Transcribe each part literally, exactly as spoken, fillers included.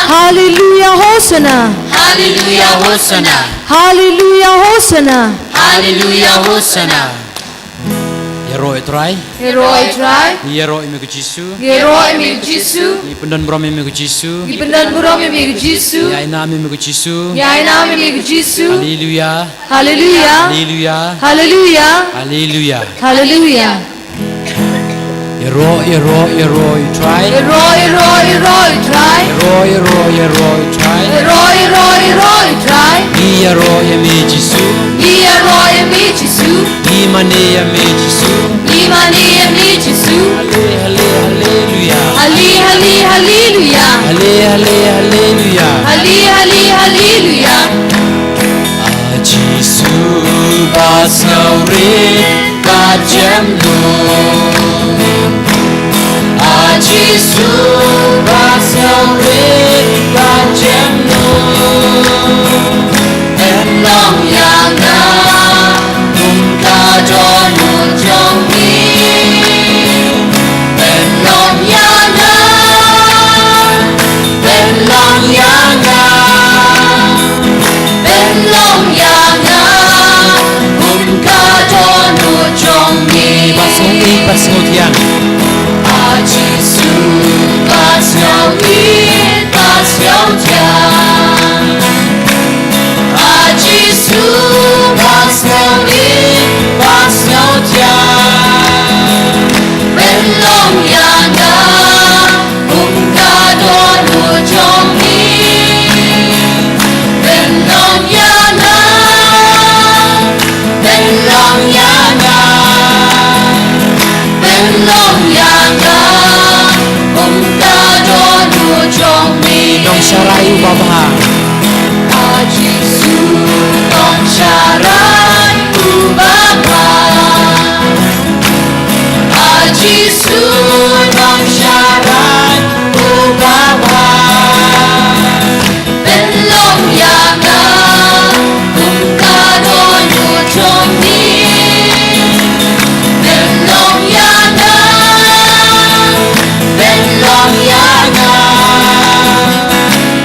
Hallelujah, Hosanna. Hallelujah, Hosanna. Hallelujah, Hosanna. Hallelujah, Hosanna. Ïaroh ïa u Trai. Ïaroh ïa u Trai. Ïaroh ïa me ko Jisu. Ïaroh ïa me ko Jisu. Ngi pyndonburom ïa me ko Jisu. Ngi pyndonburom ïa me ko Jisu. Ngi ainam ïa me ko Jisu. Ngi ainam ïa me ko Jisu. Hallelujah. Hallelujah. Hallelujah. Hallelujah. Hallelujah. Hallelujah. Ïaroh, ïaroh, ïaroh ïa u Trai. Ïaroh, ïaroh, ïaroh ïa u Trai. Ïaroh, ïaroh, ïaroh ïa u Trai. Ïaroh, ïaroh, ïaroh ïa u Trai. Ngi ïaroh ïa me Jisu. Ngi ïaroh ïa me Jisu. Ngi mane ïa me Jisu. Ngi mane ïa me Jisu. Halle, halle, hallelujah. Halle, halle, hallelujah. Halle, halle, hallelujah. Halle, halle, hallelujah. A Jisu ba sngewrit ka jemnud. A Jisu ba sngewrit ka jemnud. Pynlong ïa nga kum ka dohnud jong me. Pynlong ïa nga. Pynlong ïa nga. Pynlong ïa nga kum ka dohnud jong me. Ba sngewrit ba sngewthiang. A Jisu ba sngewrit ba sngewthiang. A Jisu ba sngewrit ba sngewthiang. Pynlong ïa nga kum ka dohnud jong me. Pynlong ïa nga. Pynlong ïa nga. Pynlong ïa nga kum ka dohnud jong me. Nongsharai uba bha. A Jisu nongsharai uba bha. A Jisu nongsharai uba bha. Pynlong ïa nga kum ka dohnud jong me. Pynlong ïa nga. Pynlong ïa nga.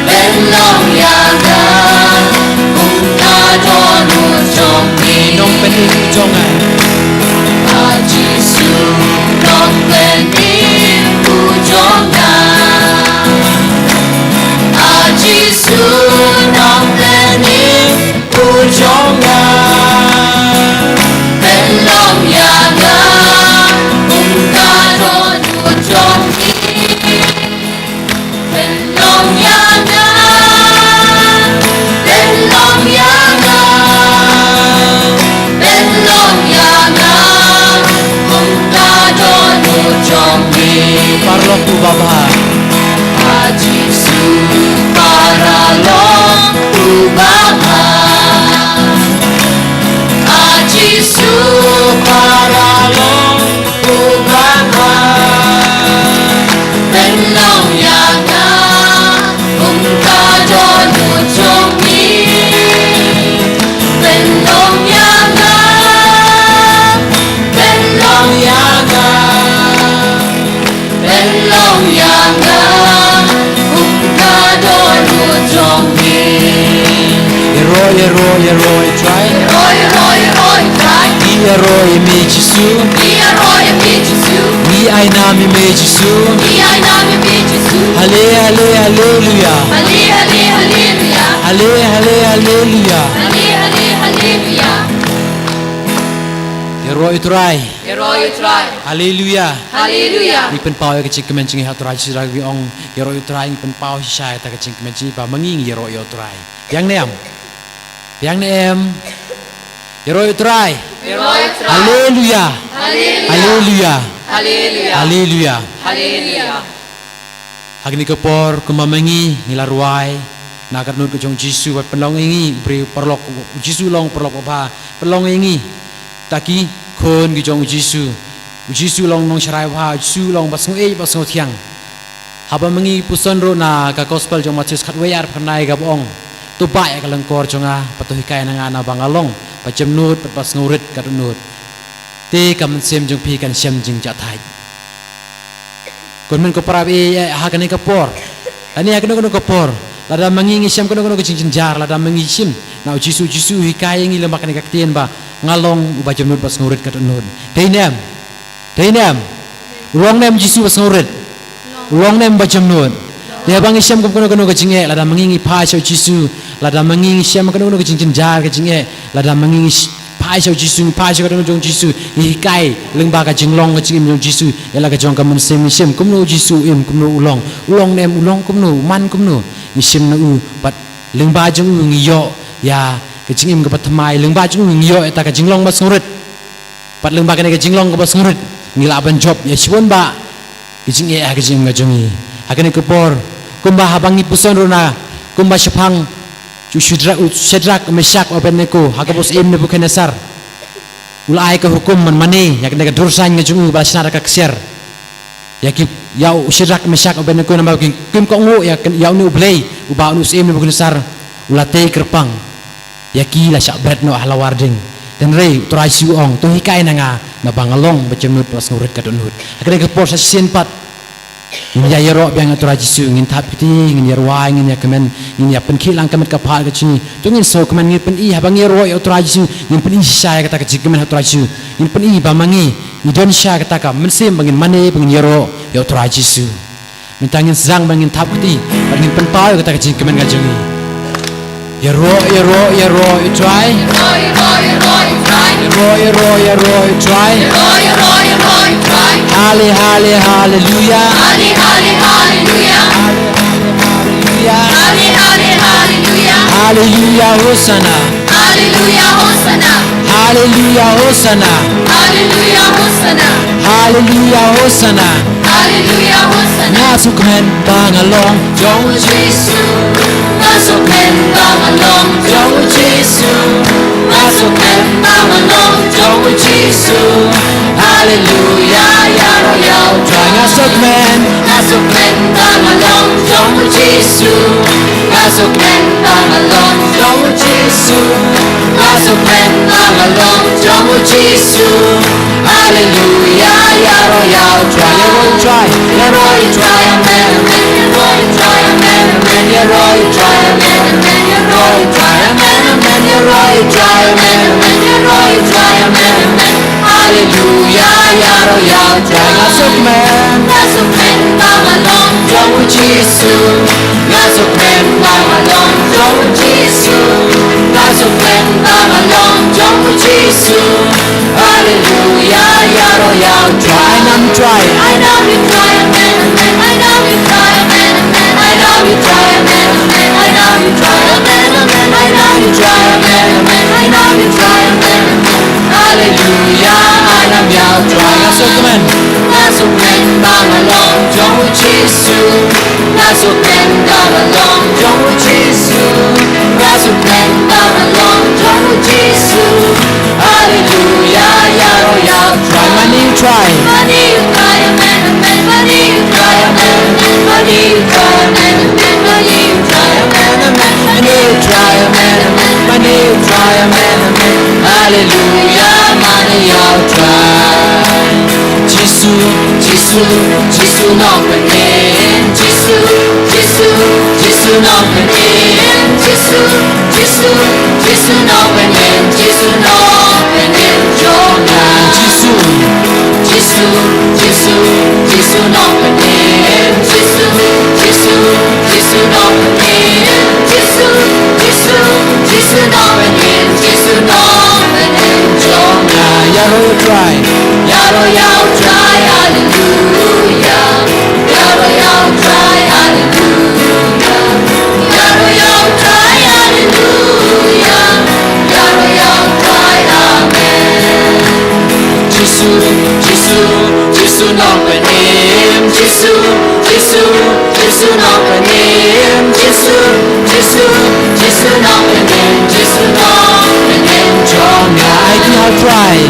Pynlong ïa nga kum ka dohnud jong me. Nongpynim u jong nga. A Jisu nongpynim u jong nga. A Jisu nongpynim u jong nga. Pynlong ïa nga kum ka dohnud jong me. Pynlong ïa nga. Pynlong ïa nga. Pynlong ïa nga kum ka dohnud jong me. Paralok uba bha. A Jisu paralok uba bha. A Jisu paralok uba bha. Pynlong ïa nga kum ka dohnud jong me. Pynlong ïa nga. Pynlong ïa nga. Pynlong ïa nga kum ka dohnud jong me. Ïaroh, ïaroh, ïaroh ïa u Trai. Ïaroh, ïaroh, ïaroh ïa u Trai. Ngi ïaroh ïa me Jisu. Ngi ïaroh ïa me Jisu. Ngi ainam ïa me Jisu. Ngi ainam ïa me Jisu. Halle, halle, hallelujah. Halle, halle, hallelujah. Halle, halle, hallelujah. Halle, halle, hallelujah. Ïaroh ïa u Trai. Ïaroh ïa u Trai. Hallelujah. Hallelujah. Ngi pynpaw ïa ka jingkmen jong ngi ha u Trai Jisu da kaba ngi ong ïaroh ïa u Trai, ngi pynpaw shisha ïa kata ka jingkmen jong ngi ba ma ngi ngi ïaroh ïa u Trai. Biang ne em? Biang ne em? Ïaroh ïa u Trai. Ïaroh ïa u Trai. Hallelujah. Hallelujah. Hallelujah. Hallelujah. Hallelujah. Hallelujah. Ha kane ka por kumba ma ngi ngi la rwai na ka dohnud ka jong u Jisu, wat pynlong ïa ngi u briew paralok, u Jisu long paralok ba bha, pynlong ïa ngi ta ki khun ki jong u Jisu. U Jisu long nongsharai bha, u Jisu long ba sngewbha ba sngewthiang. Haba ma ngi puson ruh na ka gospel jong u Mathaios khatwei arphew khyndai kaba ong, to bah ïa ka lyngkor jong nga, bad to hikai na nga naba nga long ba jemnud bad ba sngewrit ka dohnud. Te ka mynsiem jong phi kan shem jingjahthait. Ko hynmen ko para, eh, ha kane ka por Ani ha kano kano ka por, lada ma ngi ngi shem kano kano ka jingjynjar, lada ma ngi shim na u Jisu, Jisu u hikai ïa ngi lyngba kane ka ktien ba nga long uba jemnud bad sngewrit ka dohnud. Dei ne em? Dei ne em? U long ne em Jisu uba sngewrit? U long ne em uba jemnud? Te haba ngi shem kum kano kano ka jingeh, lada ma ngi ngi phai sha u Jisu, lada ma ngi ngi shem kano kano ka jingjynjar ka jingeh, lada ma ngi ngi sh- phai sha u Jisu, ngi phai sha ka dohnud jong u Jisu, ngi hikai lyngba ka jinglong ka jingim jong u Jisu ïa la ka jong ka mynsiem, ngi shem kumno u Jisu u im, kumno u long, u long ne em, u long kumno, u man kumno, ngi shem na u, bad lyngba jong u ngi ïoh ïa ka jingim kaba thymmai, lyngba jong u ngi ïoh ïa kata ka jinglong ba sngewrit. Bad lyngba kane ka jinglong kaba sngewrit ngi lah ban jop ïa shibun bah ka jingeh ha ka jingim ka jong ngi. Ha kane ka por, kumba haba ngi puson ruh na, kumba shaphang u Shadrak, u Shadrak, Meshak, Abednego ha kaba u syiem Nebukhadnessar u la ai ka hukum ban mane ïa kane ka dur saiñ ka jong u ba la shna da ka ksiar. Ïa ki, ïa u Shadrak, Meshak, Abednego namar ki kim kohnguh ïa, ïa une u Blei uba une u syiem Nebukhadnessar u la tei kyrpang. Ïa ki la shah bret noh ha lawar ding. Hynrei u Trai Jisu u ong, to hikai na nga, naba nga long ba jemnud ba sngewrit ka dohnud. Ha kane ka por sa shisien pat ngin ïa ïaroh biang ïa u Trai Jisu, ngin thap kti, ngin ïa rwai, ngin ïa kmen, ngin ïa pynkhih lang ka met ka phad ka jong ngi. To ngin sngewkmen, ngin pyni haba ngi ïaroh ïa u Trai Jisu, ngin pyni shisha ïa kata ka jingkmen ha u Trai Jisu. Ngin pyni ba ma ngi ngi don shisha kata ka mynsiem ba ngin mane, ba ngin ïaroh ïa u Trai Jisu. Mynta ngin sdang ba ngin thap kti bad ngin pynpaw ïa kata ka jingkmen ka jong ngi. Ïaroh, ïaroh, ïaroh ïa u Trai. Ïaroh, ïaroh, ïaroh ïa u Trai. Halle, halle, halleluia. Halle, halle, halleluia. Halle, halle, halleluia. Halle, halle, halleluia. Halleluia, Hosanna. Halleluia, Hosanna. Halleluia, Hosanna. Halleluia, Hosanna. Halleluia, Hosanna. Halleluia, Hosanna. Nga sngewkmen ba nga long jong u Jisu. Nga sngewkmen ba nga long jong u Jisu. Nga sngewkmen ba nga long jong u Jisu. Halleluia, ïaroh ïa u Trai. Nga sngewkmen. Nga sngewkmen ba nga long jong u Jisu. Nga sngewkmen ba nga long jong u Jisu. Nga sngewkmen ba nga long jong u Jisu. Halleluia, ïaroh ïa u Trai. Ïaroh ïa u Trai. Ïaroh ïa u Trai, amen, amen. Ïaroh ïa u Trai, amen, amen. Ïaroh ïa u Trai, amen, amen. Ïaroh ïa u Trai, amen, amen. Ïaroh ïa u Trai, amen, amen. Ïaroh ïa u Trai, amen, amen. Halleluia, ïaroh ïa u Trai. Nga sngewkmen. Nga sngewkmen ba nga long jong u Jisu. Nga sngewkmen ba nga long jong u Jisu. Nga sngewkmen ba nga long jong u Jisu. Halleluia, ïaroh ïa u Trai. Ai nam Trai. Ai nam ïa u Trai, amen, amen. Ai nam ïa u Trai, amen, amen. Ai nam ïa u Trai, amen, amen. Ai nam ïa u Trai, amen, amen. Ai nam ïa u Trai, amen, amen. Ai nam ïa u Trai, amen, amen. Halleluia, ai nam ïa u Trai. Nga sngewkmen. Nga sngewkmen ba nga long jong u Jisu. Nga sngewkmen ba nga long jong u Jisu. Nga sngewkmen ba nga long jong u Jisu. Halleluia, ïaroh ïa u Trai. Mane u Trai. Mane u Trai, amen, amen. Mane u Trai, amen, amen. Mane u Trai, amen, amen. Mane u Trai, amen, amen. Mane u Trai, amen, amen. Mane u Trai, amen, amen. Halleluia, mane ïa u Trai. Jisu, Jisu, Jisu Nongpynim. Jisu, Jisu, Jisu Nongpynim. Jisu, Jisu, Jisu Nongpynim. Jisu Nongpynim jong nga. Jisu, Jisu, Jisu, Jisu Nongpynim. Jisu, Jisu, Jisu Nongpynim. Jisu, Jisu, Jisu Nongpynim. Jisu Nongpynim jong nga. Ïaroh ïa u Trai. Ïaroh ïa u Trai, halleluia. Ïaroh ïa u Trai, halleluia. Ïaroh ïa u Trai, halleluia. Ïaroh ïa u Trai, amen. Jisu, Jisu, Jisu Nongpynim. Jisu, Jisu, Jisu Nongpynim. Jisu, Jisu, Jisu Nongpynim. Jisu Nongpynim jong nga. Aiti ïa u Trai.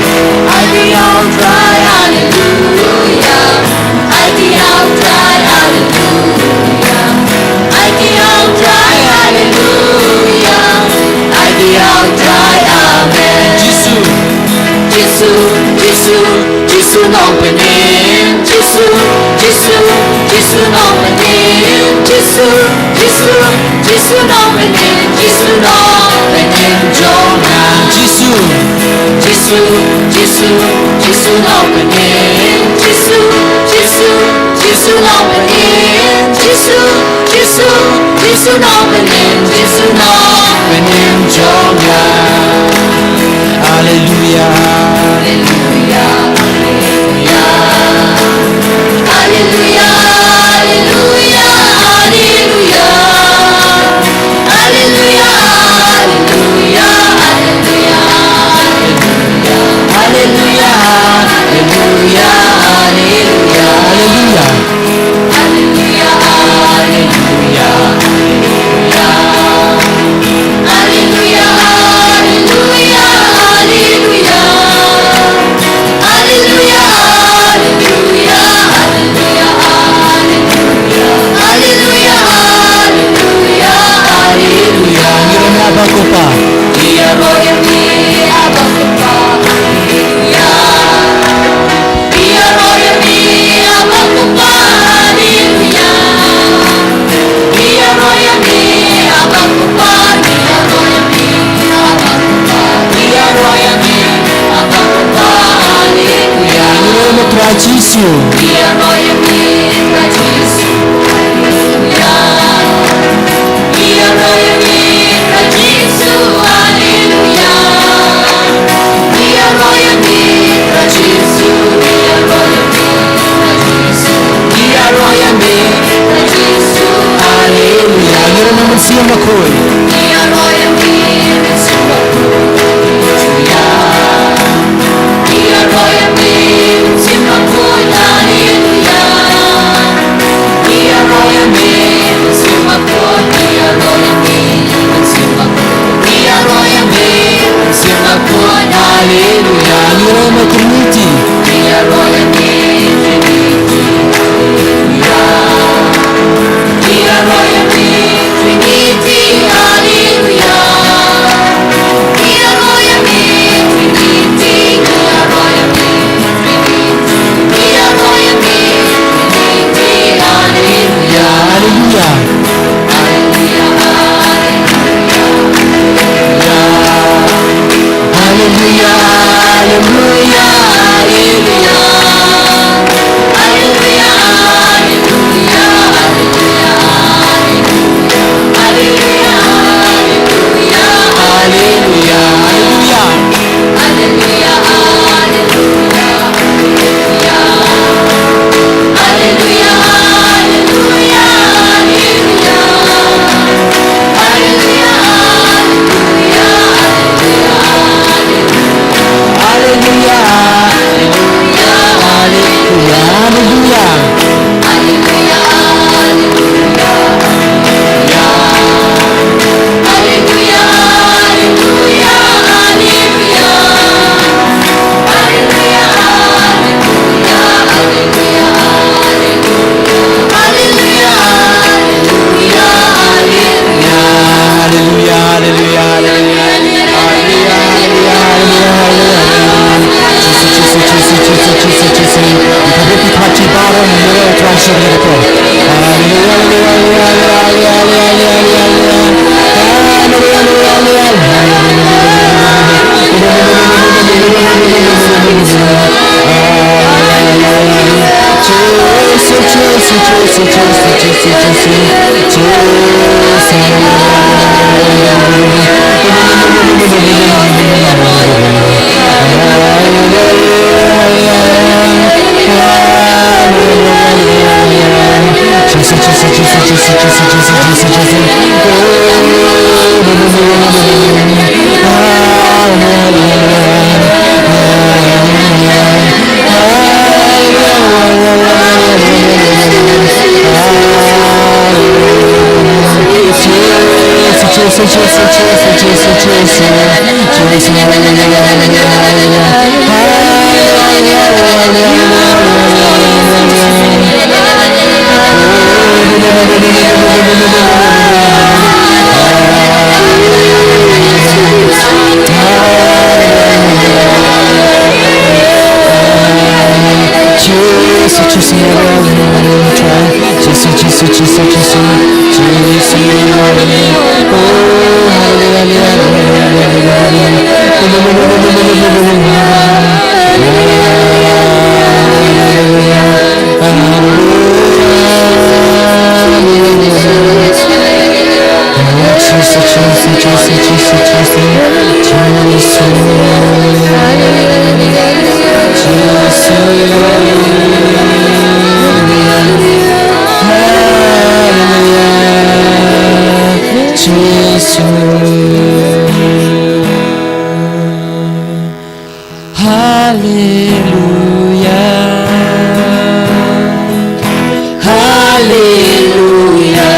Aiti ïa u Trai, halleluia. Aiti ïa u Trai, halleluia. Aiti ïa u Trai, halleluia. Aiti ïa u Trai, amen. Jisu, Jisu, Jisu, Jisu Nongpynim. Jisu, Jisu, Jisu Nongpynim. Jisu, Jisu, Jisu Nongpynim, Jisu Nongpynim jong nga. Jisu, Jisu, Jisu, Jisu Nongpynim, Jisu, Jisu, Jisu Nongpynim, Jisu, Jisu, Jisu Nongpynim, Jisu Nongpynim jong nga. Haleluya. Haleluya, haleluya. Haleluya, haleluya, haleluya. Haleluya, haleluya, haleluya. Haleluya, haleluya, haleluya. Haleluya. Haleluya, haleluya, haleluya. Haleluya, haleluya, haleluya. Haleluya, haleluya, haleluya, haleluya. Haleluya, haleluya, haleluya. Ngi ïaroh ïa me, Abba Kpa. Ngi ïaroh ïa me, Abba Kpa. Haleluya. Ngi ïaroh ïa me, Abba Kpa. Haleluya. Ngi ïaroh ïa me, Abba Kpa. Ngi ïaroh ïa me, Abba Kpa. Ngi ïaroh ïa me, Abba Kpa. Haleluya. Ngi ïaroh ïa me, Trai Jisu. Ngi ïaroh ïa me, Trai Jisu. Haleluya. Ngi ïaroh ïa me, Trai Jisu. Haleluya. Ngi ïaroh ïa me, Trai Jisu. Ngi ïaroh ïa me, Trai Jisu. Ngi ïaroh ïa me, Trai Jisu. Haleluya. Ngi ïaroh ïa me, Mynsiem Bakhuid. Ngi ïaroh ïa me, Mynsiem Bakhuid. Haleluya. Ngi ïaroh ïa me, Mynsiem Bakhuid. Haleluya. Ngi ïaroh ïa me, Mynsiem Bakhuid. Ngi ïaroh ïa me, Mynsiem Bakhuid. Ngi ïaroh ïa me, Mynsiem Bakhuid. Haleluya. Ngi ïaroh ïa me, Triniti. Ngi ïaroh ïa me, Triniti. Haleluya. Ngi ïaroh ïa me, Triniti. Haleluya. Ngi ïaroh ïa me, Triniti. Ngi ïaroh ïa me, Triniti. Ngi ïaroh ïa me, Triniti. Haleluya. Haleluya. Haleluya, haleluya, haleluya. Haleluya, haleluya, haleluya. Haleluya, haleluya, haleluya. Haleluya, haleluya, haleluya. Haleluya, haleluya, haleluya. Haleluya, haleluya, haleluya. Haleluya, haleluya, haleluya. Haleluya, haleluya, haleluya, haleluya. Haleluya, haleluya, haleluya. Haleluya, haleluya, haleluya. Haleluya, haleluya, haleluya. Haleluya, haleluya, haleluya. Haleluya, haleluya, haleluya. Haleluya, haleluya, haleluya, haleluya. Jisu, Jisu, Jisu, Jisu, Jisu, Jisu. Haleluya, haleluya, haleluya, haleluya. Haleluya, haleluya, haleluya, haleluya. Haleluya, haleluya, haleluya, haleluya. Haleluya. Jisu, Jisu, Jisu, Jisu, Jisu, Jisu. Jisu, Jisu, Jisu, Jisu, Jisu, Jisu, Jisu. Haleluya. Haleluya. Haleluya. Haleluya. Haleluya. Haleluya. Haleluya.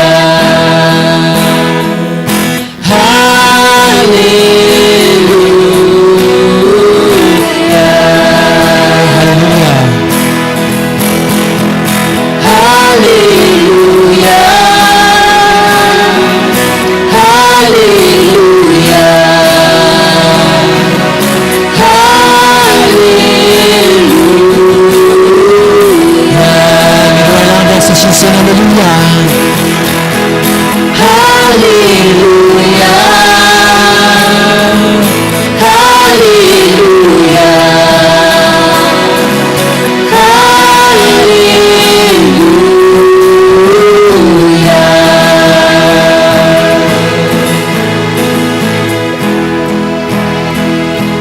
Haleluya. Haleluya. Haleluya. Haleluya.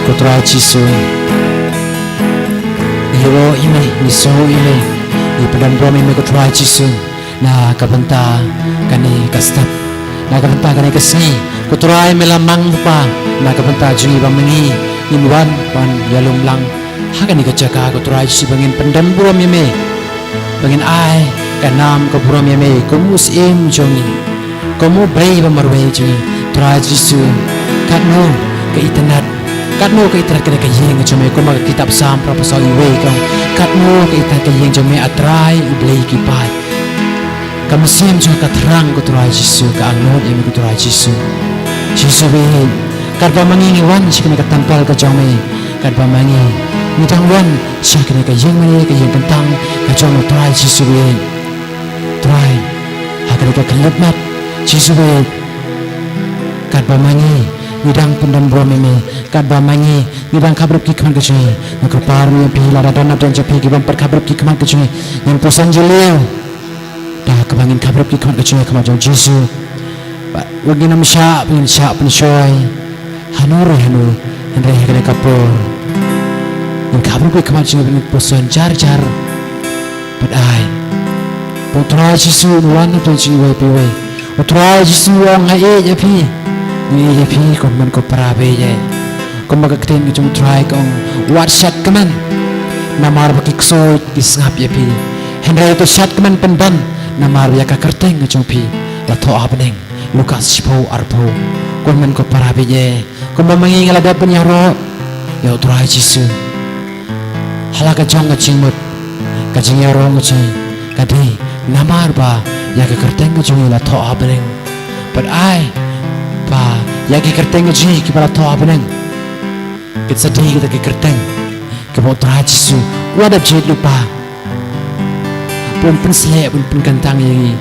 Ko Trai Jisu, ngi ïohi ïa me, ngi sngew ïa me, ngi pyndonburom ïa me ko Trai Jisu. Na ka bynta kane ka step, na ka bynta kane ka sngi, ko Trai me la mang lypa na ka bynta jong ngi ba ma ngi ngin wan ban ïalum lang ha kane ka jaka ko Trai Jisu ba ngin pyndonburom ïa me, ba ngin ai ka nam ka burom ïa me kum u Syiem jong ngi, kum u Blei ba marwei jong ngi. Trai Jisu, katno ka itynnad, katno ka itynnad kane ka ïing jong me, kumba ka kitab Salm phra phew saw wei ka ong, katno ka itynnad ka ïing jong me, A Trai U Blei ki paid. Ka mynsiem jong ka thrang ko Trai Jisu, ka angnud ïa me ko Trai Jisu. Jisu baieit, katba ma ngi ngi wan sha kane ka templ ka jong me, katba ma ngi ngi dang wan sha kane ka ïing mane, ka ïing kyntang ka jong me Trai Jisu baieit. Trai, ha kane ka khyllipmat Jisu baieit, katba ma ngi ngi dang pyndonburom ïa me, katba ma ngi ngi dang khaprup ki khmat ka jong ngi, nga kyrpad ïa phi, lada don na don jong phi ki bym pat khaprup ki khmat ka jong ngi, ngin puson jylliew da kaba ngin khaprup ki khmat ka jong ngi ha khmat jong Jisu. Bad wat ngin ym shah, ngin shah pynshoi hano re hano, hynrei ha kane ka por ngin khaprup ki khmat jong ngi bad ngin puson jar jar. Bad ai ba U Trai Jisu un wan na pdeng jong ngi iwei pa iwei. U Trai Jisu u ong, nga ïeit ïa phi, nga ïeit ïa phi, ko hynmen ko para baieit. Kumba ka ktien ka jong U Trai ka ong, wat shad kmen namar ba ki ksuid ki sngap ïa phi, hynrei to shad kmen pyndon namar ïa ka kyrteng ka jong phi la thoh ha bneng. Lukas shiphew arphew. Ko hynmen ko para baieit, kumba ma ngi ngi la dep ban ïaroh ïa U Trai Jisu ha la ka jong ka jingmut, ka jingïaroh ka jong ngi ka dei namar ba ïa ka kyrteng ka jong ngi la thoh ha bneng. Bad ai ba ïa ki kyrteng ka jong ngi kiba la thoh ha bneng kin sa dei kita ki kyrteng kiba U Trai Jisu u la dep jied lypa ban pynsleh, ban pynkyntang ïa ngi.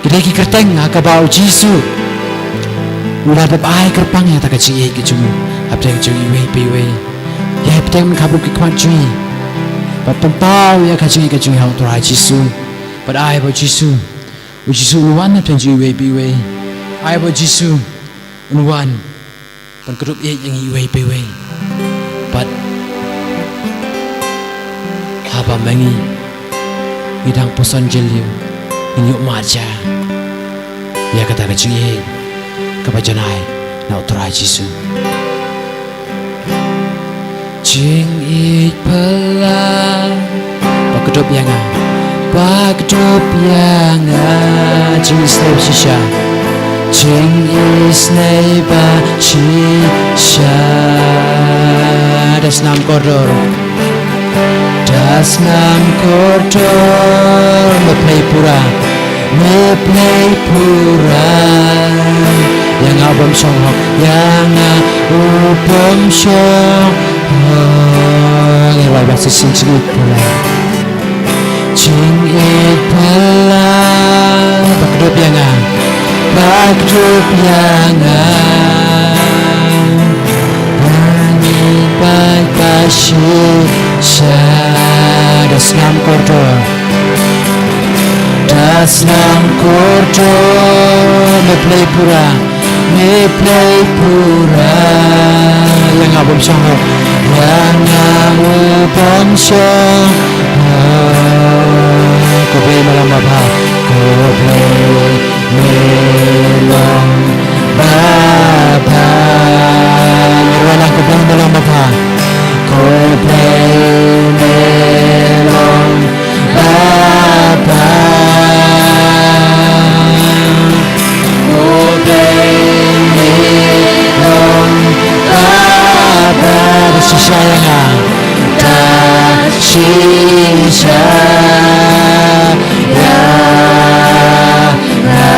Ki dei ki kyrteng ha kaba U Jisu u la dep ai kyrpang ïa kata ka jingïeit ka jong u ha pdeng jong ngi iwei pa iwei. Ïa pdeng ban khaprup ki khmat jong ngi bad pynpaw ïa ka jingïeit ka jong ngi ha U Trai Jisu. Bad ai ba U Jisu, U Jisu un wan ha pdeng jong ngi iwei pa iwei. Ai ba U Jisu un wan ban kdup ïeit ïa ngi iwei pa iwei. Bad haba ma ngi ngi dang puson jylliew, ngin ïoh mad sha ïa kata ka jingïeit kaba janai na U Trai Jisu. Jingïeit phylla, ba kdup ïa nga, ba kdup ïa nga. Jingisynei shisha. Jingisynei ba shisha. Da snam kordor, da snam kordor, me Blei pura, me Blei pura. Ïa nga u bym shong hok, ïa nga u bym shong hok. Ngi rwai ba shisien. Jingïeit phylla, jingïeit phylla, ba kdup ïa nga, Bad kdup ïa nga. Ani bai ba shisha. Da snam kordor. Da snam kordor. Me play pura. Me play pura. Ïa nga bym shong hok. Ïa nga bym shong hok. Ko play malam baba. Ko play. Me long baba. Ngi rwai lang, ko play me long baba. Ko play me long baba. Ko play me long baba. Da shisha ïa nga. Da shisha ïa nga.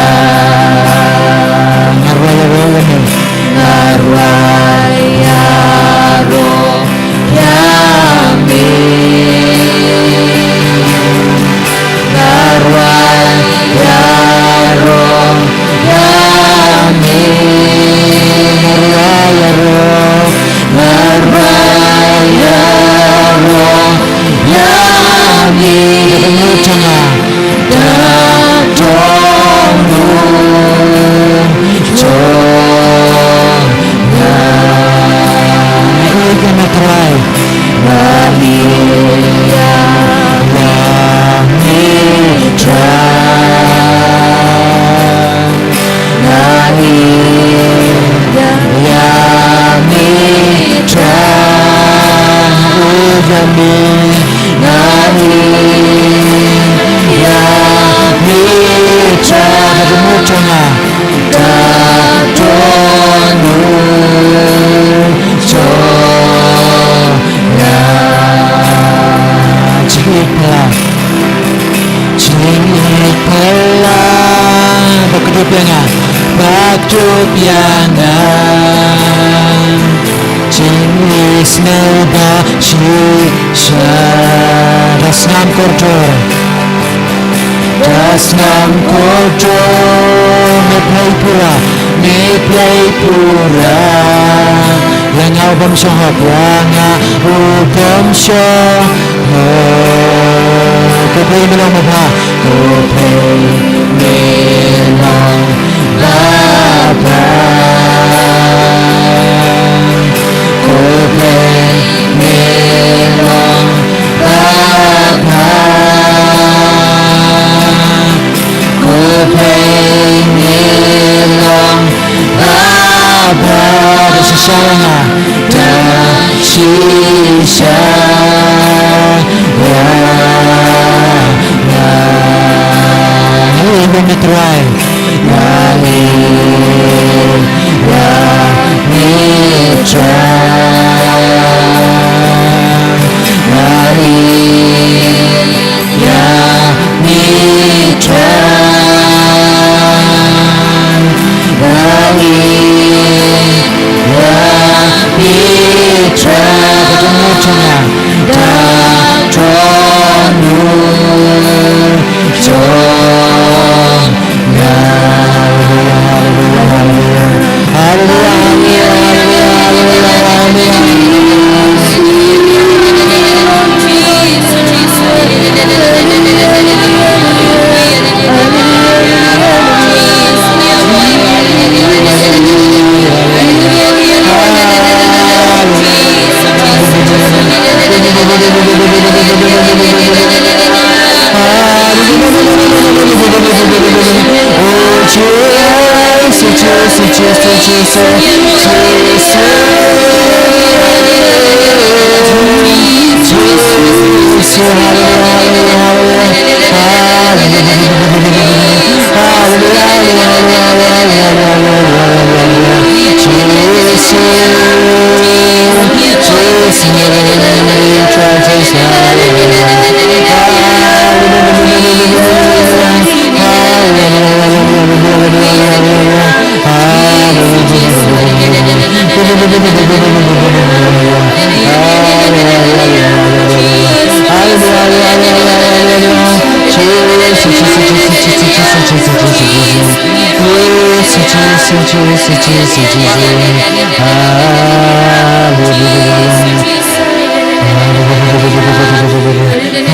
Nga rwai ïaroh ïa me. Nga rwai ïaroh ïa me. Nga rwai ïaroh ïa me. Nga rwai ïaroh. Nga rwai ïaroh ïa me. Da dohnud jong nga. Da dohnud jong nga. Nga ïeit ïa me Trai. Nga ïeit ïa me Trai. Nga ïeit ïa me Trai. Nga ïeit ïa me Trai. Nga ïeit ïa me Trai. Ba dohnud jong nga. Da dohnud jong nga. Jingïeit phylla. Jingïeit phylla. Ba kdup ïa nga. Ba kdup ïa nga. Jingisynei ba shisha. Da snam kordor. Da snam kordor. Me play pura. Me play pura. Ïa nga u bym shong hok. Ïa nga u bym shong hok. Ko play me long baba. Ko play me long baba. Ko play me long baba. Ko play me long baba. Da shisha ïa nga. Da shisha ïa nga. Nga ïeit ïa me Trai. Nga ïeit ïa me Trai. Nga ïeit ïa me Trai. Nga ïeit ïa me Trai. Ba dohnud jong nga. Ba dohnud jong nga. Haleluya, haleluya, haleluya, haleluya, haleluya.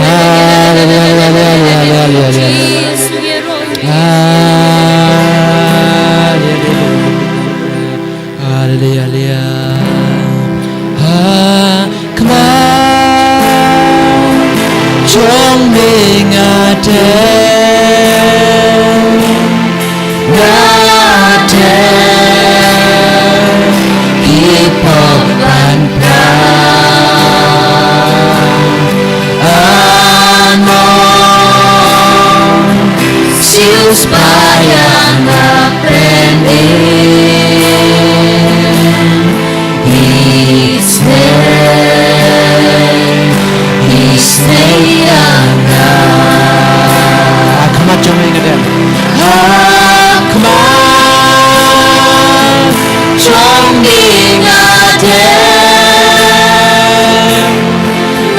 Hallelujah. Hallelujah. Hallelujah. Ha khmat jong me nga dei, nga dei ki pop ban pla. Ano siu spah ïa nga pynïeng. Isnei, isnei ïa nga. Ha khmat jong me nga dei. Ha khmat jong me nga dei.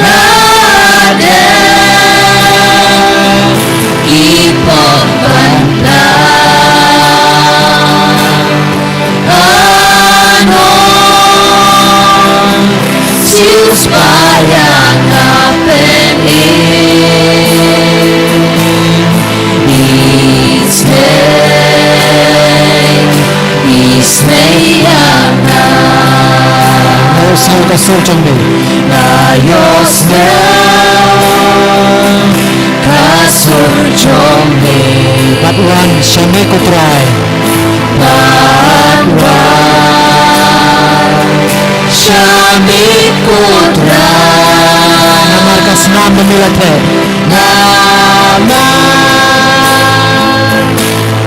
Nga dei ki pop ban pla. Ano siu spah ïa nga pynïeng. Isnei, isnei ïa nga. Nga ïohsngew ka sur jong me. Nga ïohsngew ka sur jong me. Bad wan sha me ko Trai. Bad wan sha me ko Trai. Namar ka snam ba me la theh. Namar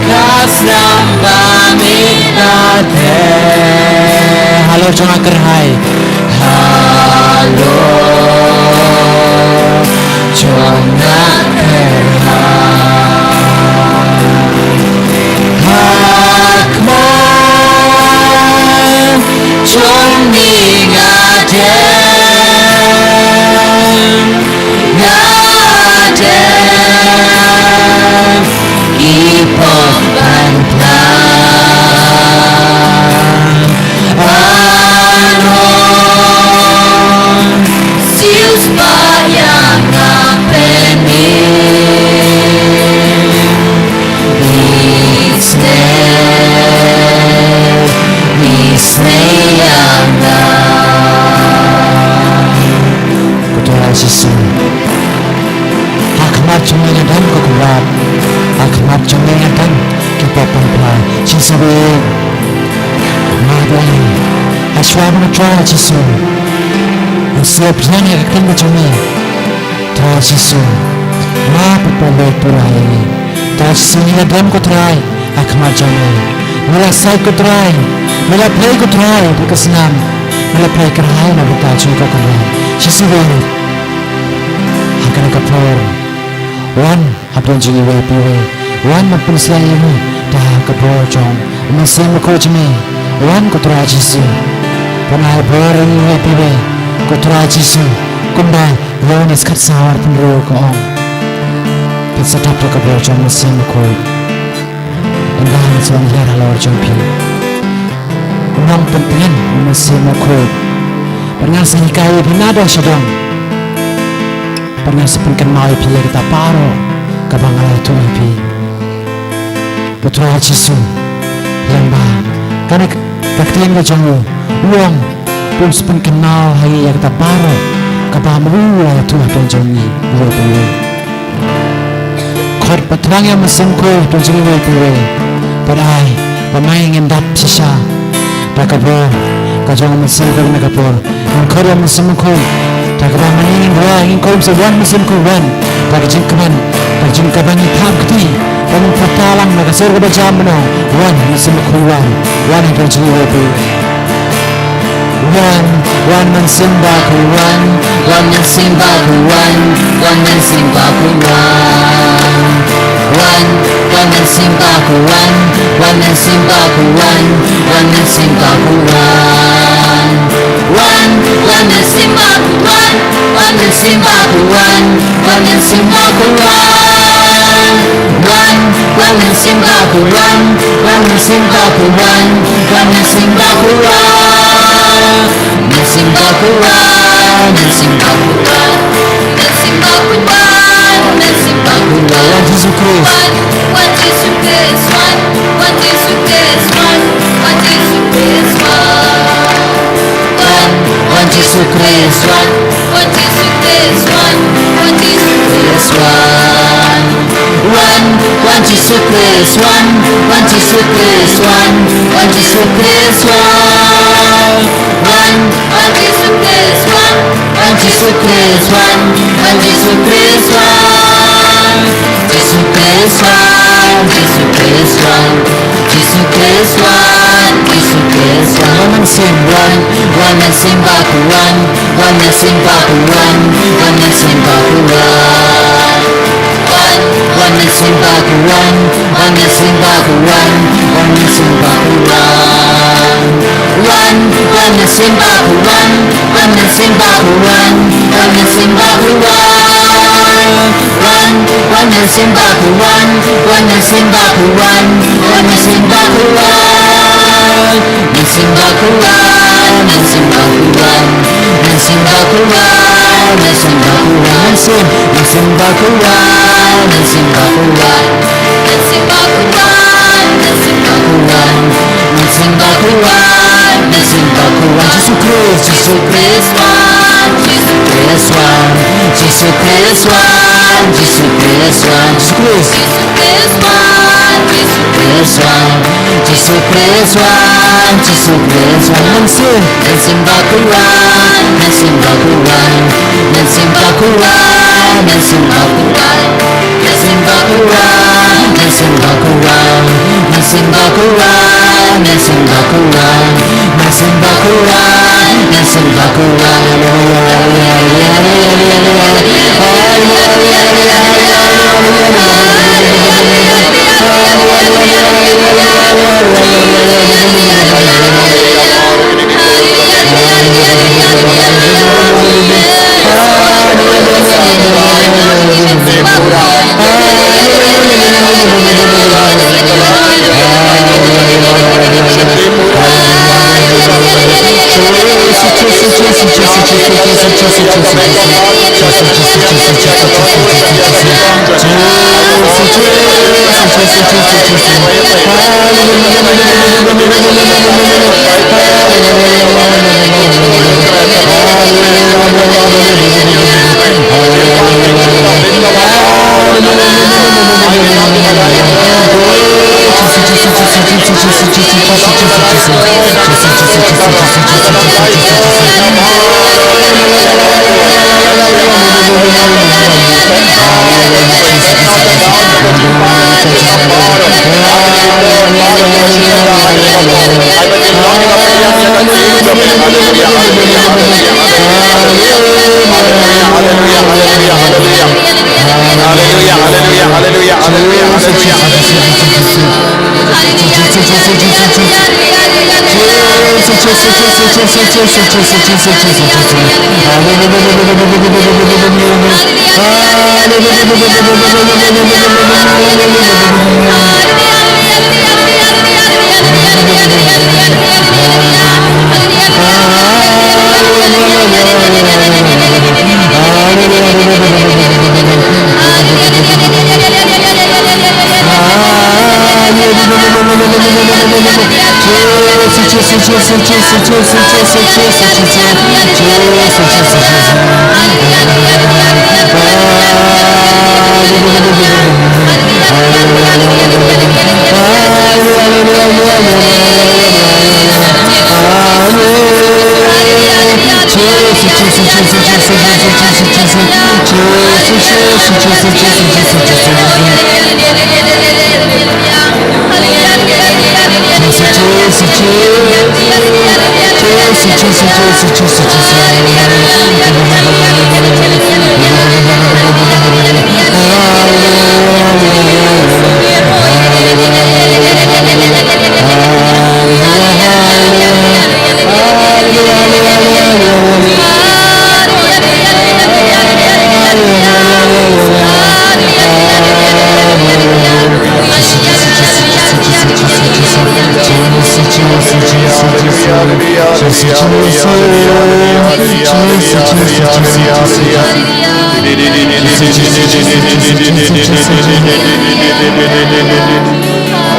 ka snam ba me la theh. Halor jong nga kyrhai. Halor jong nga kyrhai. Ha khmat jong me nga dei, nga dei ki pop ban pla. Ano siu spah ïa nga pynïeng. Isnei, isnei ïa nga. Ko Trai Jisu. Ha khmat jong me nga dang ko kynrad. Ha khmat jong me nga dang ki pop ban pla. Jisu we. Nga dang. Hashwa ba nga Trai Jisu. Nga sngewbha ïa ka kyrteng jong me. Trai Jisu. Nga pynpoi pura ïa ngi. Trai Jisu ngi la dang ko Trai. Ha khmat jong me. Me la said ko Trai. Me la plie ko Trai da ka snam. Me la plie kyrhai na bynta jong ko kynrad. Jisu we. Ha kane ka por. Wan hapdeng jong iwei pa iwei. Wan ban pynsngew ïa ngi da ka bor jong u Mynsiem Bakhuid jong me. Wan ko Trai Jisu. Pynai bor ïa ngi iwei pa iwei. Ko Trai Jisu. Kumba Ïoannis khatsaw arphew hynriew ka ong. Phin sa dap da ka bor jong u Mynsiem Bakhuid. Ynda ngi sa wan hiar halor jong phi. Nongpyntngen u Mynsiem Bakhuid. Bad ngan sa hikai ïa phi naduh shaduh. Bad ngan sa pynkynmaw ïa phi ïa kata baroh kaba nga la ïathuh ïa phi. Ko Trai Jisu, lyngba kane ka ktien ka jong u, u ong, phin sa pynkynmaw ha ngi ïa kata baroh kaba me u la ïathuh ha pdeng jong ngi, iwei pa iwei. Khot bad thrang ïa u Mynsiem Bakhuid ha pdeng jong ngi iwei pa iwei. Bad ai ba ma ngi ngin dap shisha da ka bor ka jong u Mynsiem Bakhuid ha kane ka por. Ngin khot ïa u Mynsiem Bakhuid. Da kaba ma ngi ngin duwai, ngin khot ïa u Mynsiem Bakhuid, wan. Da ka jingkmen, da ka jingkmen kaba ngi thap kti, ba ngin pyrta lang na ka sur kaba jam mynno. Wan Mynsiem Bakhuid wan. Wan ha ka jingïohi. Wan, wan Mynsiem Bakhuid wan. Wan Mynsiem Bakhuid wan. Wan Mynsiem Bakhuid wan. Wan, wan Mynsiem Bakhuid wan. Wan Mynsiem Bakhuid wan. Wan Mynsiem Bakhuid wan. Wan, wan Mynsiem Bakhuid wan. Wan Mynsiem Bakhuid wan. Wan Mynsiem Bakhuid wan. Wan, wan mynsiem Baku wan, wan mynsiem Baku wan, wan mynsiem Baku wan. Mynsiem Baku wan, mynsiem Baku wan, mynsiem Baku wan, mynsiem Baku wan. Wan Jisu Khrist. Wan, wan Jisu Khrist wan, wan Jisu Khrist wan, wan Jisu Khrist wan. Wan, wan Jisu Khrist wan, wan Jisu Khrist wan, wan Jisu Khrist wan. Wan, wan Jisu Khrist wan, wan Jisu Khrist wan, wan Jisu Khrist wan. Wan, wan Jisu Khrist wan, wan Jisu Khrist wan, wan Jisu Khrist wan. Jisu Khrist wan, Jisu Khrist wan, Jisu Khrist wan, Jisu Khrist wan. Wan mynsiem wan, wan mynsiem Baku wan, wan mynsiem Baku wan, wan mynsiem Baku wan. Wan, wan mynsiem Baku wan, wan mynsiem Baku wan, wan mynsiem Baku wan. Wan, wan mynsiem Baku wan, wan mynsiem Baku wan, wan mynsiem Baku wan. Wan, wan mynsiem Baku wan, wan mynsiem Baku wan, wan mynsiem Baku wan. Mynsiem Baku wan, mynsiem Baku wan, mynsiem Baku wan, mynsiem Baku wan. Mynsiem, mynsiem Baku wan, mynsiem Baku wan. Mynsiem Baku wan, mynsiem Baku wan, mynsiem Baku wan, mynsiem Baku wan. Jisu Khrist, Jisu Khrist wan, Jisu Khrist wan, Jisu Khrist wan, Jisu Khrist wan. Jisu Khrist. Jisu Khrist wan, Jisu Khrist wan, Jisu Khrist wan, Jisu Khrist wan. Mynsiem, mynsiem Baku wan, mynsiem Baku wan, mynsiem Baku wan, mynsiem Baku wan. Mynsiem Baku wan, mynsiem Baku wan, mynsiem Baku wan, mynsiem Baku wan, mynsiem Baku wan, mynsiem Baku wan. Hallelujah, hallelujah, hallelujah, hallelujah, hallelujah, hallelujah.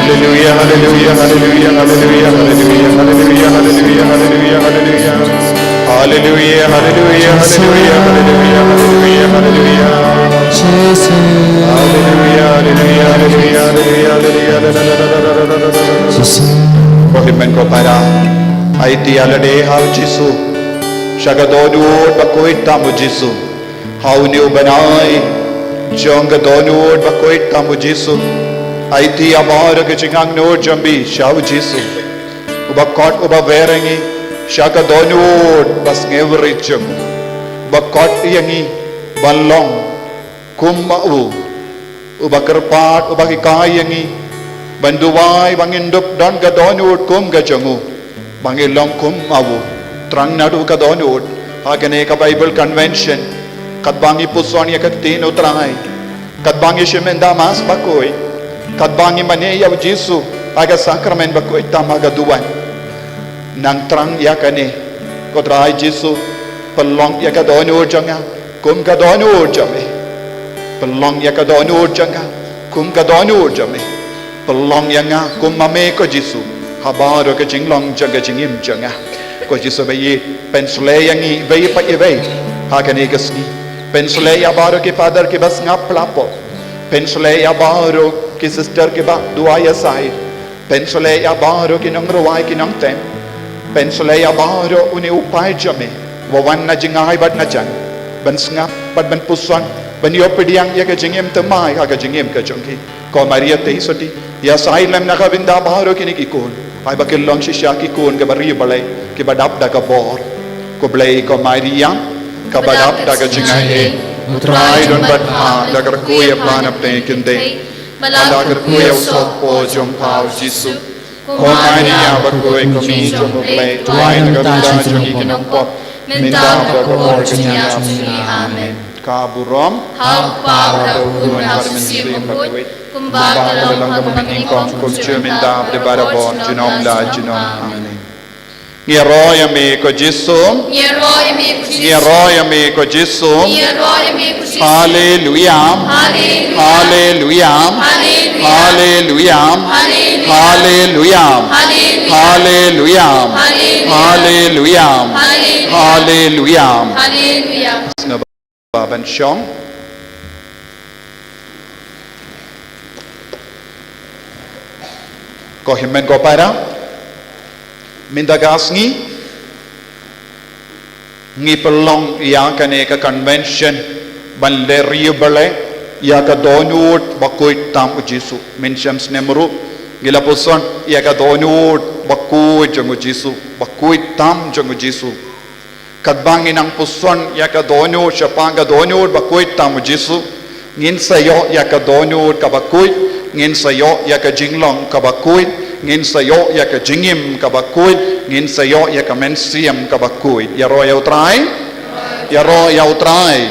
Hallelujah, hallelujah, hallelujah, hallelujah, hallelujah, hallelujah, hallelujah, hallelujah, hallelujah, hallelujah. Hallelujah, hallelujah, hallelujah, hallelujah, hallelujah, hallelujah. Hallelujah, hallelujah, hallelujah, hallelujah, hallelujah. Ko hynmen ko para. Aiti ïa lade ha u Jisu. Sha ka dohnud bakhuid tam u Jisu. Ha une u bnai jong ka dohnud bakhuid tam u Jisu. Aiti ïa baroh ki jingangnud jong phi sha u Jisu. Uba khot uba wer ïa ngi sha ka dohnud basngewrit jong u. Uba khot ïa ngi ban long kum ma u. Uba kyrpad uba hikai ïa ngi ban duwai ba ngin dup don ka dohnud kum ka jong u. Ba ngi long kum ma u. Tang naduh ka dohnud ha kane ka Bible Convention. Katba ngi puson ïa ka ktien u Trai. Katba ngi shim ynda Mass bakhuid. Katba ngi mane ïa u Jisu ha ka sakramen bakhuid tam ha ka duwan. Nang thrang ïa kane, ko Trai Jisu, pynlong ïa ka dohnud jong nga kum ka dohnud jong me. Pynlong ïa ka dohnud jong nga kum ka dohnud jong me. Pynlong ïa nga kum ma me ko Jisu. Ha baroh ka jinglong jong ka jingim jong nga. Ko Jisu ba ïeit, pynshlei ïa ngi iwei pa iwei ha kane ka sngi. Pynshlei ïa baroh ki Father kiba sngap pla pop. Pynshlei ïa baroh ki sister kiba duwai ïa sai. Pynshlei ïa baroh ki nongrwai ki nongtem. Pynshlei ïa baroh une u paid jong me uba wan na jingai bad na jan ban sngap bad ban puson ban ïoh pdiang ïa ka jingim thymmai ha ka jingim ka jong ki. Ko Maria Theisotti, ïa sai lem na ka bynta baroh kine ki khun. Ai ba kin long shisha ki khun kiba riewblei kiba dap da ka bor. Ko Blei ko Maria kaba dap da ka jingaiei, u Trai don bad pha, la kyrkhu ïa pha na pdeng kynthei. Ba la kyrkhu ïa u sohpop jong pha u Jisu. Ko Maria bakhuid, ko Kmie jong u Blei, duwai na ka bynta jong ngi ki nongpop, mynta bad ka por jong ngi. Amen. Ka burom ha u Kpa bad u Khun bad u Mynsiem Bakhuid, kumba ka la long ha kaba nyngkong, kumjuh mynta bad barabor, junom la junom. Amen. Ngi ïaroh ïa me ko Jisu. Ngi ïaroh ïa me ko Jisu. Ngi ïaroh ïa me ko Jisu. Ngi ïaroh ïa me ko Jisu. Haleluya. Haleluya. Haleluya. Haleluya. Haleluya. Haleluya. Haleluya. Haleluya. Haleluya. Haleluya. Haleluya. Haleluya. Sngewbha ban shong. Ko hynmen ko para, mynta ka sngi ngi pynlong ïa kane ka convention ban leh riewblei ïa ka dohnud bakhuid tam u Jisu. Mynshem snem ruh ngi la puson ïa ka dohnud bakhuid jong u Jisu, bakhuid tam jong u Jisu. Katba ngin nang puson ïa ka dohnud shaphang ka dohnud bakhuid tam u Jisu, ngin sa ïoh ïa ka dohnud kaba khuid, ngin sa ïoh ïa ka jinglong kaba khuid, ngin sa ïoh ïa ka jingim kaba khuid, ngin sa ïoh ïa ka mynsiem kaba khuid. Ïaroh ïa u Trai. Ïaroh ïa u Trai.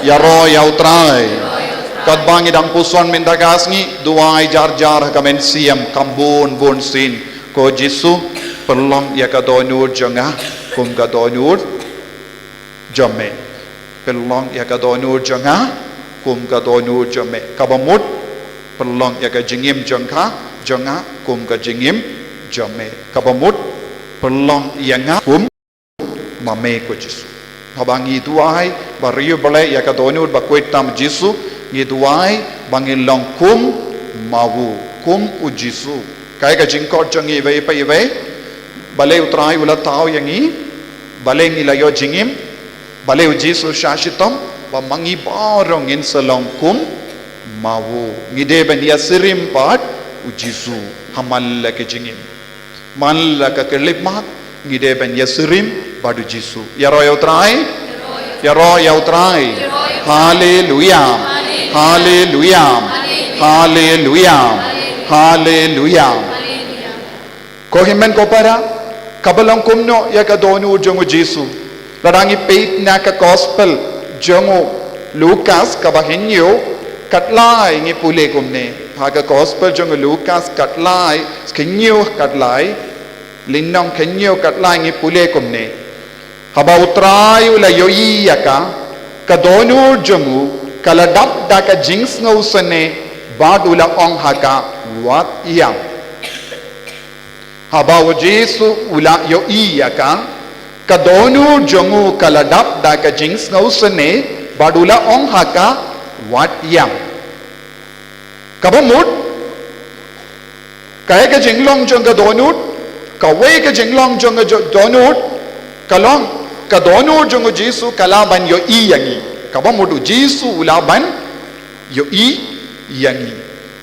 Ïaroh ïa u Trai. Katba ngi dang puson mynta ka sngi, duwai jar jar ha ka mynsiem, kam bun bun sien. Ko Jisu, pynlong ïa ka dohnud jong nga kum ka dohnud jong me. Pynlong ïa ka dohnud jong nga kum ka dohnud jong me. Kaba mut, pynlong ïa ka jingim jong nga, jong nga kum ka jingim jong me. Kaba mut, pynlong ïa nga kum ma me ko Jisu. Haba ngi duwai ba riewblei ïa ka dohnud bakhuid tam Jisu, ngi duwai ba ngin long kum ma u, kum u Jisu. Kaei ka jingkhot jong ngi iwei pa iwei? Balei u Trai u la thaw ïa ngi? Balei ngi la ïoh jingim? Balei u Jisu shah shitom? Ba ma ngi baroh ngin sa long kum ma u. Ngi dei ban ïasyriem bad u Jisu ha man la ki jingim. Man la ka khyllipmat ngi dei ban ïasyriem bad u Jisu. Ïaroh ïa u Trai. Ïaroh ïa u Trai. Haleluya. Haleluya. Haleluya. Haleluya. Ko hynmen ko para, kaba long kumno ïa ka dohnud jong u Jisu? Lada ngi peit na ka gospel jong u Lukas kaba hynñiew, khatlai ngi pule kumne. Ha ka gospel jong u Lukas khatlai, hynñiew khatlai. Lynnong khathynñiew khatlai ngi pule kumne: Haba U Trai u la ïohi ïa ka, ka dohnud jong u ka la dap da ka jingsngewsynei bad u la ong ha ka, wat ïam. Haba U Jisu u la ïohi ïa ka, ka dohnud jong u ka la dap da ka jingsngewsynei bad u la ong ha ka, wat ïam. Kaba mut, kaei ka jinglong jong ka dohnud? Kawei ka jinglong jong ka jo-, dohnud ka long, ka dohnud jong U Jisu ka lah ban ïohi ïa ngi. Kaba mut, U Jisu u lah ban ïohi ïa ngi.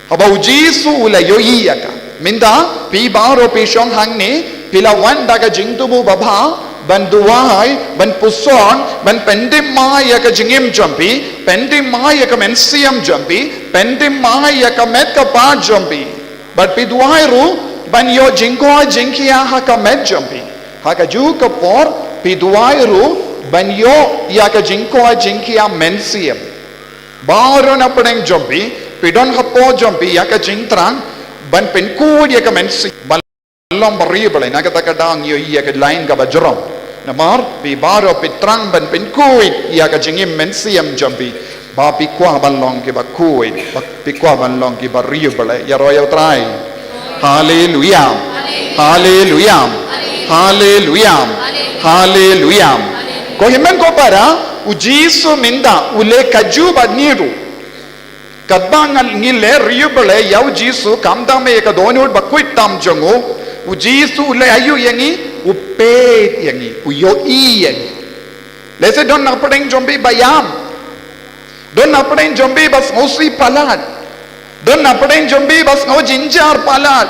Haba U Jisu u la ïohi ïa ka. Mynta phi baroh phi shong hangne, phi la wan da ka jingthmu babha ban duwai, ban puson, ban pyndem mai ïa ka jingim jong phi, pyndem mai ïa ka mynsiem jong phi, pyndem mai ïa ka met ka phad jong phi. Bad phi duwai ruh ban ïoh jingkoit jingkhiah ha ka met jong phi. Ha kajuh ka por phi duwai ruh ban ïoh ïa ka jingkoit jingkhiah mynsiem. Baroh na pdeng jong phi, phi don hapoh jong phi ïa ka jingthrang ban pynkhuid ïa ka mynsiem, ban long ba riewblei. Na kata ka daw ngi ïohi ïa ka line kaba jrong. Namar phi baroh phi thrang ban pynkhuid ïa ka jingim mynsiem jong phi, ba phi kwah ban long kiba khuid, ba phi kwah ban long kiba riewblei. Ïaroh ïa U Trai. Haleluia. Haleluia. Haleluia. Haleluia. Ko hynmen ko para, U Jisu mynta u leh kajuh bad ngi ruh. Katba ngan ngi leh riewblei ïa U Jisu, khamtam ïa ka dohnud bakhuid tam jong u, U Jisu u leh aïu ïa ngi? U peit ïa ngi, u ïohi ïa ngi. Lehse don na pdeng jong phi ba ïam. Don na pdeng jong phi ba sngewsih palat. Don na pdeng jong phi ba sngew jynjar palat.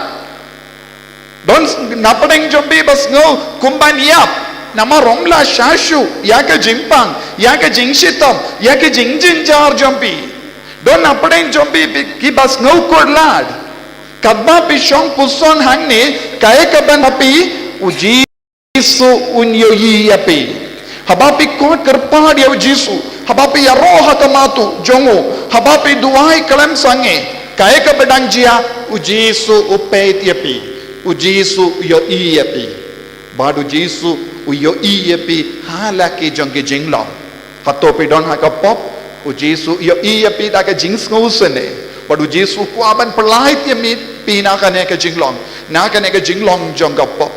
Don na pdeng jong phi ba sngew kum ban ïap, namar ym lah shisha shuh ïa ka jingpang, ïa ka jingshitom, ïa ka jingjynjar jong phi. Don na pdeng jong phi, phi, kiba sngew khuslai. Katba phi shong puson hangne, kaei kaban phi, U Jisu un ïohi ïa phi. Haba phi khot kyrpad ïa U Jisu, haba phi ïaroh ha ka matuk jong u, haba phi duwai khlem sangeh, kaei kaba dang jia? U Jisu u peit ïa phi. U Jisu u ïohi ïa phi. Bad U Jisu u ïohi ïa phi ha la ki jong ki jinglong. Hato phi don ha ka pop? U Jisu u ïohi ïa phi da ka jingsngewsynei. Bad U Jisu u kwah ban pyllait ïa phi na kane ka jinglong, na kane ka jinglong jong ka pop.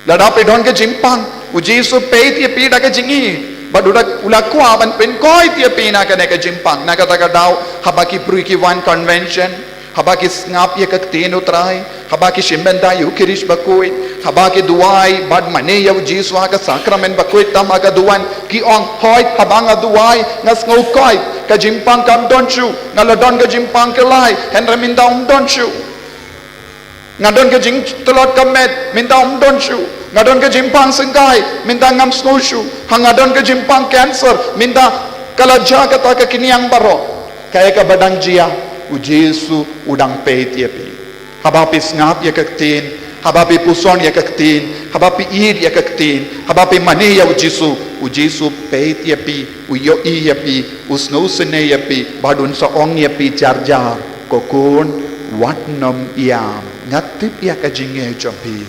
Lada phi don ka jingpang, U Jisu u peit ïa phi da ka jingïeit. Bad u la, u la kwah ban pynkoit ïa phi na kane ka jingpang. Na kata ka daw, haba ki briew ki wan convention, haba ki sngap ïa ka ktien U Trai, haba ki shim bynta ïa u Khrist bakhuid, haba ki duwai bad mane ïa U Jisu ha ka sakramen bakhuid tam ha ka duwan, ki ong, hooid, haba nga duwai nga sngew koit, ka jingpang kam don shuh, nga la don ka jingpang khlaiñ, hynrei mynta ym don shuh. Nga don ka jingtlot ka met, mynta ym don shuh. Nga don ka jingpang syngkai, mynta ngam sngew shuh. Ha nga don ka jingpang cancer, mynta ka la jia kata ka khñiang baroh. Kaei kaba dang jia? U Jisu u dang peit ïa phi. Haba phi sngap ïa ka ktien, haba phi puson ïa ka ktien, haba phi ïeit ïa ka ktien, haba phi mane ïa U Jisu, U Jisu u peit ïa phi, u ïohi ïa phi, u sngewsynei ïa phi, bad un sa ong ïa phi jar jar, ko khun, wat nym ïam. Nga tip ïa ka jingeh jong phi.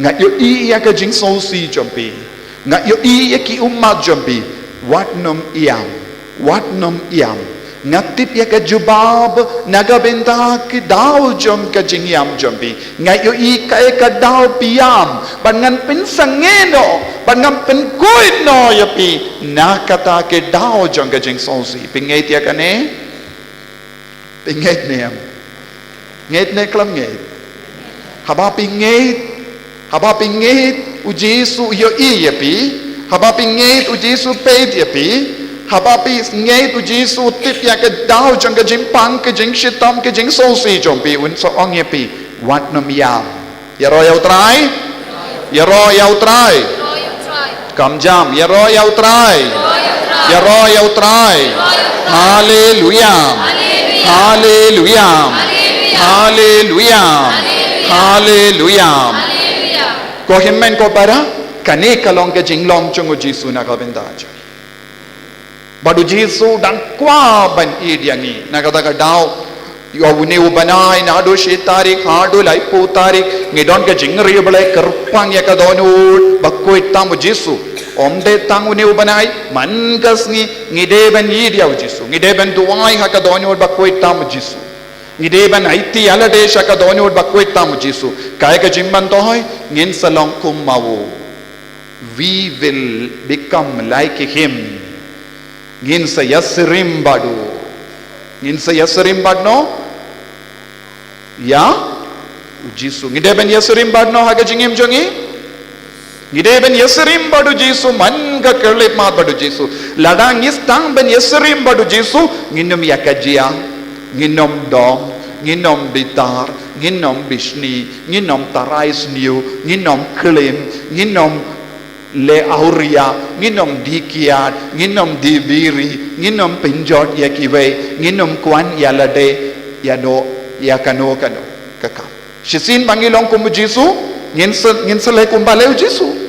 Nga ïohi ïa ka jingsngewsih jong phi. Nga ïohi ïa ki ummat jong phi. Wat nym ïam. Wat nym ïam. Nga tip ïa ka jubab na ka bynta ki daw jong ka jingïam jong phi. Nga ïohi kaei ka daw phi ïam. Bad ngan pynsangeh noh, bad ngan pynkhuid noh ïa phi na kata ki daw jong ka jingsngewsih. Phi ngeit ïa kane? Phi ngeit ne em? Ngeit ne khlem ngeit? Haba phi ngeit, haba phi ngeit U Jisu u ïohi ïa phi, haba phi ngeit U Jisu u peit ïa phi, haba phi ngeit U Jisu u tip ïa ka daw jong ka jingpang, ka jingshitom, ka jingsngewsih jong phi, un sa ong ïa phi, wat nym ïam. Ïaroh ïa U Trai. Ïaroh ïa U Trai. Kam jam, ïaroh ïa U Trai. Ïaroh ïa U Trai. Haleluia. Haleluia. Haleluia. Haleluia. Ko hynmen ko para, kane ka long ka jinglong jong U Jisu na ka bynta jong ngi. Bad U Jisu u dang kwah ban ïeit ïa ngi. Na kata ka daw, Ïa une u bnai naduh shi tarik haduh laiphew tarik ngi don ka jingriewblei kyrpang ïa ka dohnud bakhuid tam u Jisu. Ym dei tang une u bnai, man ka sngi ngi dei ban ïeit ïa u Jisu, ngi dei ban duwai ha ka dohnud bakhuid tam u Jisu. Ngi dei ban aiti ïalade sha ka dohnud bakhuid tam u Jisu. Kaei ka jingmyntoi? Ngin sa long kum ma u. We will become like him. Ngin sa ïasyriem bad u. Ngin sa ïasyriem bad no? Ïa u Jisu. Ngi dei ban ïasyriem bad no ha ka jingim jong ngi? Ngi dei ban ïasyriem bad u Jisu, man ka khyllipmat bad u Jisu. Lada ngi sdang ban ïasyriem bad u Jisu, ngin ym ïa ka jia, ngin ym dom, ngin ym bitar, ngin ym bishni, ngin ym tarai sniew, ngin ym klim, ngin ym leh awria, ngin ym dih kiad, ngin ym dih biri, ngin ym pynjot ïa kiwei, ngin ym kwah ïalade ïa no, ïa kano kano ka kam. Shisien ba ngi long kum u Jisu, ngin sa, ngin sa leh kumba leh u Jisu.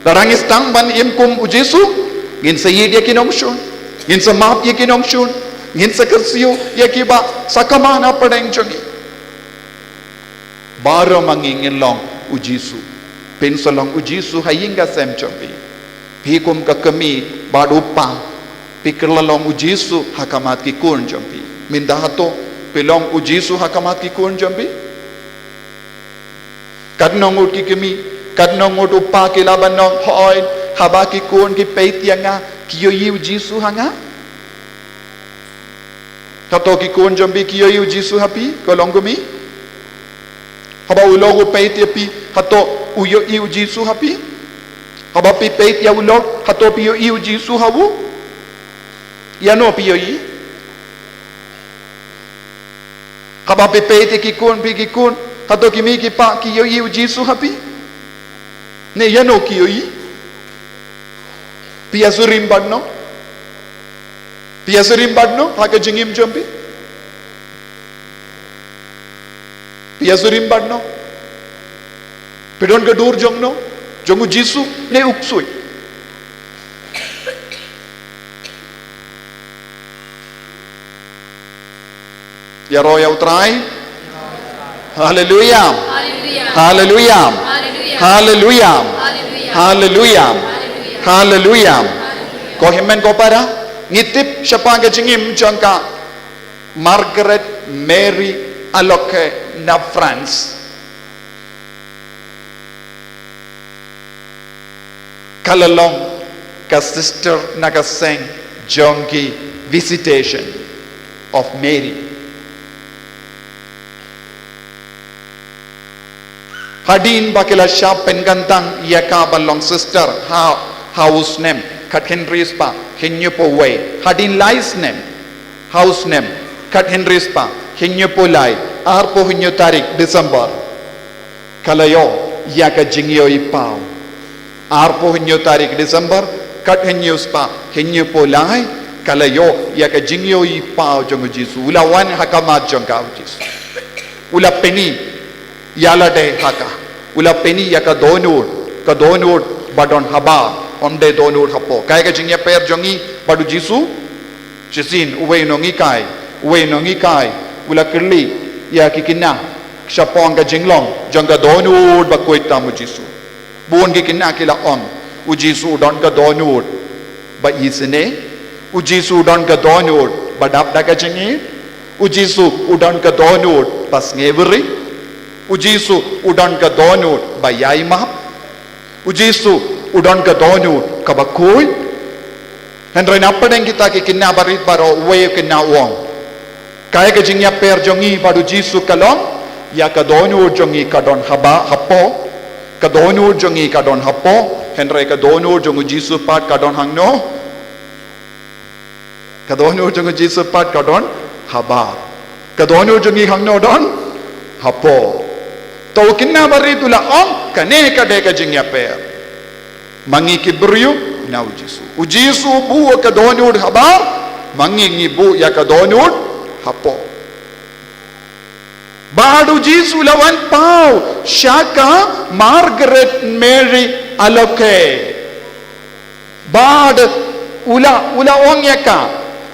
Lada ngi sdang ban im kum u Jisu, ngin sa ïeit ïa ki nongshun, ngin sa map ïa ki nongshun, ngin sa kyrsiew ïa kiba sakma na pdeng jong ngi. Baroh ma ngi ngin long u Jisu. Phin sa long u Jisu ha ïing ha sem jong phi. Phi kum ka kmie bad u kpa, phi kylla long u Jisu ha khmat ki khun jong phi. Mynta hato phi long u Jisu ha khmat ki khun jong phi? Katno ngut ki kmie, katno ngut u kpa ki lah ban ong, hooid, haba ki khun ki peit ïa nga, ki ïohi u Jisu ha nga? Hato ki khun jong phi ki ïohi u Jisu ha phi, ko longkmie? Haba u lok u peit ïa phi, hato u ïohi u Jisu ha phi? Haba phi peit ïa u lok, hato phi ïohi u Jisu ha u? Ïa no phi ïohi? Haba phi peit ïa ki khun phi ki khun, hato ki kmie ki kpa ki ïohi u Jisu ha phi? Ne ïa no ki ïohi? Phi ïasyriem bad no? Phi ïasyriem bad no ha ka jingim jong phi? Phi ïasyriem bad no? Phi don ka dur jong no? Jong u Jisu ne u ksuid? Ïaroh ïa u Trai. Haleluia. Haleluia. Haleluia. Haleluia. Haleluia. Haleluia. Ko hynmen ko para, ngi tip shaphang ka jingim jong ka Margaret Mary Aloke na France. Ka la long ka sister na ka seng jong ki Visitation of Mary. Hadien ba ki la shah pynkyntang ïa ka ban long sister ha, ha u snem khathynriew spah hynñiewphew wei. Hadien lai snem, ha u snem khathynriew spah hynñiewphew lai, arphew hynñiew tarik December, ka la ïoh ïa ka jingïohipaw. Arphew hynñiew tarik December, khathynñiew spah hynñiewphew lai, ka la ïoh ïa ka jingïohipaw jong u Jisu. U la wan ha khmat jong ka u Jisu. U la pyni ïalade ha ka. U la pyni ïa ka dohnud, ka dohnud ba don habar, ym dei dohnud hapoh. Kaei ka jingïapher jong ngi bad u Jisu? Shisien uwei u nonghikai, uwei u nonghikai u la kylli ïa ki khynnah shaphang ka jinglong jong ka dohnud bakhuid tam u Jisu. Bun ki khynnah ki la ong, u Jisu u don ka dohnud ba isynei, u Jisu u don ka dohnud ba dap da ka jingïeit, u Jisu u don ka dohnud ba sngewrit, u Jisu u don ka dohnud ba ïai map, u Jisu u don ka dohnud kaba khuid. Hynrei na pdeng kita ki khynnah barit baroh, uwei u khynnah u ong, kaei ka jingïapher jong ngi bad u Jisu ka long, ïa ka dohnud jong ngi ka don haba, hapoh. Ka dohnud jong ngi ka don hapoh, hynrei ka dohnud jong u Jisu pat ka don hangno? Ka dohnud jong u Jisu pat ka don habar. Ka dohnud jong ngi hangno don? Hapoh. To u khynnah barit u la ong, kane ka dei ka jingïapher. Ma ngi ki briew na u Jisu. U Jisu u buh ka dohnud habar, ma ngi ngi buh ïa ka dohnud hapoh. Bad u Jisu u la wan paw sha ka Margaret Mary Aloke. Bad u la, u la ong ïa ka,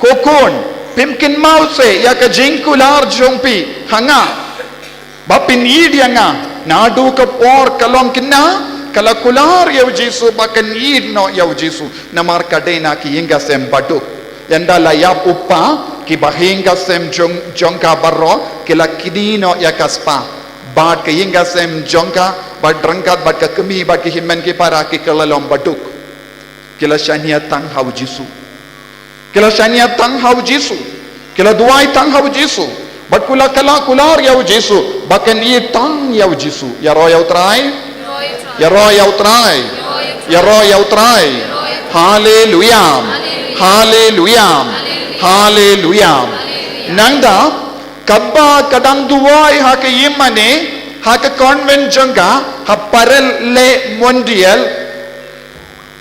ko khun, Phim kynmaw seh ïa ka jingkular jong phi ha nga, ba phin ïeit ïa nga. Naduh ka por ka long kine, ka la kular ïa u Jisu ba kan ïeit noh ïa u Jisu. Namar ka dei na ki ïing ka sem baduk. Ynda la ïap u kpa, ki bahaïing ka sem jong, jong ka baroh ki la kynnoh ïa ka spah. Bad ka ïing ka sem jong ka, bad ryngkat bad ka kmie bad ki hynmen ki para ki kylla long baduk. Ki la shaniah tang ha u Jisu. Ki la shaniah tang ha u Jisu. Ki la duwai tang ha u Jisu. Bad ki la kylla kular ïa u Jisu ba kan ïeit tang ïa u Jisu. Ïaroh ïa u Trai. Ïaroh ïa u Trai. Ïaroh ïa u Trai. Haleluya. Haleluya. Haleluya. Nangta, katba ka dang duwai ha ka ïing mane, ha ka convent jong ka, ha Parel le Mondial,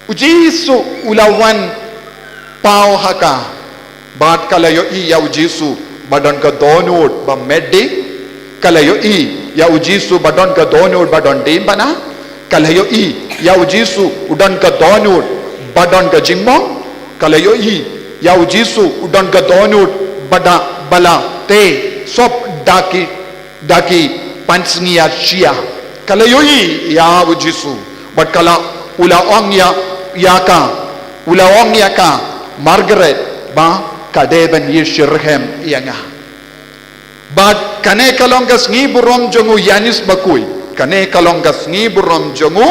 u Jisu u la wan paw ha ka. Bad ka la ïohi ïa u Jisu ba don ka dohnud ba met dih. Ka la ïohi ïa u Jisu ba don ka dohnud ba don diengphna. Ka la ïohi ïa u Jisu u don ka dohnud ba don ka jingmong. Ka la ïohi ïa u Jisu u don ka dohnud ba da, ba la tei sop da ki, da ki pansngiat shyiap. Ka la ïohi ïa u Jisu. Bad ka la, u la ong ïa, ïa ka, u la ong ïa ka Margaret ba ka dei ban ïeit shitrhem ïa nga. Bad kane ka long ka sngi burom jong u Ïoannis Bakhuid. Kane ka long ka sngi burom jong u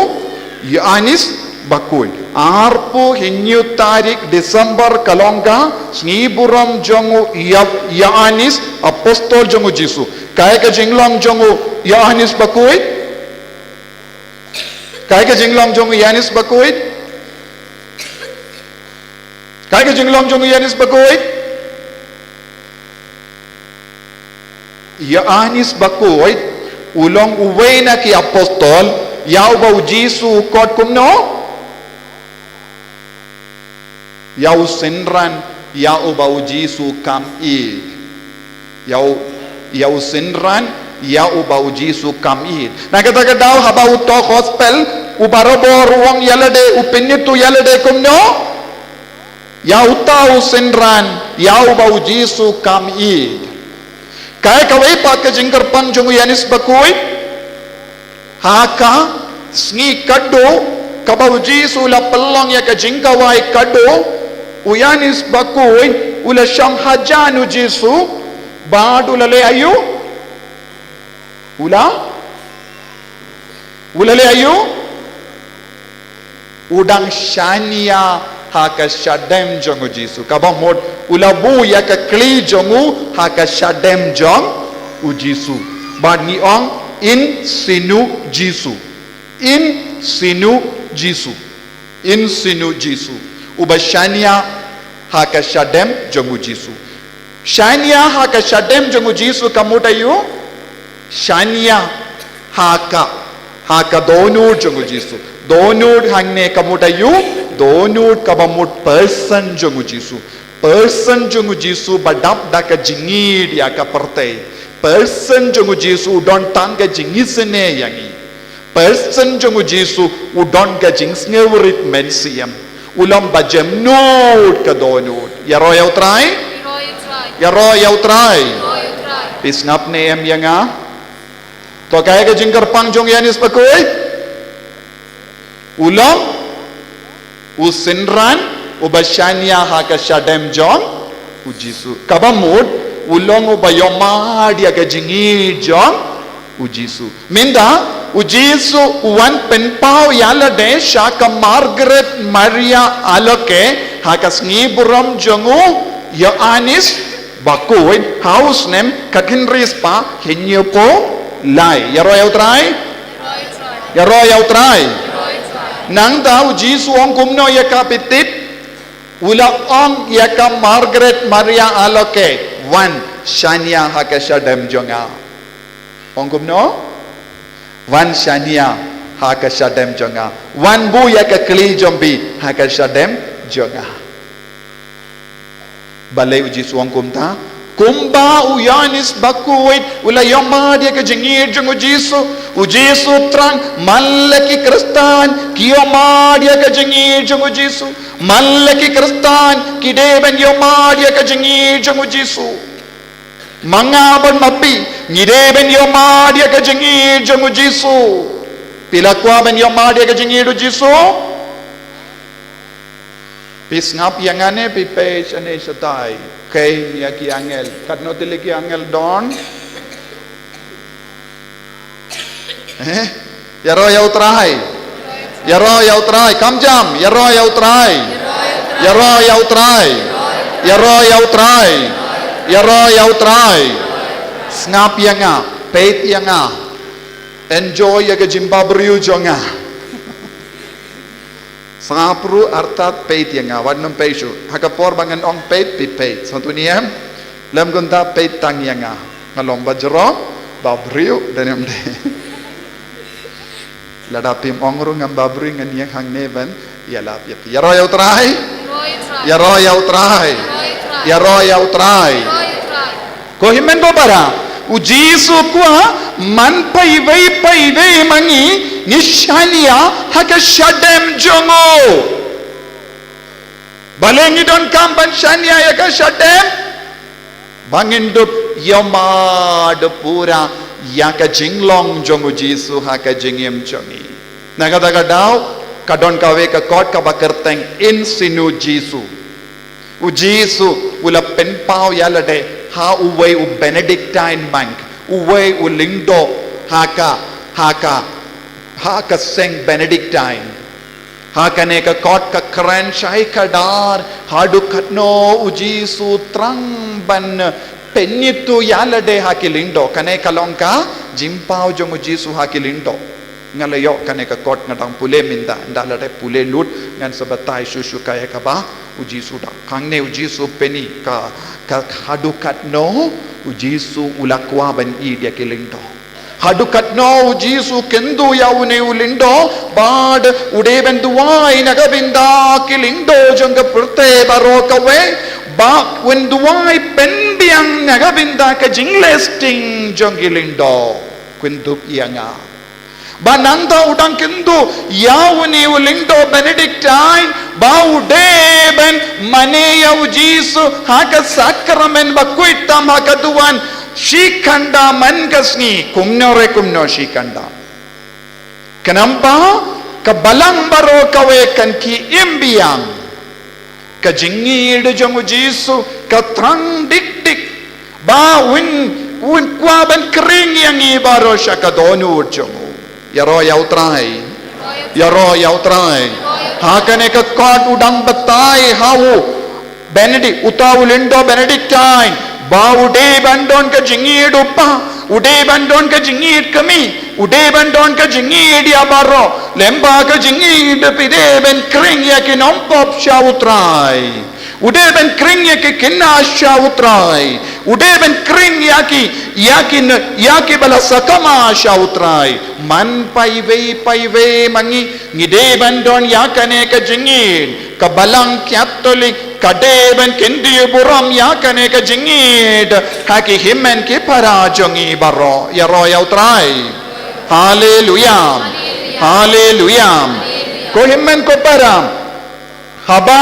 Ïoannis Bakhuid. Arphew hynñiew tarik December ka long ka sngi burom jong u Ïo-, Ïoannis, apostol jong u Jisu. Kaei ka jinglong jong u Ïoannis Bakhuid? Kaei ka jinglong jong u Ïoannis Bakhuid? Kaei ka jinglong jong u Ïoannis Bakhuid? Ïoannis Bakhuid u long uwei na ki apostol ïa uba u Jisu u khot kumno? Ïa u synran ïa uba u Jisu kam ïeit. Ïa u, ïa u synran ïa uba u Jisu kam ïeit. Na kata ka daw haba uto u gospel u barabor u ong ïa lade, u pynïathuh ïa lade kumno? Ïa uta u synran ïa uba u Jisu kam ïeit. Kaei kawei pat ka jingkyrpang jong u Ïoannis Bakhuid? Ha ka sngi khatduh kaba u Jisu u la pynlong ïa ka jingkhawai khatduh, u Ïoannis Bakhuid u la shong hajan u Jisu bad u la leh aïu? U la, u la leh aïu? U dang shaniah ha ka shadem jong u Jisu. Kaba mut u la buh ïa ka kli jong u ha ka shadem jong u Jisu. Bad ngi ong, in sinu Jisu. In sinu Jisu. In sinu Jisu. Uba shaniah ha ka shadem jong u Jisu. Shaniah ha ka shadem jong u Jisu ka mut aïu? Shaniah ha ka, ha ka dohnud jong u Jisu. Dohnud hangne ka mut aïu? Dohnud kaba mut person jong u Jisu. Person jong u Jisu ba dap da ka jingïeit ïa ka pyrthei. Person jong u Jisu u don tang ka jingisynei ïa ngi. Person jong u Jisu u don ka jingsngewrit mynsiem. U long ba jem nud ka dohnud. Ïaroh ïa u Trai. Ïaroh ïa u Trai. Phi sngap ne em ïa nga? To kaei ka jingkyrpang jong u Ïoannis Bakhuid? U long u synran uba shaniah ha ka shadem jong u Jisu. Kaba mut u long uba ïohmad ïa ka jingïeit jong u Jisu. Mynta u Jisu u wan pynpaw ïa lade sha ka Margaret Maria Aloke ha ka sngi burom jong u Ïoannis Bakhuid ha u snem khathynriew spah hynñiewphew lai. Ïaroh ïa u Trai. Ïaroh ïa u Trai. Nangta u Jisu u ong kumno ïa ka, phi tip? U la ong ïa ka Margaret Maria Aloke, wan shaniah ha ka shadem jong nga. Ong kumno? Wan shaniah ha ka shadem jong nga. Wan buh ïa ka kli jong phi ha ka shadem jong nga. Balei u Jisu u ong kumta? Kumba u Ïoannis Bakhuid u la ïohmad ïa ka jingïeit jong u Jisu, U Jisu u thrang, man la ki Khristan ki ïohmad ïa ka jingïeit jong u Jisu. Man la ki Khristan ki dei ban ïohmad ïa ka jingïeit jong u Jisu. Ma nga bad ma phi, ngi dei ban ïohmad ïa ka jingïeit jong u Jisu. Phi la kwah ban ïohmad ïa ka jingïeit u Jisu? Phi sngap ïa nga ne phi peit shane shatai? Kheiñ ïa ki angel. Katno tylli ki angel don? Eh? Ïaroh ïa u Trai. Ïaroh ïa u Trai. Kam jam. Ïaroh ïa u Trai. Ïaroh ïa u Trai. Ïaroh ïa u Trai. Ïaroh ïa u Trai. Sngap ïa nga. Peit ïa nga. Enjoy ïa ka jingbabriew jong nga. Sngap ruh artat, peit ïa nga, wat nym peit shuh. Ha ka por ba ngan ong peit, phi peit. Sa tu ni em. Lem kumta peit tang ïa nga. Nga long ba jrong, babriew, dei ne em dei? Lada phim ong ruh ngam babriew, ngan ïeng hangne ban ïalap ïa phi. Ïaroh ïa u Trai. Ïaroh ïa u Trai. Ïaroh ïa u Trai. Ko hynmen ko para, u Jisu u kwah, man paiwei paiwei ma ngi, ngi shaniah ha ka shadem jong u. Balei ngi donkam ban shaniah ïa ka shadem? Ba ngin dup ïohmad pura ïa ka jinglong jong u Jisu ha ka jingim jong ngi. Na kata ka daw, ka don kawei ka kot kaba kyrteng Insinu Jisu. U Jisu u la pynpaw ïa lade ha uwei u Benedictine monk, uwei u lyngdoh ha ka, ha ka, ha ka seng Benedictine. Ha kane ka kot ka kren shai kdar haduh katno u Jisu u thrang ban pynithuh ïa lade ha ki lyngdoh. Kane ka long ka jingpaw jong u Jisu ha ki lyngdoh. Nga la ïoh kane ka kot, nga dang pule mynta, ynda la dep pule lut ngan sa batai shuh shuh kaei kaba u Jisu u dang. Hangne u Jisu u pyni ka, ka haduh katno u Jisu u la kwah ban ïeit ïa ki lyngdoh. Haduh katno u Jisu u kynduh ïa une u lyngdoh bad u dei ban duwai na ka bynta ki lyngdoh jong ka pyrthei baroh kawei, ba un duwai pynbiang na ka bynta ka jingleh sting jong ki lyngdoh. Kynduh ïa nga. Ba nangta u dang kynduh ïa une u lyngdoh Benedictine, ba u dei ban mane ïa u Jisu ha ka sakramen bakhuid tam ha ka duwan shi kynda man ka sngi, kumno re kumno shi kynda. Khnang ba ka balang baroh kawei kan khie im biang. Ka jingïeit jong u Jisu ka thrang dik dik. Ba un, un kwah ban khring ïa ngi baroh sha ka dohnud jong u. Ïaroh ïa u Trai. Ïaroh ïa u Trai. Ha kane ka kot u dang batai ha u Benedict, uta u lyngdoh Benedictine. Ba u dei ban don ka jingïeit u pa, u dei ban don ka jingïeit kmie, u dei ban don ka jingïeit ïa baroh. Lem bad ka jingïeit phi dei ban khring ïa ki nongpop sha u Trai. U dei ban khring ïa ki khynnah sha u Trai. U dei ban khring ïa ki, ïa ki, ïa ki ba la sakma sha u Trai. Man paiwei paiwei ma ngi, ngi dei ban don ïa kane ka jingïeit. Ka balang Katholik ka dei ban kyntiew burom ïa kane ka jingïeit ha ki hynmen ki para jong ngi baroh. Ïaroh ïa u Trai. Haleluia. Haleluia. Ko hynmen ko para, haba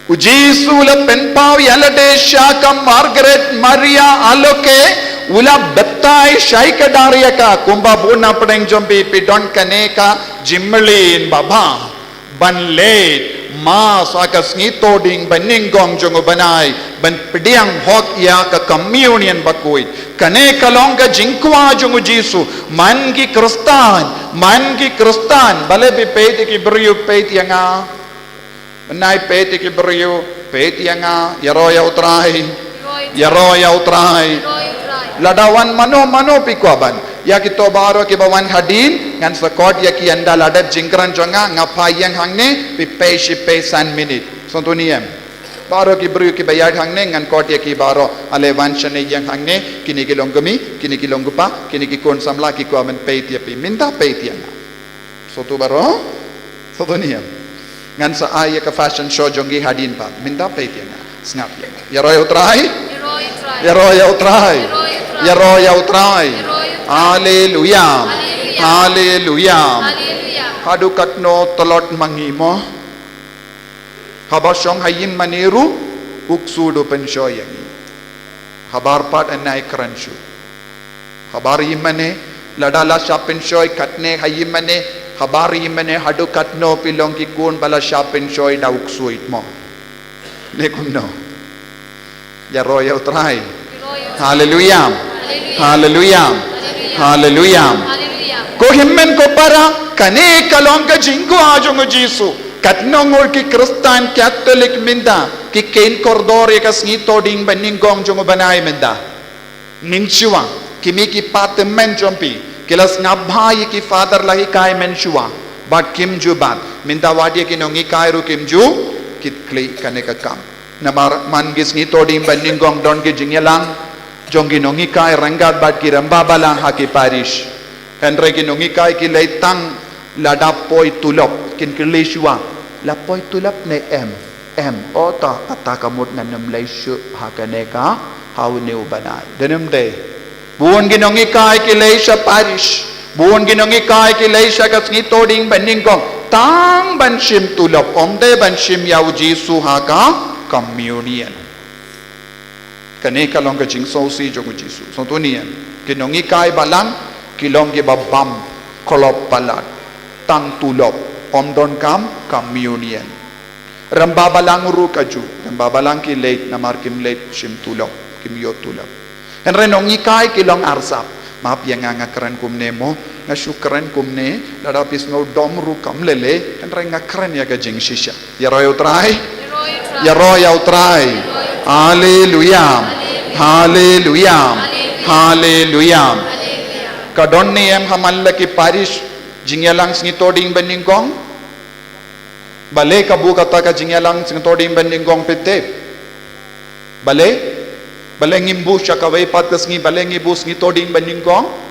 u Jisu u la pynpaw ïa lade sha ka Margaret Maria Alacoque, u la batai shai kdar ïa ka. Kumba bun na pdeng jong phi phi don kane ka jingmlien babha ban leit Mass ha ka sngi Thohdieng ba nyngkong jong u bnai, ban pdiang hok ïa ka Communion bakhuid. Kane ka long ka jingkwah jong u Jisu. Man ki Khristan, man ki Khristan. Balei phi peit ïa ki briew, peit ïa nga. Mynta peit ïa ki briew, peit ïa nga, ïaroh ïa u Trai. Ïaroh ïa u Trai. Lada wan mano mano phi kwah ban. Ïa kito baroh kiba wan hadien, ngan sa khot ïa ki ynda la dep jingkren jong nga, nga phai ïeng hangne, phi peit shi peit san minit. Sngewthuh ne em? Baroh ki briew kiba ïaid hangne, ngan khot ïa ki baroh, ale wan shane ïeng hangne, kine ki long kmie, kine ki long kpa, kine ki khun samla, ki kwah ban peit ïa phi. Mynta peit ïa nga. Sngewthuh baroh? Sngewthuh ne em? Ngan sa ai ïa ka fashion show jong ki hadien pat. Mynta peit ïa nga. Sngap ïa nga. Ïaroh ïa u Trai. Ïaroh ïa u Trai. Ïaroh ïa u Trai. Haleluya. Haleluya. Haduh katno tlot ma ngi mo? Haba shong ha ïing mane ruh u ksu u pynshoi ïa ngi. Habar pat yn ai kren shuh. Habar ïing mane, lada la shah pynshoi katne ha ïing mane, habar ïing mane haduh katno phi long ki khun ba la shah pynshoi da u ksu mo? Ne kumno? Ïaroh ïa u Trai. Haleluya. Haleluya. Haleluya. Ko hynmen ko para, kane ka long ka jingkwah jong u Jisu. Katno ngut ki Khristan Katholik mynta ki kheiñ kordor ïa ka sngi Thohdieng Banyngkong jong u bnai mynta. Mynshuwa ki mei ki pa tymmen jong phi ki la sngap bha ïa ki father la hikai mynshuwa, bad kim ju bat. Mynta wat ïa ki nonghikai ruh kim ju kit khlieh kane ka kam. Namar man ki sngi Thohdieng Banyngkong don ki jingïalang jong ki nonghikai ryngkat bad ki rangbah balang ha ki parish. Hynrei ki nonghikai ki leit tang lada poi tulop, kin kylli shuwa, la poi tulop ne em? Em. O ta, kata ka mut ngan ym leit shuh ha kane ka, ha une u bnai. Dei ne ym dei? Bun ki nonghikai ki leit sha parish, bun ki nonghikai ki leit sha ka sngi Thohdieng Banyngkong, tang ban shim tulop, ym dei ban shim ïa u Jisu ha ka communion. Kane ka long ka jingsngewsih jong u Jisu. Sngewthuh ïa ngi, ki nonghikai balang ki long kiba bam klop palat, tang tulop, ym donkam communion. Rangbah balang ruh kajuh, rangbah balang ki leit namar kim leit shim tulop, kim ïoh tulop. Hynrei nonghikai ki long arsap. Map ïa nga, nga kren kumne mo, nga shu kren kumne, lada phi sngew dom ruh kam lei, hynrei nga kren ïa ka jingshisha. Ïaroh ïa u Trai. Ïaroh ïa u Trai. Haleluya. Haleluya. Haleluya. Ka don ne em ha man la ki parish jingïalang sngi Thohdieng Banyngkong? Balei ka buh kata ka jingïalang sngi Thohdieng Banyngkong, phi tip? Balei? Balei ngim buh sha kawei pat ka sngi, balei ngi buh sngi Thohdieng Banyngkong?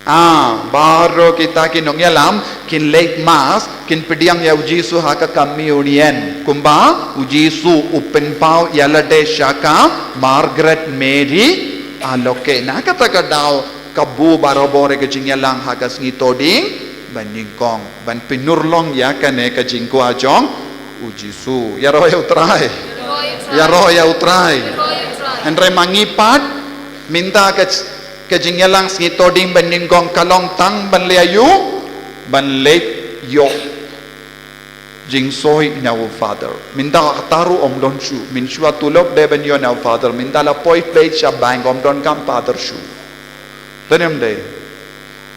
Ah, baroh kita ki nongïalam kin leit mass, kin pdiang ïa u Jisu ha ka communion. Kumba u Jisu u pynpaw ïa lade sha ka Margaret Mary Alacoque. Na kata ka daw ka buh barabor ïa ka jingïalang ha ka sngi Thohdieng Banyngkong ban pynurlong ïa kane ka jingkwah jong u Jisu. Ïaroh ïa u Trai. Ïaroh ïa u Trai. Hynrei ma ngi pat mynta ka, ka jingïalang sngi Thohdieng Banyngkong ka long tang ban leit ïa u, ban leit ïoh jingsoi na u father. Mynta kata ruh ym don shuh, mynshuwa tulop dei ban ïoh na u father, mynta la poi peit sha bank, ym donkam father shuh. Te ne ym dei?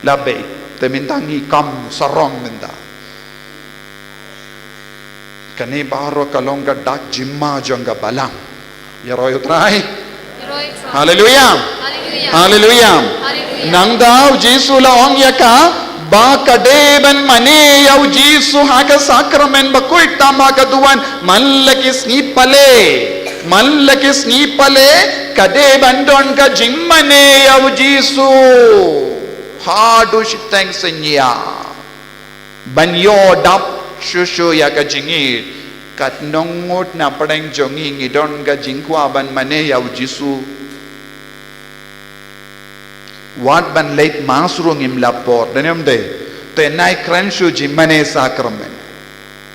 La beit, te mynta ngi kam sarong mynta. Kane baroh ka long ka dak jingma jong ka balang. Ïaroh ïa u Trai. Haleluya. Haleluya. Nangta u Jisu u la ong ïa ka ba ka dei ban mane ïa u Jisu ha ka sakramen bakhuid tam ha ka duwan man la ki sngi pale. Man la ki sngi pale ka dei ban don ka jingmane ïa u Jisu haduh shiteng synñia. Ban ïoh dap shuh shuh ïa ka jingïeit. Katno ngut na pdeng jong ngi ngi don ka jingkwah ban mane ïa u Jisu? Wat ban leit mass ruh ngim lap por, dei ne ym dei? Te nai kren shuh jingmane sakramen.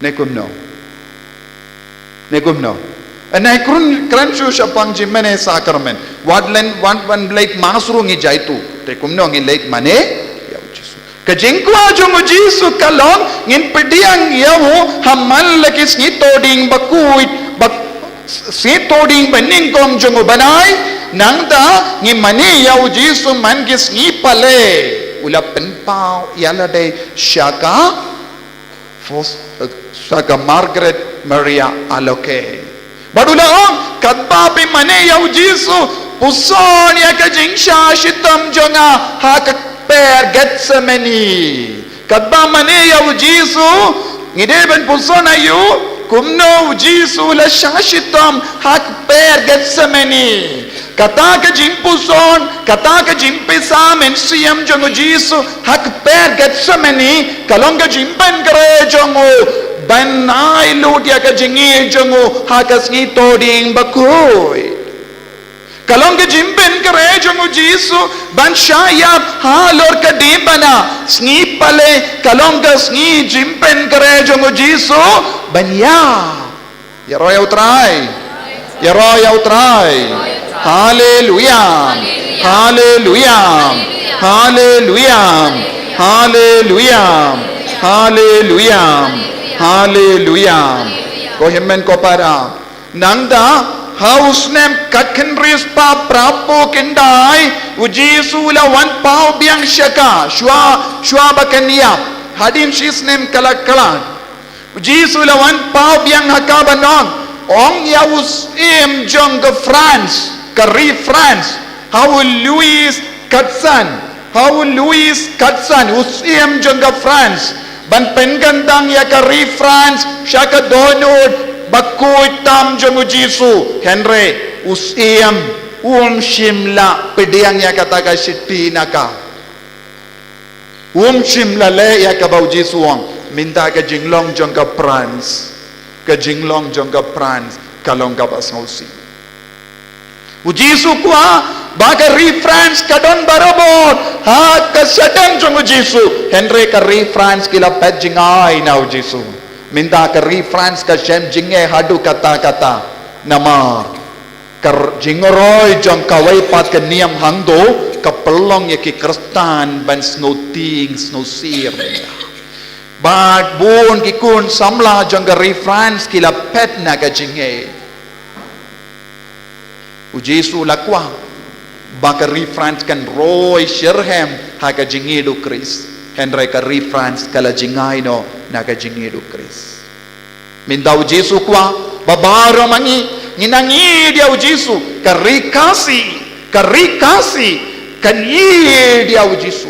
Ne kumno? Ne kumno? Nai kren, kren shuh shaphang jingmane sakramen. Wat len, wat ban leit mass ruh ngi jaitu. Te kumno ngin leit mane ïa u Jisu? Ka jingkwah jong u Jisu ka long ngin pdiang ïa u ha man la ki sngi Thohdieng bakhuid, bak, sngi Thohdieng banyngkong jong u bnai, nangta ngin mane ïa u Jisu man ki sngi pale. U la pynpaw ïa lade sha ka Fos-, eh, sha ka Margaret Maria Alacoque. Bad u la ong, katba phi mane ïa u Jisu, puson ïa ka jingshah shitom jong nga ha ka kper Gethsemane. Katba mane ïa u Jisu, ngi dei ban puson aïu, kumno u Jisu u la shah shitom ha ka kper Gethsemane. Kata ka jingpuson, kata ka jingpisa mynsiem jong u Jisu ha ka kper Gethsemane, ka long ka jingpynkhreh jong u ban ai lut ïa ka jingïeit jong u ha ka sngi Thohdieng bakhuid. Ka long ka jingpynkhreh jong u Jisu ban shah ïap halor ka diengphna. Sngi Palei ka long ka sngi jingpynkhreh jong u Jisu ban ïap. Ïaroh ïa U Trai. Ïaroh ïa U Trai. Haleluya. Haleluya. Haleluya. Haleluya. Haleluya. Haleluya. Ko hynmen ko para. Nangta ha u snem khatkhyndai spah phraphew khyndai, u Jisu u la wan paw biang sha ka, shuwa, shuwa ba kan ïap. Hadien shi snem ka la khlad. U Jisu u la wan paw biang ha ka ban ong, ong ïa u syiem jong ka France, ka ri France, ha u Louis Quatorze, ha u Louis Quatorze, u syiem jong ka France, ban pynkyntang ïa ka ri France sha ka dohnud bakhuid tam jong u Jisu. Hynrei u syiem um shym la pdiang ïa kata ka shithi na ka. Um shym la leh ïa kaba u Jisu u ong. Mynta ka jinglong jong ka France, ka jinglong jong ka France ka long kaba sngewsih. U Jisu u kwah ba ka ri France ka don barabor ha ka shadem jong u Jisu. Hynrei ka ri France ki la phet jngai na u Jisu. Mynta ka ri France ka shem jingeh haduh katta katta. Namar ka r-, jingroi jong kawei pat ka niam hangto ka pynlong ïa ki Khristan ban sngewtieng sngewsih. Bad bun ki khun samla jong ka ri France ki la phet na ka jingeh. U Jisu u la kwah ba ka ri France kan roi shitrhem ha ka jingïeid u Khrist. Hynrei ka ri France ka la jngai noh na ka jingïeid u Khrist. Mynta u Jisu u kwah ba baroh ma ngi ngin ïeid ïa u Jisu. Ka ri Khasi, ka ri Khasi kan ïeid ïa u Jisu.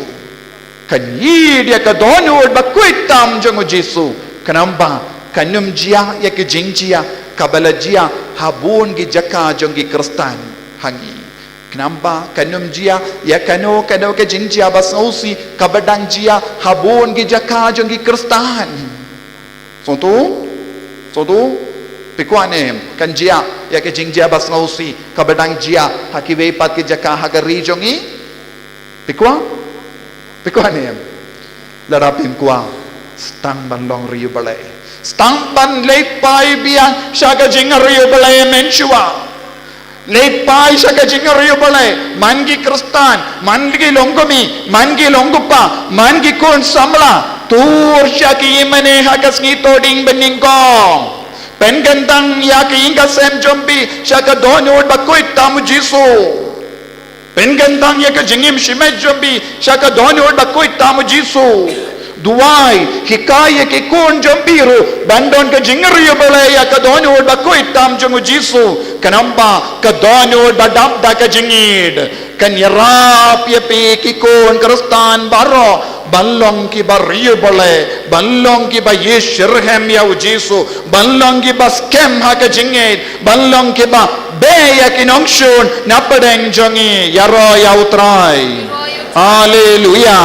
Kan ïeid ïa ka dohnud bakhuid tam jong u Jisu. Khnang ba kan ym jia ïa ka jingjia kaba la jia ha bun ki jaka jong ki Khristan ha ngi. Khnang ba kan ym jia ïa kano kano ka jingjia ba sngewsih kaba dang jia ha bun ki jaka jong ki Khristan. Sngewthuh? Sngewthuh? Phi kwah ne em kan jia ïa ka jingjia ba sngewsih kaba dang jia ha kiwei pat ki jaka ha ka ri jong ngi? Phi kwah? Phi kwah ne em? Lada phim kwah, sdang ban long riewblei. Sdang ban leit phai biang sha ka jingriewblei mynshuwa. Leit phai sha ka jingriewblei, man ki Khristan, man ki longkmie, man ki longkpa, man ki khun samla, tur sha ki ïingmane ha ka sngi Thohdieng banyngkong. Pynkyntang ïa ka ïing ka sem jong phi sha ka dohnud bakhuid tam u Jisu. Pynkyntang ïa ka jingim shimet jong phi sha ka dohnud bakhuid tam u Jisu. Duwai, hikai ïa ki khun jong phi ruh ban don ka jingriewblei ïa ka dohnud bakhuid tam jong u Jisu. Khnang ba ka dohnud ba dap da ka jingïeid kan ïarap ïa phi ki khun Khristan baroh ban long kiba riewblei, ban long kiba ïeit shitrhem ïa u Jisu, ban long kiba skhem ha ka jingïeid, ban long kiba beh ïa ki nongshun na pdeng jong ngi. Ïaroh ïa u Trai. Haleluya.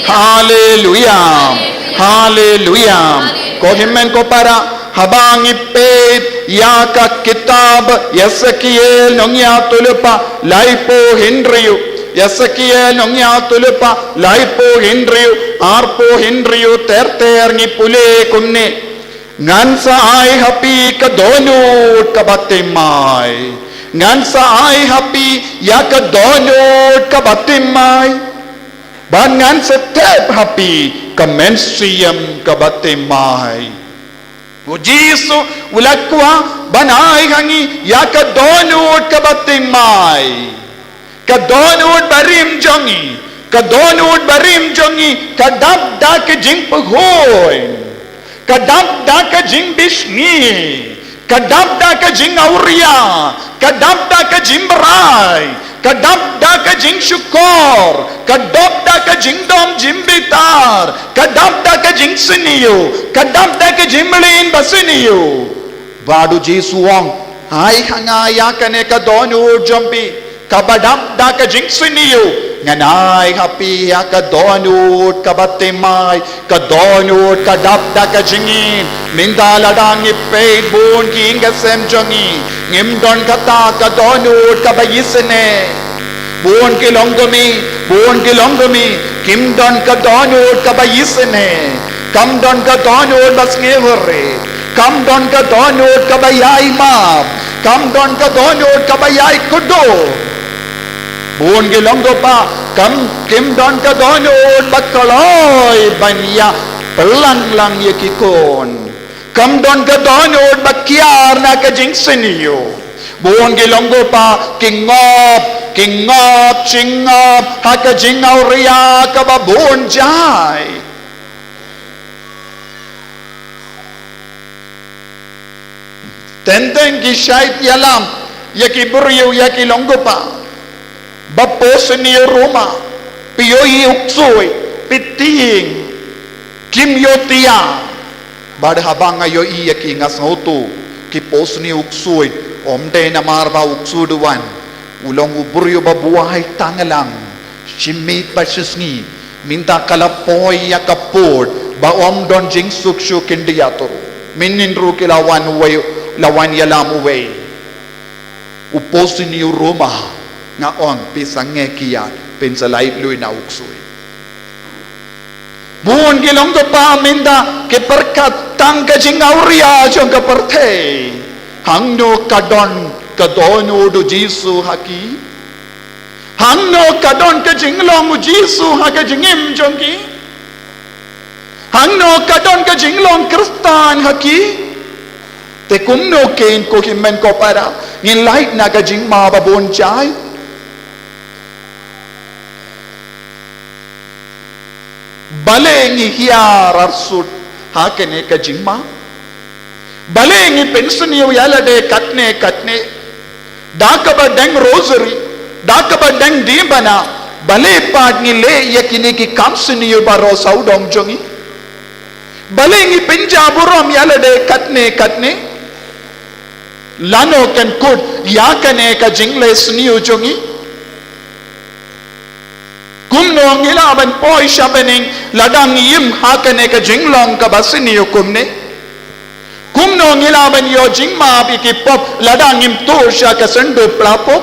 Haleluya. Haleluya. Ko hynmen ko para, haba ngi peit ïa ka kitab Esekiel nongïathuhlypa laiphew hynriew. Esekiel nongïathuhlypa laiphew hynriew, arphew hynriew ter ter ngi pule kumne. Ngan sa ai ha phi ka dohnud kaba thymmai. Ngan sa ai ha phi ïa ka dohnud kaba thymmai. Bad ngan sa thep ha phi ka mynsiem kaba thymmai. U Jisu u la kwah ban ai ha ngi ïa ka dohnud kaba thymmai. Ka dohnud barim jong ngi, ka dohnud barim jong ngi ka dap da ka jingpyrkhat, ka dap da ka jingbishni, ka dap da ka jingawria, ka dap da ka jingbrai, ka dap da ka jingshukor, ka dap da ka jingdom jingbitar, ka dap da ka jingsniew, ka dap da ka jingmlien basniew. Bad u Jisu u ong, ai ha nga ïa kane ka dohnud jong phi kaba dap da ka jingsniew, Ngan ai ha phi ïa ka dohnud kaba thymmai, ka dohnud ka dap da ka jingim. Mynta lada ngi peit bun ki ïing ki sem jong ngi, ngim don kata ka dohnud kaba isynei. Bun ki longkmie, bun ki longkmie, kim don ka dohnud kaba isynei. Kam don ka dohnud ba sngewrit. Kam don ka dohnud kaba ïai map. Kam don ka dohnud kaba ïai kdup. Bun ki longkpa, kam, kim don ka dohnud ba kloi ban ïa pynlong lang ïa ki khun. Kam don ka dohnud ba kiar na ka jingsniew. Bun ki longkpa, ki ngop, ki ngop, ki ngop ha ka jingawria kaba bun jai. Teng teng ki shait ïalam ïa ki briew, ïa ki longkpa. Ba poi sniew ruh ma, phi ïohi u ksuid, phi tieng, kim ïoh tieng. Bad haba nga ïohi ïa ki nga sngewthuh, ki poi sniew u ksuid, ym dei namar ba u ksuid u wan, u long u briew ba buaid tang lang, shi miet bad shi sngi, mynta ka la poi ïa ka pud, ba ym don jingsuk shuh khyndiat ruh. Mynhynnin ruh ki la wan uwei, la wan ïalam uwei. U poi sniew ruh ma, nga ong phi sangeh ki ïa, phin sa lait lui na u ksuid. Bun ki longkpa mynta ki pyrkhat tang ka jingawria jong ka pyrthei. Hangno ka don ka dohnud u Jisu ha ki? Hangno ka don ka jinglong u Jisu ha ka jingim jong ki? Hangno ka don ka jinglong Khristan ha ki? Te kumno kein ko hynmen ko para, ngin lait na ka jingma ba bun jai? Balei ngi hiar arsut ha kane ka jingma? Balei ngi pynsniew ïa lade katne katne? Da kaba deng rosary, da kaba deng diengphna, balei pat ngi leh ïa kine ki kam sniew baroh sawdong jong ngi? Balei ngi pynjah burom ïa lade katne katne? Lano kan kut ïa kane ka jingleh sniew jong ngi? Kumno ngi lah ban poi sha bneng lada ngi im ha kane ka jinglong kaba sniew kumne? Kumno ngi lah ban ïoh jingmap ïa ki pop lada ngim tuh sha ka syndup pla pop?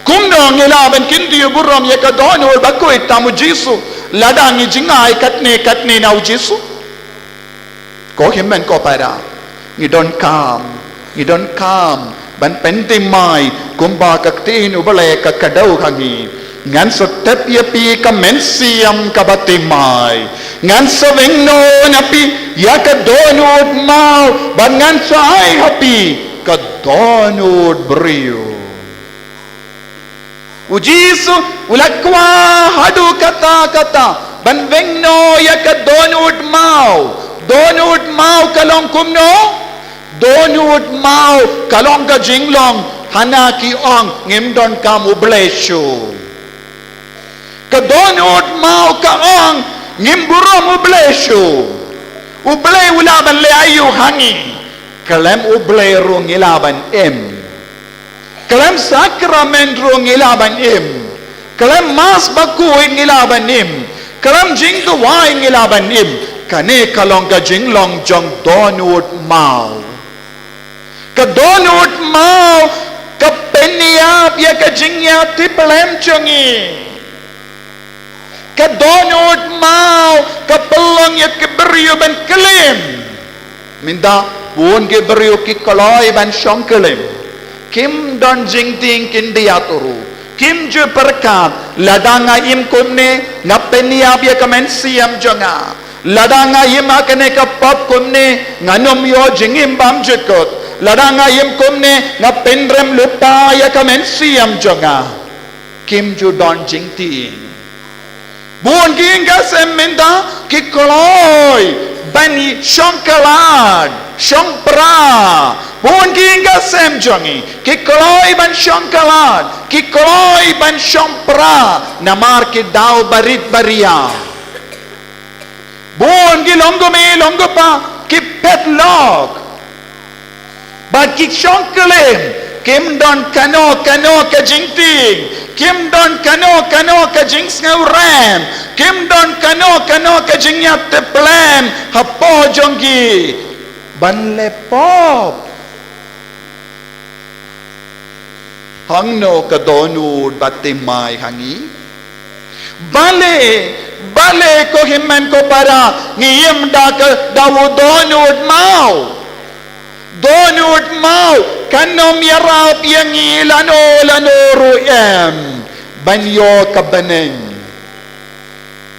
Kumno ngi lah ban kyntiew burom ïa ka dohnud bakhuid tam u Jisu lada ngi jngai katne katne na u Jisu? Ko hynmen ko para, ngi donkam, ngi donkam ban pynthymmai kumba ka ktien U Blei ka kdew ha ngi. Ngan sa tep ïa phi ka mynsiem kaba thymmai. Ngan sa weng noh na phi ïa ka dohnud maw, bad ngan sa ai ha phi ka dohnud briew. U Jisu u la kwah haduh katta katta ban weng noh ïa ka dohnud maw. Dohnud maw ka long kumno? Dohnud maw ka long ka jinglong hana ki ong ngim donkam U Blei shuh. Ka dohnud maw ka ong ngim burom U Blei shuh. U Blei u lah ban leh aïu ha ngi? Khlem U Blei ruh ngi lah ban im. Khlem sakramen ruh ngi lah ban im. Khlem Mass bakhuid ngi lah ban im. Khlem jingduwai ngi lah ban im. Kane ka long ka jinglong jong dohnud maw. Ka dohnud maw ka pynïap ïa ka jingïatiplem jong ngi. Ka dohnud maw ka pynlong ïa ki briew ban klim. Mynta bun ki briew ki kloi ban shong klim. Kim don jingtieng khyndiat ruh. Kim ju pyrkhat lada nga im kumne nga pynïap ïa ka mynsiem jong nga. Lada nga im ha kane ka pop kumne ngan ym ïoh jingim bymjukut. Lada nga im kumne nga pynrem lypa ïa ka mynsiem jong nga. Kim ju don jingtieng. Bun ki ïing ki sem mynta ki kloi ban shong kyllad, shong pra. Bun ki ïing ki sem jong ngi ki kloi ban shong kyllad, ki kloi ban shong pra namar ki daw barit baria. Bun ki longkmie longkpa ki phet lok bad ki shong klim Kim don kano kano ka jingtieng, kim don kano kano ka jingsngewrem, kim don kano kano ka jingïatiplem hapoh jong ki ban leh pop. Hangno ka dohnud ba thymmai ha ngi? Balei, balei ko hynmen ko para, ngi im da ka, da u dohnud maw? Dohnud maw kan ym ïarap ïa ngi lano lano ruh em ban ïoh ka bneng.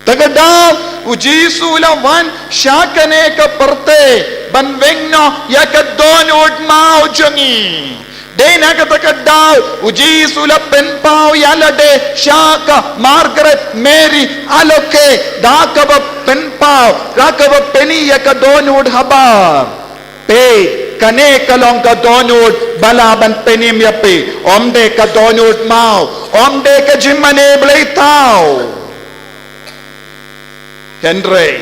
Te ka daw u Jisu u la wan sha kane ka pyrthei ban weng noh ïa ka dohnud maw jong ngi. Dei na kata ka daw u Jisu u la pynpaw ïa lade sha ka Margaret Mary Alaukey, da kaba pynpaw, da kaba pyni ïa ka dohnud habar. Peit, kane ka long ka dohnud ba lah ban pynim ïa phi. Ym dei ka dohnud maw, ym dei ka jingmane bleithaw. Hynrei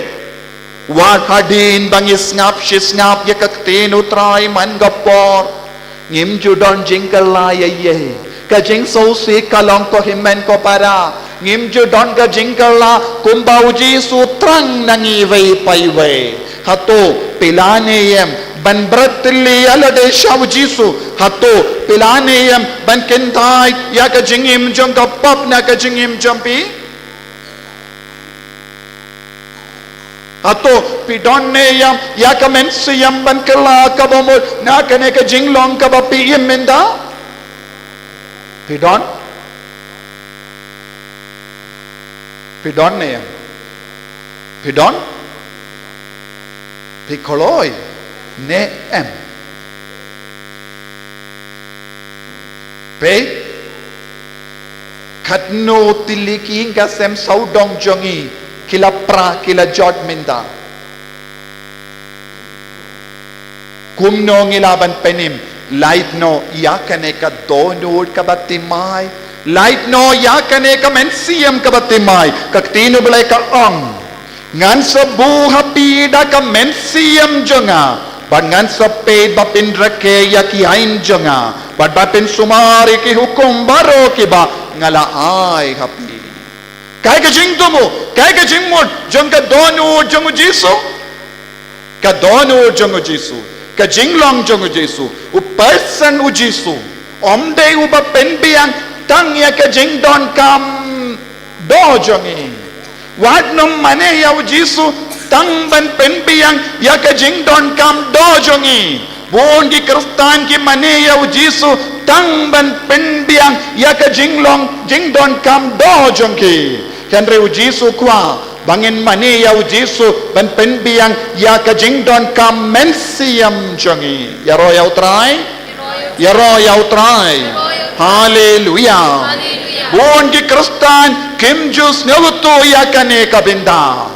wat hadien ba ngi sngap shi sngap ïa ka ktien u Trai man ka por, ngim ju don jingkylla ïa ei. Ka jingsngewsih ka long ko hynmen ko para, ngim ju don ka jingkylla kumba u Jisu u thrang na ngi iwei pa iwei. Hato phi la ne em ban bret tylli ïa lade sha u Jisu? Hato phi la ne em ban kyntait ïa ka jingim jong ka pop na ka jingim jong phi? Hato phi don ne em ïa ka mynsiem ban kylla kaba mut na kane ka jinglong kaba phi im mynta? Phi don? Phi don ne em? Phi don? Phi kloi ne em? Peit, katno tylli ki ïing ki sem sawdong jong ngi ki la pra, ki la jot mynta. Kumno ngi lah ban pynim? Lait noh ïa kane ka dohnud kaba thymmai. Lait noh ïa kane ka mynsiem kaba thymmai. Ka ktien U Blei ka ong, ngan sa buh ha phi da ka mynsiem jong nga, bad ngan sa peit ba phin rakhe ïa ki aiñ jong nga, bad ba phin sumar ïa ki hukum baroh kiba nga la ai ha phi. Kaei ka jingthmu, kaei ka jingmut jong ka dohnud jong u Jisu? Ka dohnud jong u Jisu, ka jinglong jong u Jisu, u person u Jisu, ym dei uba pynbiang tang ïa ka jingdonkam doh jong ngi. Wat nym mane ïa u Jisu tang ban pynbiang ïa ka jingdonkam doh jong ngi. Bun ki Khristan ki mane ïa u Jisu tang ban pynbiang ïa ka jinglong jingdonkam doh jong ki. Hynrei u Jisu u kwah ba ngin mane ïa u Jisu ban pynbiang ïa ka jingdonkam mynsiem jong ngi. Ïaroh ïa u Trai. Ïaroh ïa u Trai. Haleluia. Bun ki Khristan kim ju sngewthuh ïa kane ka bynta.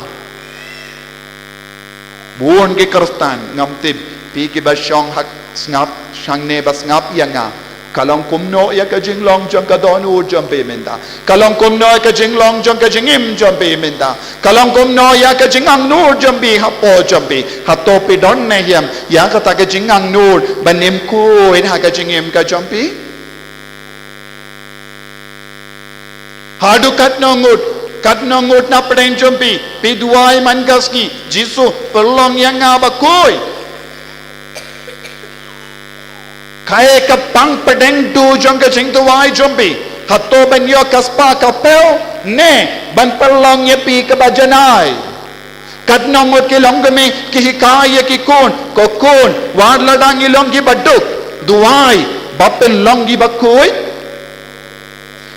Bun ki Khristan, ngam tip phi kiba shong ha sngap, shangne ba sngap ïa nga, ka long kumno ïa ka jinglong jong ka dohnud jong phi mynta? Ka long kumno ïa ka jinglong jong ka jingim jong phi mynta? Ka long kumno ïa ka jingangnud jong phi hapoh jong phi? Hato phi don ne em ïa kata ka jingangnud ban im khuid ha ka jingim ka jong phi? Haduh katno ngut, katno ngut na pdeng jong phi, phi duwai man ka sngi, Jisu, pynlong ïa nga bakhuid. Kaei ka pang pdeng duh jong ka jingduwai jong phi? Hato ban ïoh ka spah ka phew, ne ban pynlong ïa phi kaba janai? Katno ngut ki longkmie ki hikai ïa ki khun, ko khun, wat lada ngi long kiba duk, duwai ba phin long kiba khuid.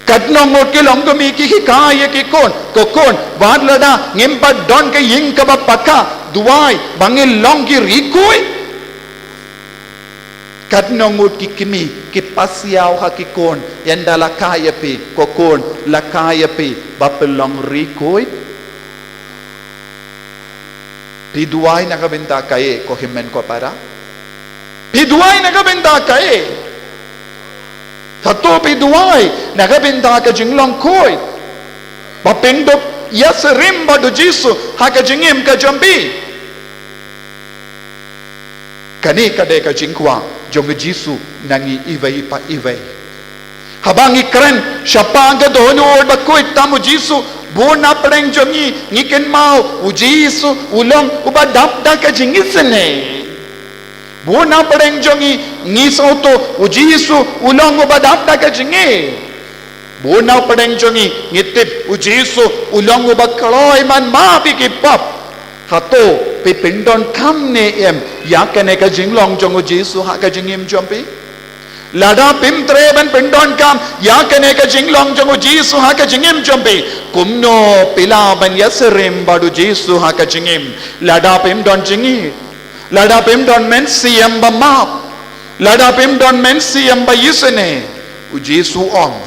Katno ngut ki longkmie ki hikai ïa ki khun, ko khun, wat lada ngim pat don ka ïing kaba paka, duwai ba ngin long ki riewkhuid. Katno ngut ki kmie ki pasiaw ha ki khun, ynda la kha ïa phi, ko khun, la kha ïa phi ba phin long riewkhuid. Phi duwai na ka bynta kaei, ko hynmen ko para? Phi duwai na ka bynta kaei? Hato phi duwai na ka bynta ka jinglong khuid, ba phin dup ïasyriem bad u Jisu ha ka jingim ka jong phi? Kane ka dei ka jingkwah jong u Jisu na ngi iwei pa iwei. Haba ngi kren shaphang ka dohnud bakhuid tam u Jisu, bun na pdeng jong ngi ngi kynmaw u Jisu u long uba dap da ka jingisynei. Bun na pdeng jong ngi ngi sngewthuh u Jisu u long uba dap da ka jingïeit. Bun na pdeng jong ngi ngi tip u Jisu u long uba kloi ban map ïa ki pap. Hato phi pyndonkam ne em ïa kane ka jinglong jong u Jisu ha ka jingim jong phi? Lada phim treh ban pyndonkam ïa kane ka jinglong jong u Jisu ha ka jingim jong phi, kumno phi lah ban ïasyriem bad u Jisu ha ka jingim? Lada phim don jingïeit, lada phim don mynsiem ba map, lada phim don mynsiem ba isynei. U Jisu ong,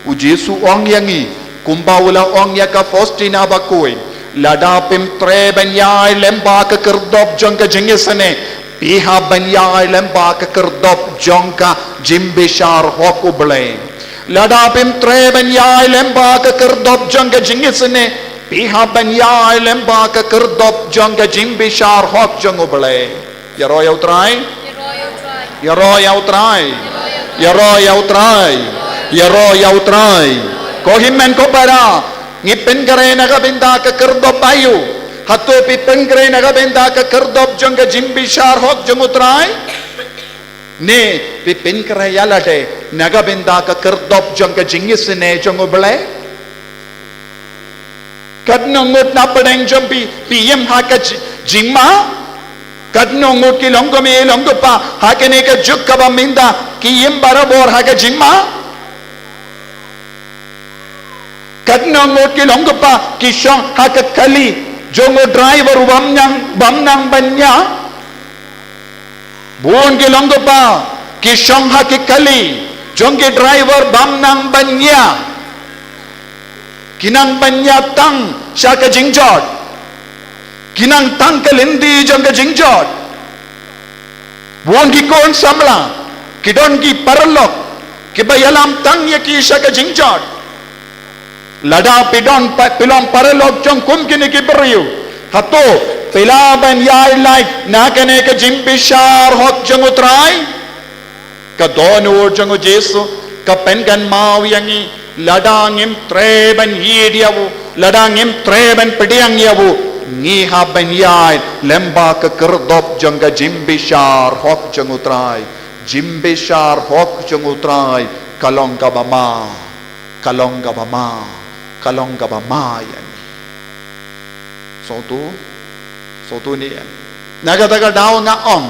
u Jisu ong ïa ngi, kumba u la ong ïa ka Faustina bakhuid, lada phim treh ban ïaid lem bad ka kyrdop jong ka jingisynei, phi hap ban ïaid lem bad ka kyrdop jong ka jingbishar hok U Blei. Lada phim treh ban ïaid lem bad ka kyrdop jong ka jingisynei, phi hap ban ïaid lem bad ka kyrdop jong ka jingbishar hok jong U Blei. Ïaroh ïa U Trai. Ïaroh ïa U Trai. Ïaroh ïa U Trai. Ïaroh ïa U Trai. Ko hynmen ko para, ngi pynkyndit na ka bynta ka kyrdop aïu? Hato phi pynkyndit na ka bynta ka kyrdop jong ka jingbishar hok jong U Trai? Ne phi pynkyndit ïa lade na ka bynta ka kyrdop jong ka jingisynei jong U Blei? Katno ngut na pdeng jong phi phi im ha ka ji-, jingma? Katno ngut ki long kmie long kpa ha kane ka juk kaba mynta ki im barabor ha ka jingma? Katno ngut ki long kpa ki shong ha ka kali jong u driver bym nang, bym nang ban ïa? Bun ki long kpa ki shong ha ki kali jong ki driver bym nang ban ïa. Ki nang ban ïa tang sha ka jingjot. Ki nang tang ka lynti jong ka jingjot. Bun ki khun samla ki don ki paralok kiba ïalam tang ïa ki sha ka jingjot. Lada phi don pa-, phi long paralok jong kum kine ki briew, hato phi lah ban ïaid lait na kane ka jingbishar hok jong U Trai? Ka dohnud jong u Jisu ka pynkynmaw ïa ngi, lada ngim treh ban ïeit ïa u, lada ngim treh ban pdiang ïa u, ngi hap ban ïaid lem bad ka kyrdop jong ka jingbishar hok jong U Trai. Jingbishar hok jong U Trai ka long kaba ma, ka long kaba ma, ka long kaba ma ïa ngi. Sngewthuh? Sngewthuh ne em? Na kata ka daw nga ong,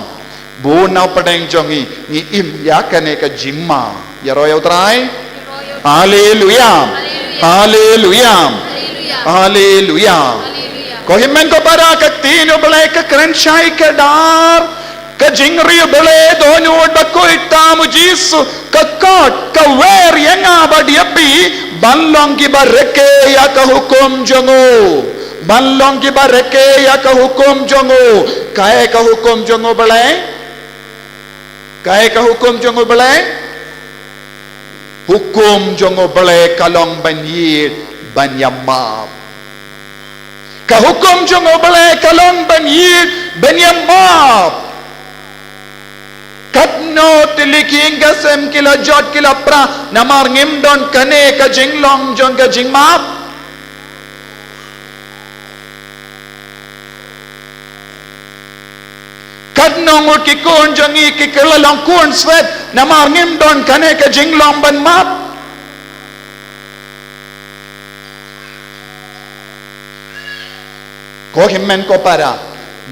bun na pdeng jong ngi ngi im ïa kane ka jingma. Ïaroh ïa U Trai. Haleluia. Haleluia. Haleluia. Ko hynmen ko para, ka ktien U Blei ka kren shai kdar. Ka jingriewblei dohnud bakhuid tam u Jisu ka khot, ka wer ïa nga bad ïa phi ban long kiba rakhe ïa ka hukum jong u. Ban long kiba rakhe ïa ka hukum jong u. Kaei ka hukum jong U Blei? Kaei ka hukum jong U Blei? Hukum jong U Blei ka long ban ïeit, ban ïa map. Ka hukum jong U Blei ka long ban ïeit, ban ïa map. Katno tylli ki ïing ki sem ki la jot ki la pra namar ngim don kane ka jinglong jong ka jingmap. Katno ngut ki khun jong ngi ki kylla long khun swet namar ngim don kane ka jinglong ban map. Ko hynmen ko para,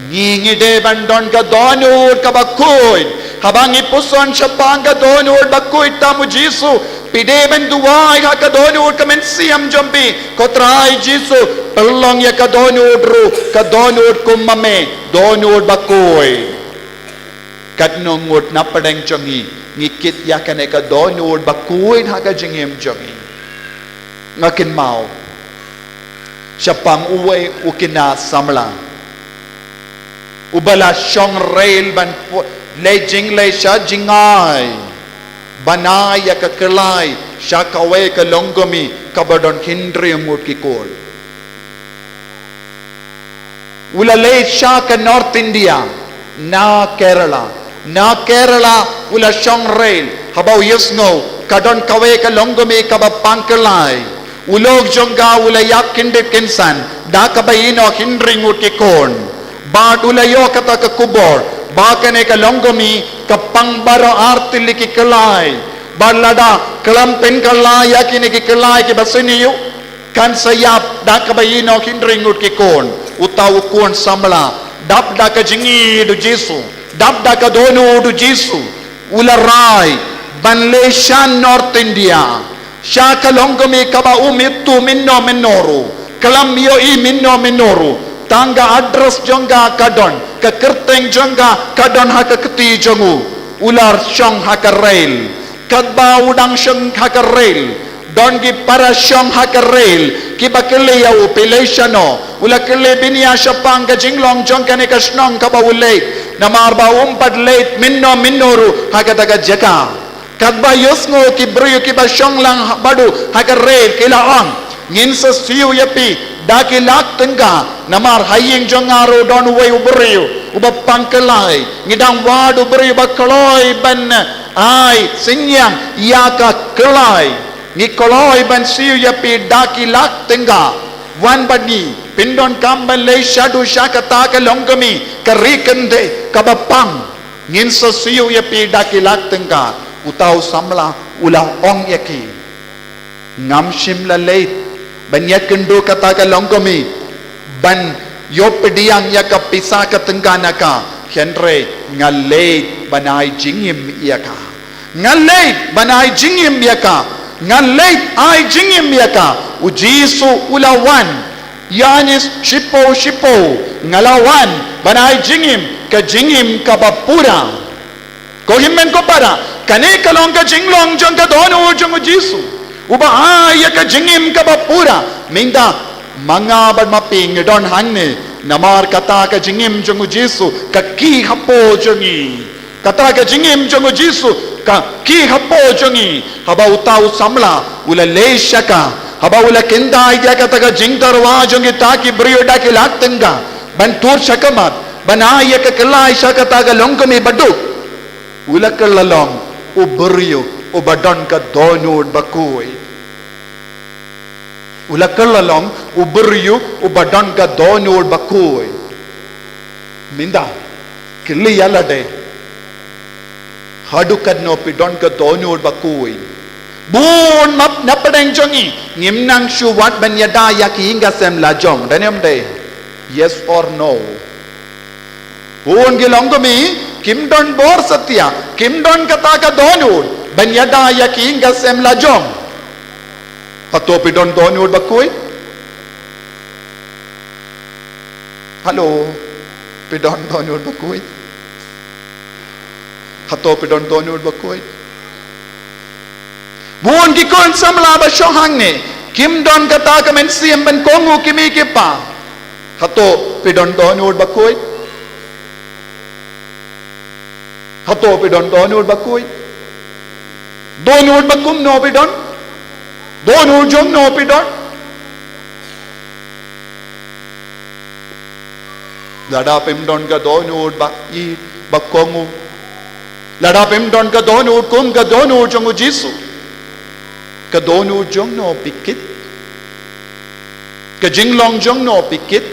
ngi ngi dei ban don ka dohnud kaba khuid. Haba ngi puson shaphang ka dohnud bakhuid tam u Jisu, phi dei ban duwai ha ka dohnud ka mynsiem jong phi, ko Trai Jisu, pynlong ïa ka dohnud ruh ka dohnud kum ma me, dohnud bakhuid. Katno ngut na pdeng jong ngi ngi kit ïa kane ka dohnud bakhuid ha ka jingim jong ngi? Nga kynmaw shaphang uwei u khynnah samla uba la shong rel ban pu-, leit jingleit sha jngai ban ai ïa ka kyllai sha kawei ka longkmie kaba don hynriew ngut ki khun. U la leit sha ka North India, na Kerala, Na Kerala u la shong rel, haba u ïohsngew ka don kawei ka longkmie kaba pang kyllai. U lok jong ka u la ïap kyndit kynsan da kaba ïehnoh hynriew ngut ki khun. Bad u la ïoh kata ka khubor ba kane ka longkmie ka pang baroh ar tylli ki kyllai. Bad lada khlem pynkylla ïa kine ki kyllai kiba shaniah, kan sa ïap da kaba ïehnoh hynriew ngut ki khun. Uta u khun samla, dap da ka jingïeit u Jisu, dap da ka dohnud u Jisu, u la rai ban leit sha North India, sha ka longkmie kaba um ithuh mynno mynno ruh, khlem ïohi mynno mynno ruh. Tang ka address jong ka ka don, ka kyrteng jong ka ka don ha ka kti jong u. U la shong ha ka rel. Katba u dang shong ha ka rel, don ki para shong ha ka rel kiba kylli ïa u, phi leit shano? U la kylli bniah shaphang ka jinglong jong kane ka shnong kaba u leit, namar ba um pat leit mynno mynno ruh ha kata ka jaka. Katba ïohsngew ki briew kiba shong lang ha, bad u ha ka rel, ki la ong, ngin sa siew ïa phi da ki lak tyngka, namar ha ïing jong nga ruh don uwei u briew uba pang kyllai. Ngi dang wad u briew ba kloi ban ai synñiang ïa ka kyllai. Ngi kloi ban siew ïa phi da ki lak tyngka. Wan bad ngi, phin donkam ban leit shaduh sha kata ka longkmie, ka ri kynthei kaba pang. Ngin sa siew ïa phi da ki lak tyngka. Uta u samla u la ong ïa ki, ngam shym la leit ban ïakynduh kata ka longkmie ban ïoh pdiang ïa ka pisa ka tyngka na ka, hynrei nga leit ban ai jingim ïa ka. Nga leit ban ai jingim ïa ka. Nga leit ai jingim ïa ka. U Jisu u la wan. Ïa ngi shiphew shiphew, nga la wan ban ai jingim, ka jingim kaba pura. Ko hynmen ko para, kane ka long ka jinglong jong ka dohnud jong u Jisu, uba ai ïa ka jingim kaba pura. Mynta ma nga bad ma phi ngi don hangne namar kata ka jingim jong u Jisu ka ki hapoh jong ngi. Kata ka jingim jong u Jisu ka ki hapoh jong ngi. Haba uta u samla u la leit sha ka, haba u la kyntait ïa kata ka jingtyrwa jong kita ki briew da ki lak tyngka ban tur sha khmat, ban ai ïa ka kyllai sha kata ka longkmie baduk, u la kylla long u briew uba don ka dohnud bakhuid. U la kylla long u briew uba don ka dohnud bakhuid. Mynta kylli ïa lade, haduh katno phi don ka dohnud bakhuid? Bun map na pdeng jong ngi ngim nang shuh wat ban ïada ïa ki ïing ka sem la jong, dei ne em dei? Yes or no? Bun ki longkmie kim don bor satia, kim don kata ka dohnud ban ïada ïa ki ïing ka sem la jong. Hato phi don dohnud bakhuid? Halo, phi don dohnud bakhuid? Hato phi don dohnud bakhuid? Bun ki khun samla ba shong hangne kim don kata ka mynsiem ban kohnguh ki mei ki pa. Hato phi don dohnud bakhuid? Hato phi don dohnud bakhuid? Dohnud ba kumno phi don? Dohnud jong no phi don? Lada phim don ka dohnud ba ïeit ba kohnguh, lada phim don ka dohnud kum ka dohnud jong u Jisu, ka dohnud jong no phi kit? Ka jinglong jong no phi kit?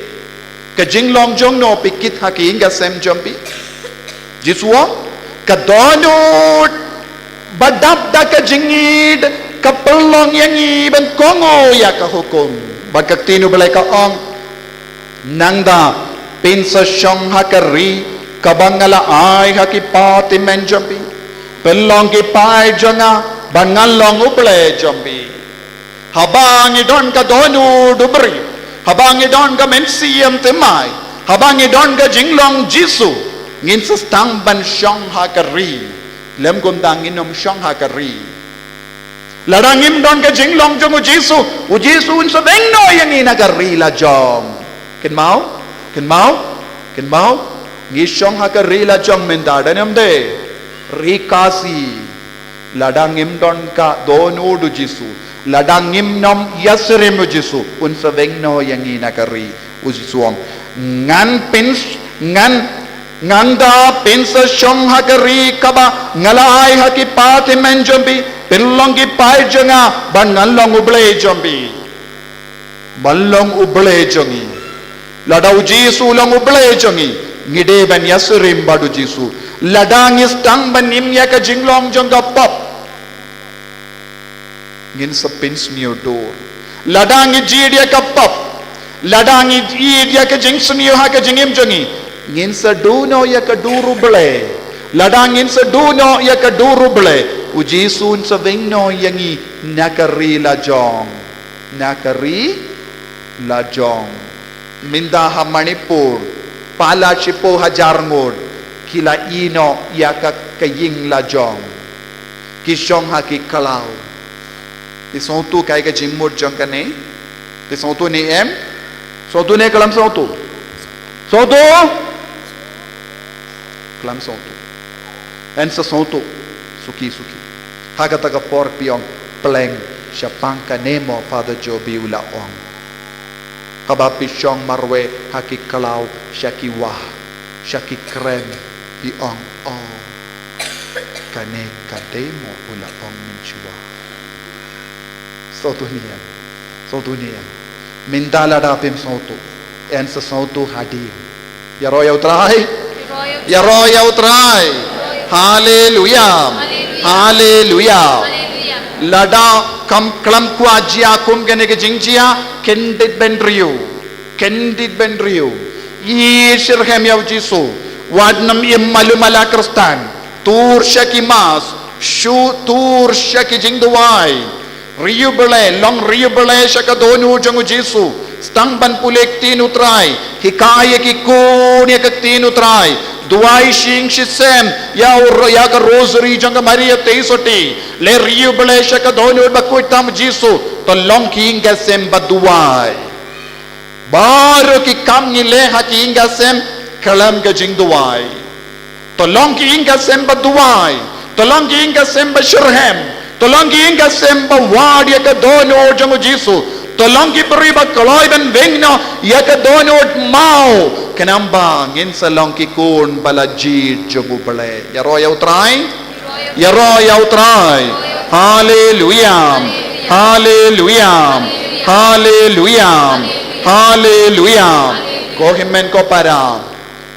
Ka jinglong jong no phi kit ha ki ïing ka sem jong phi? Jisu u ong, ka dohnud ba dap da ka jingïeit ka pynlong ïa ngi ban kohnguh ïa ka hukum. Bad ka ktien U Blei ka ong, nangta phin sa shong ha ka ri kaba nga la ai ha ki patymmen jong phi. Pynlong ki paid jong nga bad ngan long U Blei jong phi. Haba ngi don ka dohnud u briew, haba ngi don ka mynsiem thymmai, haba ngi don ka jinglong Jisu, ngin sa sdang ban shong ha ka ri. Lym kumta ngin ym shong ha ka ri. Lada ngim don ka jinglong jong u Jisu, u Jisu un sa weng noh ïa ngi na ka ri la jong. Kynmaw, kynmaw, kynmaw. Ngi shong ha ka ri la jong mynta, dei ne em dei? Ri Khasi. Lada ngim don ka dohnud u Jisu, lada ngim nym ïasyriem u Jisu, un sa weng noh ïa ngi na ka ri. U Jisu u ong, ngan pyn, ngan Ngan da pynsa shong ha ka ri kaba nga la ai ha ki pathymmai jong phi, pynlong ki paid jong nga, bad ngan long U Blei jong phi. Ban long U Blei jong ngi. Lada U Jisu long U Blei jong ngi, ngi dei ban ïasyriem bad U Jisu. Lada ngi sdang ban im ïa ka jinglong jong ka pop, ngin sa pynsniew dur. Lada ngi jied ïa ka pop, lada ngi jied ïa ka jingsniew ha ka jingim jong ngi, ngin sa duh noh ïa ka dur U Blei. Lada ngin sa duh noh ïa ka dur U Blei, U Jisu un sa weng noh ïa ngi na ka ri lajong. Na ka ri lajong. Mynta ha Manipur, palat shiphew hajar ngut ki la ïeh noh ïa ka, ka ïing lajong. Ki shong ha ki khlaw. Phi sngewthuh kaei ka jingmut jong kane? Phi sngewthuh ne em? Sngewthuh ne khlem sngewthuh? Sngewthuh? Khlem sngewthuh. Yn sa sngewthuh suki suki. Ha kata ka por phi ong, pleng shaphang kane mo, Father Jobi u la ong. Haba phi shong marwei ha ki khlaw sha ki wah, sha ki kren, phi ong, oh, kane ka dei mo, u la ong mynshuwa. Sngewthuh ne em? Sngewthuh ne em? Mynta lada phim sngewthuh, yn sa sngewthuh hadien. Ïaroh ïa U Trai. Ïaroh ïa U Trai. Haleluya. Haleluya. Lada kam khlem kwah jia kum kane ka jingjia, kyndit ban riew. Kyndit ban riew. Ïeit shitrhem ïa U Jisu. Wat nym im malu mala Khristan. Tur sha ki mass. Shu tur sha ki jingduwai. Riew Blei, long riew Blei sha ka dohnud jong U Jisu. Sdang ban pule ktien U Trai. Hikai ïa ki khun ïa ka ktien U Trai. Duwai shi ïing shi sem ïa u ro-, ïa ka rosary jong ka Maria Theisotti. Leh riew Blei sha ka dohnud bakhuid tam U Jisu. To long ki ïing ki sem ba duwai. Baroh ki kam ngi leh ha ki ïing ki sem khlem ka jingduwai. To long ki ïing ki sem ba duwai. To long ki ïing ki sem ba shitrhem. To long ki ïing ki sem ba wad ïa ka dohnud jong U Jisu. To long ki briew ba kloi ban weng noh ïa ka dohnud maw. Khnang ba ngin sa long ki khun ba la jied jong U Blei. Ïaroh ïa U Trai. Ïaroh ïa U Trai. Haleluya. Haleluya. Haleluya. Haleluya. Ko hynmen ko para.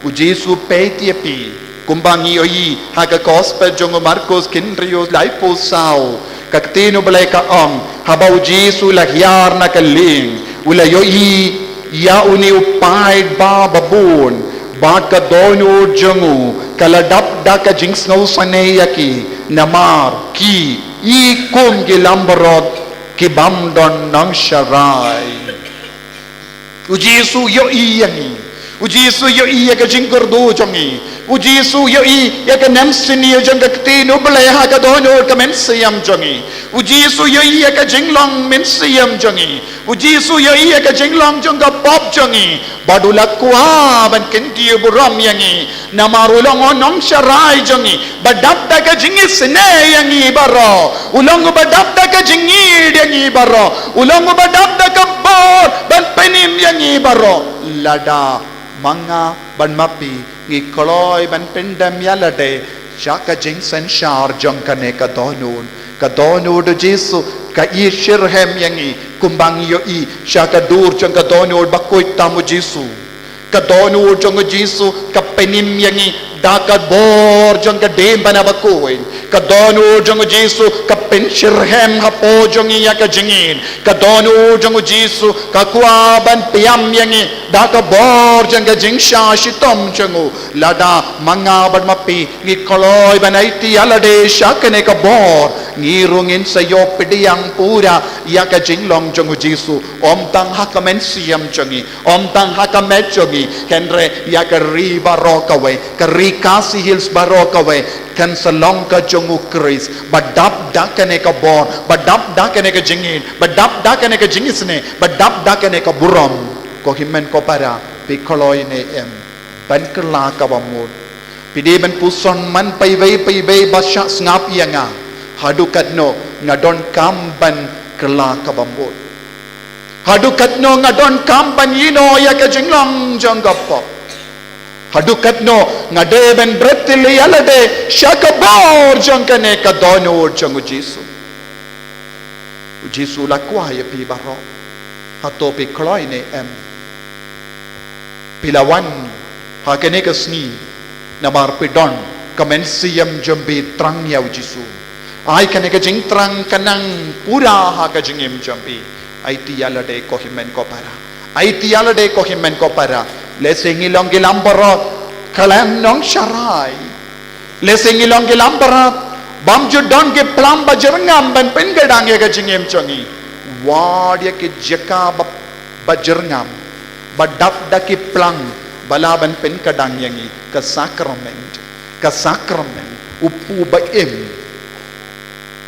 U Jisu peit ïa phi. Kumba ngi ïohi ha ka gospel jong u Markos khynriew laiphew saw. Ka ktien U Blei ka ong, haba U Jisu u la hiar na ka lieng, u la ïohi ïa une u paid ba babun, bad ka dohnud jong u ka la dap da ka jingsngewsynei ïa ki, namar ki i kum ki langbrot ki bym don nongsharai. U Jisu u ïohi ïa ngi. U Jisu u ïohi ïa ka jingkyrduh jong ngi. U Jisu u ïohi ïa ka nemsniew jong ka ktien U Blei ha ka dohnud ka mynsiem jong ngi. U Jisu u ïohi ïa ka jinglong mynsiem jong ngi. U Jisu u ïohi ïa ka jinglong jong ka pop jong ngi. Bad u la kwah ban kyntiew burom ïa ngi. Namar u long u nongsharai jong ngi, ba dap da ka jingisynei ïa ngi baroh. U long uba dap da ka jingïeit ïa ngi baroh. U long uba dap da ka bor ban pynim ïa ngi baroh. Lada ma nga bad ma phi ngi kloi ban pyndem ïa lade sha ka jingsynshar jong kane ka dohnud. Ka dohnud U Jisu ka ïeit shitrhem ïa ngi kumba ngi ïohi sha ka dur jong ka dohnud bakhuid tam U Jisu. Ka dohnud jong U Jisu ka pynim ïa ngi da ka bor jong ka diengphna bakhuid. Ka dohnud jong U Jisu ka pynshitrhem hapoh jong ngi ïa ka jingïeit. Ka dohnud jong U Jisu ka kwah ban pynïap ïa ngi da ka bor jong ka jingshah shitom jong u. Lada ma nga bad ma phi ngi kloi ban aiti ïa lade sha kane ka bor, ngi ruh ngin sa ïoh pdiang pura ïa ka jinglong jong U Jisu. Ym tang ha ka mynsiem jong ngi, ym tang ha ka met jong ngi, hynrei ïa ka ri baroh kawei, ka ri Khasi Hills baroh kawei kan sa long ka jong U Khrist. Ba dap da kane ka bor, ba dap da kane ka jingïeit, ba dap da kane ka jingisynei, ba dap da kane ka burom. Ko hynmen ko para, phi kloi ne em ban kylla kaba mut? Phi dei ban puson man paiwei paiwei ba shah sngap ïa nga. Haduh katno nga donkam ban kylla kaba mut? Haduh katno nga donkam ban ïehnoh ïa ka jinglong jong ka pop? Haduh katno nga dei ban bret ïalade sha ka bor jong kane ka dohnud jong u Jisu. U Jisu u la kwah ïa phi baroh. Hato phi kloi ne em? Phi la wan ha kane ka sngi namar phi don ka mynsiem jong phi tang ïa u Jisu. Ai kane ka jingthrang kan nang pura ha ka jingim jong phi. Aiti ïalade ko hynmen ko para. Aiti ïalade ko hynmen ko para. Lehse ngi long ki lambaroh khlem nongsharai. Lehse ngi long ki lambaroh bym ju don ki phlang bajyrngam ban pynkdang ïa ka jingim jong ngi. Wat ïa ki jaka ba, bajyrngam ba dap da ki phlang ba lah ban pynkdang ïa ngi, ka sakrament. Ka sakrament, u pu ba im.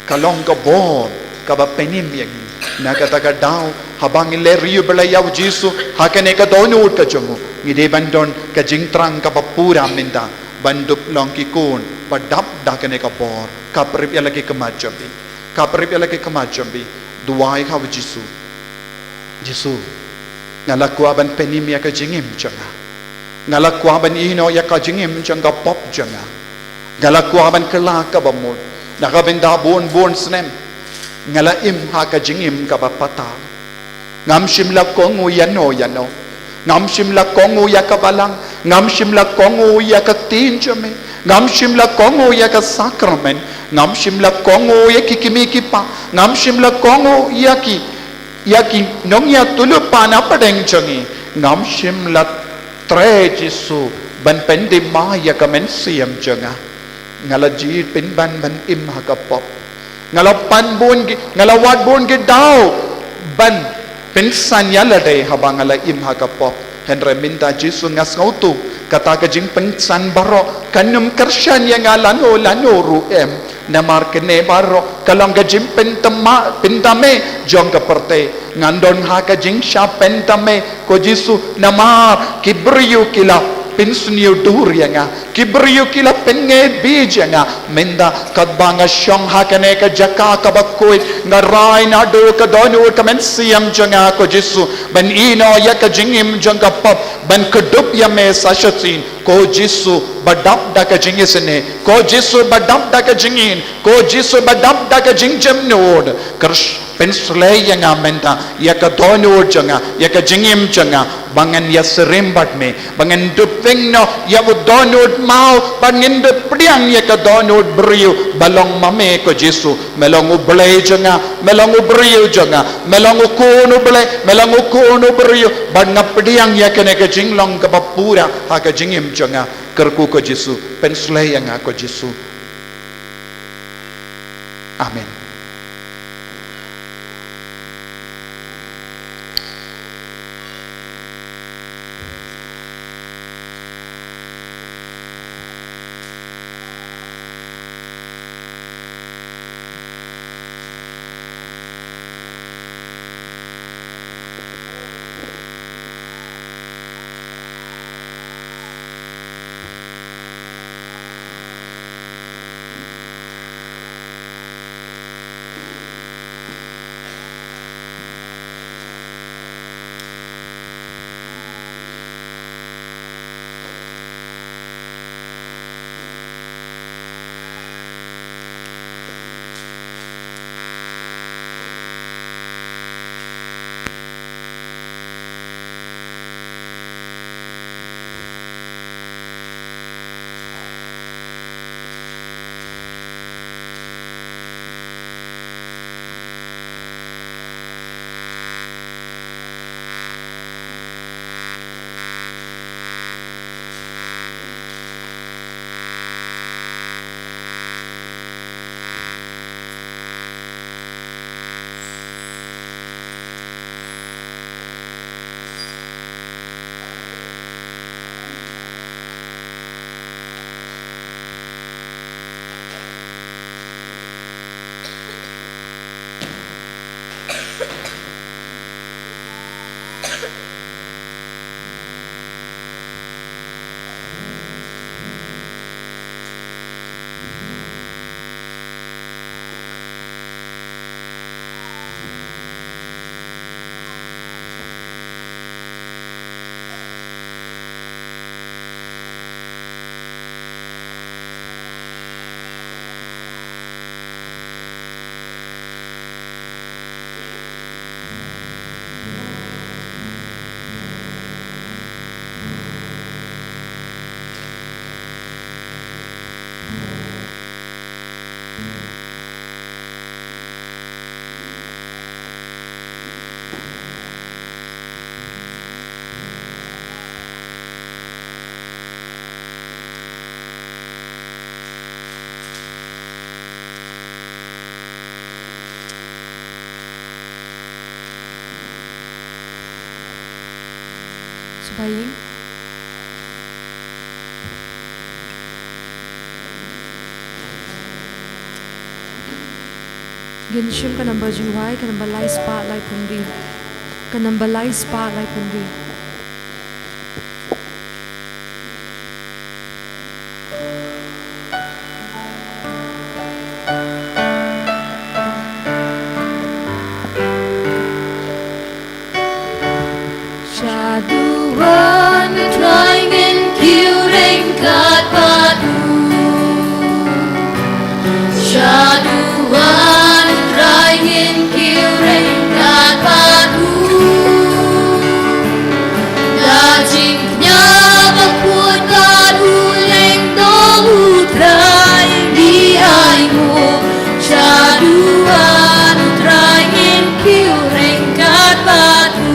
Ka long ka bor kaba pynim ïa ngi. Na kata ka daw, haba ngi leh riewblei ïa u Jisu ha kane ka dohnud ka jong u, ngi dei ban don ka jingthrang kaba pura mynta ban dup long ki khun ba dap da kane ka bor. Kap rip ïa la ki khmat jong phi. Kap rip ïa la ki khmat jong phi. Duwai ha u Jisu. Jisu, nga la kwah ban pynim ïa ka jingim jong nga. Nga la kwah ban ïehnoh ïa ka jingim jong ka pop jong nga. Nga la kwah ban kylla kaba mut na ka bynta bun bun snem. Nga la im ha ka jingim kaba pathar. Ngam shym la kohnguh ïano ïano. Ngam shym la kohnguh ïa ka balang. Ngam shym la kohnguh ïa ka ktien jong me. Ngam shym la kohnguh ïa ka sakrament. Ngam shym la kohnguh ïa ki kmie ki kpa. Ngam shym la kohnguh ïa ki ïa ki nongïathuhlypa na pdeng jong ngi. Ngam shym la treh Jisu ban pyndima ïa ka mynsiem jong nga. Nga la jied pynban ban im ha ka pop. Nga la pan bun ki, nga la wad bun ki daw ban pynsan ïalade haba nga la im ha ka pop. Hynrei mynta Jisu nga sngewthuh kata ka jingpynsan baroh kan ym kyrshan ïa nga lano lano ruh em. Namar kane baroh ka long ka jingpynthame jong ka pyrthei. Ngan don ha ka jingshah pynthame ko Jisu namar ki briew ki la pynsniew dur ïa nga. Ki briew ki la pynngeit beit ïa nga. Mynta katba nga shong ha kane ka jaka kaba khuid, nga rai naduh ka dohnud ka mynsiem jong nga ko Jisu ban ïehnoh ïa ka jingim jong ka pop, ban kdup ïa me sa shisien. Ko Jisu ba dap da ka jingisynei, ko Jisu ba dap da ka jingïeit, ko Jisu ba dap da ka jingjemnud. Kyrs-, pynsleh ïa nga mynta ïa ka dohnud jong nga, ïa ka jingim jong nga, ba ngan ïasyriem bad me, ba ngan dup weng noh ïa u dohnud maw, ba ngan dup pdiang ïa ka dohnud briew ba long ma me ko Jisu. Me long u Blei jong nga, me long u briew jong nga, me long u khun u Blei, me long u khun u briew, bad nga pdiang ïa kane ka jinglong kaba pura ha ka jingim jong nga. Kyrkhu ko Jisu, pynsleh ïa nga ko Jisu. Amen. Ngin shim ka number jingduwai, ka number lai spah laiphew hynriew. Ka number lai spah laiphew hynriew. Shaduwan u Trai, ngin kiew ryngkat bad u. Shaduwan u Trai, ngin kiew ryngkat bad u. Da jingkñia bakhuid bad u lyngdoh u Trai, ngi ainguh. Shaduwan u Trai, ngin kiew ryngkat bad u.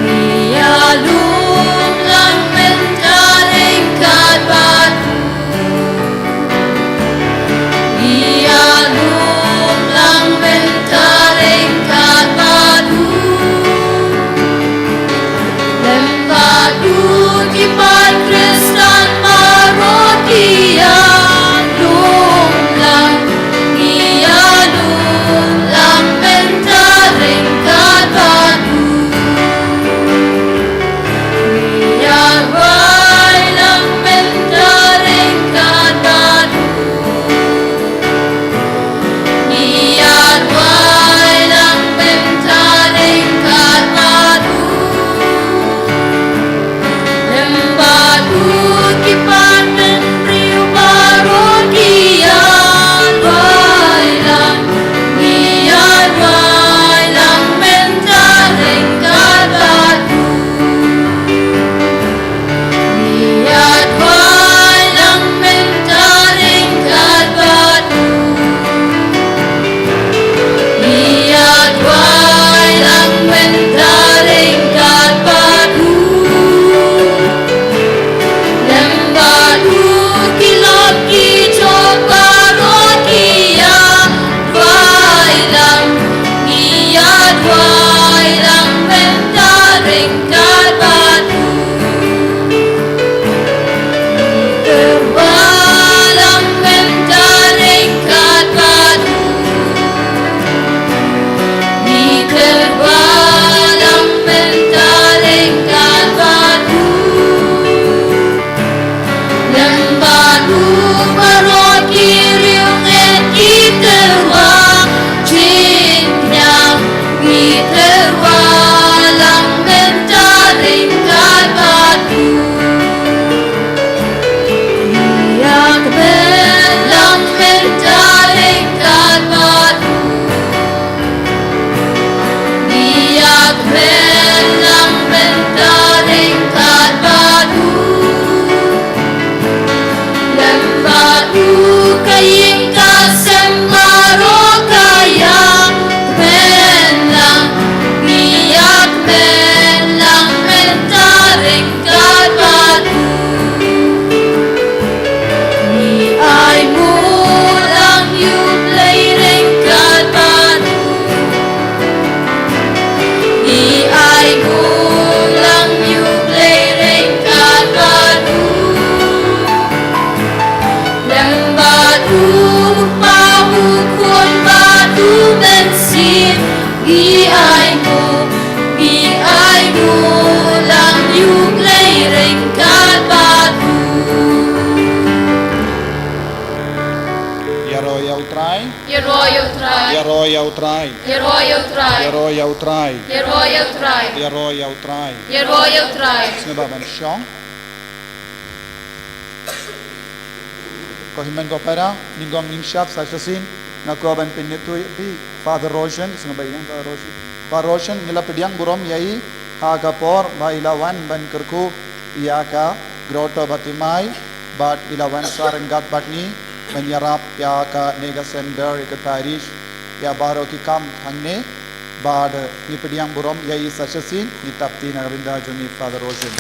Ngi ïalum lang mynta ryngkat bad u. Ngi ïalum lang mynta ryngkat bad u. Lem bad u ki paid Khristan baroh ki ïalum lang. Ngi ïalum lang mynta ryngkat bad u. Ngi ïaduwai lang mynta ryngkat bad u. Ngi ïaduwai lang mynta ryngkat bad u. Lem bad u ki paid bynriew baroh ki ïaduwai lang. Ngi ïaduwai lang mynta ryngkat bad u. Ngi ïaduwai lang mynta ryngkat bad u. Ngi ïaduwai lang mynta ryngkat bad u. Lem bad u ki lok ki jop baroh ki ïaduwai lang. Ngi ïaduwai lang mynta ryngkat bad u. Ngi tyrwa lang mynta ryngkat bad u. Ngi tyrwa lang mynta ryngkat bad u. Lem bad u baroh ki riewngeit ki tyrwa jingkñia. Ngi tyrwa lang mynta ryngkat bad u. Ngi ïakmen lang mynta ryngkat bad u. Ngi ïakmen lang mynta ryngkat bad u. Lem bad u ka ïing ka sem baroh ka ïakmen lang. Ngi ïakmen lang mynta ryngkat bad u. Ngi ainguh lang ïa u Blei ryngkat bad u. Ngi ainguh lang ïa u Blei ryngkat bad u. Lem bad u Kpa, u Khun bad u Mynsiem. Ngi ainguh, ngi ainguh lang ïa u Blei ryngkat bad u. Ïaroh ïa u Trai. Ïaroh ïa u Trai. Ïaroh ïa u Trai. Ïaroh ïa u Trai. Ïaroh ïa u Trai. Ïaroh ïa u Trai. Ïaroh ïa u Trai. Sngewbha ban shong. Ko hynmen ko para, nyngkong nyngshap sa shisien nga kwah ban pynithuh ïa phi Father Roshan, sngewbha ïa Father Roshan. Father Roshan, ngi la pdiang burom ïa i ha ka por ba i la wan ban kyrkhu ïa ka Grotto Bartimai, bad i la wan sah ryngkat bad ngi ban ïarap ïa kane ka center, ïa ka parish, ïa baroh ki kam hangne. Bad ngi pdiang burom ïa i sa shisien, ngi tap kti na ka bynta jong i Father Roshan.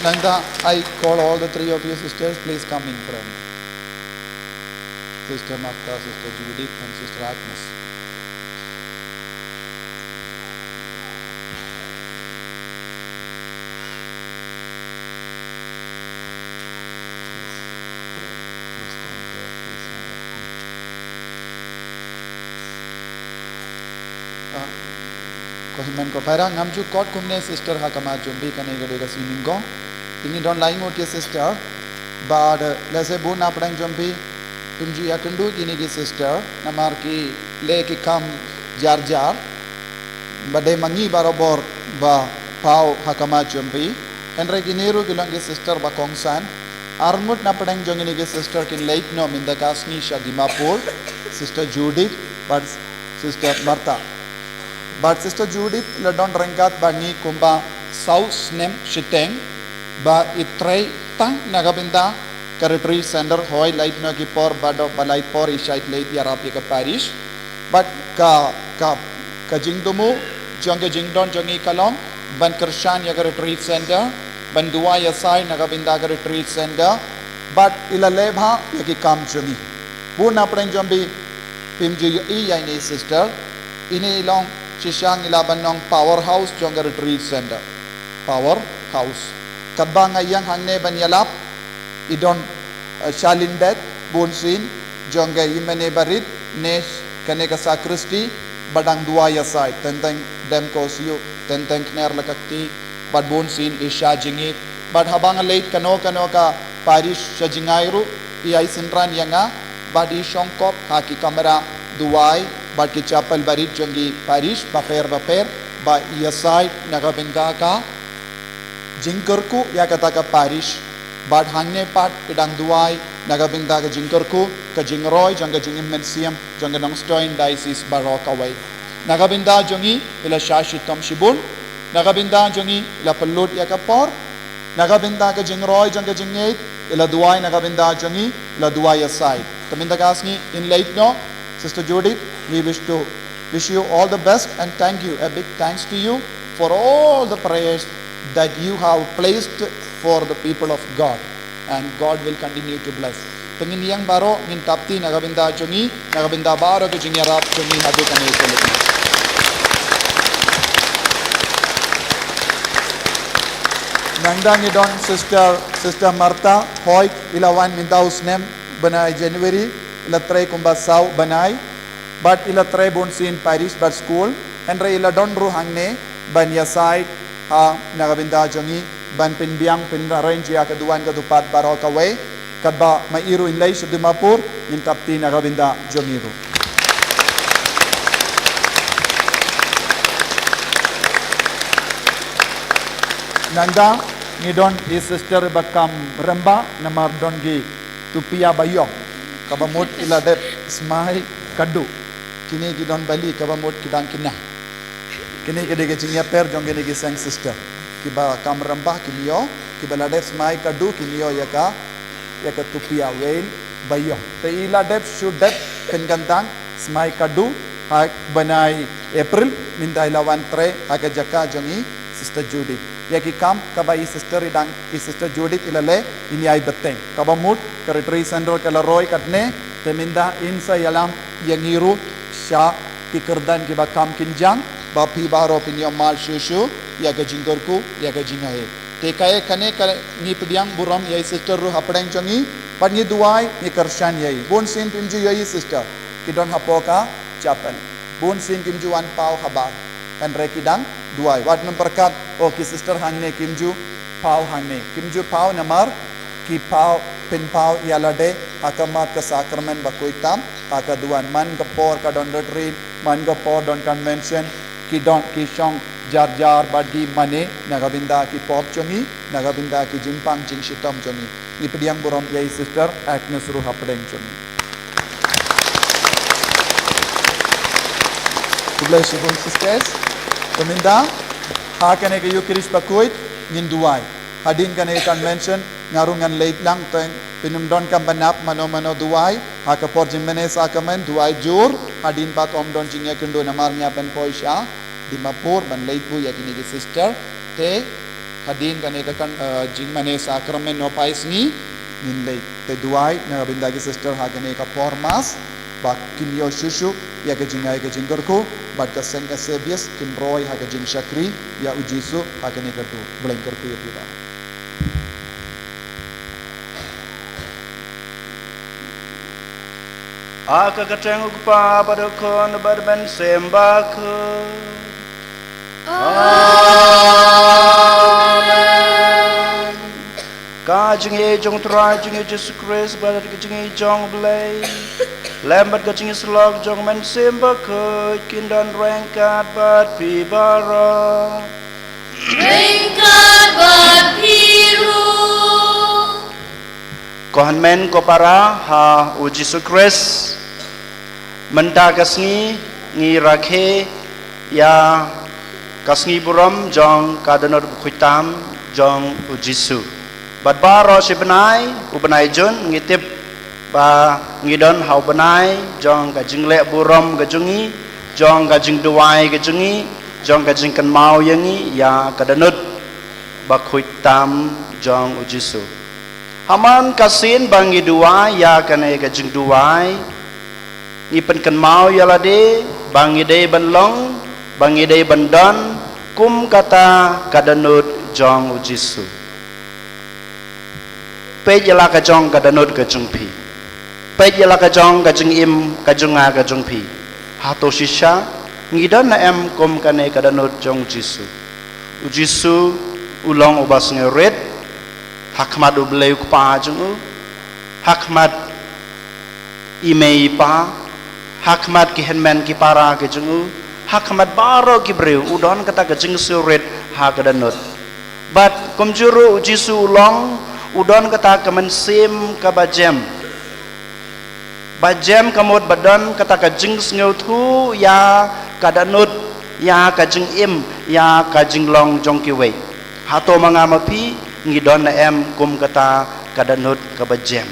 Nangta, I call all the three of you sisters, please come in front. Sister Martha, Sister Judith, and Sister Agnes. Ko hynmen ko para, ngam ju kot kumne sister ha khmat jong phi, kane ka dei ka sngi nyngkong. Phi ngi don lai ngut ki sister. Bad lehse bun na pdeng jong phi phim ju ïakynduh kine ki sister namar ki leh ki kam jar jar. Ba dei ma ngi barabor ba paw ha khmat jong phi. Hynrei kine ruh ki long ki sister ba kongsan. Ar ngut na pdeng jong kine ki sister kin leit noh mynta ka sngi sha Dimapur, Sister Judith bad Sister Martha. Bad Sister Judith la don ryngkat bad ngi kumba saw snem shiteng, ba i trei tang na ka bynta ka retreat center, hooid leit noh ki por, bad ba lait por i shait leit ïarap ïa ka parish. Bad ka, ka, ka jingthmu jong ka jingdon jong i ka long ban kyrshan ïa ka retreat center, ban duwai ïasaid na ka bynta ka retreat center. Bad i la leh bha ïa ki kam jong i. Bun na pdeng jong phi phim ju ïohi ïa ine i sister. Ine i long shisha ngi lah ban ong powerhouse jong ka retreat center. Powerhouse. Katba nga ïeng hangne ban ïalap, i don, eh, sha lyndet bunsien jong ka hynmen barit ne kane ka sakristi ba dang duwai ïasaid, teng teng dem ko siew, teng teng khner la ka kti, bad bunsien i sha jingïeit. Bad haba nga leit kano kano ka parish sha jingngai ruh, i ai synran ïa nga bad i shongkop ha ki kamra duwai bad ki chapel barit jong ki parish bapher bapher, ba ïasaid na ka bynta ka jingkyrkhu ïa kata ka parish. Bad hangne pat i dang duwai na ka bynta ka jingkyrkhu, ka jingroi jong ka jingim mynsiem jong ka Nongstoiñ Diocese baroh kawei. Na ka bynta jong i i la shah shitom shibun. Na ka bynta jong i i la pynlut ïa ka por. Na ka bynta ka jingroi jong ka jingngeit i la duwai, na ka bynta jong i i la duwai ïasaid. Te mynta ka sngi in leit noh, Sister Judith, we wish to wish you all the best and thank you, a big thanks to you for all the prayers that you have placed for the people of God, and God will continue to bless. Te ngin ïeng baroh, ngin tap kti na ka bynta jong i, na ka bynta baroh ka jingïarap jong i haduh kane ka lynti. Nangta ngi don Sister, Sister Martha, hooid i la wan mynta u snem bnai January, i la trei kumba saw bnai. Bad i la trei bunsien parish bad skul, hynrei i la don ruh hangne ban ïasaid ha na ka bynta jong i, ban pynbiang pynarrange ïa ka duwan ka dupat baroh kawei. Katba ma i ruh in leit sha Dimapur, ngin tap kti na ka bynta jong i ruh. Nangta ngi don i sister ba kam rem bha namar don ki tupia ba ïong. Kaba mut i la dep smai kadu. Kine ki don bali kaba mut ki dang kynnoh. Kine ki dei ki jingïapher jong kine ki seng sister. Kiba kam rem bha kin ïoh, kiba la dep smai kadu kin ïoh ïa ka, ïa ka tupia veil ba ïong. Te i la dep shu dep pynkyntang smai kadu ha bnai April, mynta i la wan trei ha ka jaka jong i Sister Judith. Ïa ki kam kaba i sister i dang, i Sister Judith i la leh, in ïai bteng. Kaba mut ka retreat center ka la roi katne, te mynta in sa ïalam ïa ngi ruh sha ki kyrdan kiba kam kin jang, ba phi baroh phin ïoh mad shuh shuh ïa ka jingkyrkhu, ïa ka jingaiei. Te kaei kane ka ngi pdiang burom ïa i sister ruh hapdeng jong ngi, bad ngi duwai, ngi kyrshan ïa i. Bunsien phim ju ïohi sister ki don hapoh ka chapel. Bunsien kim ju wan paw habar. Hynrei ki dang duwai. Wat nym pyrkhat, oh, ki sister hangne kim ju paw hangne. Kim ju paw namar ki paw, pynpaw ïa lade ha khmat ka sakramen bakhuid tam ha ka duwan. Man ka por ka don retreat, man ka por don convention, ki don ki shong jar jar bad ki mane na ka bynta ki pop jong ngi, na ka bynta ki jingpang jingshitom jong ngi. Ngi pdiang burom ïa i sister Agnes ruh hapdeng jong ngi. Khublei shibun sisters. Te mynta ha kane ka Eucharist bakhuid ngin duwai. Hadien kane ka convention nga ruh ngan leit lang, te phin ym donkam ban ap mano mano duwai. Ha ka por jingmane sakramen duwai jur. Hadien pat ym don jingïakynduh namar ngi ap ban poi sha Dimapur ban leit buh ïa kine ki sister. Te hadien kane ka kan, eh, jingmane sakramen nohphai sngi ngin leit. Te duwai na ka bynta ki sister ha kane ka por mass, ba kin ïoh shuh shuh ïa ka jingai ka jingkyrkhu, bad ka seng Eusebius kin roi ha ka jingshakri ïa u Jisu ha kane ka dur. Blei kyrkhu ïa phi baroh. Ha ka kyrteng u Kpa bad u Khun bad u Mynsiem Bakhuid. Ka jingïeit jong u Trai jong ngi Jisu Khrist bad ka jingïeit jong u Blei, lem bad ka jingïasyllok jong u Mynsiem Bakhuid kin don ryngkat bad phi baroh. Ryngkat bad phi ruh. Ko hynmen ko para ha u Jisu Khrist, mynta ka sngi ngi rakhe ïa ka sngi burom jong ka dohnud bakhuid tam jong u Jisu. Bad baroh shi bnai, u bnai Jun, ngi tip ba ngi don ha u bnai jong ka jingleh burom ka jong ngi, jong ka jingduwai ka jong ngi, jong ka jingkynmaw ïa ngi ïa ka dohnud bakhuid tam jong u Jisu. Ha man ka sien ba ngi duwai ïa kane ka jingduwai, ngi pynkynmaw ïa lade ba ngi dei ban long, ba ngi dei ban don kum kata ka dohnud jong u Jisu. Peit ïa la ka jong ka dohnud ka jong phi. Peit ïa la ka jong ka jingim ka jong nga ka jong phi. Hato shisha ngi don ne em kum kane ka dohnud jong u Jisu? U Jisu u long uba sngewrit ha khmat u Blei u Kpa jong u, ha khmat i mei i pa, ha khmat ki hynmen ki para ki jong u, ha khmat baroh ki briew, u don kata ka jingsngewrit ha ka dohnud. Bad kumjuh ruh u Jisu u long, u don kata ka mynsiem kaba jem. Ba jem ka mut ba don kata ka jingsngewthuh ïa ka dohnud, ïa ka jingim, ïa ka jinglong jong kiwei. Hato ma nga ma phi ngi don ne em kum kata ka dohnud kaba jem,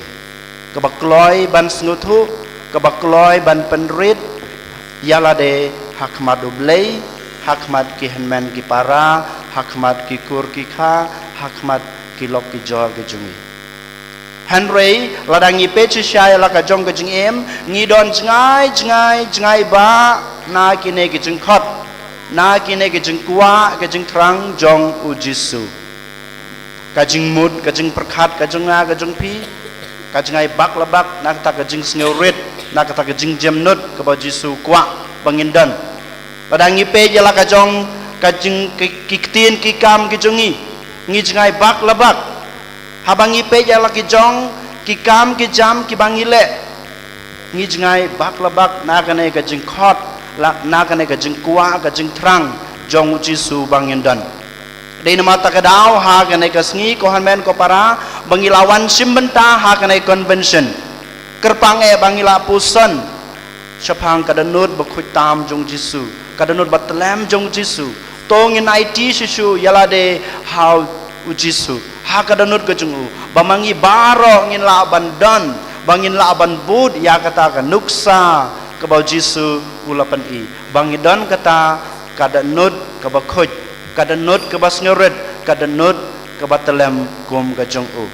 kaba kloi ban sngewthuh, kaba kloi ban pynrit ïa lade ha khmat u Blei, ha khmat ki hynmen ki para, ha khmat ki kur ki kha, ha khmat ki lok ki jor ki jong ngi? Hynrei lada ngi peit shisha ïa la ka jong ka jingim, ngi don jngai jngai jngai ba na kine ki jingkhot, na kine ki jingkwah ki jingthrang jong u Jisu. Ka jingmut, ka jingpyrkhat ka jong nga ka jong phi, ka jngai bak la bak na kata ka jingsngewrit, na kata ka jingjemnud kaba u Jisu u kwah ba ngin don. Lada ngi peit ïa la ka jong ka jing ki, ki ktien ki kam ki jong ngi, ngi jngai bak la bak. Haba ngi peit ïa la ki jong ki kam ki jam kiba ngi leh, ngi jngai bak la bak na kane ka jingkhot, la, na kane ka jingkwah ka jingthrang jong u Jisu ba ngin don. Dei namar kata ka daw ha kane ka sngi ko hynmen ko para ba ngi la wan shim bynta ha kane convention. Kyrpang eh ba ngi la puson shaphang ka dohnud bakhuid tam jong u Jisu, ka dohnud batlem jong u Jisu. To ngin aiti shisha ïa lade ha u Jisu, ha ka dohnud ka jong u, ba ma ngi baroh ngin lah ban don, ba ngin lah ban bud ïa kata ka nuksa kaba u Jisu u la pyni, ba ngi don kata ka dohnud kaba khuid, ka dohnud kaba sngewrit, ka dohnud kaba tlem kum ka jong u.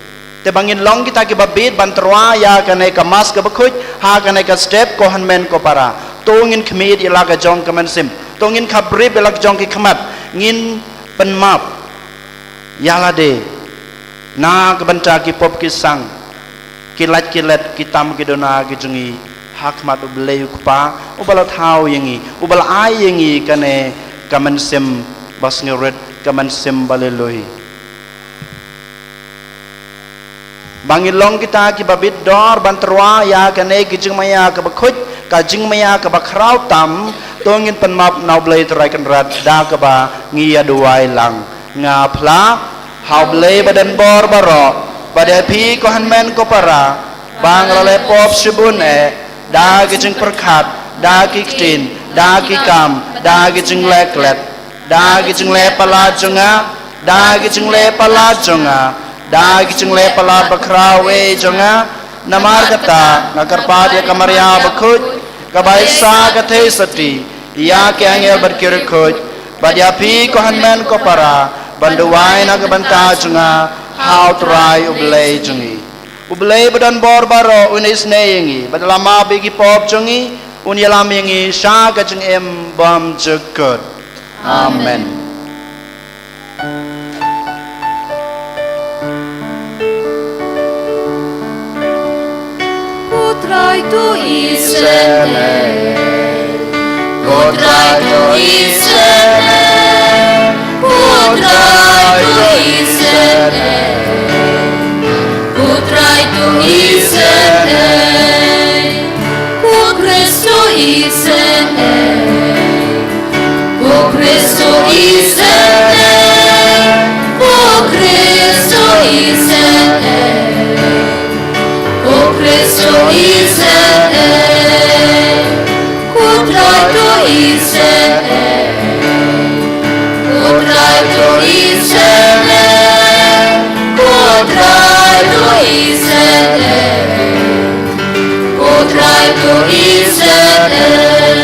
Te ba ngin long kita kiba bit ban tyrwa ïa kane ka Mass kaba khuid ha kane ka step ko hynmen ko para, to ngin khmih ïa la ka jong ka mynsiem, to ngin khaprip ïa la ka jong ki khmat, ngin pynmap ïa lade na ka bynta ki pop ki sang, ki lait ki let, ki tam ki duna ki jong ngi ha khmat u Blei u Kpa uba la thaw ïa ngi, uba la ai ïa ngi kane ka mynsiem ba sngewrit, ka mynsiem ba lui lui. Ba ngin long kita kiba bit dor ban tyrwa ïa kane ka jingmaïa kaba khuid, ka jingmaïa kaba khraw tam, to ngin pynmap na u Blei Trai Kynrad da kaba ngi ïa duwai lang. Nga phla ha u Blei ba don bor baroh, bad ïa phi ko hynmen ko para, ba nga la leh pop shibun eh, da ki jingpyrkhat, da ki ktien, da ki kam, da ki jingleh klet, da ki jingleh palat jong nga, da ki jingleh palat jong nga, da ki jingleh palat bakhraw eh jong nga. Namar kata nga kyrpad ïa ka Maria bakhuid, kaba isa ka theisotti ïa ki angel bad ki riewkhuid, bad ïa phi ko hynmen ko para, ban duwai na ka bynta jong nga ha u Trai u Blei jong ngi. U Blei ba don bor baroh un isynei ïa ngi bad la map ïa ki pop jong ngi, un ïalam ïa ngi sha ka jingim bymjukut. Amen. Trai tu isynei. Ko Trai tu isynei. Ko Trai tu isynei. Ko Trai tu isynei. Ko Khrist tu isynei. Ko Khrist tu isynei. Ko Khrist tu isynei. Ko Khrist tu isynei. Ko Trai tu isynei. Ko Trai tu isynei. Ko Trai tu isynei. Ko Trai tu isynei.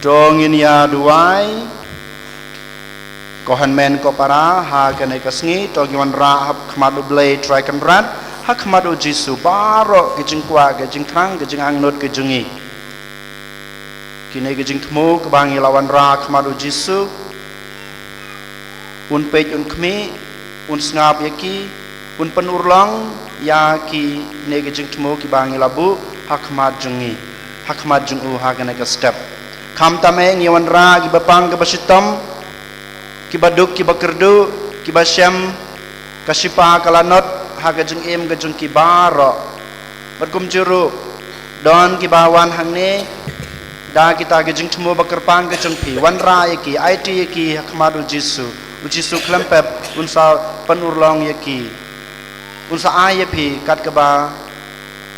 To ngin ïa duwai. Ko hynmen ko para, ha kane ka sngi to ngi wanrah ha khmat U Blei Trai Kynrad, ha khmat U Jisu baroh ki jingkwah, ki jingthrang, ki jingangnud ki jong ngi. Kine ki jingthmu kiba ngi la wanrah ha khmat U Jisu, un peit, un khmih, un sngap ïa ki, un pynurlong ïa kine ki jingthmu kiba ngi la buh ha khmat jong ngi, ha khmat jong U ha kane ka step. Khamtam eh ngi wanrah kiba pang kiba shitom, kiba duk kiba kyrduh, kiba shem ka shipa ka lanot ha ka jingim ka jong ki baroh. Bad kumjuh ruh don kiba wan hangne da kita ki jingthmu ba kyrpang ka jong Phi, wanrah ïa ki, aiti ïa ki ha khmat U Jisu. U Jisu khlem pep un sa pynurlong ïa ki, un sa ai ïa Phi kat kaba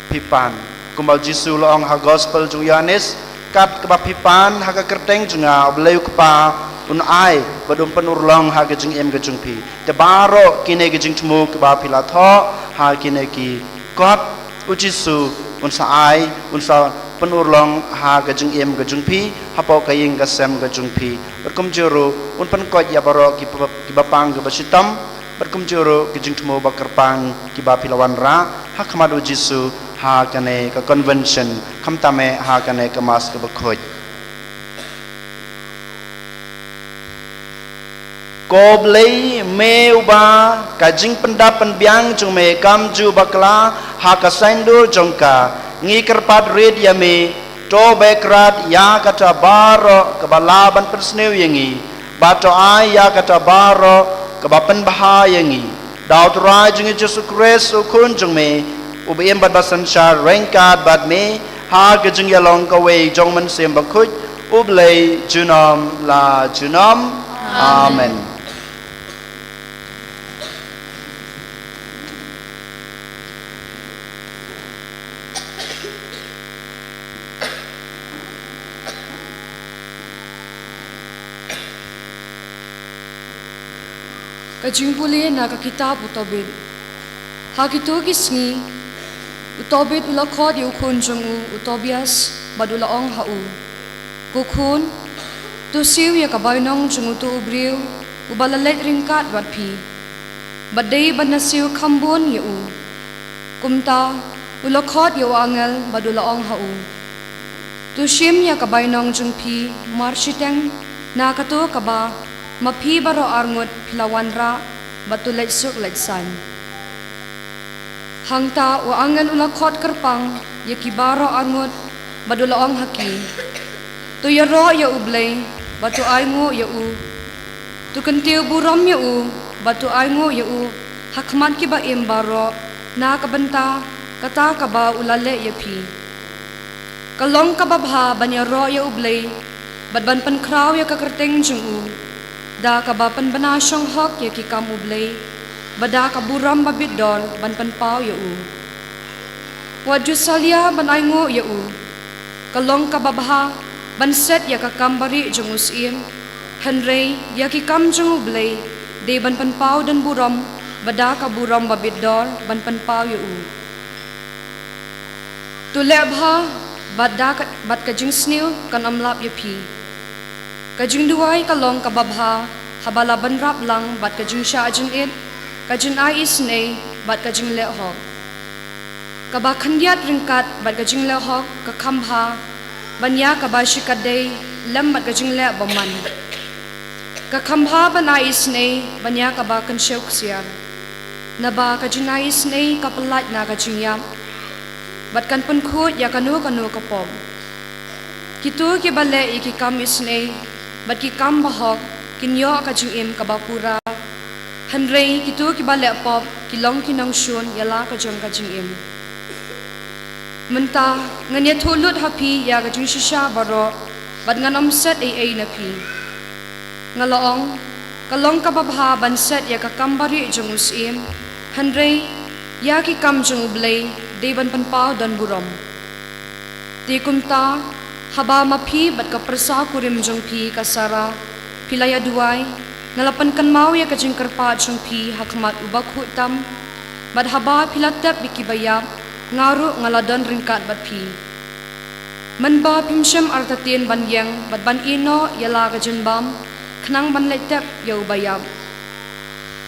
Phi pan. Kumba U Jisu u la ong ha Gospel jong u Ïoannis, kat kaba Phi pan ha ka kyrteng jong Nga, U Blei U Kpa un ai bad un pynurlong ha ka jingim ka jong phi. Te baroh kine ki jingthmu kiba phi la thoh ha kine ki kot, U Jisu un sa ai, un sa pynurlong ha ka jingim ka jong phi, hapoh ka ïing ka sem ka jong phi. Bad kumjuh ruh un pynkoit ïa baroh kiba, kiba pang kiba shitom, bad kumjuh ruh ki jingthmu ba kyrpang kiba phi la wanrah ha khmat U Jisu ha kane ka convention, khamtam eh ha kane ka Mass kaba khuid. Ko Blei, Me uba ka jingpyndap pynbiang jong Me kam ju bakla ha ka saiñdur jong ka, ngi kyrpad rit ïa Me, to beh krad ïa kata baroh kaba lah ban pynsniew ïa ngi, bad to ai ïa kata baroh kaba pynbha ïa ngi. Da U Trai jong ngi Jisu Khrist, U Khun jong Me, uba im bad ba synshar ryngkat bad Me ha ka jingïalong kawei jong U Mynsiem Bakhuid, U Blei junom la junom. Amen. Amen. Ka jingpule na ka kitab U Tobit. Ha kito ki sngi, U Tobit u la khot ïa u khun jong u, u Tobias, bad u la ong ha u, Ko khun, to siew ïa ka bainong jong uto u briew uba la leit ryngkat bad phi, bad dei ban da siew kham bun ïa u. Kumta u la khot ïa u angel bad u la ong ha u, To shim ïa ka bainong jong phi marshiteng na kato kaba ma phi baroh arngut phi la wanrah, bad to leit suk leit saiñ. Hangta u angel u la khot kyrpang ïa ki baroh arngut bad u la ong ha ki, To ïaroh ïa U Blei bad to ainguh ïa u. To kyntiew burom ïa u bad to ainguh ïa u ha khmat kiba im baroh na ka bynta kata kaba u la leh ïa phi. Ka long kaba bha ban ïaroh ïa U Blei bad ban pynkhraw ïa ka kyrteng jong u, da kaba pynbna shong hok ïa ki kam U Blei, bad da ka burom ba bit dor ban pynpaw ïa u. Wat ju salia ban ainguh ïa u. Ka long kaba bha ban set ïa ka kam barieh jong u syiem, hynrei ïa ki kam jong U Blei dei ban pynpaw don burom, bad da ka burom ba bit dor ban pynpaw ïa u. To leh bha, bad da ka, bad ka jingsniew kan ym lap ïa phi. Ka jingduwai ka long kaba bha haba la bynrap lang bad ka jingshah jingit, ka jingai isynei bad ka jingleh hok. Kaba khyndiat ryngkat bad ka jingleh hok ka kham bha ban ïa kaba shikatdei lem bad ka jingleh bymman. Ka kham bha ban ai isynei ban ïa kaba kynshew ksiar. Naba ka jingisynei ka pyllait na ka jingïap, bad kan pynkhuid ïa kano kano ka pop. Kito kiba leh ïa ki kam isynei bad ki kam bahok kin ïoh ka jingim kaba pura, hynrei kito kiba leh pop ki long ki nongshun ïa la ka jong ka jingim. Mynta ngan ïathuh lut ha phi ïa ka jingshisha baroh, bad ngan ym set ei ei na phi. Nga la ong, ka long kaba bha ban set ïa ka kam barieh jong u syiem, hynrei ïa ki kam jong U Blei dei ban pynpaw don burom. Te kumta, haba ma phi bad ka pyrsa kurim jong phi ka Sara phi la ïaduwai, nga la pynkynmaw ïa ka jingkyrpad jong phi ha khmat u bakhuid tam, bad haba phi la tep ïa kiba ïap, nga ruh nga la don ryngkat bad phi. Mynba phim shym artatien ban ïeng bad ban ïehnoh ïa la ka jingbam, khnang ban leit tep ïa uba ïap,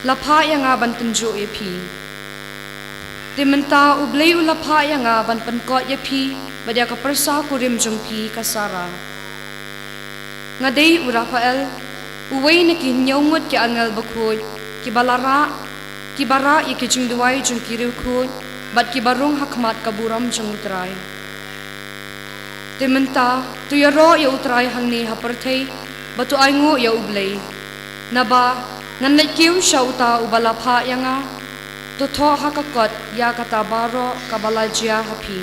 la phah ïa nga ban tynjuh ïa phi. Te mynta U Blei u la phah ïa nga ban pynkot ïa phi bad ïa ka pyrsa kurim jong phi ka Sara. Nga dei u Raphael, uwei na ki hynñiew ngut ki angel bakhuid, kiba la rah, kiba rah ïa ki jingduwai jong ki riewkhuid, bad kiba rung ha khmat ka burom jong U Trai. Te mynta, to ïaroh ïa U Trai hangne ha pyrthei, bad to ainguh ïa U Blei. Naba ngan leit kiew sha uta uba la phah ïa nga. To thoh ha ka kot ïa kata baroh kaba la jia ha phi.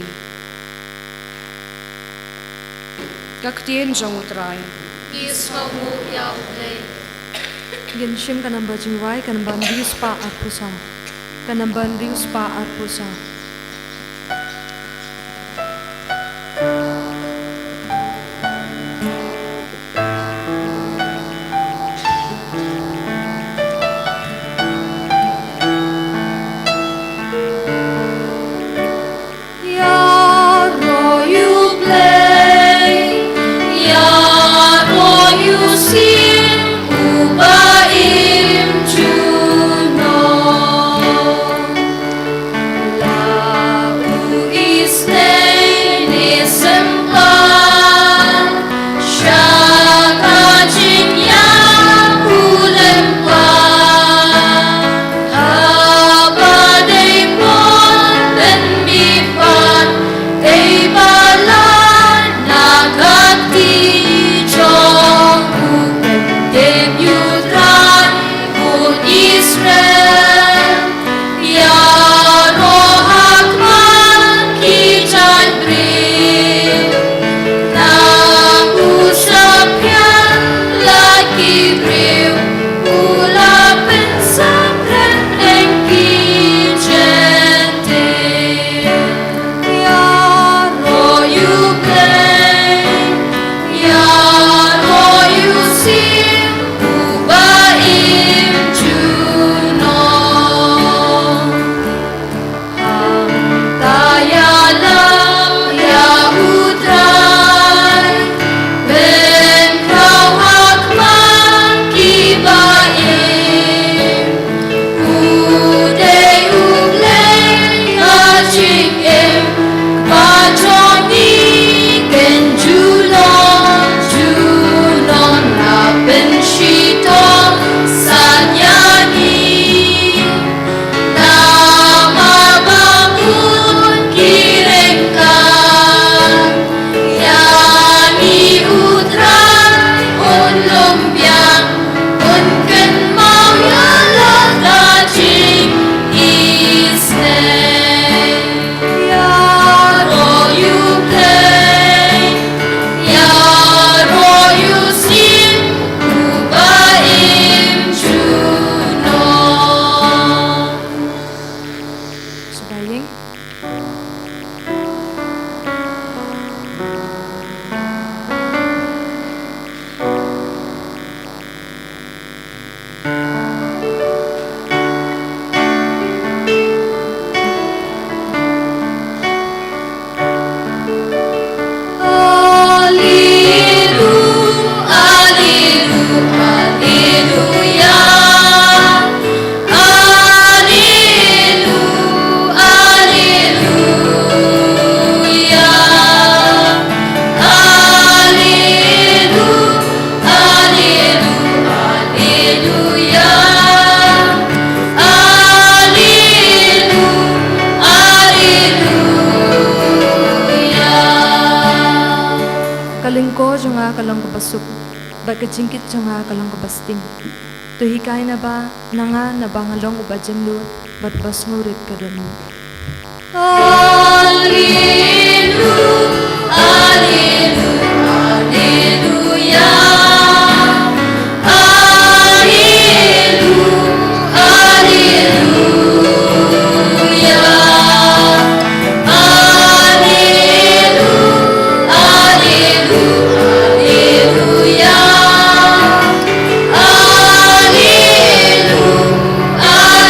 Ka ktien jong U Trai. Ngi sngewbha ïa U Blei. Ngin shim ka namba jingrwai, ka namba hynriew spah arphew saw. Ka namba hynriew spah arphew saw. Ïaroh ïa U Blei, ïaroh ïa u Syiem uba im junom. Lyngkor jong nga ka long kaba suk, bad ka jingkit jong nga ka long kaba sting. To hikai na ba na nga, na ba nga long uba jemnud, bad ba sngewrit ka dohnud. Alleluia, alleluia, alleluia. Alleluia, alleluia, alleluia, alleluia, alleluia.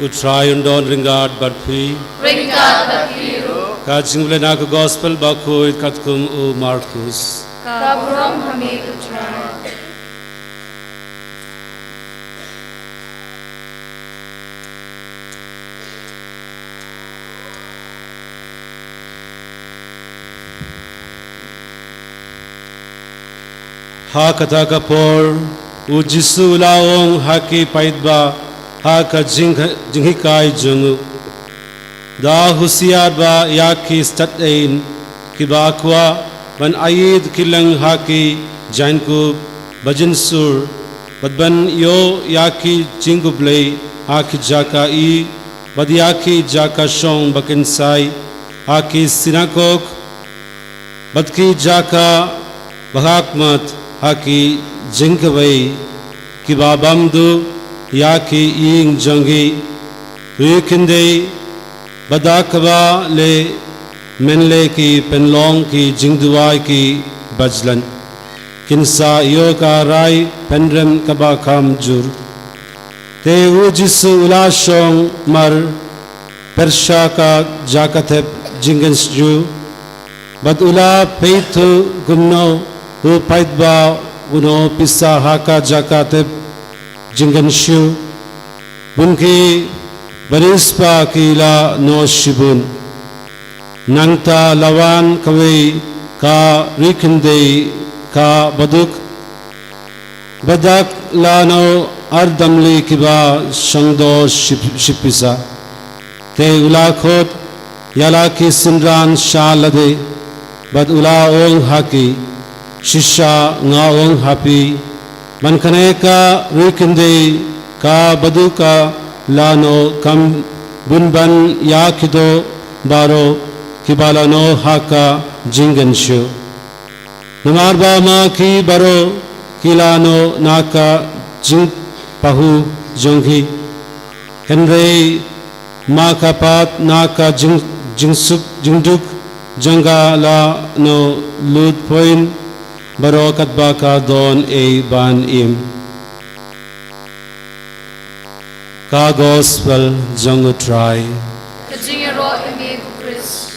U Trai un don ryngkat bad phi. Ryngkat bad phi ruh. Ka jingpule na ka Gospel bakhuid katkum u Markus. Ka burom ha me ko Trai. Ha kata ka por, u Jisu u la ong ha ki paidbah ha ka jing-, jinghikai jong u, da husiar bha ïa ki stad-ein kiba kwah ban ïeit kylleng ha ki jaiñkup ba jynsur, bad ban ïoh ïa ki jingkhublei ha ki jaka ïing, bad ïa ki jaka shong ba kynsai ha ki synagog, bad ki jaka ba ha khmat ha ki jingkawei, kiba bam duh ïa ki ïing jong ki. Ri khyndai, bad da kaba leh mynleh ki pynlong ki jingduwai kiba jlan, kin sa ïoh ka rai pynrem kaba kham jur. Te u Jisu u la shong mar pyrshah ka jaka thep jingkynsiew, bad u la peit kumno u paidbah u noh pisa ha ka jaka thep jingkynsiew. Bun ki bariewspah ki la noh shibun. Nangta la wan kawei ka ri khyndai kaba duk, bad da la noh ar damli kiba shongdor ship-, shipisa. Te u la khot ïa la ki synran sha lade, bad u la ong ha ki, Shisha nga ong ha phi, ba kane ka ri khyndai kaba duk ka la noh kham bun ban ïa ki doh baroh kiba la noh ha ka jingkynsiew. Namar ba ma ki baroh ki la noh na ka jingpahuh jong ki, hynrei ma ka pat na ka jing-, jingsuk jingduk jong ka la noh lut poi baroh katba ka don ei ban im. Ka Gospel jong u Trai. Ka jingïaroh ïa me ko Khrist.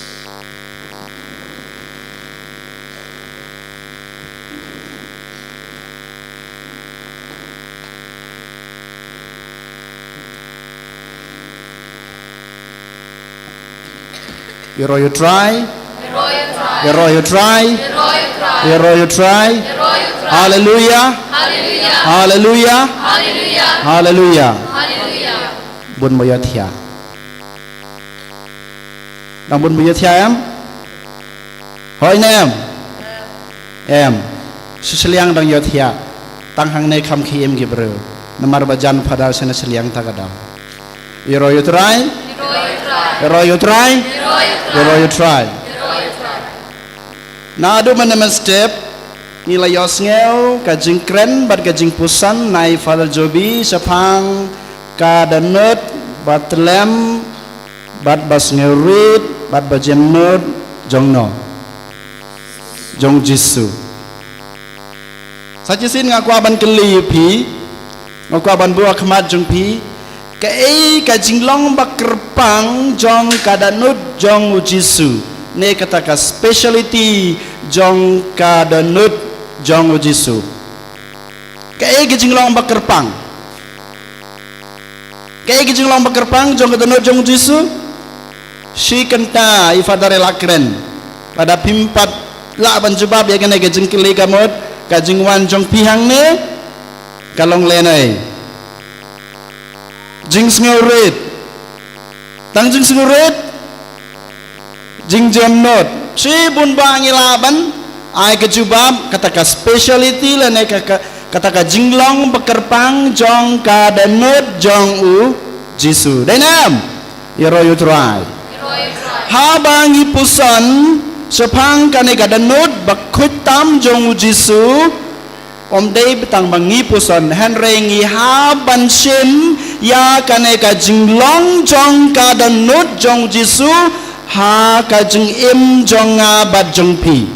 Ïaroh ïa u Trai. Ïaroh ïa u Trai. Ïaroh ïa u Trai. Haleluia. Haleluia. Haleluia. Bun ba ïohthiah. Dang bun ba ïohthiah em? Hooid ne em? Em. Sha shiliang dang ïohthiah. Tang hangne kham khie im ki briew. Namar ba jan Phadar sha na shiliang ta ka daw. Ïaroh ïa u Trai. Ïaroh ïa u Trai. Ïaroh ïa u Trai. Naduh mynne mynstep ngi la ïohsngew ka jingkren bad ka jingpuson na i Father Jobi shaphang ka dohnud ba tlem bad ba sngewrit bad ba jemnud jong no, jong Jisu. Sa shisien nga kwah ban kylli ïa phi, nga kwah ban buh ha khmat jong phi, kaei ka jinglong ba kyrpang jong ka dohnud jong u Jisu, ne kata ka speciality jong ka dohnud jong u Jisu? Kaei ka jinglong ba kyrpang? Kaei ka jinglong ba kyrpang jong ka dohnud jong u Jisu? Shi kynta i Father i la kren. Lada phim pat lah ban jubab ïa kane ka jingkylli ka mut, ka jingwan jong phi hangne ka long lehnoh. Jingsngewrit. Tang jingsngewrit, jingjem nud. Shibun ba ngi lah ban ai ka jubab, kata ka speciality lane ka, ka, kata ka jinglong ba kyrpang jong ka dohnud jong u Jisu. Dei ne em? Ïaroh ïa u Trai. Haba ngi puson shaphang kane ka dohnud ba khuid tam jong u Jisu, ym dei tang ba ngi puson, hynrei ngi hap ban shim ïa kane ka jinglong jong ka dohnud jong u Jisu ha ka jingim jong nga bad jong phi.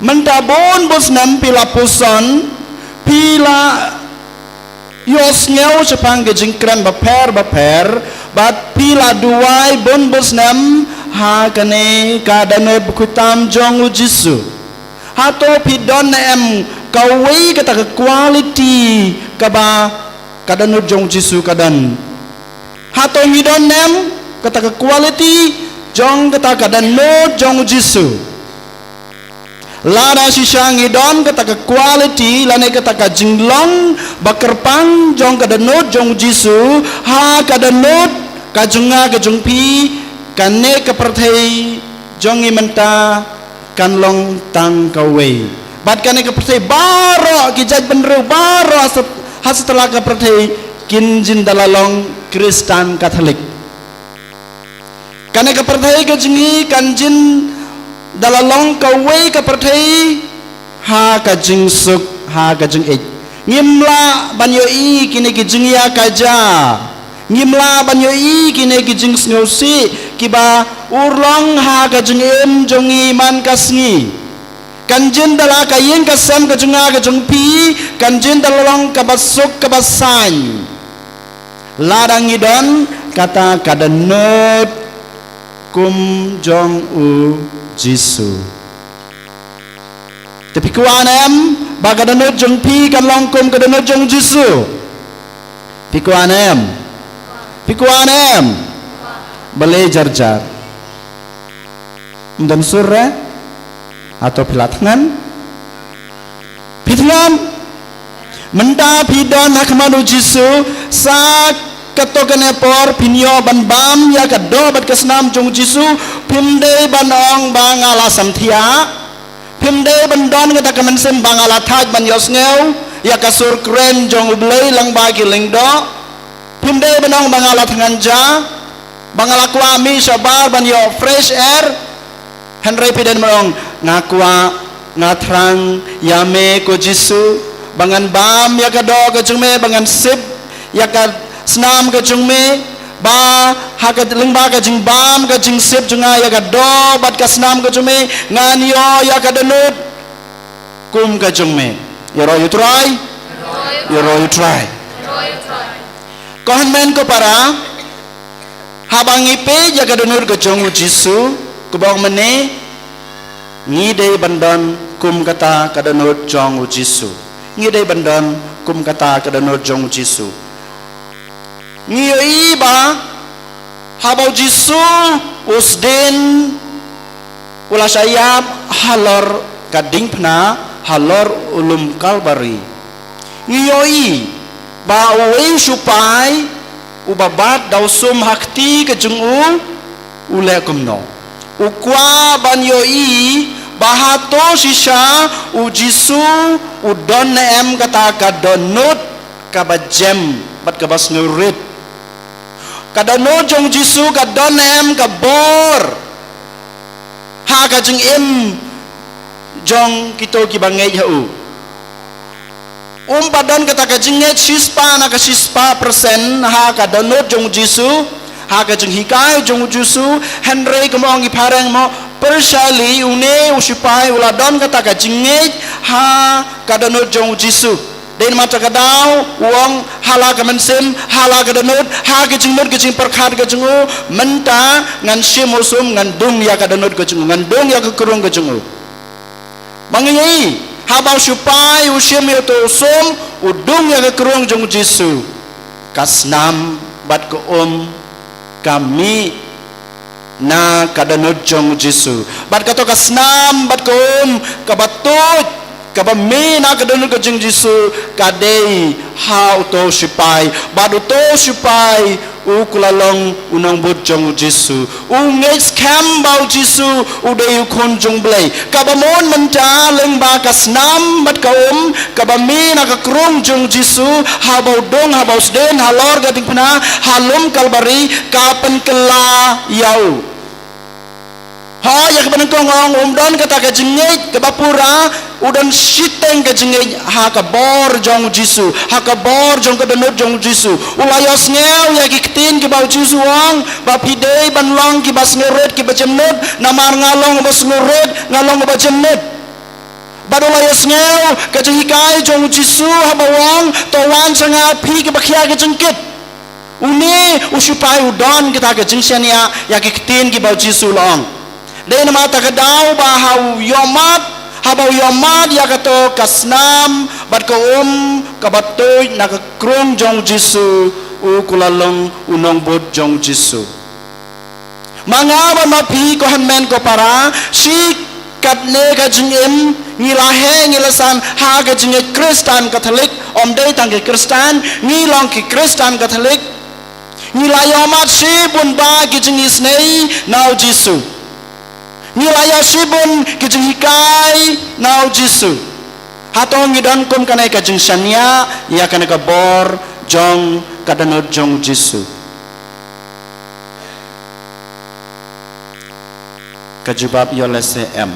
Mynta bun bun snem phi la puson, phi la ïohsngew shaphang ki jingkren bapher bapher, bad phi la duwai bun bun snem ha kane ka dohnud ba khuid tam jong u Jisu. Hato phi don ne em kawei kata ka quality kaba ka dohnud jong u Jisu ka don? Hato ngi don ne em kata ka quality jong kata ka dohnud jong u Jisu? Lada shisha ngi don kata ka quality lane kata ka jinglong ba kyrpang jong ka dohnud jong u Jisu ha ka dohnud ka jong nga ka jong phi, kane ka pyrthei jong ngi mynta kan long tang kawei. Bad kane ka pyrthei baroh, ki jaitbynriew baroh ha sat-, ha satlak ka pyrthei kin jin da la long Khristan Katholik. Kane ka pyrthei ka jong ngi kan jin da la long kawei ka pyrthei ha ka jingsuk, ha ka jingïeit. Ngim lah ban ïohi kine ki jingïakajia. Ngim lah ban ïohi kine ki jingsngewsih kiba urlong ha ka jingim jong ngi man ka sngi. Kan jin da la ka ïing ka sem ka jong nga ka jong phi, kan jin da la long kaba suk kaba saiñ. Lada ngi don kata ka dohnud kum jong u Jisu. Te phi kwah ne em ba ka dohnud jong phi kan long kum ka dohnud jong u Jisu? Phi kwah ne em? Phi kwah ne em? Balei jar jar? Ym don sur re? Hato phi la thngan? Phi thngan? Mynta phi don ha khmat u Jisu, sa kato kane por phin ïoh ban bam ïa ka doh bad ka snam jong u Jisu, phim dei ban ong ba nga la samthiah. Phim dei ban don kata ka mynsiem ba nga la thait ban ïohsngew ïa ka sur kren jong U Blei lyngba ki lyngdoh. Phim dei ban ong ba nga la thngan ja, ba nga la kwah mih shabar ban ïoh fresh air. Hynrei phi dei ban ong, nga kwah, nga thrang ïa me ko Jisu, ba ngan bam ïa ka doh ka jong me, ba ngan sip ïa ka snam ka jong me, ba ha ka lyngba ka jingbam ka jingsip jong nga ïa ka doh bad ka snam ka jong me, ngan ïoh ïa ka dohnud kum ka jong me. Ïaroh ïa u Trai. Ïaroh ïa u Trai. Ko hynmen ko para, haba ngi peit ïa ka dohnud ka jong u Jisu, kumba ong mynne, ngi dei ban don kum kata ka dohnud jong u Jisu. Ngi dei ban don kum kata ka dohnud jong u Jisu. Ngi ïohi ba haba u Jisu u sdien u la shah ïap halor ka diengphna, halor u lum Kalbari, ngi ïohi ba uwei u sipai uba bat da u sum ha kti ka jong u, u leh kumno? U kwah ban ïohi ba hato shisha u Jisu u don ne em kata ka dohnud kaba jem bad kaba sngewrit. Ka dohnud jong u Jisu ka don ne em ka bor ha ka jingim jong kito kiba ngeit ha u? Um pat don kata ka jingngeit shispah na ka shispah persen ha ka dohnud jong u Jisu, ha ka jinghikai jong u Jisu, hynrei kumba ong i phareng mo, pyrshah lei, une u sipai u la don kata ka jingngeit ha ka dohnud jong u Jisu. Dei namar kata ka daw u ong, ha la ka mynsiem, ha la ka dohnud, ha ka jingmut ka jingpyrkhat ka jong u, mynta ngan shim u sum, ngan dung ïa ka dohnud ka jong u, ngan dung ïa ka krung ka jong u. Ma ngi ïohi, haba u sipai u shim ïa uto u sum, u dung ïa ka krung jong u Jisu, ka snam bad ka um ka mih na ka dohnud jong u Jisu. Bad kato ka snam bad ka um kaba tuid Kaba mih na ka dohnud ka jong u Jisu ka dei ha uto u sipai. Bad uto u sipai u kuh la long u nongbud jong u Jisu. U ngeit skhem ba u Jisu u dei u Khun jong u Blei. Kaba mon mynta lyngba ka snam bad ka um kaba mih na ka krung jong u Jisu, haba u dung, haba u sdien halor ka diengphna ha lum Kalbari, ka pynkylla ïa u. Hooid, ïa kaba nyngkong ong, um don kata ka jingngeit kaba pura, u don shiteng ka jingngeit ha ka bor jong u Jisu, ha ka bor jong ka dohnud jong u Jisu. U la ïohsngew ïa ki ktien kiba u Jisu u ong, ba phi dei ban long kiba sngewrit kiba jemnud, namar nga long uba sngewrit, nga long uba jemnud. Bad u la ïohsngew ka jinghikai jong u Jisu haba u ong, to wan sha nga phi kiba khia ka jingkit. Une u sipai u don kata ka jingshaniah ïa ki ktien kiba u Jisu u la ong. Dei namar kata ka daw ba ha u ïohmad, haba u ïohmad ïa kato ka snam bad ka um kaba tuid na ka krung jong u Jisu, u kuh la long u nongbud jong u Jisu. Ma nga bad ma phi, ko hynmen ko para, shi katne ka jingim ngi la heh, ngi la san ha ka jingngeit Khristan Katholik, ym dei tang ki Khristan, ngi long ki Khristan Katholik. Ngi la ïohmad shibun bah ki jingisynei na u Jisu. Ngi la ïoh shibun ki jinghikai na u Jisu. Hato ngi don kum kane ka jingshaniah ïa kane ka bor jong ka dohnud jong u Jisu? Ka jubab ïoh lehse em.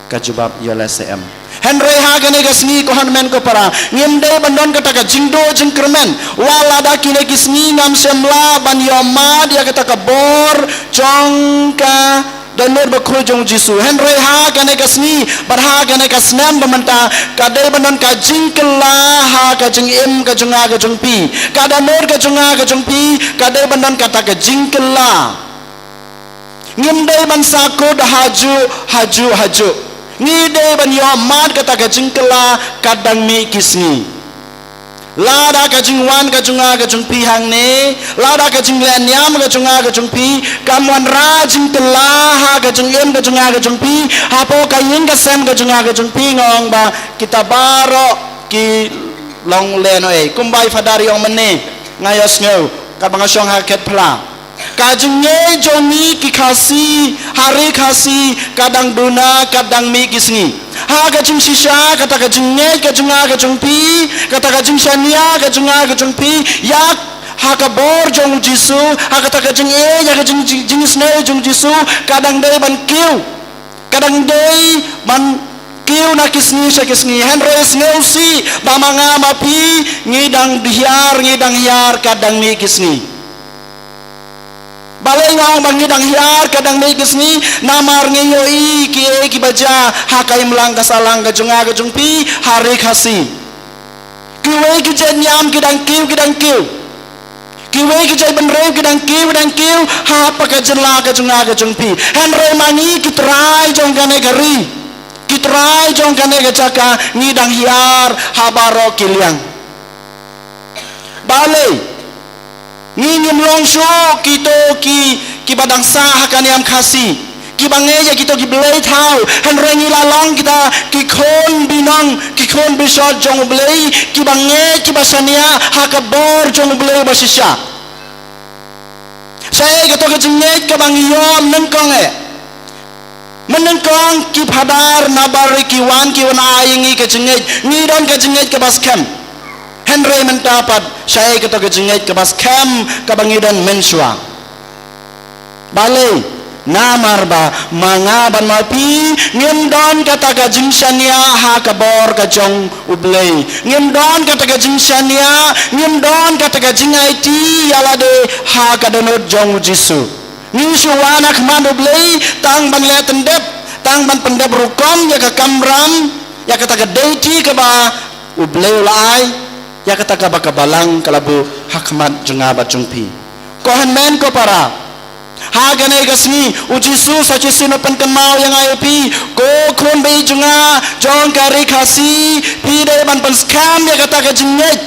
Ka jubab ïoh lehse em. Hynrei ha kane ka sngi, ko hynmen ko para, ngim dei ban don kata ka jingduh jingkyrmen. Wat lada kine ki sngi ngam shym lah ban ïohmad ïa kata ka bor jong ka dohnud bakhuid jong u Jisu. Hynrei ha kane ka sngi bad ha kane ka snem ba mynta, ka dei ban don ka jingkylla ha ka jingim ka jong nga ka jong phi. Ka dohnud ka jong nga ka jong phi ka dei ban don kata ka jingkylla. Ngim dei ban sahkut hajuh, hajuh, hajuh. Ngi dei ban ïohmad kata ka jingkylla katba dang mih ki sngi. Lada ka jingwan ka jong nga ka jong phi hangne, lada ka jingleh niam ka jong nga ka jong phi kam wanrah jingkylla ha ka jingim ka jong nga ka jong phi, hapoh ka ïing ka sem ka jong nga ka jong phi, nga ong ba kita baroh ki long lehnohei. Kumba i Phadar i ong mynne, nga ïohsngew katba nga shong ha Khetphla. Ka jingngeit jong ngi ki Khasi ha ri Khasi ka dang duna katba dang mih ki sngi. Ha ka jingshisha kata ka jingngeit ka jong nga ka jong phi, kata ka jingshaniah ka jong nga ka jong phi ïa ha ka bor jong u Jisu, ha kata ka jingïeit ïa ka jing, jing, jingisynei jong u Jisu, ka dang dei ban kiew. Ka dang dei ban kiew na ki sngi sha ki sngi. Hynrei sngewsih ba ma nga ma phi ngi dang hiar, ngi dang hiar katba dang mih ki sngi. Balei nga ong ba ngi dang hiar katba dang mih ki sngi? Namar ngi ïohi kiei kiba jia ha ka imlang ka sahlang ka jong nga ka jong phi ha ri Khasi. Kiwei ki jait niam ki dang kiew, ki dang kiew. Kiwei ki jait bynriew ki dang kiew, ki dang kiew hapoh ka jylla ka jong nga ka jong phi. Hynrei ma ngi ki trai jong kane ka ri, ki trai jong kane ka jaka, ngi dang hiar ha baroh ki liang. Balei? Ngi ngim long shuh kito ki, kiba dang sah ha ka niam Khasi, kiba ngeit ïa kito ki blei thaw. Hynrei ngi la long kita ki khun binong, ki khun bishop jong u Blei, kiba ngeit, kiba shaniah ha ka bor jong u Blei ba shisha. Shaei kato ka jingngeit kaba ngi ïoh mynnyngkong eh? Mynnyngkong ki Phadar na bar ri ki wan, ki wan ai ïa ngi ka jingngeit, ngi don ka jingngeit kaba skhem. Hynrei mynta pat shaei kato ka jingngeit kaba skhem kaba ngi don mynshuwa? Balei? Namar ba ma nga bad ma phi ngim don kata ka jingshaniah ha ka bor ka jong u Blei. Ngim don kata ka jingshaniah, ngim don kata ka jingaiti ïa lade ha ka dohnud jong u Jisu. Ngi shu wan ha khmat u Blei tang ban leh tyndep, tang ban pyndep rukom ïa ka kamram, ïa kata ka deiti kaba u Blei u la ai, ïa kata kaba ka Balang ka la buh ha khmat jong nga bad jong phi. Ko hynmen ko para, ha kane ka sngi u Jisu sa shisien u pynkynmaw ïa nga ïa phi, ko khun ba ïeit jong nga jong ka ri Khasi, phi dei ban pynskhem ïa kata ka jingngeit.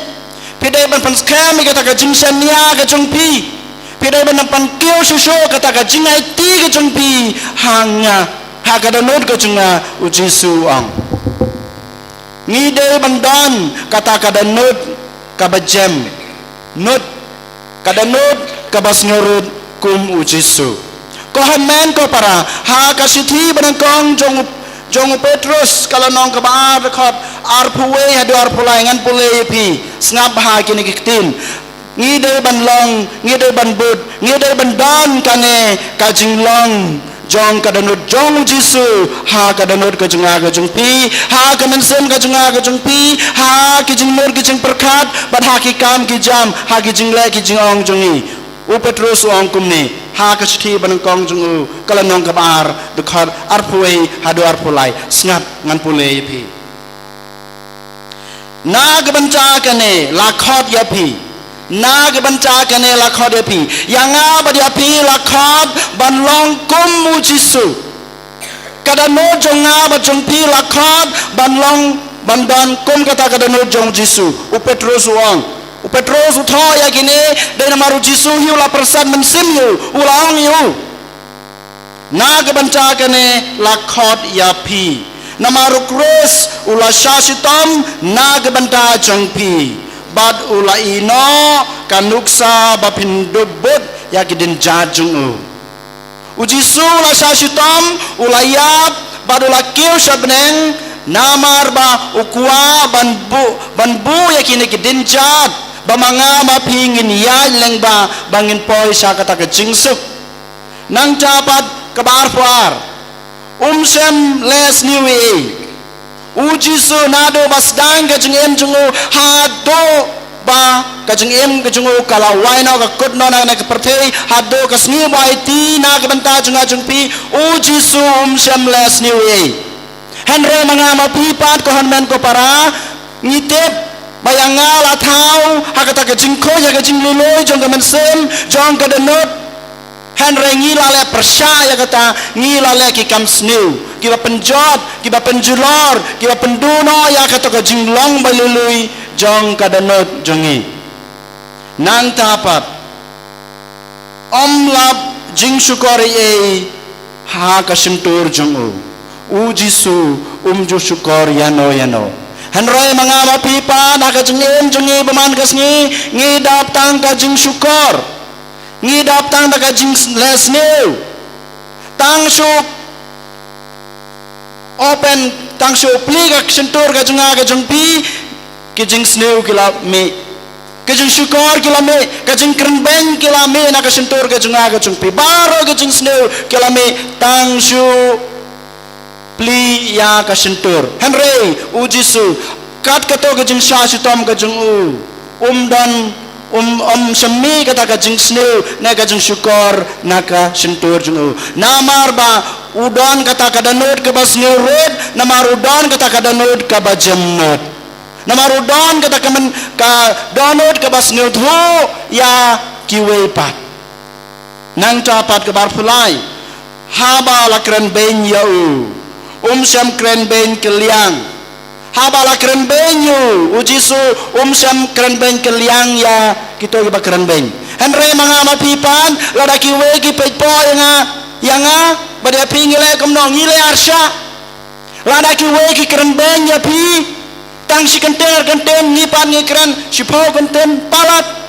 Phi dei ban pynskhem ïa kata ka jingshaniah ka jong phi. Phi dei ban pynkiew shuh shuh kata ka jingaiti ka jong phi ha nga, ha ka dohnud ka jong nga, u Jisu u ong. Ngi dei ban don kata ka dohnud kaba jem nud, ka dohnud kaba sngewrit kum u Jisu. Ko hynmen ko para, ha ka shithi banyngkong jong u, jong u Petrus, ka lynnong kaba ar, dkhot arphew wei haduh arphew lai, ngan pule ïa phi. Sngap ha kine ki ktien. Ngi dei ban long, ngi dei ban bud, ngi dei ban don kane ka jinglong jong ka dohnud jong u Jisu ha ka dohnud ka jong nga ka jong phi, ha ka mynsiem ka jong nga ka jong phi, ha ki jingmut ki jingpyrkhat, bad ha ki kam ki jam, ha ki jingleh ki jingong jong ngi. U Petrus u ong kumne ha ka shithi banyngkong jong u, ka lynnong kaba ar, dkhot arphew wei haduh arphew lai. Sngap, ngan pule ïa phi. Na ka bynta kane la khot ïa phi. Na ka bynta kane la khot ïa phi. Ïa nga bad ïa phi la khot ban long kum u Jisu. Ka dohnud jong nga bad jong phi la khot ban long, ban don kum kata ka dohnud jong u Jisu. U Petrus u ong. U Petrus u thoh ïa kine, dei namar u Jisu hi u la pyrsad mynsiem ïa u, u la ong ïa u. Na ka bynta kane la khot ïa phi. Namar u Khrist u la shah shitom na ka bynta jong phi, bad u la ïehnoh ka nuksa ba phin dup bud ïa ki dienjat jong u. U Jisu u la shah shitom, u la ïap, bad u la kiew sha bneng, namar ba u kwah ban buh, ban buh ïa kine ki dienjat, ba ma nga ma phi ngin ïaid lyngba, ba ngin poi sha kata ka jingsuk. Nangta pat kaba arphew ar. Um shym leh sniew ei ei. U Jisu naduh ba sdang ka jingim jong u haduh ba ka jingim ka jong u ka la wai noh, ka kut noh na kane ka pyrthei, haduh ka sngi ba u aiti na ka bynta jong nga jong phi, u Jisu um shym leh sniew ei ei. Hynrei ma nga ma phi pat ko hynmen ko para, ngi tip ba ïa nga la thaw ha kata ka jingkhuid, ha ka jingluilui jong ka mynsiem, jong ka dohnud. Hynrei ngi la leh pyrshah ïa kata, ngi la leh ki kam sniew, kiba pynjot, kiba pynjulor, kiba pynduh noh ïa kata ka jinglong ba luilui jong ka dohnud jong ngi. Nangta pat, ym lap jingshukor ei ei ha ka shyntur jong u. U Jisu um ju shukor ïano ïano. Hynrei ma nga ma phi pat ha ka jingim jong ngi ba man ka sngi, ngi dap tang ka jingshukor. Ngi dap tang da ka jingleh sniew. Tang shu open, tang shu plie ka shyntur ka jong nga ka jong phi, ki jingsniew ki la mih. Ka jingshukor ki la mih, ka jingkrenbeiñ ki la mih na ka shyntur ka jong nga ka jong phi. Baroh ka jingsniew ki la mih, tang shu plie ïa ka shyntur. Hynrei u Jisu, kat kato ka jingshah shitom ka jong u, um don, um, um shym mih kata ka jingsniew ne ka jingshukor na ka shyntur jong u. Namar ba u don kata ka dohnud kaba sngewrit, namar u don kata ka dohnud kaba jemnud. Namar u don kata ka myn, ka dohnud kaba sngewthuh ïa kiwei pat. Nangta pat kaba arphew lai. Haba la krenbeiñ ïa u, um shym krenbeiñ kylliang. Haba la krenbeiñ ïa u, u Jisu um shym krenbeiñ kylliang ïa kito kiba krenbeiñ. Hynrei ma nga ma phi pat, lada kiwei ki peit poi ïa nga, ïa nga bad ïa phi ngi leh kumno, ngi leh arshah. Lada kiwei ki krenbeiñ ïa phi, tang shi kyntien ar kyntien, ngi pat ngi kren shiphew kyntien palat.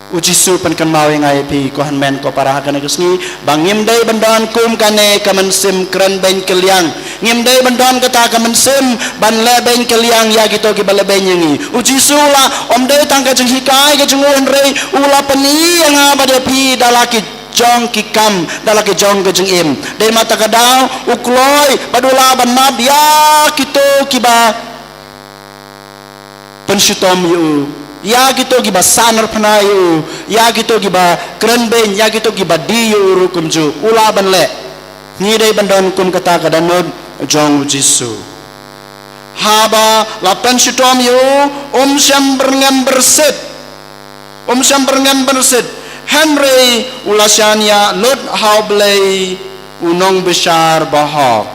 U Jisu pynkynmaw ïa nga ïa phi ko hynmen ko para ha kane ka sngi, ba ngim dei ban don kum kane ka mynsiem krenbeiñ kylliang. Ngim dei ban don kata ka mynsiem ban lehbeiñ kylliang ïa kito kiba lehbeiñ ïa ngi. U Jisu u la, ym dei tang ka jinghikai ka jong u hynrei u la pyni ïa nga bad ïa phi da la ki jong ki kam, da la ki jong ka jingim. Dei ma kata ka daw u kloi bad u lah ban map ïa kito kiba pynshitom ïa u, ïa kito kiba sahnarphna ïa u, ïa kito kiba krenbeiñ, ïa kito kiba die ïa u ruh kumjuh, u lah ban leh. Ngi dei ban don kum kata ka dohnud jong u Jisu. Haba la pynshitom ïa u, um shym byrngem byrsit. Um shym byrngem byrsit. Hynrei u la shaniah lut ha U Blei u nongbishar bahok.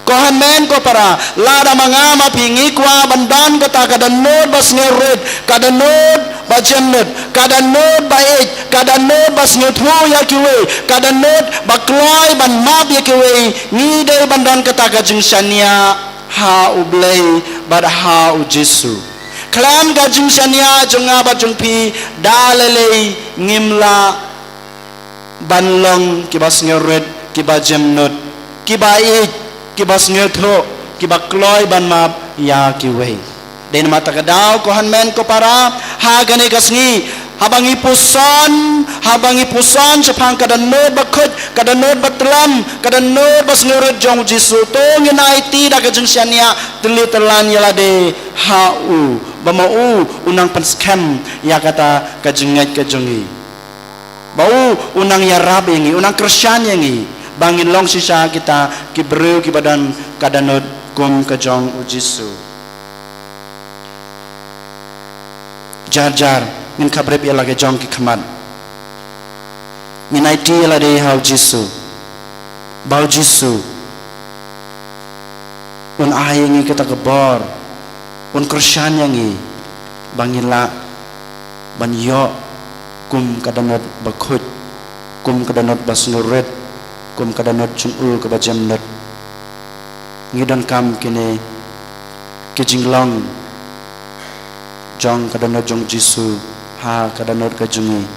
Ko hynmen ko para, lada ma nga ma phi ngi kwah ban don kata ka dohnud ba sngewrit, ka dohnud ba jemnud, ka dohnud ba ïeit, ka dohnud ba sngewthuh ïa kiwei, ka dohnud ba kloi ban map ïa kiwei, ngi dei ban don kata ka jingshaniah ha U Blei bad ha U Jisu. Khlem ka jingshaniah jong nga bad jong phi, da lei lei ngim lah ban long kiba sngewrit, kiba jemnud, kiba ïeit, kiba sngewthuh, kiba kloi ban map ïa kiwei. Dei namar kata ka daw, ko hynmen ko para, ha kane ka sngi, haba ngi puson, haba ngi puson shaphang ka dohnud bakhuid, ka dohnud batlam, ka dohnud basngewrit jong U Jisu, to ngin aiti da ka jingshaniah tylli tyllaiñ ïa lade ha U, ba ma U u nang pynskhem ïa kata ka jingngeit ka jong ngi. Ba U u nang ïarap ïa ngi, u nang kyrshan ïa ngi, ba ngin long shisha kita ki briew kiba don ka dohnud kum ka jong U Jisu. Jar jar ngin khaprip ïa la ka jong ki khmat. Ngin aiti ïa lade ha U Jisu, ba U Jisu un ai ïa ngi kata ka bor, un kyrshan ïa ngi, ba ngin lah ban ïoh kum ka dohnud bakhuid, kum ka dohnud basngewrit, kum ka dohnud jong U kaba jemnud. Ngi donkam kine ki jinglong jong ka dohnud jong U Jisu ha ka dohnud ka jong ngi,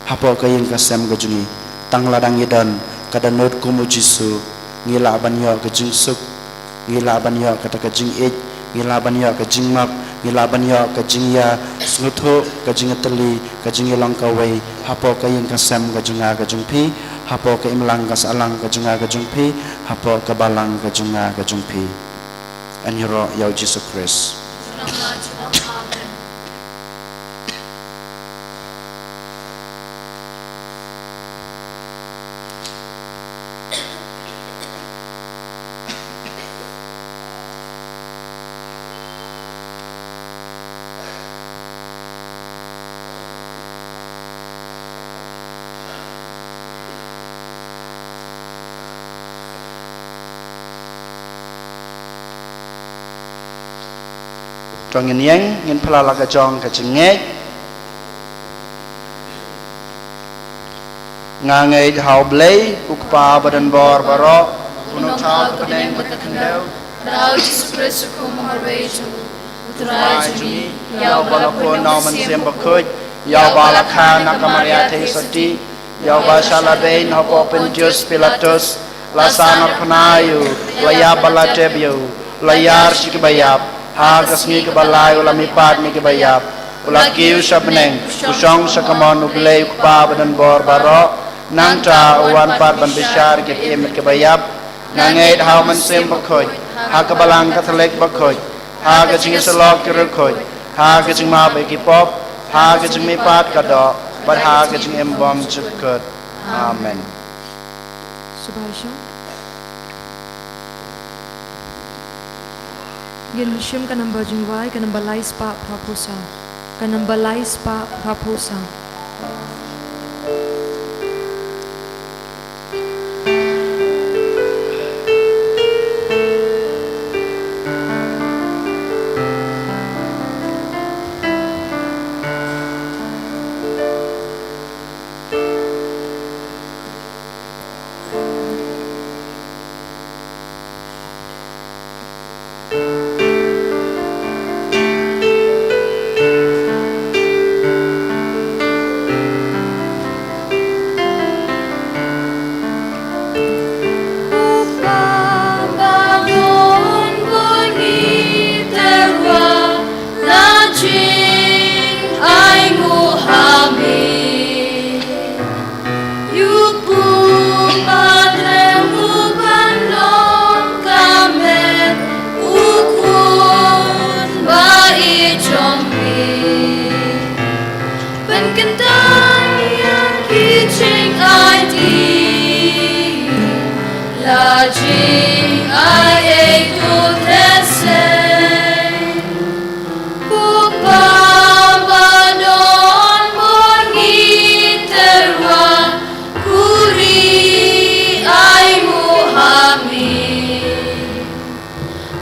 hapoh ka ïing ka sem ka jong ngi. Tang lada ngi don ka dohnud kum U Jisu, ngi lah ban ïoh ka jingsuk, ngi lah ban ïoh kata ka jingïeit, ngi lah ban ïoh ka jingmap, ngi lah ban ïoh ka jingïasngewthuh, ka jingïatylli, ka jingïalong kawei hapoh ka ïing ka sem ka jong nga ka jong phi, hapoh ka imlang ka sahlang ka jong nga ka jong phi, hapoh ka balang ka jong nga ka jong phi. Ngi ïaroh ïa U Jisu Khrist. To ngin ïeng, ngin pynlait la ka jong ka jingngeit. Nga ngeit ha U Blei, U Kpa ba don bor baroh, U Nongthaw ka bneng bad ka khyndew, da U Jisu Khrist u khun marwei jong U Trai jong ngi, ïa uba la pun na U Mynsiem Bakhuid, ïa uba la kha na ka Maria Theisotti, ïa uba shah la beiñ hapoh Pontius Pilatus, la sahnarphna ïa u, la ïap bad la tep ïa u, la ïar sha ki baïap, ha ka sngi kaba lai u la mihpat na ki baïap, u la kiew sha bneng, u shong sha kamon U Blei U Kpa ba don bor baroh, nangta u wan pat ban bishar ïa ki im bad ki baïap. Nga ngeit ha U Mynsiem Bakhuid, ha ka Balang Katholik bakhuid, ha ka jingïasyllok ki riewkhuid, ha ka jingmap ïa ki pop, ha ka jingmihpat ka doh, bad ha ka jingim bymjukut. Amen. Sngewbha ïa shong. Ngin shim ka namba jingduwai, ka namba lai spah phra phew saw. Ka namba lai spah phra phew saw. Ïa u Kpa ba don, u Kpa ba don, u Khun ba ïeit jong ngi. Pynkyntang ïa ki jingaiti, la jingai ei to thyrseng. Ko Kpa ba don bor, ngi tyrwa, khuri ai nguh ha me.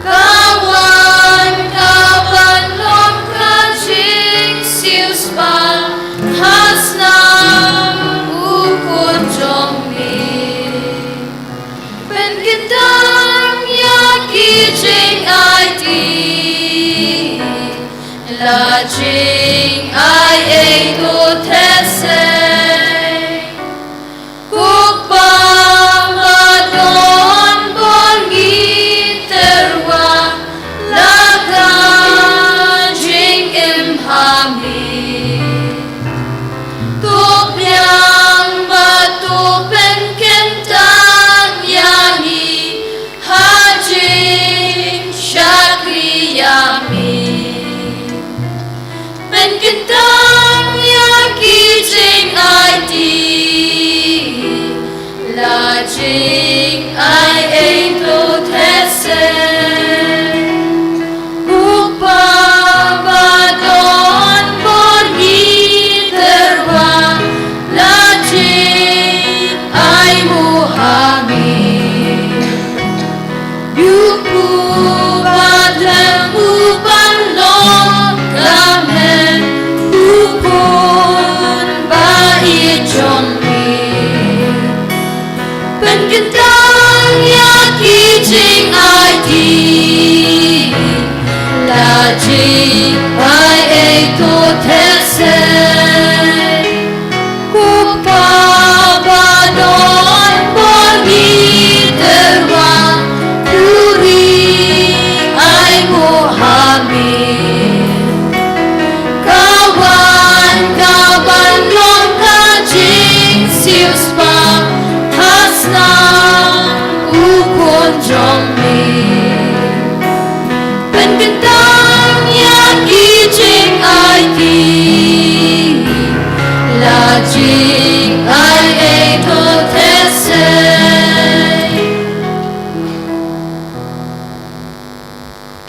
Ka wan ka ban long ka jingsiewspah, ha snam u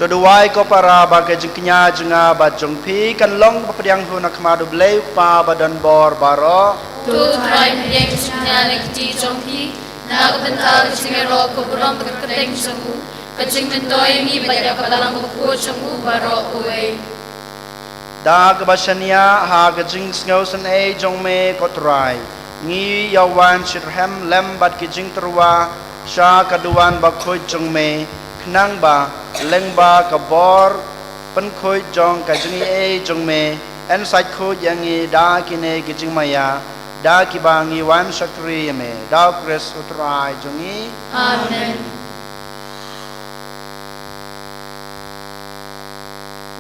Duwai ko para ba ka jingkñia jong nga bad jong phi kan long ba pdiang hun ha khmat U Blei U Kpa ba don bor baroh. To Trai, pdiang jingkñia na ki kti jong phi na ka bynta ka jingïaroh ka burom bad ka kyrteng jong u, ka jingmyntoi ïa ngi bad ïa ka balang bakhuid jong u baroh kawei. Da kaba shaniah ha ka jingsngew synei jong me ko Trai, ngi ïa wan shitrhem lem bad ki jingtyrwa sha ka duwan bakhuid jong me, khnang ba lyngba ka bor pynkhuid jong ka jingaiei jong me, yn sait khuid ïa ngi da kine ki jingmaïa, da kiba ngi wan shakri ïa me, da U Khrist U Trai jong ngi. Amen.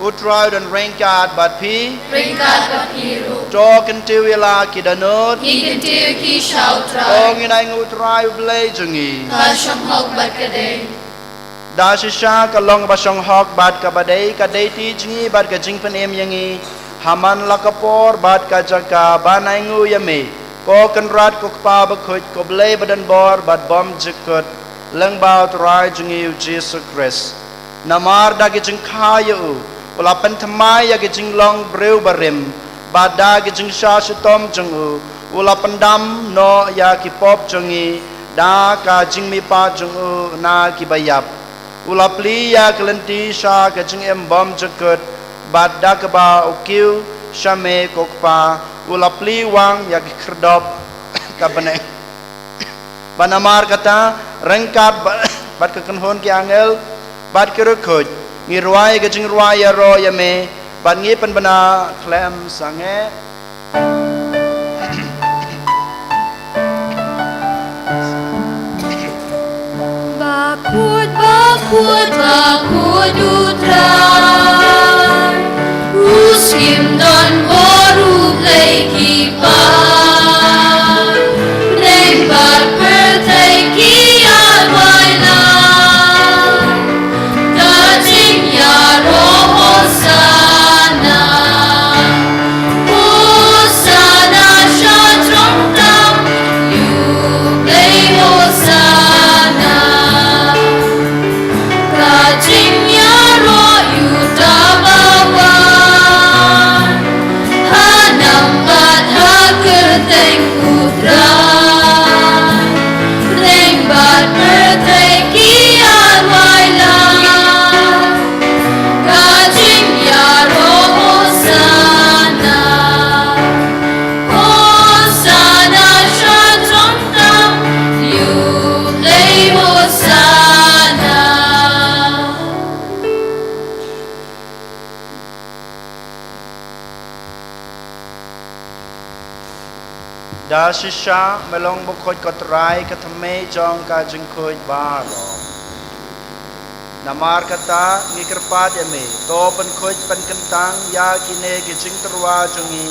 U Trai un ryngkat bad phi. Ryngkat bad phi ruh. To kyntiew ïa la ki dohnud. Ngi kyntiew ïa ki sha U Trai. To ngin ainguh U Trai U Blei jong ngi. Ka shong hok bad ka dei. Da shisha ka long kaba shong hok bad kaba dei, ka dei ti jong ngi bad ka jingpynim ïa ngi ha man la ka por bad ka jaka ban ainguh ïa me, ko Kynrad ko Kpa bakhuid, ko Blei ba don bor bad bymjukut, lyngba U Trai jong ngi U Jisu Khrist. Namar da ki jingkha ïa u, u la pynthymmai ïa ki jinglong briew barim, bad da ki jingshah shitom jong u, u la pyndam noh ïa ki pop jong ngi, da ka jingmihpat jong u na kiba ïap. U la plie ïa ka lynti sha ka jingim bymjukut, bad da kaba u kiew sha me ko Kpa, u la plie wang ïa ki khyrdop ka bneng. Bad namar kata, ryngkat ba-, bad ka kynhun ki angel bad ki riewkhuid, ngi rwai ka jingrwai ïaroh ïa me, bad ngi pynbna khlem sangeh. Bakhuid, bakhuid, bakhuid U Trai, u Syiem don bor, u Blei ki paidbah. Bneng bad pyrthei ki ïaid wai lang, ka jingïaroh Hosana. Hosana sha jrong tam, ïa U Blei Hosana. Ka jingïaroh ïa uta uba wan ha nam bad ha kyrteng U Trai. Bneng bad pyrthei ki ïaid wai lang, ka jingïaroh Hosana. Hosana sha jrong tam, ïa U Blei Hosana. Da shisha me long bakhuid ko Trai, ka thymmei jong ka jingkhuid baroh. Namar kata ngi kyrpad ïa me, to pynkhuid pynkyntang ïa kine ki jingtyrwa jong ngi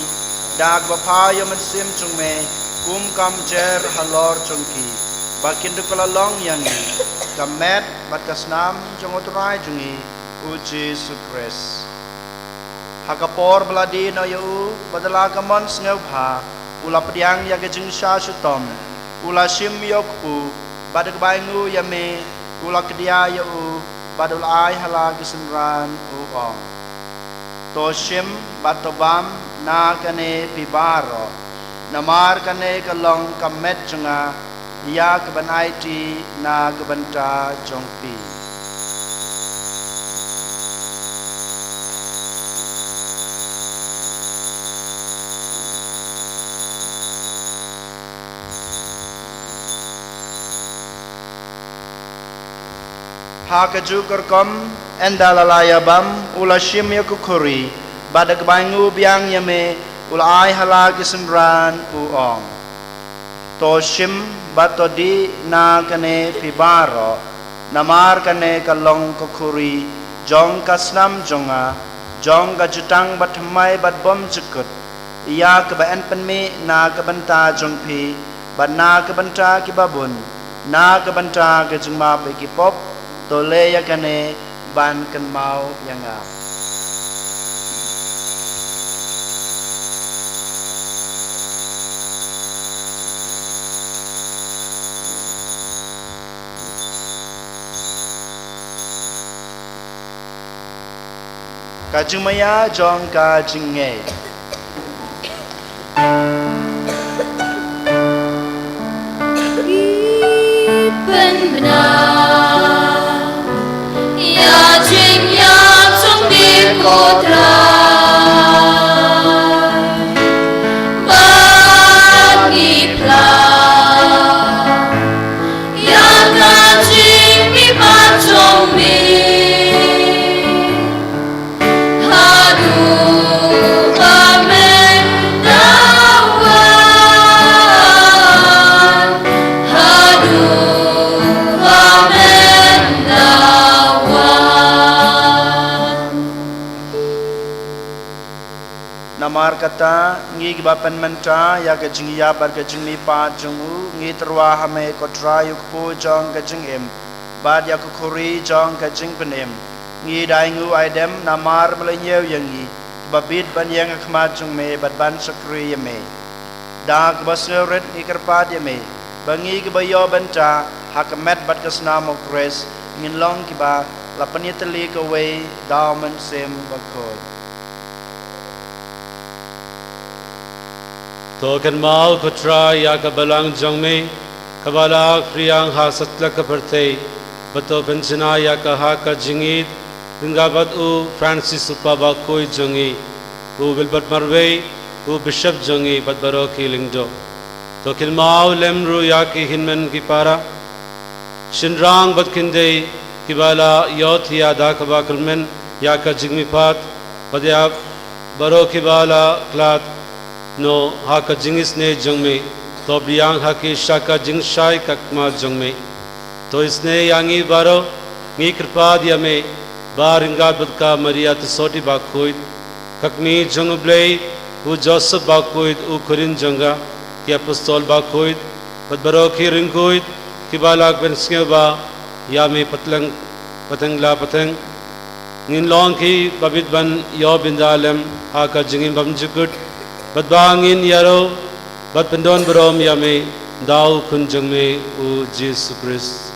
da kaba pha ïa U Mynsiem jong me, kum ka mjer halor jong ki, ba kin duh ka la long ïa ngi ka met bad ka snam jong U Trai jong ngi U Jisu Khrist. Ha ka por ba la die noh ïa u, bad da la ka mon sngewbha, u la pdiang ïa ka jingshah shitom, u la shim ïa u kpu, bad da kaba ainguh ïa me, u la kdiah ïa u, bad u la ai ha la ki synran, u ong: To shim bad to bam na kane phi baroh, namar kane ka long ka met jong nga, ïa kaban aiti na ka bynta jong phi. Ha kajuh ka rukom, ynda la la ïa bam, u la shim ïa ka khuri, bad da kaba ainguh biang ïa me, u la ai ha la ki synran, u ong: To shim bad to dih na kane phi baroh, namar kane ka long ka khuri jong ka snam jong nga, jong ka jutang bathymmai bad bymjukut, ïa kaba yn pynmih na ka bynta jong phi, bad na ka bynta kiba bun, na ka bynta ka jingmap ïa ki pop. To leh ïa kane ban kynmaw ïa nga. Ka jingmaïa jong ka jingngeit. Ngi pynbna ïa jingïap jong me ko Trai, bad ngi phla ïa ka jingmihpat jong me. Haduh ba men da wan, haduh ba men da wan. Namar kata, ngi kiba pynmynta ïa ka jingïap bad ka jingmihpat jong u, ngi tyrwa ha me ko Trai, u kpu jong ka jingim bad ïa ka khuri jong ka jingpynim. Ngi da ainguh aidem namar me la ñiew ïa ngi, kiba bit ban ïeng ha khmat jong me bad ban shakri ïa me. Da kaba sngewrit ngi kyrpad ïa me ba ngi kiba ïoh bynta ha ka met bad ka snam u Khrist ngin long kiba la pynïatylli kawei da u Mynsiem Bakhuid. To kynmaw ko Trai ïa ka balang jong me kaba la khriang ha satlak ka pyrthei, bad to pynjanai ïa ka ha ka jingïeit ryngkat bad u Francis u Papa bakhuid jong ngi, u Wilbert marwei, u Bishop jong ngi bad baroh ki lyngdoh. To kynmaw lem ruh ïa ki hynmen ki para, shynrang bad khyndiat kiba la ïohthiah da kaba kyrmen ïa ka jingmihpat, bad ïa baroh kiba la khlad noh ha ka jingisynei jong me. To pdiang ha ki sha ka jingshai khmat jong me. To isynei ïa ngi baroh, ngi kyrpad ïa me, ba ryngkat bad ka Maria Theisotti bakhuid, ka kmie jong u Blei, u Joseph bakhuid, u khun jong ka, ki apostol bakhuid, bad baroh ki riewkhuid kiba la pynsngewbha ïa me pateng, pateng la pateng, ngin long kiba bit ban ïoh bynta lem ha ka jingim bymjukut, bad ba ngin ïaroh bad pyndonburom ïa me da u Khun jong me u Jisu Khrist.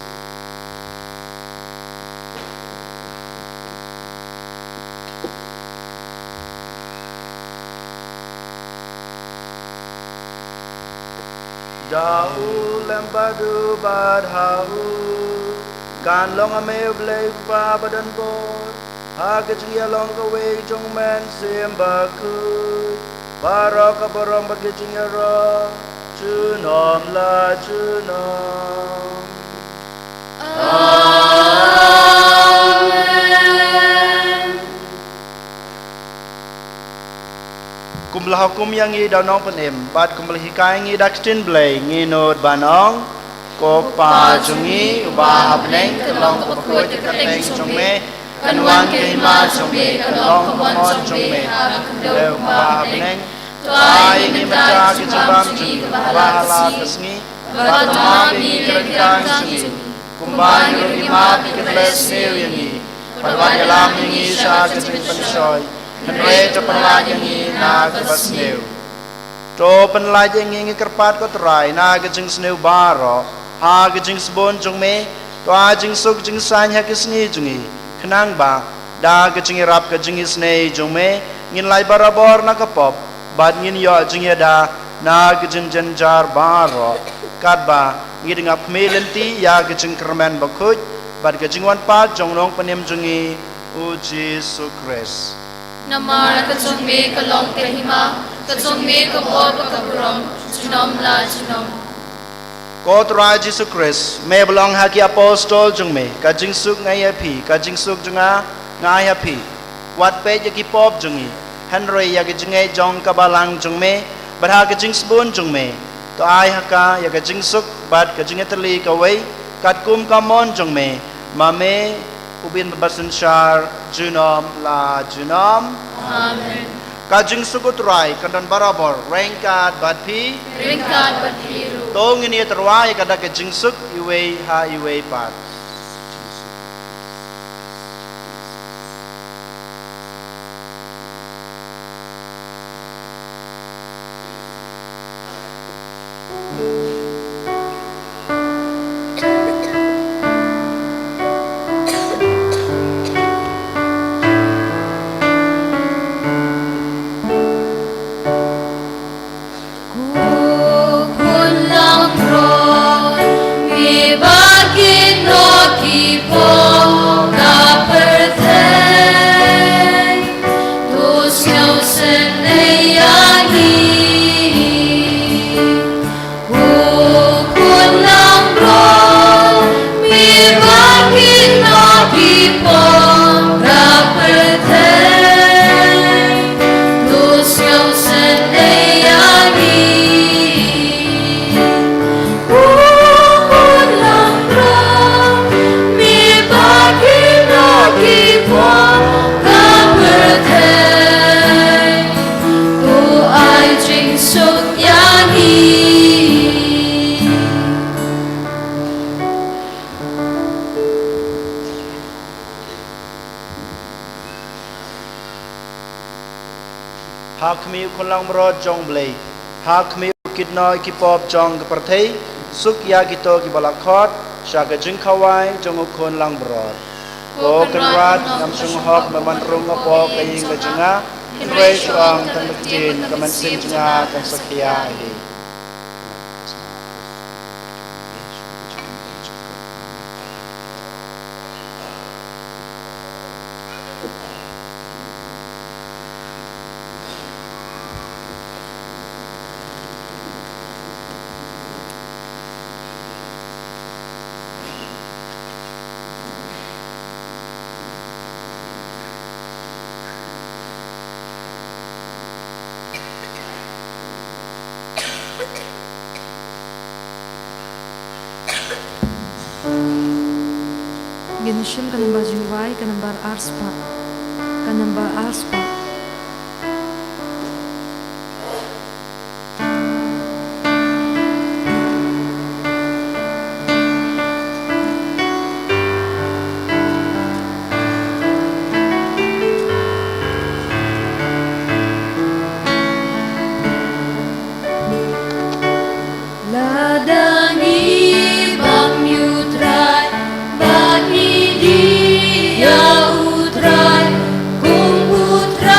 Da u lem bad u bad ha u, kan long ha me u Blei u Kpa badonbor, ha ka jingïalong kawei jong u Mynsiem Bakhuid, baroh ka burom bad ka jingïaroh junom la junom. Amen. Kumba la hukum ïa ngi da u Nongpynim, bad kumba la hikai ïa ngi da ka ktien Blei, ngin nud ban ong: Ko Kpa jong ngi uba ha bneng, kan long kaba khuid ka kyrteng jong me, kan wan ka hima jong me, kan long ka mon jong me ha ka khyndew kumba ha bneng. To ai ïa ngi mynta ka jingbam jong ngi kaba ha la ka sngi, bad to map ïa ngi ki ryngkang jong ngi, kumba ngi ruh ngi map ïa ki ba la ïohsngew ïa ngi, bad wat ïalam ïa ngi sha ka jingpynshoi, hynrei to pynlait ïa ngi na kaba sniew. To pynlait ïa ngi, ngi kyrpad ko Trai, na ka jingsniew baroh, ha ka jingsbun jong me. To ai jingsuk jingsaiñ ha ki sngi jong ngi, khnang ba da ka jingïarap ka jingisynei jong me, ngin lait barabor na ka pop, bad ngin ïoh jingïada na ka jingjynjar baroh, katba ngi dang ap khmih lynti ïa ka jingkyrmen bakhuid bad ka jingwan pat jong u Nongpynim jong ngi, u Jisu Khrist. Namar ka jong me ka long ka hima, ka jong me ka por bad ka burom, junom la junom. Ko Trai Jisu Khrist, me ba la ong ha ki apostol jong me: Ka jingsuk nga ai ha phi, ka jingsuk jong nga nga ai ha phi. Wat peit ïa ki pop jong ngi, hynrei ïa ka jingngeit jong ka balang jong me, bad ha ka jingsbun jong me, to ai ha ka ïa ka jingsuk bad ka jingïatylli kawei, katkum ka mon jong me, ma me, u Blei ba synshar junom la junom. Amen. Ka jingsuk u Trai kan don barabor ryngkat bad phi. Ryngkat bad phi ruh. To ngin ïa tyrwa ïa ka da ka jingsuk iwei ha iwei pat. Ha khmih u Khun langbrot jong U Blei, ha khmih u kit noh ïa ki pop jong ka pyrthei, suk ïa kito kiba la khot sha ka jingkhawai jong u Khun langbrot. Ko Kynrad, ngam shym hok me wan rung hapoh ka ïing ka jong nga, hynrei shu ong tang da ka ktien, ka mynsiem jong nga kan sa khia hi. Ngin shim ka nambar jingrwai, ka nambar arspah. Ka nambar arspah. Lada ngi bam ïa U Trai, bad ngi die ïa U Trai, kum U Trai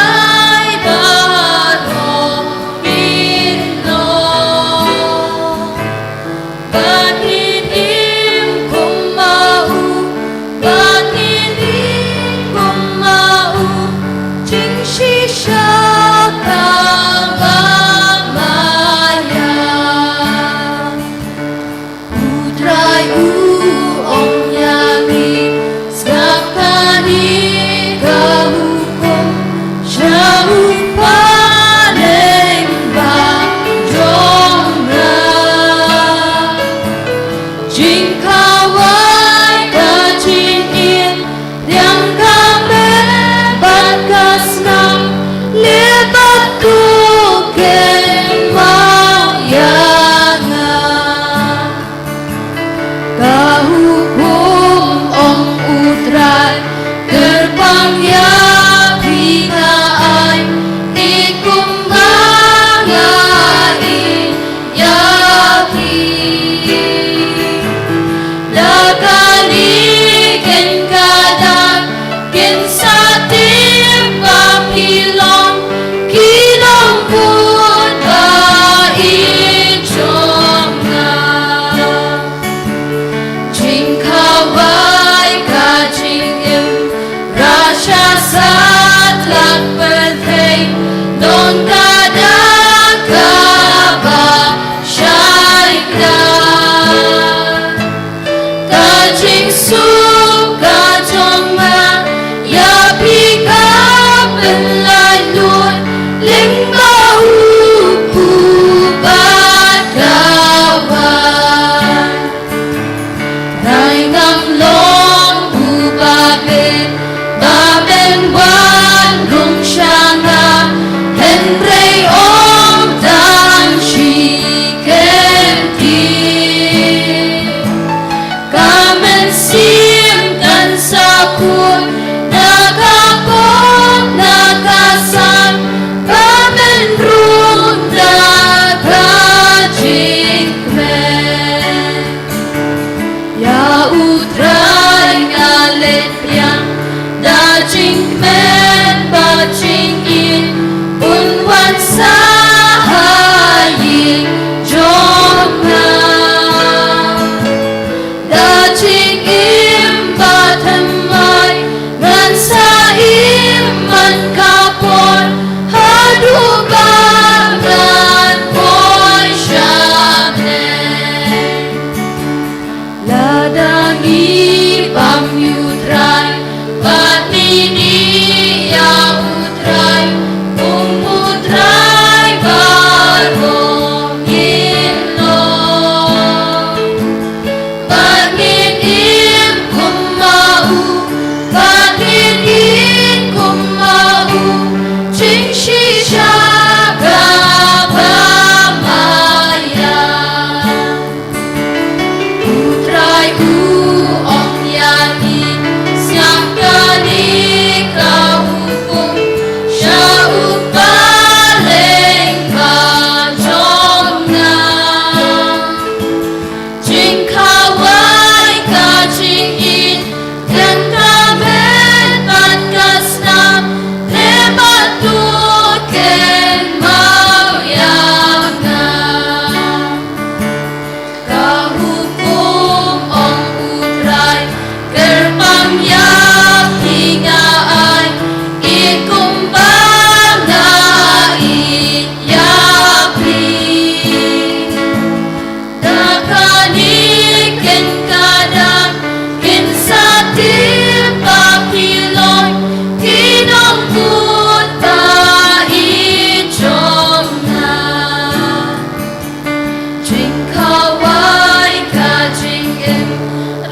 Jingkhawai ka jingim,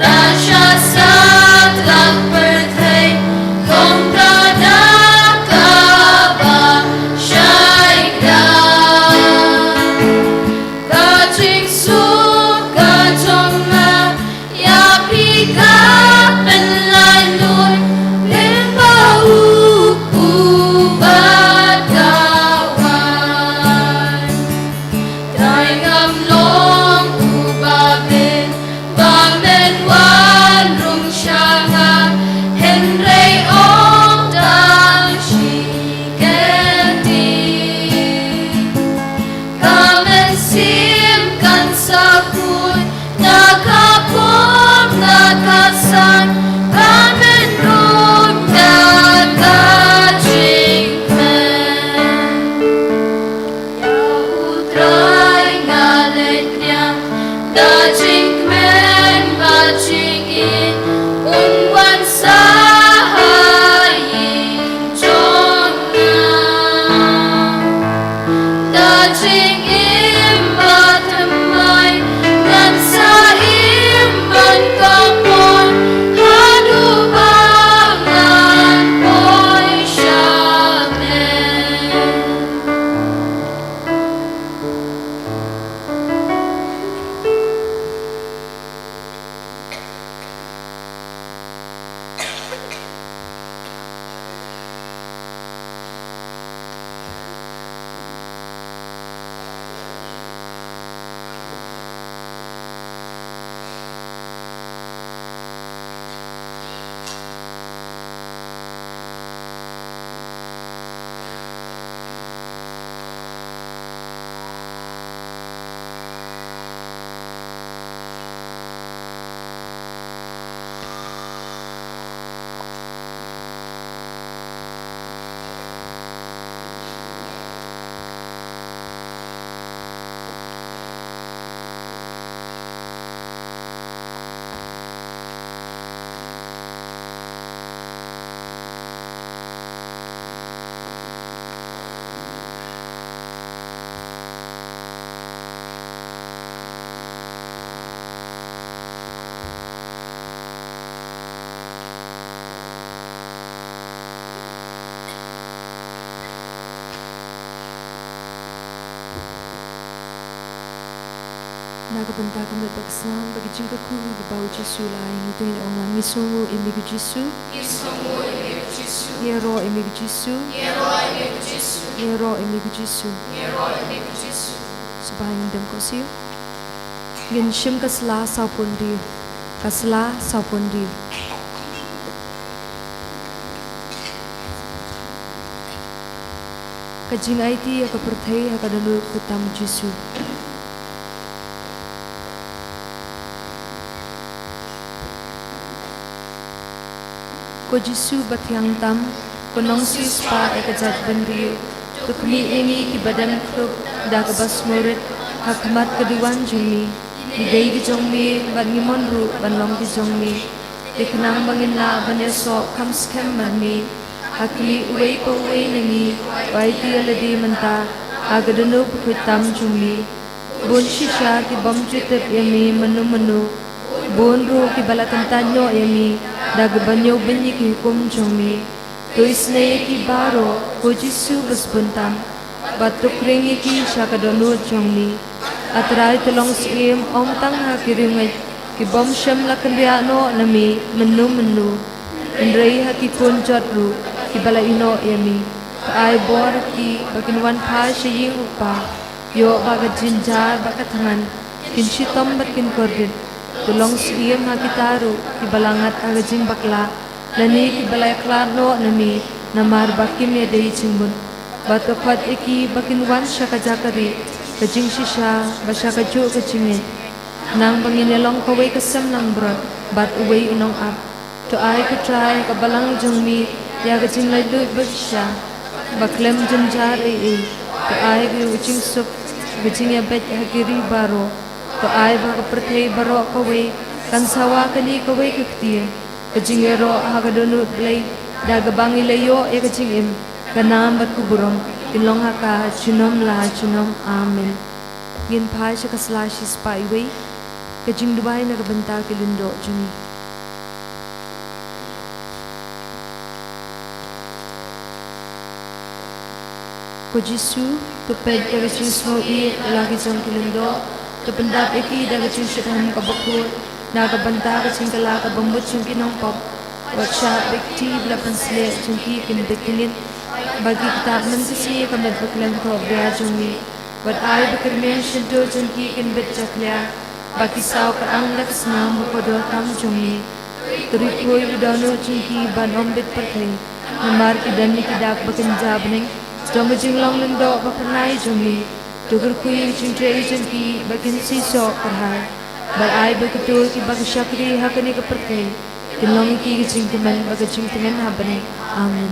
rasha satlak pyrthei, long ka da kaba shai da. Ka jingsuk ka jong nga, ïa phi ka pynlait lut, lyngba u kpu bad ka waiñ. Dei ngam long uba bit ba men wan rung sha nga, hynrei ong tang shi kyntien. Ka mynsiem kan sa kut na ka pop na ka san, ka men rung da ka jingkmen. Ïa U Trai nga leit niam da jingkmen bad jingïeit, un wan sa ha ïing jong nga. Da jingim bathymmai ngan sa im ban koppoi, haduh ba ngan poi sha me. Na ka bynta ka met bad ka snam bad ka jingkyrkhu kaba u Jisu u la ai, ngi dei ban ong lang, ngi sngewnguh ïa me ko Jisu. Ngi sngewnguh ïa me ko Jisu. Ngi ïaroh ïa me ko Jisu. Ngi ïaroh ïa me ko Jisu. Ngi ïaroh ïa me ko Jisu. Ngi ïaroh ïa me ko Jisu. Sngewbha ngin dem kum siew. Ngin shim ka sla sawphew hynriew. Ka sla sawphew hynriew. Ka jingaiti ïa ka pyrthei ha ka dohnud khuid tam u Jisu. Ko Jisu ba thiang tam, ko nongsiewspah ïa ka jaitbynriew, to khmih ïa ngi kiba dem khrup da kaba sngewrit ha khmat ka duwan jong me. Ngi dei ki jong me bad ngi mon ruh ban long ki jong me. Te khnang ba ngin lah ban ïasoh kham skhem bad me, ha khmih uwei pa uwei na ngi, u aiti ïa lade mynta ha ka dohnud khuid tam jong me. Bun shisha ki bym ju tip ïa me mynno mynno, bun ruh kiba la kyntait noh ïa me da kaba ñiewbeiñ ïa ki hukum jong me. To isynei ïa ki baroh, ko Jisu ba sbun tam, bad to khring ïa ki sha ka dohnud jong me. A Trai, to long syiem ym tang ha ki riewngeit ki bym shym la kynriah noh na me mynno mynno, hynrei ha ki khun jot ruh kiba la ïehnoh ïa me. To ai bor ïa ki ba kin wan phai sha ïing U Kpa, ïoh ba ka jynjar bad ka thngan kin shitom bad kin kordit. To long syiem ha kita ruh kiba la ngat ha ka jingbakla, lane kiba la ïakhlad noh na me namar ba kim ïadei jingmut. Bad to khot ïa ki ba kin wan sha ka jaka rieh ka jingshisha bad sha kajuh ka jingngeit, khnang ba ngin ïalong kawei ka sem langbrot bad uwei u nongap. To ai, ko Trai, ha ka balang jong me ïa ka jinglaitluid bashisha, ba khlem jynjar ei ei. To ai ka jingsuk, ka jingïabeit ha ki ri baroh. To ai ba ka pyrthei baroh kawei kan sawa kane kawei ka ktien, ka jingïaroh ha ka dohnud Blei, da kaba ngi la ïoh ïa ka jingim, ka nam bad ka burom kin long ha ka junom la junom. Amen. Ngin phai sha ka sla shispah wei, ka jingduwai na ka bynta ki lyngdoh jong ngi. Ko Jisu, to peit ïa ka jingsngew ïeit la ki jong ki lyngdoh, to pyndap ïa ki da ka jingshit em ka bakhuid, na ka bynta ka jingkylla kaba mut jong ki nongpop. Wat shah ba ki kti ba la pynsleh jong ki kin bit ki ngit, ba ki ktah mynsngi ïa ka met ba khlem thohbria jong ngi. Wat ai ba ki rmiang shyntur jong ki kin bit jakhlia, ba ki saw kyrang da ka snam ba kordor tam jong ngi. To ri khuid u dohnud jong ki ban ym bit pyrthei, namar ki don ïa ki dak ba kynja bneng jong ka jinglong lyngdoh ba phyrnai jong ngi. To kyrkhu ïa ka jingtrei jong ki ba kin seisoh kyrhai. Bad ai ba kito kiba ki shakri ha kane ka pyrthei kin long ïa ki ka jingkmen bad ka jingtngen ha bneng. Amen.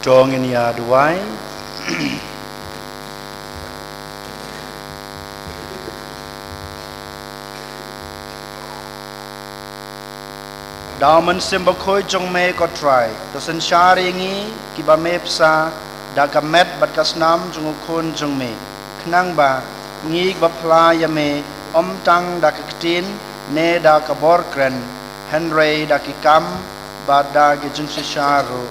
To ngin ïa duwai. Da u Mynsiem Bakhuid jong me ko Trai, to synshar ïa ngi kiba me bsa da ka met bad ka snam jong u Khun jong me, khnang ba ngi kiba phla ïa me ym tang da ka ktien ne da ka bor kren, hynrei da ki kam bad da ki jingshisha ruh,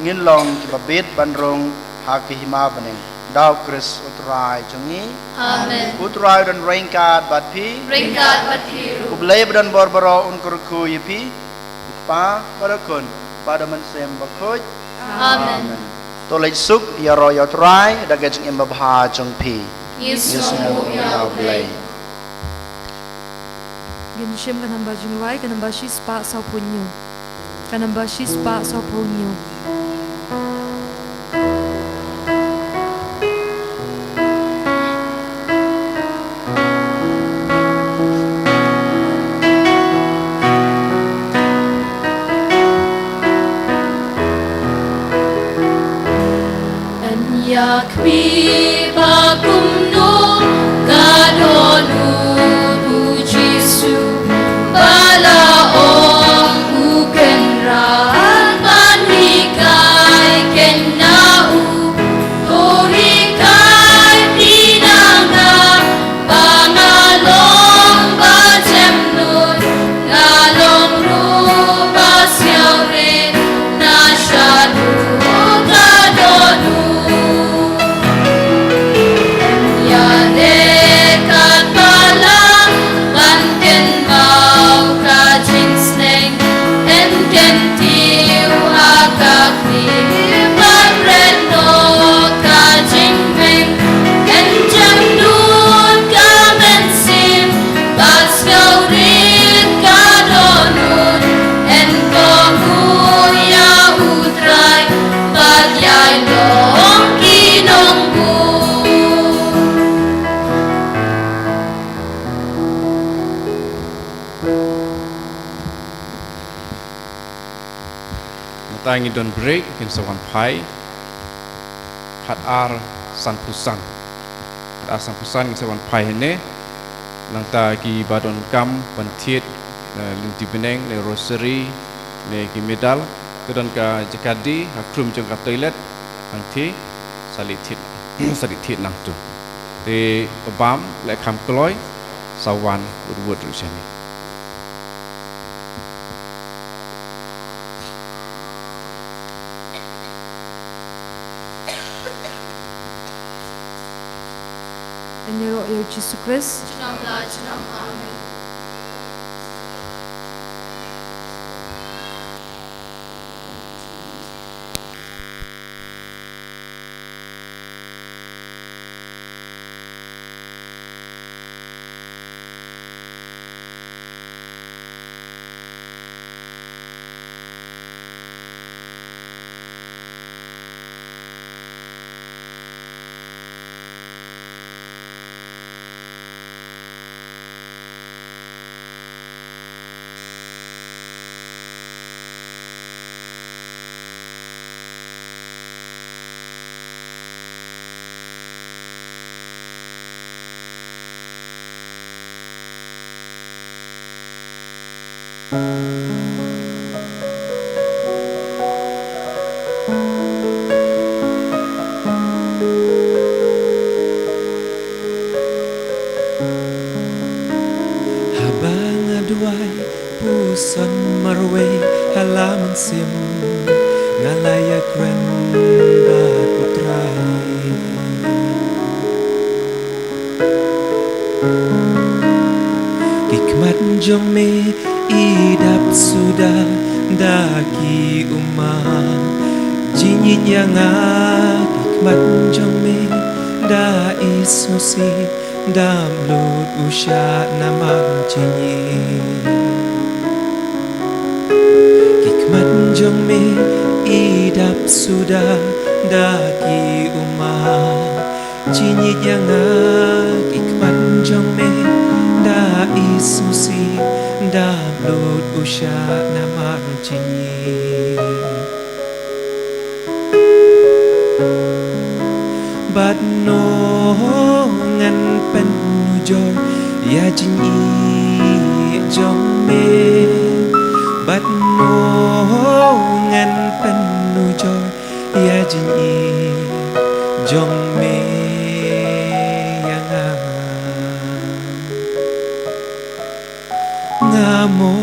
ngin long kiba bit ban rung ha ka hima bneng. Da u Khrist u Trai jong ngi. Amen. U Trai u don ryngkat bad phi. Ryngkat bad phi ruh. U Blei ba don bor baroh un kyrkhu ïa phi, u Kpa bad u Khun bad u Mynsiem Bakhuid. Amen. To leit suk, ïaroh ïa u Trai da ka jingim babha jong phi. Ngi sngewbha ïa u Blei. Ngin shim ka namba jingrwai, ka namba shispah sawphew hynñiew. Ka namba shispah sawphew hynñiew. Yn ïa khmih ba kumno ka dohnud u Jisu ba la ong u kynrad ban hikai kynna u. To hikai phi na nga ba nga long ba jem nud, nga long ruh ba siaw rit, na shaduh ka dohnud. Ïa leh kat ba lah ban kynmaw ka jingsneng, yn kyntiew ha ka khlieh ban ren noh ka jingmeng, yn jem nud ka mynsiem, bad sngewrit rit ka dohnud, yn kohnguh ïa u Trai bad ïai long ki nongbuh. Mynta ngi don break, ngin sa wan phai. Khatar sanphew san. Khatar sanphew san ngin sa wan phai hangne. Nangta kiba donkam ban thied, eh, lynti bneng ne rosary ne ki medal, to don ka jaka die ha khrum jong ka toilet hangtei, sa leit thied, sa leit thied nangtu. Te bam leh kham kloi, sa wan wut wut ruh shane. Yn ïaroh ïa u Jisu Khrist. Junom la junom. Amen. Haba nga duwai puson marwei ha la mynsiem, nga la ïakren bad U Trai. Ki khmat jong me i dap suda da ki ummat. Jingïeit ïa nga, ki khmat jong me da i sngewsih, dap lut u shah namar jingïeit. Ki khmat jong me i dap suda da ki ummat. Jingïeit ïa nga, ki khmat jong me da i sngewsih, dap lut u shah namar jingïeit. Bad no ngan pynujor ïa jingïeit jong me. Bad no ngan pynujor ïa jingïeit jong me ïa nga. Nga mo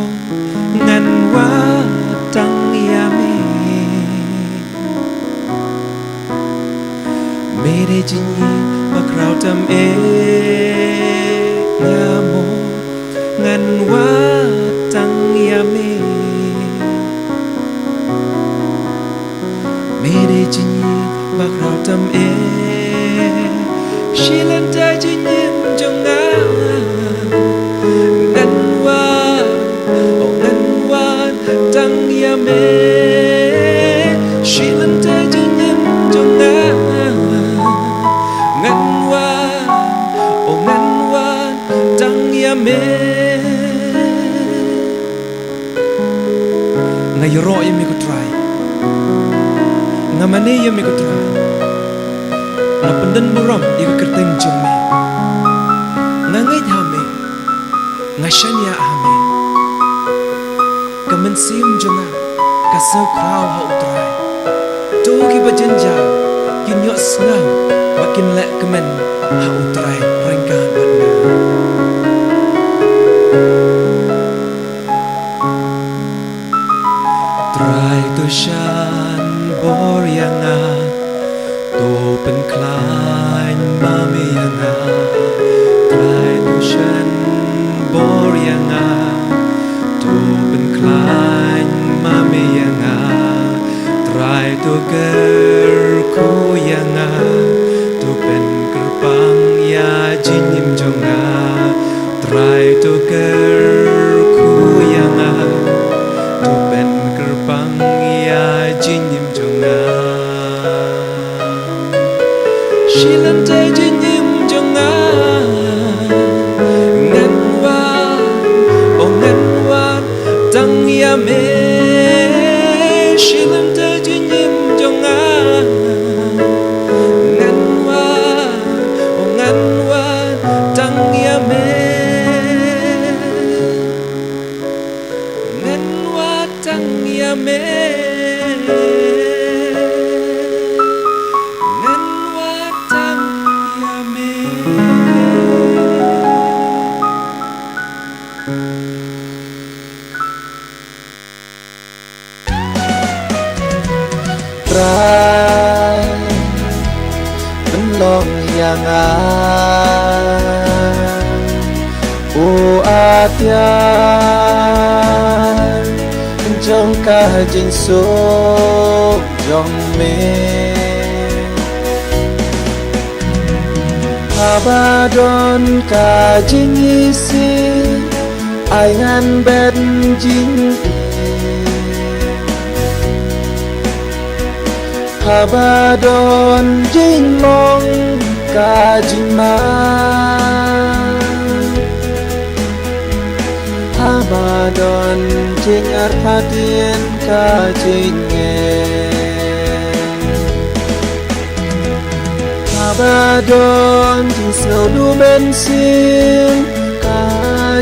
ngan wad tang ïa me. Me dei jingïeit bakhraw tam eh. Nga mo ngan wad tang ïa me. Me dei jingïeit bakhraw tam eh. Shi lynter jingim jong nga ngan wad, oh ngan wad tang ïa me. Shi lynter jingim jong nga ngan wad, oh ngan wad tang ïa me. Nga ïaroh ïa me ko Trai. Nga mane ïa me ko Trai. Nga pyndon burom ïa ka kyrteng jong me. Nga ngeit ha me. Nga shaniah ha me. Ka mynsiem jong nga ka sngewkhraw ha U Trai. To kiba jynjar kin ïohsngew bad kin leh kmen ha U Trai ryngkat bad nga. Trai to shan bor ïa nga, to pynkhlaiñ ma me ïa nga. Trai to shan bor ïa nga, to pynkhlaiñ ma me ïa nga. Trai to kyrkhu ïa nga, to pynkyrpang ïa jingim jong nga. Trai to kyrkhu ïa nga, to pynkyrpang ïa jingim jong nga. Shi lynter jingim jong nga ngan wad, oh ngan wad tang ïa me. Shi lynter jingim jong nga ngan wad, oh ngan wad tang ïa me. Ngan wad tang ïa me. Ngan wad tang ïa me. Trai, pynlong ïa nga u atiar jong ka jingsuk jong me. Haba don ka jingisih, ai ngan bet jingïeit. Haba don jingmong ka jingma, haba don jingartatien ka jingeh. Haba don jingsngewduh mynsiem ka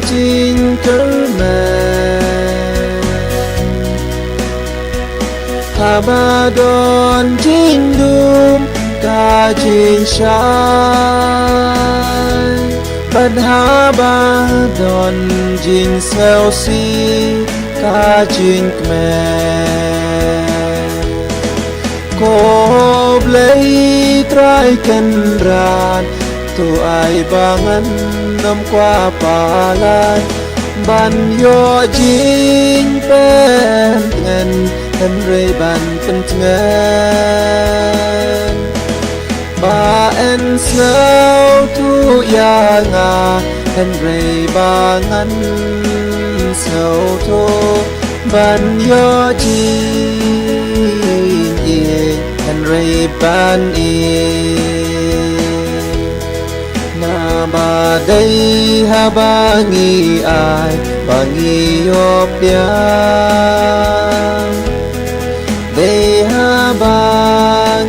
jingkyrmen. Ba don jingdum ka jingshai, bad haba don jingsngewsih ka jingkmen. Ko Blei Trai Kynrad, to ai ba ngan ym kwah palat ban ïoh jingpyntngen, hynrei ban pyntngen. Ba yn sngewthuh ïa nga, hynrei ba ngan sngewthuh, ban ïoh jingïeit, hynrei ban ïeit. Naba dei haba ngi ai, ba ngi ïoh biang. Dei haba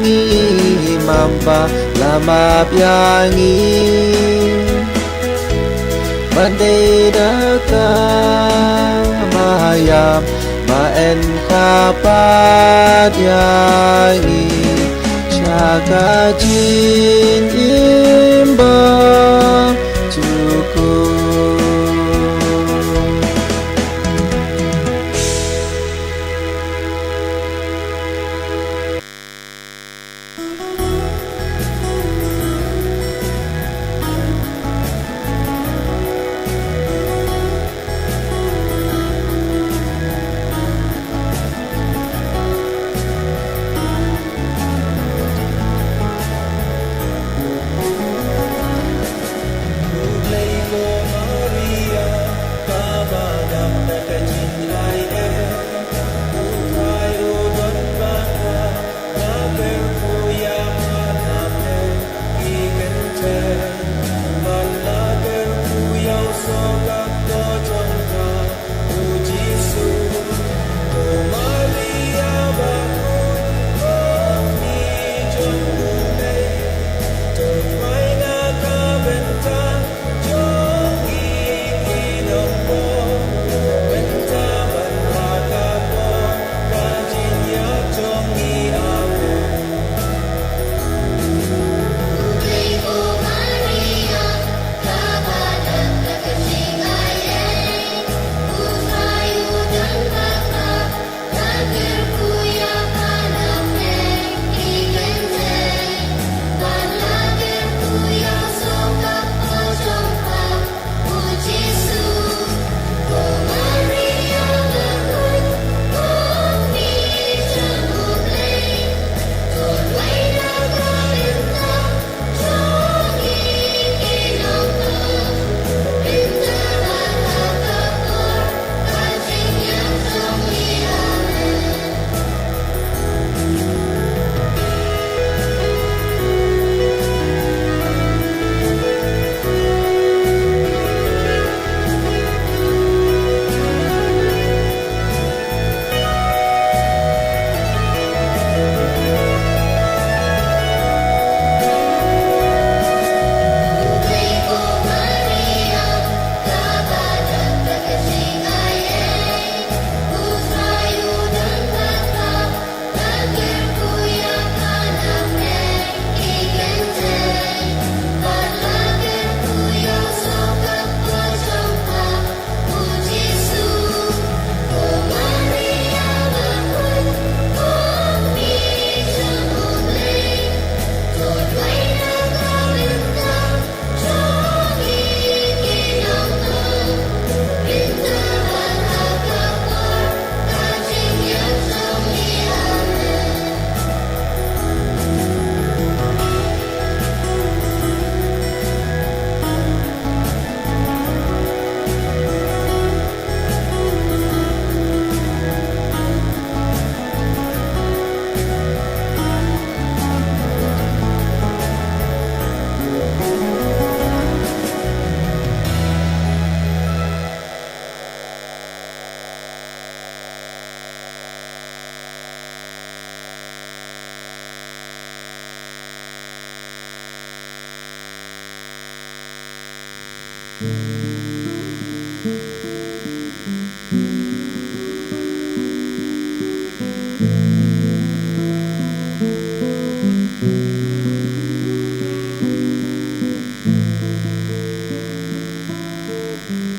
ngi mamba la map ïa ngi. Ban dei da ka mayam ba yn kha pat ïa ngi sha ka jingim ba jukut.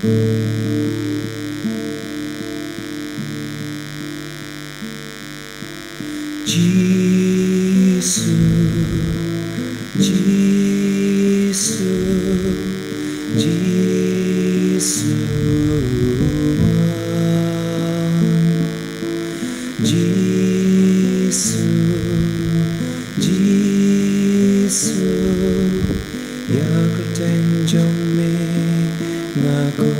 Jisu, Jisu, Jisu, Jisu, Jisu, ïa kyrteng jong me nga khot.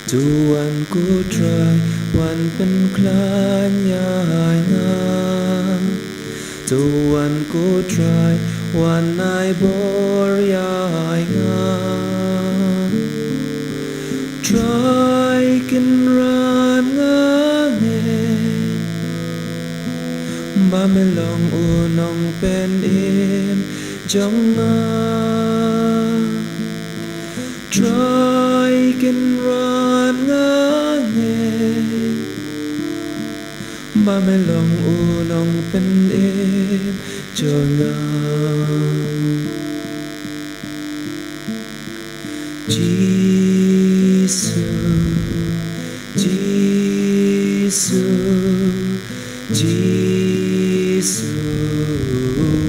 To wan ko Trai wan pynkhlaiñ ïa nga. To wan ko Trai wan ai bor ïa nga. Trai kynran nga ngeit ba me long u nongpynim jong nga. Trai kynran nga ngeit ba me long u nongpynim jong nga. Jisu, Jisu, Jisu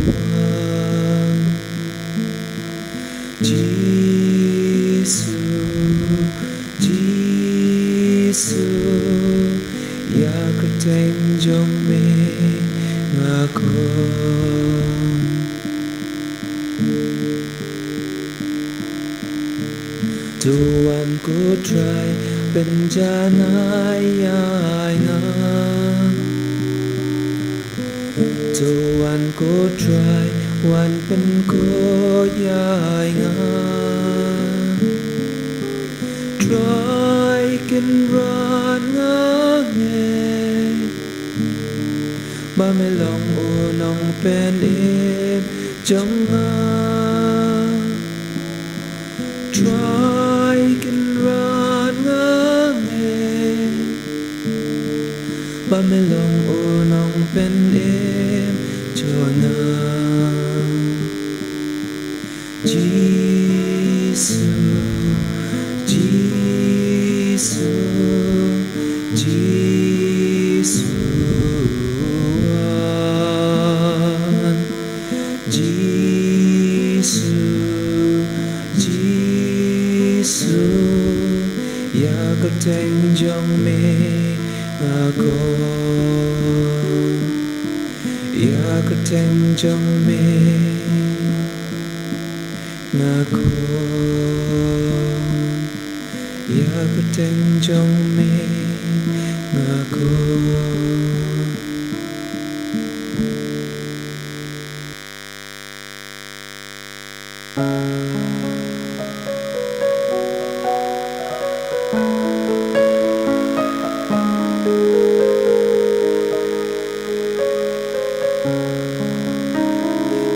wan. Jisu, Jisu, ïa kyrteng jong me nga khot. To wan ko Trai pynjanai ïa nga. To wan ko Trai wan pynkhuid ïa nga. Trai kynran nga ngeit ba me long u nongpynim jong nga. Trai kynran nga ngeit ba me long u nongpynim jong nga. Jisu, Jisu, Jisu wan. Jisu, Jisu, ïa kyrteng jong me nga khot. Ïa kyrteng jong me nga khot. Ïa kyrteng jong me nga khot.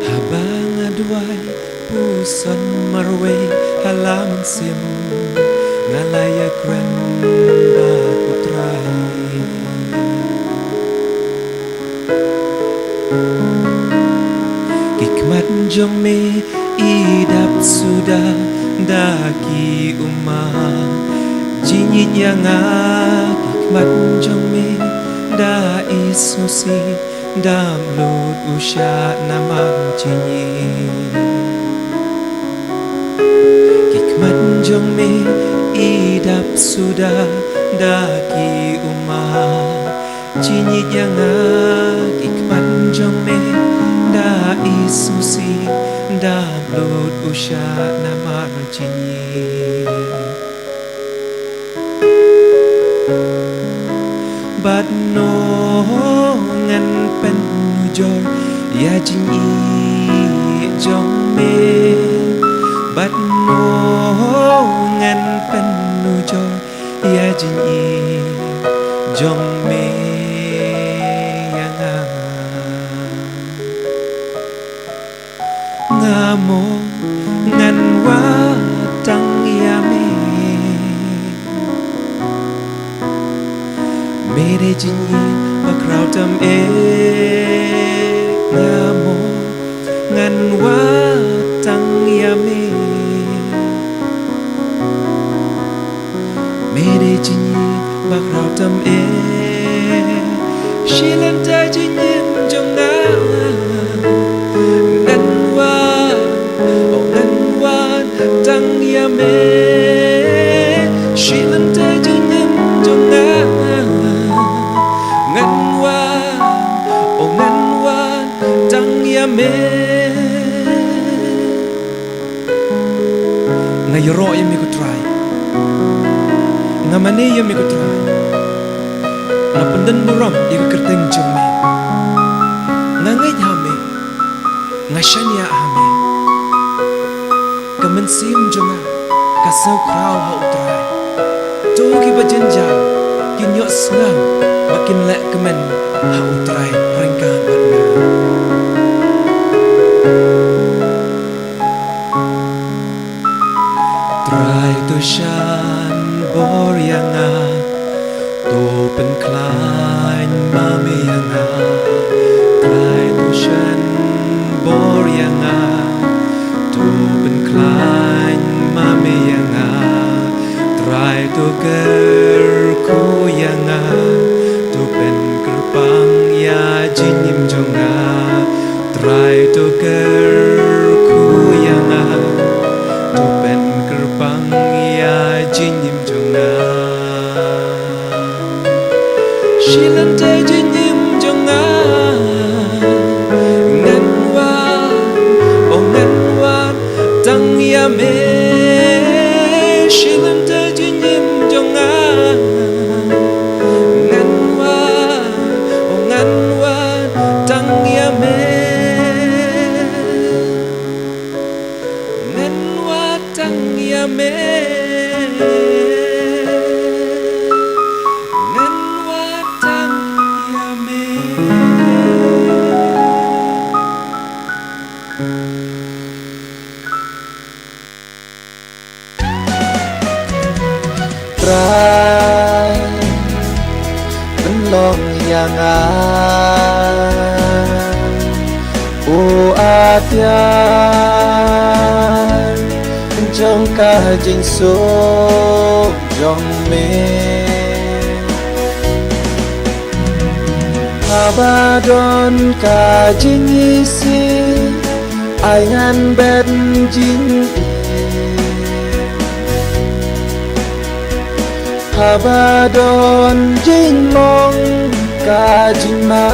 Haba nga duwai puson marwei ha la mynsiem, nga la ïakren bad U Trai. Ki khmat jong me i dap suda da ki ummat. Jingïeit ïa nga, ki khmat jong me da i sngewsih, dap lut u shah namar jingïeit. Ki khmat jong me i dap suda da ki ummat. Jingïeit ïa nga, ki khmat jong me da i sngewsih, dap lut u shah namar jingïeit. Bad ngan pynujor ïa jingïeit jong me. Bad ngan pynujor ïa jingïeit jong me ïa nga. Nga mo ngan wad tang ïa me. Me dei jingïeit ba khraw tam eh. Nga mo ngan Em e, shi lynter jingim jong nga, ngan wan, oh ngan wan tang ïa me. Shi lynter jingim jong nga, ngan wan, oh ngan wan tang ïa me. Nga ïaroh ïa me ko Trai. Nga mane ïa me ko Trai. Nga pyndon burom ïa ka kyrteng jong me. Nga ngeit ha me. Nga shaniah ha me. Ka mynsiem jong nga ka sngewkhraw ha u Trai. To kiba jynjar kin ïohsngew bad kin leh kmen ha u Trai ryngkat bad nga. Trai to shan bor ïa nga, to pynkhlaiñ ma me ïa nga. Trai to shan bor ïa nga, to pynkhlaiñ ma me ïa nga. Trai to kyrkhu ïa nga, to pynkyrpang ïa jingim jong nga. Trai to kyrkhu ïa nga, to pynkyrpang ïa jingim jong nga. Shi lynter jingim jong nga, ngan wan, oh ngan wan tang ïa me. Shi lynter jingim jong nga, ngan wan, oh ngan wan tang ïa me. Ngan wan tang ïa me. Ngan wan tang ïa me. Trai, pynlong ïa nga, u atiar jong ka jingsuk jong me. Haba don ka jingisih, ai ngan bet jingïeit. Haba don jingmong ka jingma,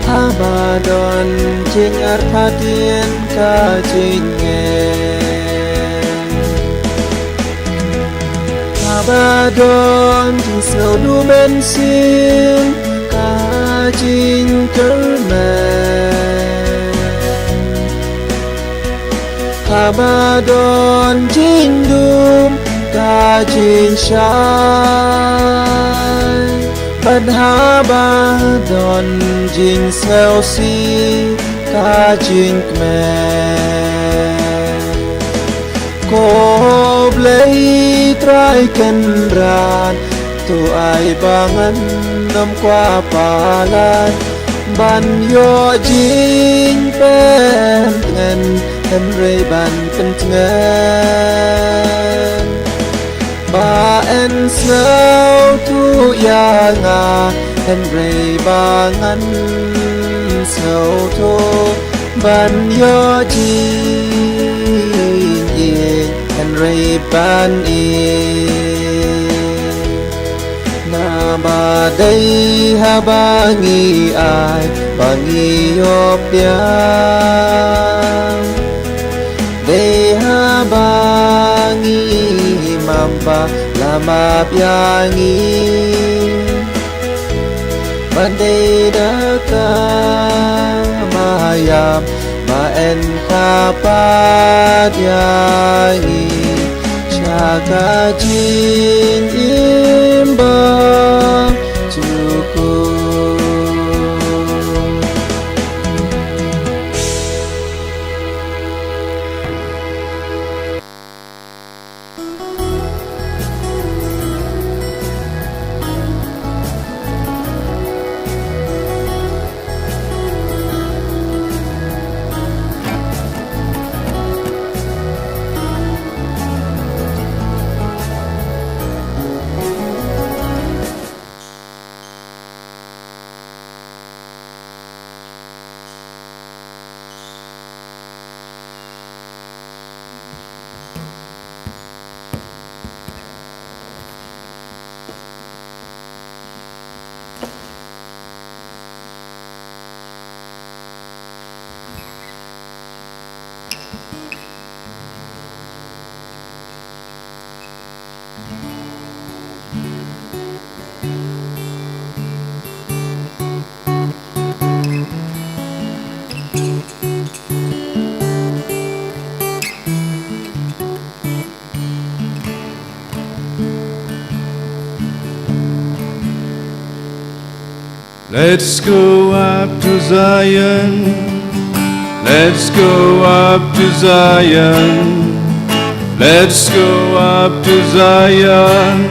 haba don jingartatien ka jingeh. Haba don jingsngewdum mynsiem ka jingkyrmen. Haba don jingdum ka jingshai. Bad haba don jingsngewsih ka jingkmen. Ko Blei Trai Kynrad, to ai ba ngan ym kwah palat ban ïoh jingpyntngen, hynrei ban pyntngen. Ba yn sngewthuh ïa nga, hynrei ba ngan sngewthuh ban ïoh jingïeit, hynrei ban ïeit. Naba dei haba ngi ai ba ngi ïoh biang. Dei haba ngi map ba la map ïa ngi. Ba dei da ka mayam ba yn kyrpad ïa ngi sha ka jingim ba jukut. Let's go up to Zion. Let's go up to Zion. Let's go up to Zion,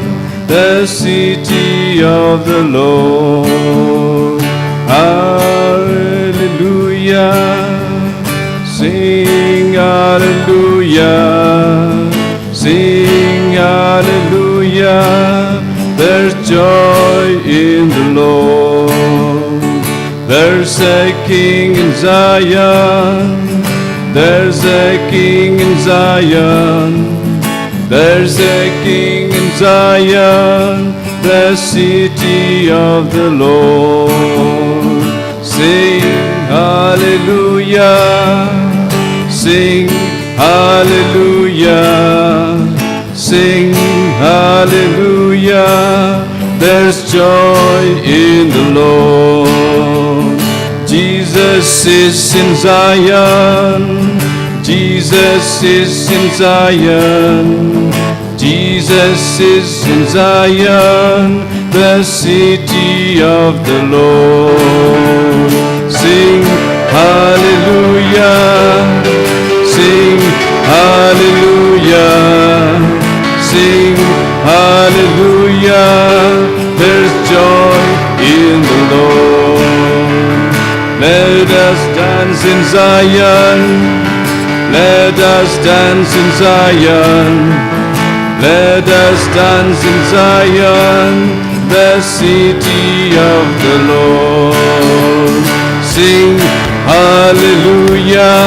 the city of the Lord. Hallelujah. Sing hallelujah. Sing hallelujah. There's joy in the Lord. There's a king in Zion. There's a king in Zion. There's a king in Zion, the city of the Lord. Sing hallelujah. Sing hallelujah. Sing hallelujah. There's joy in the Lord. Jesus is in Zion. Jesus is in Zion. Jesus is in Zion, the city of the Lord. Sing hallelujah. Sing hallelujah. Sing hallelujah. There's joy in the Lord. Let us dance in Zion. Let us dance in Zion. Let us dance in Zion, the city of the Lord. Sing hallelujah.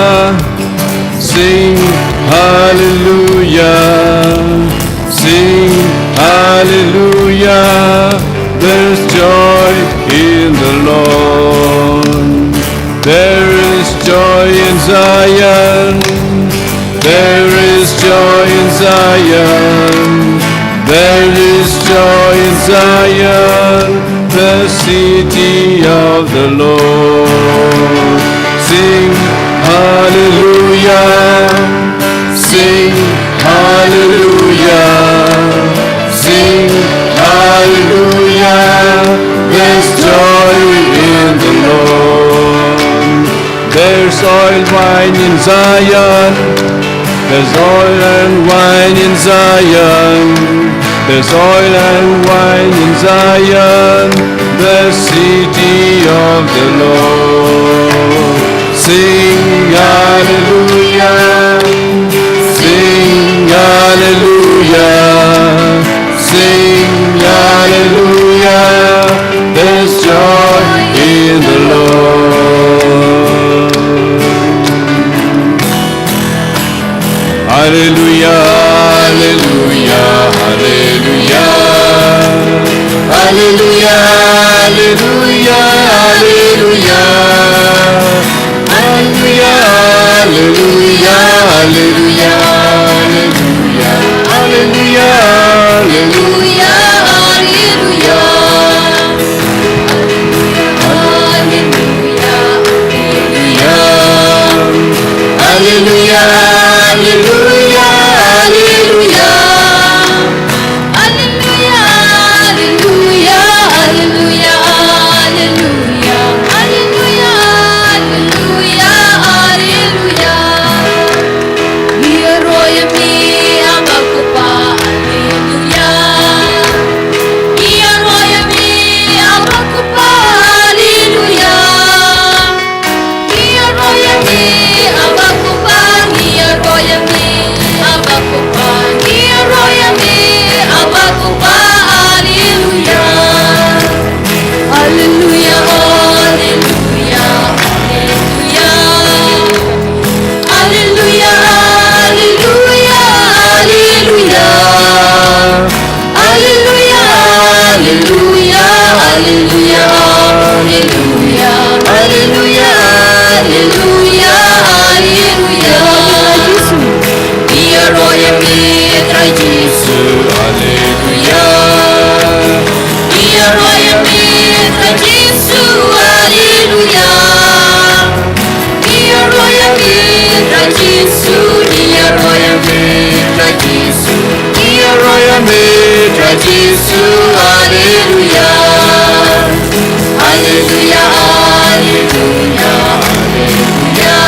Sing hallelujah. Sing hallelujah. There's joy in the Lord. There is joy in Zion. There is joy in Zion. There is joy in Zion, the city of the Lord. Sing hallelujah. Sing hallelujah. Sing hallelujah. There's joy in the Lord. There's oil wine in Zion. There's oil and wine in Zion. There's oil and wine in Zion, the city of the Lord. Sing hallelujah. Sing hallelujah. Sing hallelujah. There's joy in the Lord. Hallelujah, hallelujah, hallelujah. Hallelujah, hallelujah, hallelujah. Hallelujah, Jisu, Alleluia. Ngi ïaroh ïa me Trai Jisu, ngi ïaroh ïa me Trai Jisu, ngi ïaroh ïa me Trai Jisu, Alleluia. Alleluia, Alleluia, Alleluia.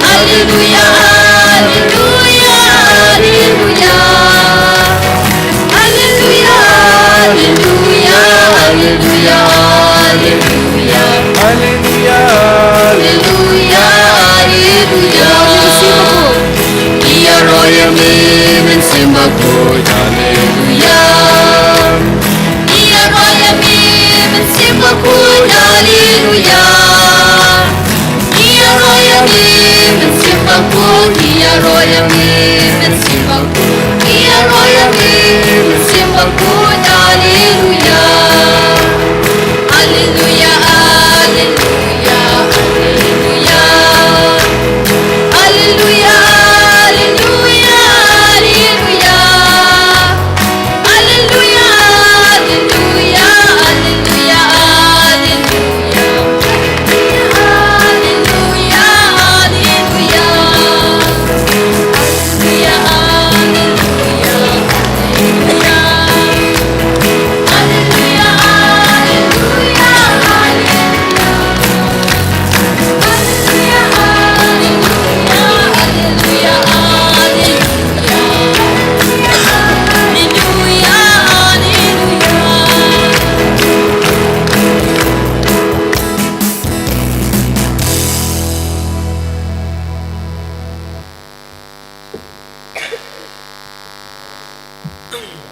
Alleluia, Alleluia, Alleluia. Alleluia, Alleluia, Alleluia, Alleluia. Alleluia, Alleluia, Alleluia. Ngi ïaroh ïa me Mynsiem Bakhuid, Alleluia. Ngi ïaroh ïa me Mynsiem Bakhuid, Alleluia. Ngi ïaroh ïa me Mynsiem Bakhuid, ngi ïaroh ïa me Mynsiem Bakhuid, ngi ïaroh ïa me Mynsiem Bakhuid, Alleluia. Alleluia, Alleluia, Alleluia. Alleluia, Alleluia, Alleluia. Alleluia, Alleluia, Alleluia, Alleluia. Alleluia, Alleluia, Alleluia. Alleluia, Alleluia, Alleluia. Alleluia, Alleluia, Alleluia. Alleluia, Alleluia, Alleluia.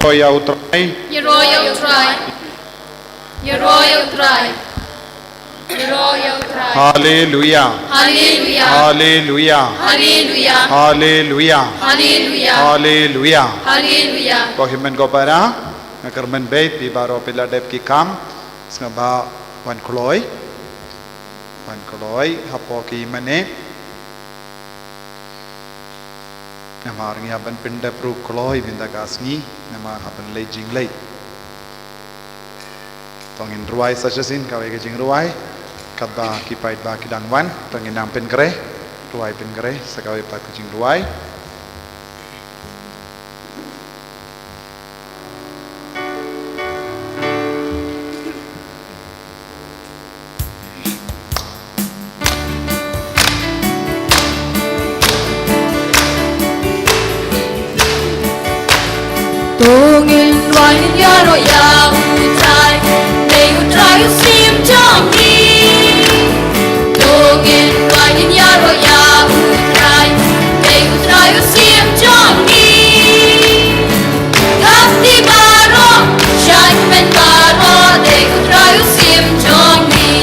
Ïaroh ïa U Trai. Ïaroh ïa U Trai. Ïaroh ïa U Trai. Ïaroh ïa U Trai. Haleluia. Haleluia. Haleluia. Haleluia. Haleluia. Haleluia. Haleluia. Haleluia. Ko hynmen ko para, nga kyrmen beit phi baroh phi la dep ki kam, sngewbha wan kloi. Wan kloi hapoh ki mane. Namar ngi hap ban pyndep ruh kloi mynta ka sngi, namar hap ban leit jingleit. To ngin rwai sa shisien kawei ka jingrwai, katba ki paidbah ki dang wan, to ngin nang pynkhreh, rwai pynkhreh sa kawei pat ka jingrwai. To ngin wan ïaroh ïa U Trai, dei U Trai u Syiem jong ngi. To ngin wan ïaroh ïa U Trai, dei U Trai u Syiem jong ngi. Kham ti baroh, sha hynmen baroh, dei U Trai u Syiem jong ngi.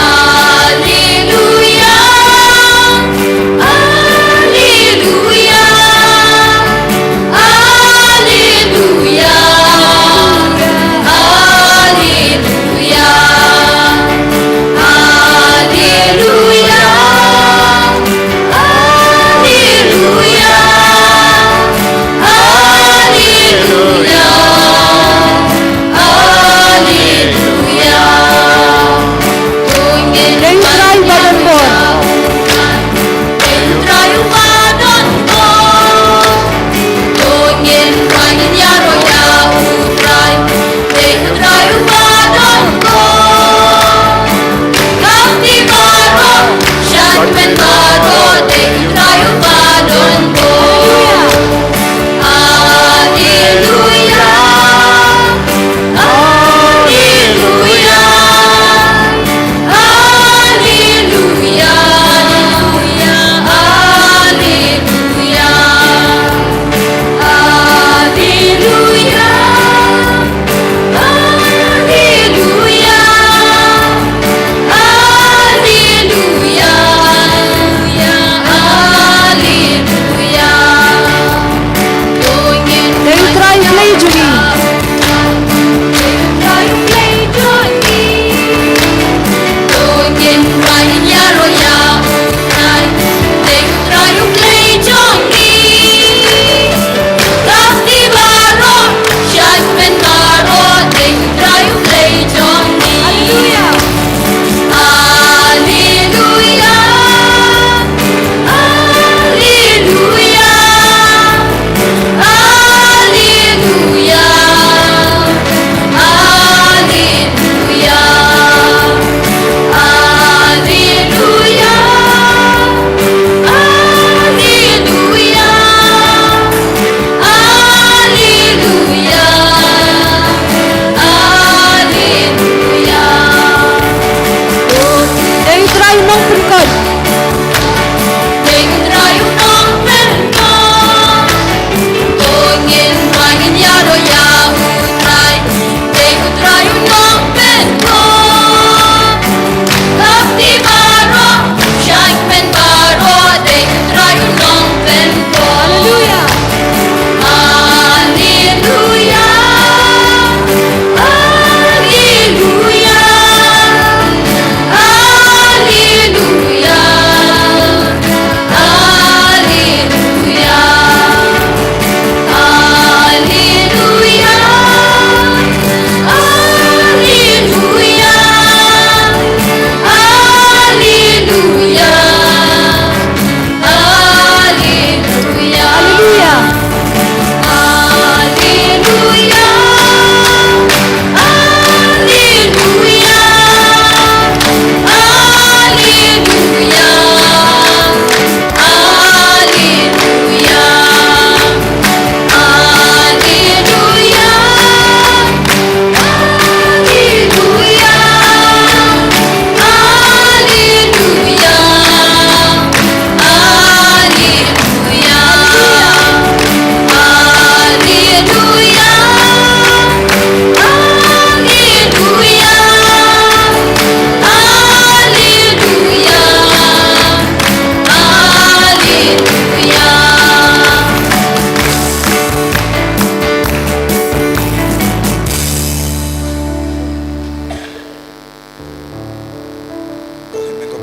Alleluia, alleluia, alleluia.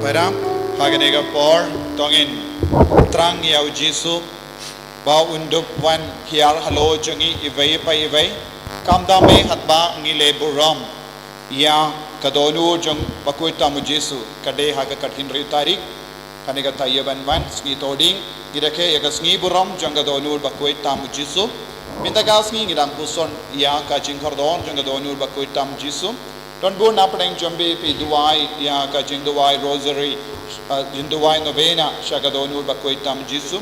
Para, ha kane ka por, to ngin thrang ïa u Jisu, ba un dup wan hiar halor jong ngi iwei pa iwei, khamtam eh haba ngi leh burom ïa ka dohnud jong u Bakhuid tam u Jisu, ka dei ha ka khathynriew tarik, kane ka taïew ban wan, sngi Thohdieng, ngi rakhe ïa ka sngi burom jong ka dohnud u Bakhuid tam u Jisu. Mynta ka sngi ngi dang puson ïa ka jingkordor jong ka dohnud u Bakhuid tam u Jisu. Don bun na pdeng jong phi phi duwai ïa ka jingduwai rosary, uh, jingduwai novena sha ka dohnud u Bakhuid tam u Jisu.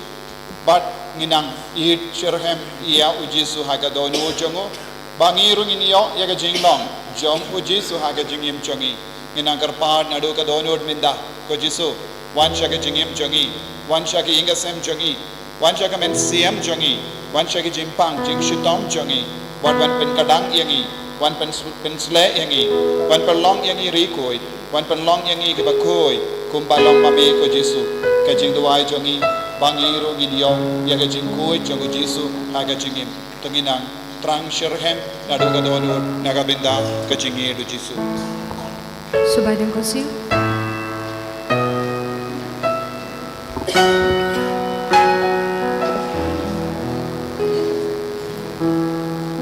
Bad ngin nang ïeit shitrhem ïa u Jisu ha ka dohnud jong u. Ba ngi ruh ngin ïoh ïa ka jinglong jong u Jisu ha ka jingim jong ngi. Ngin nang kyrpad naduh ka dohnud mynta, ko Jisu, wan sha ka jingim jong ngi, wan sha ka ïing ka sem jong ngi, wan sha ka mynsiem jong ngi, wan sha ka jingpang jingshitom jong ngi, wan, wan pynkdang ïa ngi, wan pyn-, pynsleh ïa ngi, wan pynlong ïa ngi ri khuid, wan pynlong ïa ngi kiba khuid kumba long ma me ko Jisu. Ka jingduwai jong ngi ba ngi ruh ngin ïoh ïa ka jingkhuid jong u Jisu ha ka jingim. To ngin nang thrang shitrhem naduh ka dohnud na ka bynta ka jingïeit u Jisu. Subai dang kosi.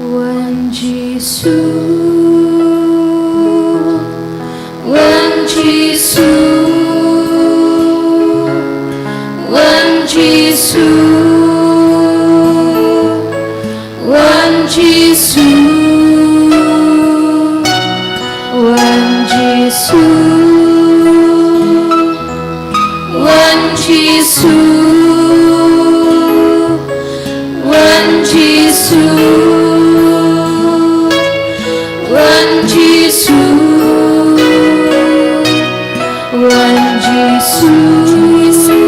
Wan Jisu, wan Jisu, wan Jisu, wan Jisu, wan Jisu. Wan Jisu, wan Jisu, wan Jisu, wan Jisu,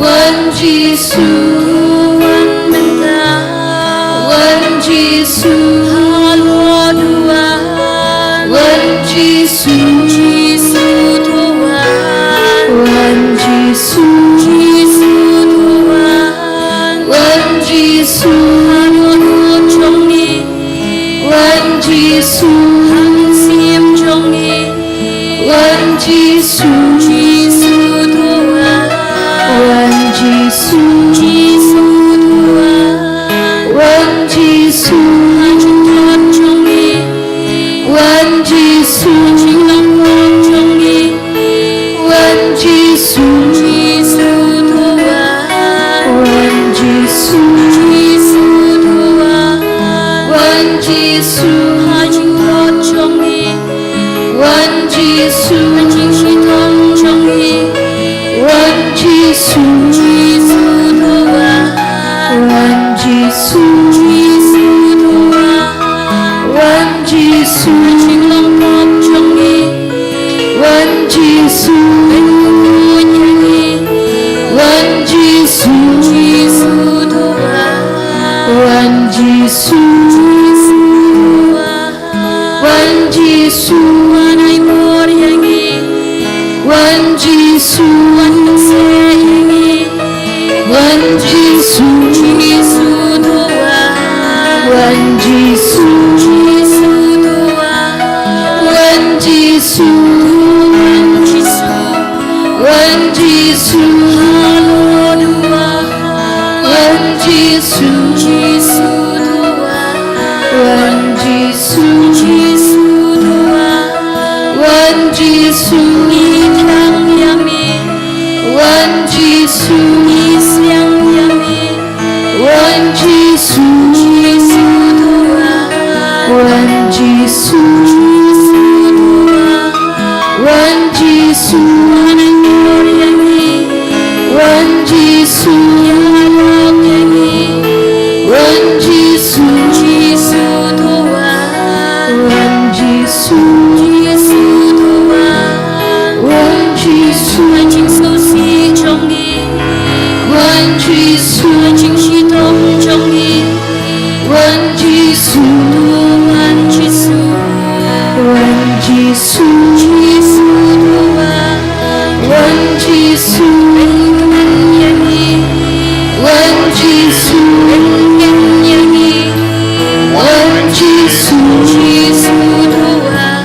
wan Jisu, wan Jisu, halor duwan. Wan Jisu, Jisu duwan. Wan Jisu, Jisu duwan. Wan Jisu, halor jong ngi. Wan Jisu, ha mynsiem jong ngi. Wan Jisu, Jisu duwan. Wan Jisu, Jisu duwan. Wan Jisu, ha jingthok jong ngi. Wan Jisu, ha jinglong pop jong ngi. Wan Jisu, Jisu duwan. Wan Jisu, Jisu duwan. Wan Jisu, ha jingthok jong ngi. Wan Jisu, ha jingshitom jong ngi. Wan Jisu, Jisu duwan. Wan Jisu, Jisu duwan. Wan Jisu, ha jinglong pop jong ngi. Wan Jisu, ha jingkhuid ïa ngi. Wan Jisu, Jisu duwan. Wan Jisu, Jisu duwan. Wan Jisu, wan ai bor ïa ngi. Wan Jisu, wan pynseh ïa ngi. Wan Jisu, Jisu duwan. Wan Jisu, Jisu duwan. Wan Jisu, wan Jisu, wan Jisu, halor duwan. Wan Jisu, Jisu duwan. Wan Jisu, Jisu duwan. Wan Jisu, ngi thrang ïa me. Wan Jisu, ngi sliang ïa me. Wan Jisu, Jisu duwan. Wan Jisu, Jisu duwan. Wan Jisu, wan ai bor ïa ngi. Wan Jisu, ïarap ïa ngi. Wan Jisu, Jisu duwan. Wan Jisu, Jisu duwan. Wan Jisu, ha jingsngewsih jong ngi. Wan Jisu, ha jingshitom jong ngi. Wan Jisu, wan Jisu. Wan Jisu, Jisu duwan. Wan Jisu, wan ïa ngi. Wan Jisu, wan ïa ngi. Wan Jisu, Jisu duwan.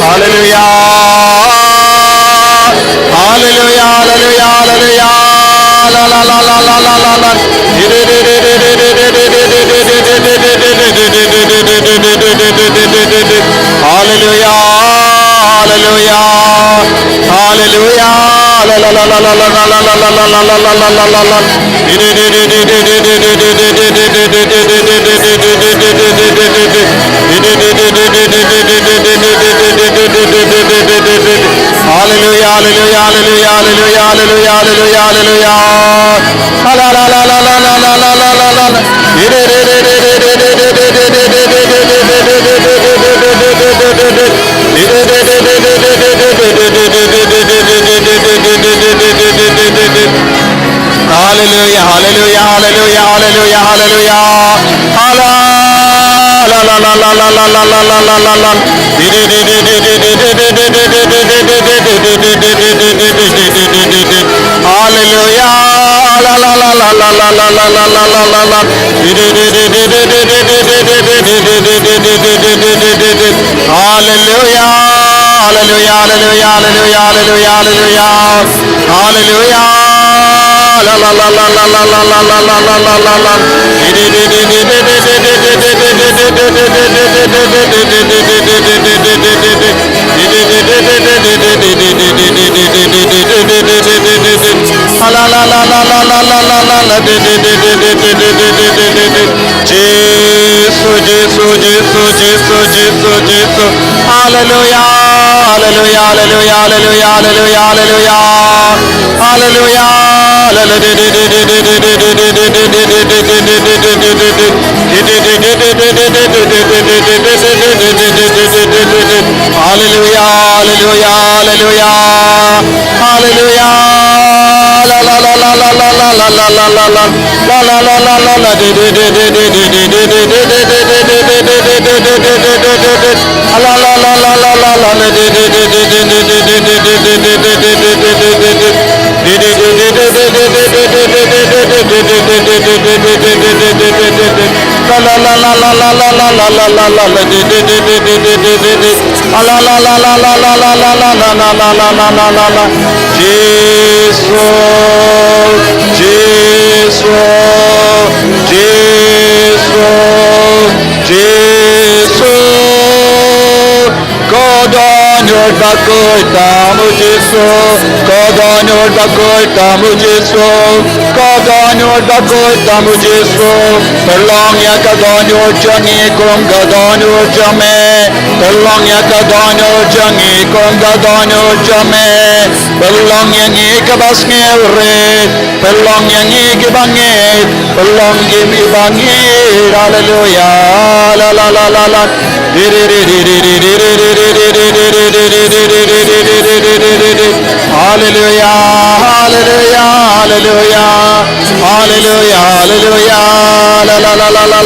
Hallelujah. Hallelujah, hallelujah, hallelujah. La, la, la, la, la, la, la, la. Hallelujah. Hallelujah. La, la, la, la, la, la, la, la, la, la, la, la, la, la, la, la, la. Hallelujah, hallelujah, hallelujah, hallelujah, hallelujah, hallelujah, hallelujah. La, la, la, la, la, la, la, la, la, la, la, la. Hallelujah, hallelujah, hallelujah, hallelujah, hallelujah. Hala-, la, la, la. Hallelujah. La, la, la, la. Hallelujah. Hallelujah, hallelujah, hallelujah, hallelujah, hallelujah, hallelujah. Hallelujah. La, la, la, la, la. Jisu, Jisu, Jisu, Jisu, Jisu, Jisu. Hallelujah, hallelujah, hallelujah, hallelujah, hallelujah, hallelujah. Hallelujah. Hallelujah, hallelujah, hallelujah. Hallelujah. La, la, la, la, la, la, la, la, la, la, la, la. La, la, la, la, la, la. La, la, la, la, la, la, la. Jisu, Jisu, Jisu. Ka dohnud bakhuid tam u Jisu. Ka dohnud bakhuid tam u Jisu. Ka dohnud bakhuid tam u Jisu. Pynlong ïa ka dohnud jong ngi kum ka dohnud jong me. Pynlong ïa ka dohnud jong ngi kum ka dohnud jong me. Pynlong ïa ngi kiba sngewrit. Pynlong ïa ngi kiba ngeit. Pynlong ïa ngi kiba ngeit. Haleluya. La, la, la, la, la. Haleluya, haleluya, haleluya. Haleluya, haleluya. La, la, la, la.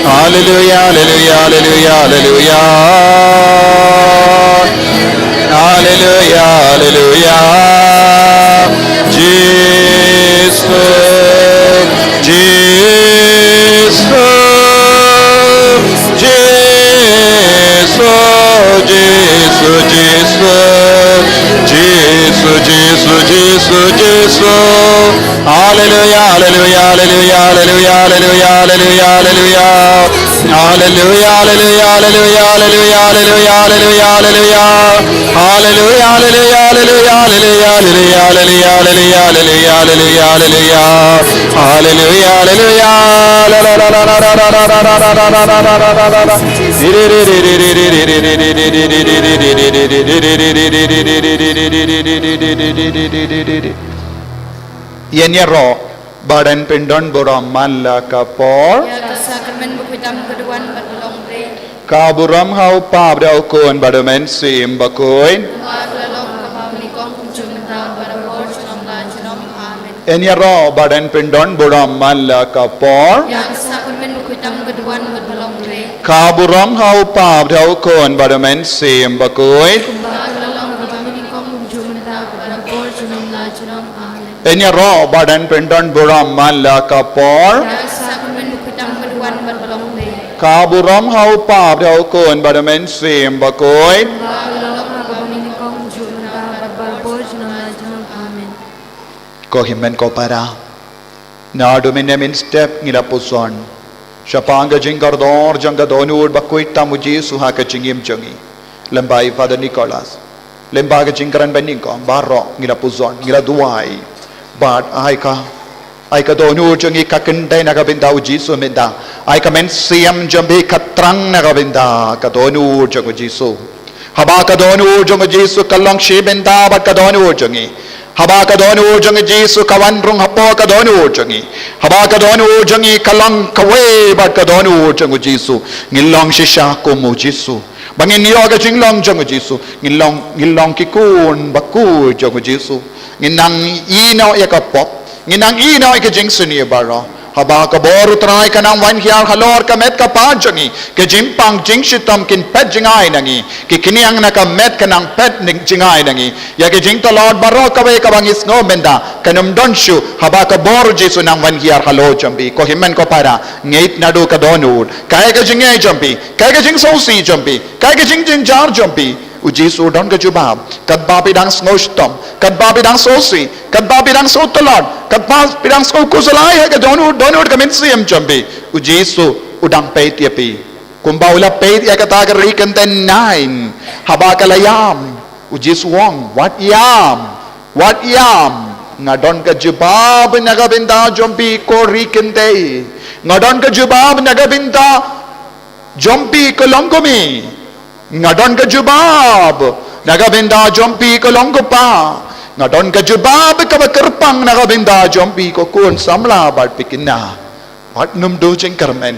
Haleluya, haleluya, haleluya, haleluya. Haleluya, haleluya. Jisu, Jisu, Jisu, Jisu, Jisu. Jisu, Jisu, Jisu, Jisu. Haleluya, haleluya, haleluya, haleluya, haleluya, haleluya. Haleluya, haleluya, haleluya, haleluya, haleluya, haleluya. Haleluya, haleluya, haleluya, haleluya, haleluya, haleluya, haleluya, haleluya. Haleluya, haleluya. La, la, la, la. Ïa ïaroh bad yn pyndon burom man la ka por. Ïa ka sakramen bakhuid tam ka duwan bad ba long re. Ka burom ha u Kpa bad ha u Khun bad u Mynsiem Bakhuid. Kumba ka la long, kaba nyngkong, kumjuh mynta, barabor, junom la junom. Amen. Yn ïaroh bad yn pyndon burom man la ka por. Ïa ka sakramen bakhuid tam ka duwan bad ba long re. Ka burom ha u Kpa bad ha u Khun bad u Mynsiem Bakhuid. Kumba ka la long, kaba nyngkong, kumjuh mynta, barabor, junom la junom. Amen. Yn ïaroh bad yn pyndon burom man la ka por. Ïa ka sakramen bakhuid tam ka duwan bad ba long re. Ka burom ha u Kpa bad ha u Khun bad u Mynsiem Bakhuid. Kumba ka la long, kaba nyngkong, kumjuh mynta, bad barabor, junom la junom. Amen. Ko hynmen ko para, naduh mynne mynstep ngi la puson Shaphang ka jingkordor jong ka dohnud bakhuid tam u Jisu ha ka jingim jong ngi. Lyngba i Father Nicholas, lyngba ka jingkren banyngkong baroh ngi la puzon, ngi la duwai. Bad ai ka, ai ka dohnud jong ngi ka kynthei na ka bynta u Jisu mynta. Ai ka mynsiem jong phi ka thrang na ka bynta ka dohnud jong u Jisu. Haba ka dohnud jong u Jisu ka long shi bynta bad ka dohnud jong ngi. Haba ka dohnud jong u Jisu ka wan rung hapoh ka dohnud jong ngi. Haba ka dohnud jong ngi ka long kawei bad ka dohnud jong u Jisu, ngin long shisha kum u Jisu. Ba ngin ïoh ka jinglong jong u Jisu, ngin long, ngin long ki khun bakhuid jong u Jisu. Ngin nang ïehnoh ïa ka pop, ngin nang ïehnoh ïa ka jingsniew baroh. Haba ka bor u Trai ka nang wan hiar halor ka met ka phad jong ngi, ka jingpang jingshitom kin phet jngai na ngi, ki khñiang na ka met ka nang phet jngai na ngi. Ïa ka jingtlot baroh kawei kaba ngi sngew mynta kan ym don shuh haba ka bor u Jisu nang wan hiar halor jong phi. Ko hynmen ko para, ngeit naduh ka dohnud. Kaei ka jingngeit jong phi, kaei ka jingsngewsih jong phi, kaei ka jingjynjar jong phi, u Jisu u don ka jubab. Katba phi dang sngew shitom, katba phi dang sngewsih, katba phi dang sngew tlot, katba phi dang sngew khuslai ha ka dohnud, dohnud ka mynsiem jong phi, u Jisu u dang peit ïa phi. Kumba u la peit ïa kata ka ri kynthei Nain haba ka la ïam, u Jisu u ong, wat ïam, wat ïam. Nga don ka jubab na ka bynta jong phi ko ri kynthei. Nga don ka jubab na ka bynta jong phi ko long kmie. Nga don ka jubab na ka bynta jong phi ko long kpa. Nga don ka jubab kaba kyrpang na ka bynta jong phi ko khun samla bad phi khynnah. Wat nym duh jingkyrmen.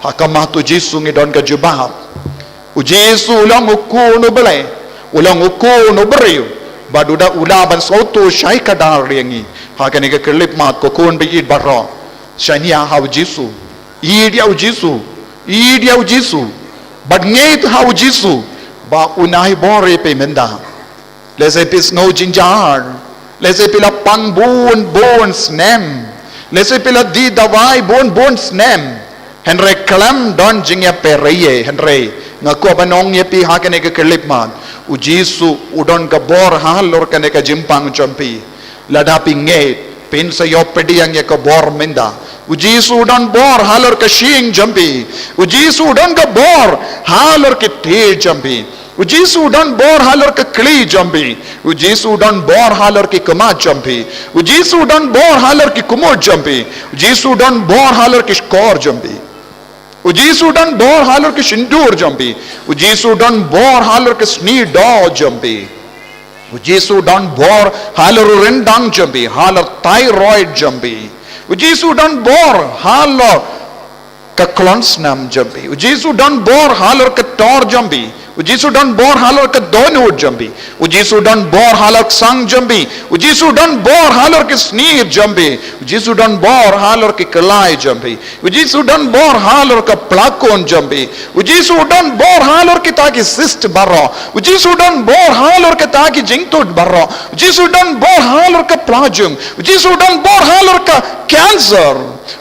Ha khmat u Jisu ngi don ka jubab. U Jisu u long u khun u Blei, u long u khun u briew. Bad u da, u lah ban sngewthuh shai kdar ïa ngi. Ha kane ka khyllipmat ko khun baieit baroh, shaniah ha u Jisu. Ïeit ïa u Jisu. Ïeit ïa u Jisu. Bad ngeit ha u Jisu ba un ai bor ïa phi mynta. Lehse phi sngew jynjar, lehse phi la pang bun bun snem, lehse phi la die dawai bun bun snem. Hynrei khlem don jingïapher ei ei, hynrei nga kwah ban ong ïa phi ha kane ka khyllipmat, u Jisu u don ka bor halor kane ka jingpang jong phi. Lada phi ngeit, phin sa ïoh pdiang ïa ka bor mynta. U Jisu u don bor halor ka shyieng jong phi. U Jisu u don ka bor halor ki kti jong phi. U Jisu u don bor halor ka kli jong phi. U Jisu u don bor halor ki khmat jong phi. U Jisu u don bor halor ki khmut jong phi. U Jisu u don bor halor ki shkor jong phi. U Jisu u don bor halor ki shyntur jong phi. U Jisu u don bor halor ki sniewdoh jong phi. U Jisu u don bor halor u ryndang jong phi, halor thyroid jong phi. U Jisu u don bor halor ka khlon snam jong phi. U Jisu u don bor halor ka tor jong phi. U Jisu u don bor halor ka dohnud jong phi. U Jisu u don bor halor ka sang jong phi. U Jisu u don bor halor ki snier jong phi. U Jisu u don bor halor ki khlai jong phi. U Jisu u don bor halor ka plakon jong phi. U Jisu u don bor halor kita ki cyst baroh. U Jisu u don bor halor kita ki jingtut baroh. U Jisu u don bor halor ka plajung. U Jisu u don bor halor ka cancer.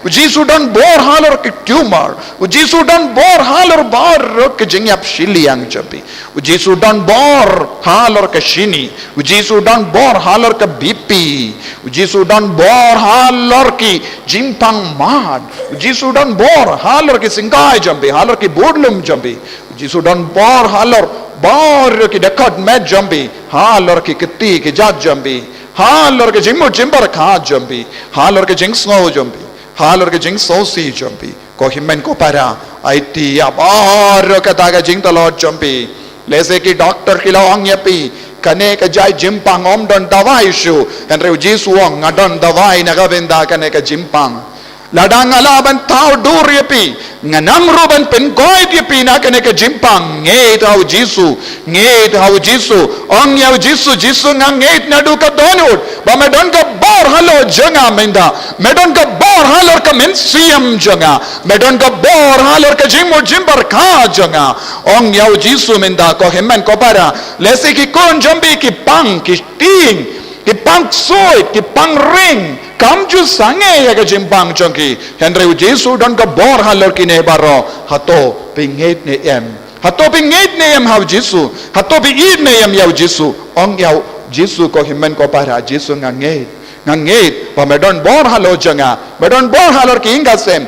U Jisu u don bor halor ki tumor. U Jisu u don bor halor baroh ki jingïap shiliang jong phi. U Jisu u don bor halor ka shini. U Jisu u don bor halor ka B P. U Jisu u don bor halor ki jingpang mad. U Jisu u don bor halor ki syngkai jong phi, halor ki budlum jong phi. U Jisu u don bor halor baroh ki dkhot met jong phi, halor ki kti ki jait jong phi, halor ki jingmut jingpyrkhat jong phi, halor ki jingsngew jong phi, halor ki jingsngewsih jong phi. Ko hynmen ko para, aiti ïa baroh kata ka jingtlot jong phi. Lehse ki doktor ki la ong ïa phi, kane ka jait jingpang ym don dawai shuh. Hynrei u Jisu u ong, nga don dawai na ka bynta kane ka jingpang. Lada nga lah ban thaw dur ïa phi, nga nang ruh ban pynkoit ïa phi na kane ka jingpang. Ngeit ha u Jisu. Ngeit ha u Jisu. Ong ïa u Jisu, Jisu, nga ngeit naduh ka dohnud ba me don ka bor halor jong nga mynta. Me don ka bor halor ka mynsiem jong nga. Me don ka bor halor ka jingmut jingpyrkhat jong nga. Ong ïa u Jisu mynta, ko hynmen ko para. Lehse ki khun jong phi ki pang, ki tieng, ki pang ksuid, ki pang ring. Kam ju sangeh ïa ka jingpang jong ki. Hynrei u Jisu u don ka bor halor kine baroh. Hato phi ngeit ne em? Hato phi ngeit ne em ha u Jisu? Hato phi ïeit ne em ïa u Jisu? Ong ïa u Jisu, ko hynmen ko para, Jisu, nga ngeit. Nga ngeit ba me don bor halor jong nga. Me don bor halor ki ïing ki sem.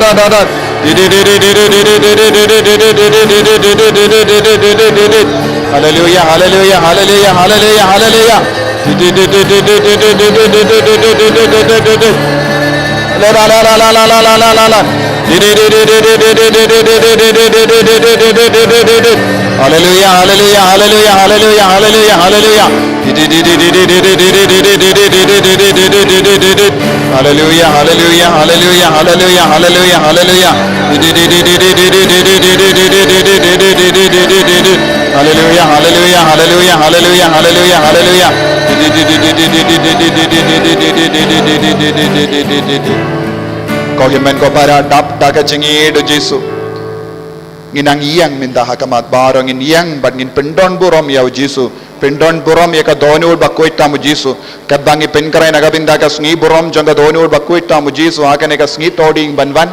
Hallelujah, hallelujah, hallelujah, hallelujah, hallelujah. Hallelujah, hallelujah, hallelujah, hallelujah, hallelujah, hallelujah. Hallelujah, hallelujah, hallelujah, hallelujah, hallelujah, hallelujah, hallelujah. Hallelujah, hallelujah, hallelujah, hallelujah, hallelujah, hallelujah, hallelujah. Ko hynmen ko para, dap da ka jingïeit, O Jisu. Ngin nang ïeng mynta ha khmat baroh, ngin ïeng bad ngin pyndon burom ïa U Jisu. Pyndon burom ïa ka dohnud bakhuid tam, O Jisu. Katba ngi pynkhreh na ka bynta ka sngi burom jong ka dohnud bakhuid tam, O Jisu, ha kane ka sngi Thohdieng ban wan.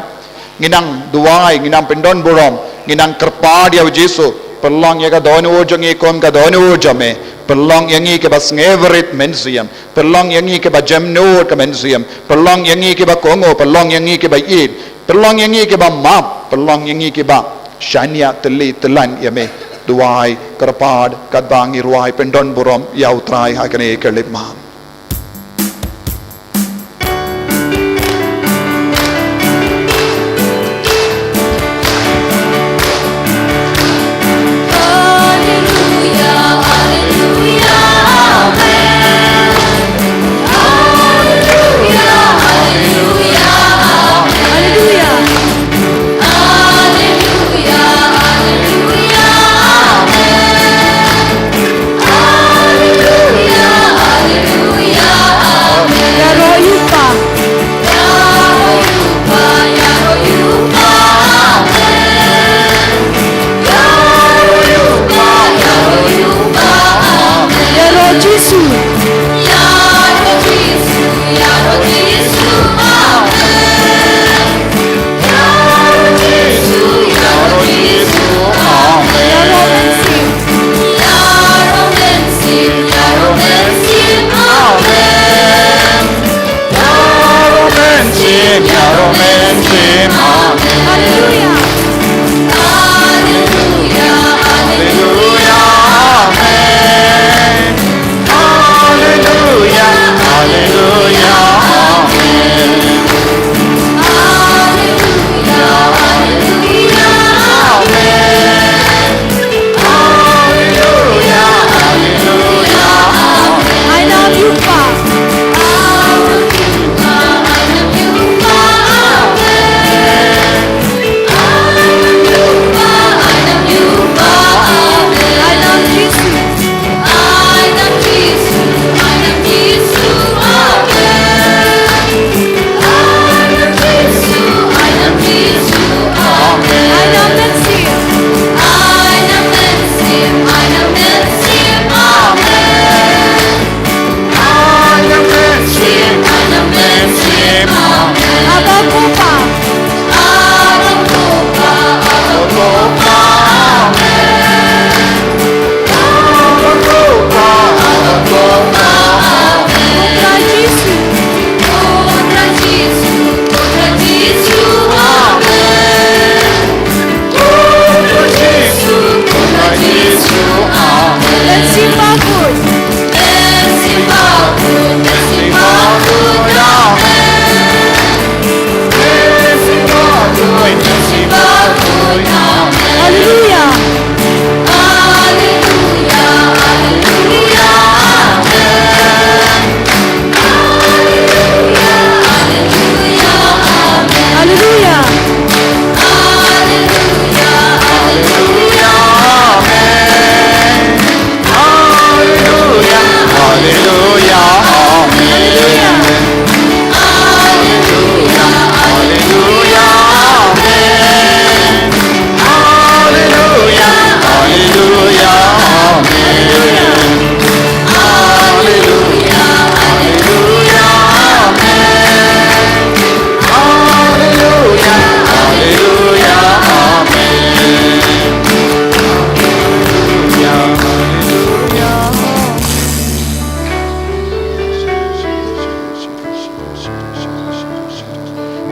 Ngin nang duwai, ngin nang pyndon burom, ngin nang kyrpad ïa U Jisu. Pynlong ïa ka dohnud jong ngi kum ka dohnud jong Me. Pynlong ïa ngi kiba sngewrit mynsiem. Pynlong ïa ngi kiba jemnud ka mynsiem. Pynlong ïa ngi kiba kohnguh, pynlong ïa ngi kiba ïeit. Pynlong ïa ngi kiba map, pynlong ïa ngi kiba shaniah tylli tyllan ïa Me. Duwai, kyrpad, katba ngi rwai pyndon burom ïa U Trai ha kane ka khyllipmat.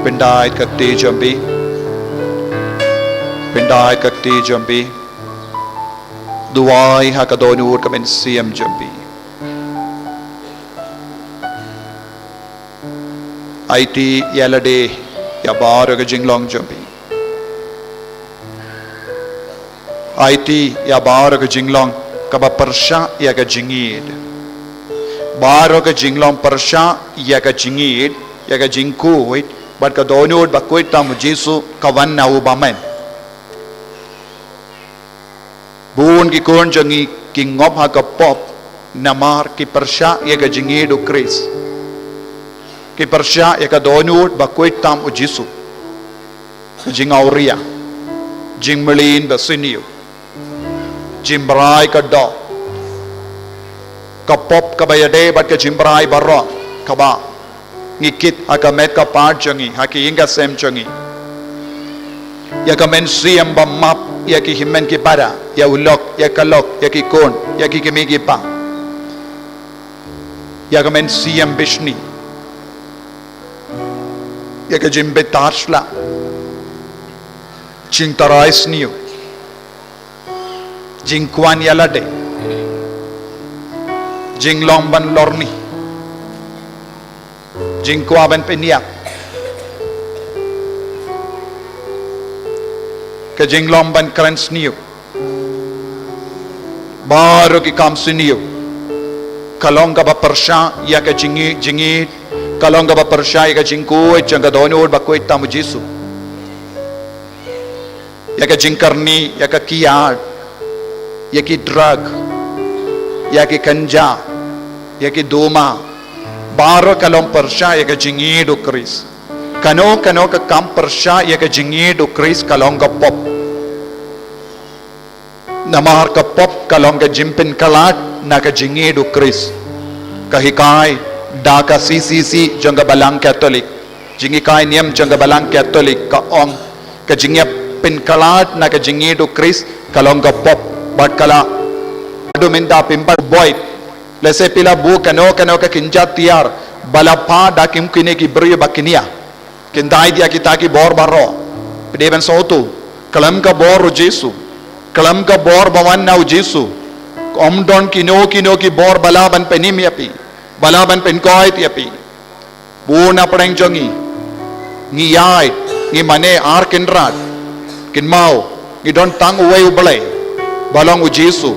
Pyndait ka kti jong phi. Pyndait ka kti jong phi. Duwai ha ka dohnud ka mynsiem jong phi. Aiti ïa lade ïa baroh ka jinglong jong phi. Aiti ïa baroh ka jinglong kaba pyrshah ïa ka jingïeid. Baroh ka jinglong pyrshah ïa ka jingïeid, ïa ka jingkhuid bad ka dohnud bakhuid tam u Jisu ka wan na u bymman. Bun ki khun jong ngi ki ngop ha ka pop namar ki pyrshah ïa ka jingïeid u Khrist. Ki pyrshah ïa ka dohnud bakhuid tam u Jisu. Jingawria, jingmlien ba sniew, jingbrai ka doh, ka pop kaba ïadei bad ka jingbrai baroh kaba ngi kit ha ka met ka phad jong ngi, ha ki ïing ka sem jong ngi. Ïa ka mynsiem ba map ïa ki hynmen ki para, ïa u lok, ïa ka lok, ïa ki khun, ïa ki kmie ki kpa. Ïa ka mynsiem bishni. Ïa ka jingbitar sla. Jingtharai sniew. Jingkwah ïa lade. Jinglong ban lorni. Jingkwah ban pynïap. Ka jinglong ban kren sniew. Baroh ki kam sniew. Ka long kaba pyrshah ïa ka jingïeid, jingïeid. Ka long kaba pyrshah ïa ka jingkhuid jong ka dohnud bakhuid tam u Jisu. Ïa ka jingkyrni, ïa ka kiad, ïa ki drug, ïa ki kynja, ïa ki duma. Baroh ka long pyrshah ïa ka jingïeid u Khrist. Kano kano ka kam pyrshah ïa ka jingïeid u Khrist ka long ka pop. Namar ka pop ka long ka jingpynkylla na ka jingïeid u Khrist. Ka hikai da ka C C C jong ka Balang Katholik. Jinghikai niam jong ka Balang Katholik ka ong ka jingïapynkylla na ka jingïeid u Khrist ka long ka pop bad ka la. Haduh mynta phim pat buh. Lehse phi la buh kano kano ka kynja tiar ba la phah da kum kine ki briew ba kin ïa kyndait ïa kita ki bor baroh. Phi dei ban sngewthuh, khlem ka bor u Jisu, khlem ka bor ba wan na u Jisu, ym don kino kino ki bor ba lah ban pynim ïa phi, ba lah ban pynkoit ïa phi. Bun na pdeng jong ngi, ngi ïaid, ngi mane ar kynrad, kynmaw ngi don tang uwei u Blei, ba long u Jisu.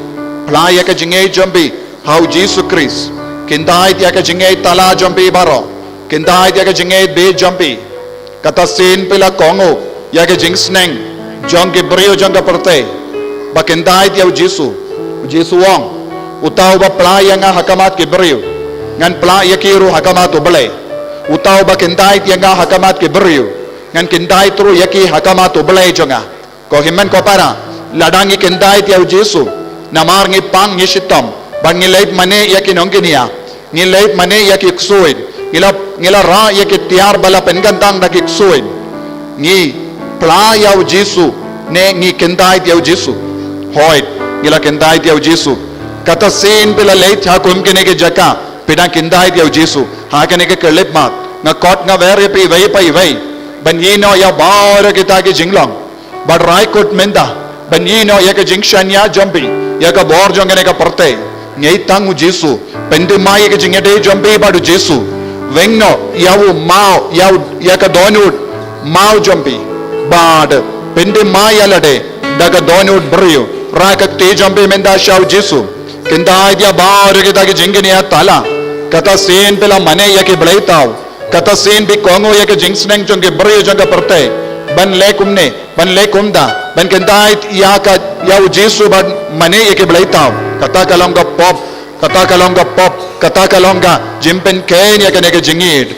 Phla ïa ka jingïeid jong phi ha u Jisu Khrist. Kyndait ïa ka jingïeid tala jong phi baroh. Kyndait ïa ka jingïeid beit jong phi. Kata sien phi la kohnguh ïa ka jingsneng jong ki briew jong ka pyrthei. Ba kyndait ïa u Jisu. U Jisu u ong, uta uba phla ïa nga ha khmat ki briew, ngan phla ïa ki ruh ha khmat u Blei. Uta uba kyndait ïa nga ha khmat ki briew, ngan kyndait ruh ïa ki ha khmat u Blei jong nga. Ko hynmen ko para, lada ngi kyndait ïa u Jisu, namar ngi pang ngi shitom, bad ngi leit mane ïa ki nongkynia, ngi leit mane ïa ki ksuid, ngi la, ngi la rah ïa ki tiar ba la pynkyntang da ki ksuid. Ngi phla ïa u Jisu, ne ngi kyndait ïa u Jisu? Hooid, ngi la kyndait ïa u Jisu. Kata sien phi la leit ha kum kine ki jaka, phi dang kyndait ïa u Jisu. Ha kane ka khyllipmat, nga khot nga wer ïa phi iwei pa iwei ban ïehnoh ïa baroh kita ki jinglong. Bad rai kut mynta ban ïehnoh ïa ka jingshaniah jong phi ïa ka bor jong kane ka pyrthei. Ngi tang u Jisu. Pynthymmai ïa ka jingïadei jong phi bad u Jisu. Weng noh ïa u maw, ïa u, ïa ka dohnud maw jong phi. Bad pynthymmai ïa lade da ka dohnud briew. Rai ka kti jong phi mynta sha u Jisu. Kyndait ïa baroh kita ki jingkynia tala. Kata sien phi la mane ïa ki blei thaw. Kata sien phi kohnguh ïa ka jingsneng jong ki briew jong ka pyrthei. Ban leh kumne, ban leh kumta, ban kyndait ïa ka, ïa u Jisu ban mane ïa ki blei thaw. Kata ka long ka pop, kata ka long ka pop, kata ka long ka jingpynkheiñ ïa kane ka jingïeid.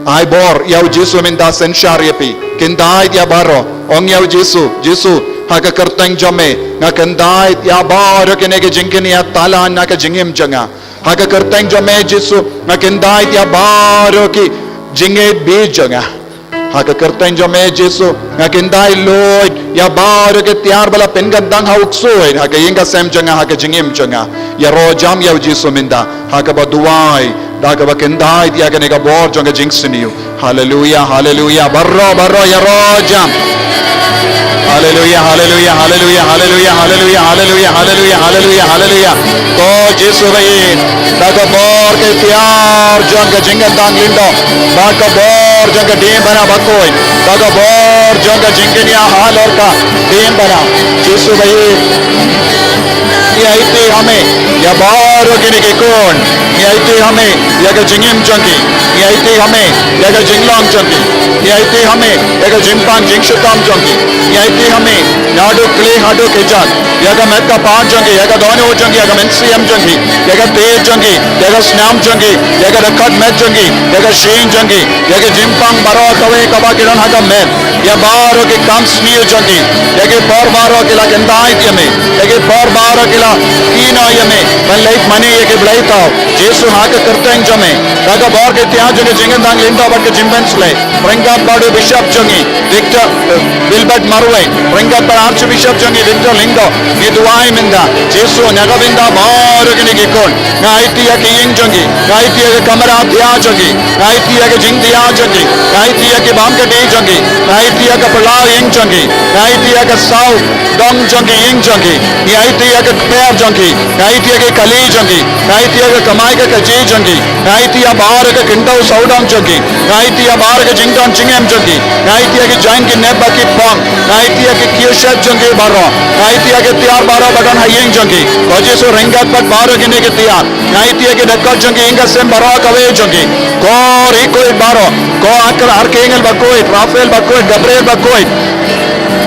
Ai bor ïa u Jisu mynta, synshar ïa phi. Kyndait ïa baroh, ong ïa u Jisu, Jisu, ha ka kyrteng jong me nga kyndait ïa baroh kine ki jingkynia tala na ka jingim jong nga. Ha ka kyrteng jong me Jisu, nga kyndait ïa baroh ki jingïeid beit jong nga. Ha ka kyrteng jong me Jisu, nga kyndait lut ïa baroh ki tiar ba la pynkyntang ha u ksuid, ha ka ïing ka sem jong nga, ha ka jingim jong nga. Ïaroh jam ïa u Jisu mynta ha kaba duwai Da kaba kyntait ïa kane ka bor jong ka jingsniew. Haleluya, haleluya. Baroh, baroh ïaroh jam. Haleluya, haleluya, haleluya, haleluya, haleluya, haleluya, haleluya, haleluya, haleluya. To Jisu ba ïeit. Da ka bor ka tiar jong ka jingkyntang lyngdoh. Da ka bor jong ka diengphna bakhuid. Da ka bor jong ka jingkñia halor ka diengphna. Jisu ba ïeit. Ngi aiti ha me ïa baroh kine ki khun. Ngi aiti ha me ïa ka jingim jong ki. Ngi aiti ha me ïa ka jinglong jong ki. Ngi aiti ha me ïa ka jingpang jingshitom jong ki. Ngi aiti ha me naduh khlieh haduh kjat, ïa ka met ka phad jong ki, ïa ka dohnud jong ki, ïa ka mynsiem jong ki, ïa ka tied jong ki, ïa ka snam jong ki, ïa ka dkhot met jong ki, ïa ka shyieng jong ki, ïa ka jingpang baroh kawei kaba ki don ha ka met. Ïa baroh ki kam sniew jong ki. Ïa ki por baroh ki la kyntait ïa me. Ïa ki por baroh ki la kynnoh ïa me ban leit mane ïa ki blei thaw. Jisu ha ka kyrteng jong me. Da ka bor ka tiar jong ka jingkyntang lyngdoh bad ka jingpynsleh. Ryngkat bad u Bishop jong ngi, Victor, eh, Wilbert Marwein. Ryngkat bad Archbishop jong ngi, Victor Lyngdoh. Ngi duwai mynta. Jisu na ka bynta baroh kine ki khun. Nga aiti ïa ki ïing jong ki, nga aiti ïa ka kamra thiah jong ki, nga aiti ïa ka jingthiah jong ki, nga aiti ïa ki bam ka dei jong ki, nga aiti ïa ka phyllaw ïing jong ki, nga aiti ïa ka saw dong jong ki ïing jong ki, nga aiti ïa ka kper jong ki, nga aiti ïa ka kali jong ki, nga aiti ïa ka kamai ka kajih jong ki, nga aiti ïa baroh ka kynthei sawdong jong ki, nga aiti ïa baroh ka jingdon jingem jong ki, nga aiti ïa ki jaiñ ki nep bad ki phong, nga aiti ïa ki kiew shet jong ki baroh, nga aiti ïa ki tiar baroh ba don ha ïing jong ki. Ko Jisu ryngkat bad baroh kine ki tiar. Nga aiti ïa ki dkhot jong ki, ïing ka sem baroh kawei jong ki. Ko Riewkhuid baroh, ko Ark-, Arkangel bakhuid, Raphael bakhuid, Gabriel bakhuid,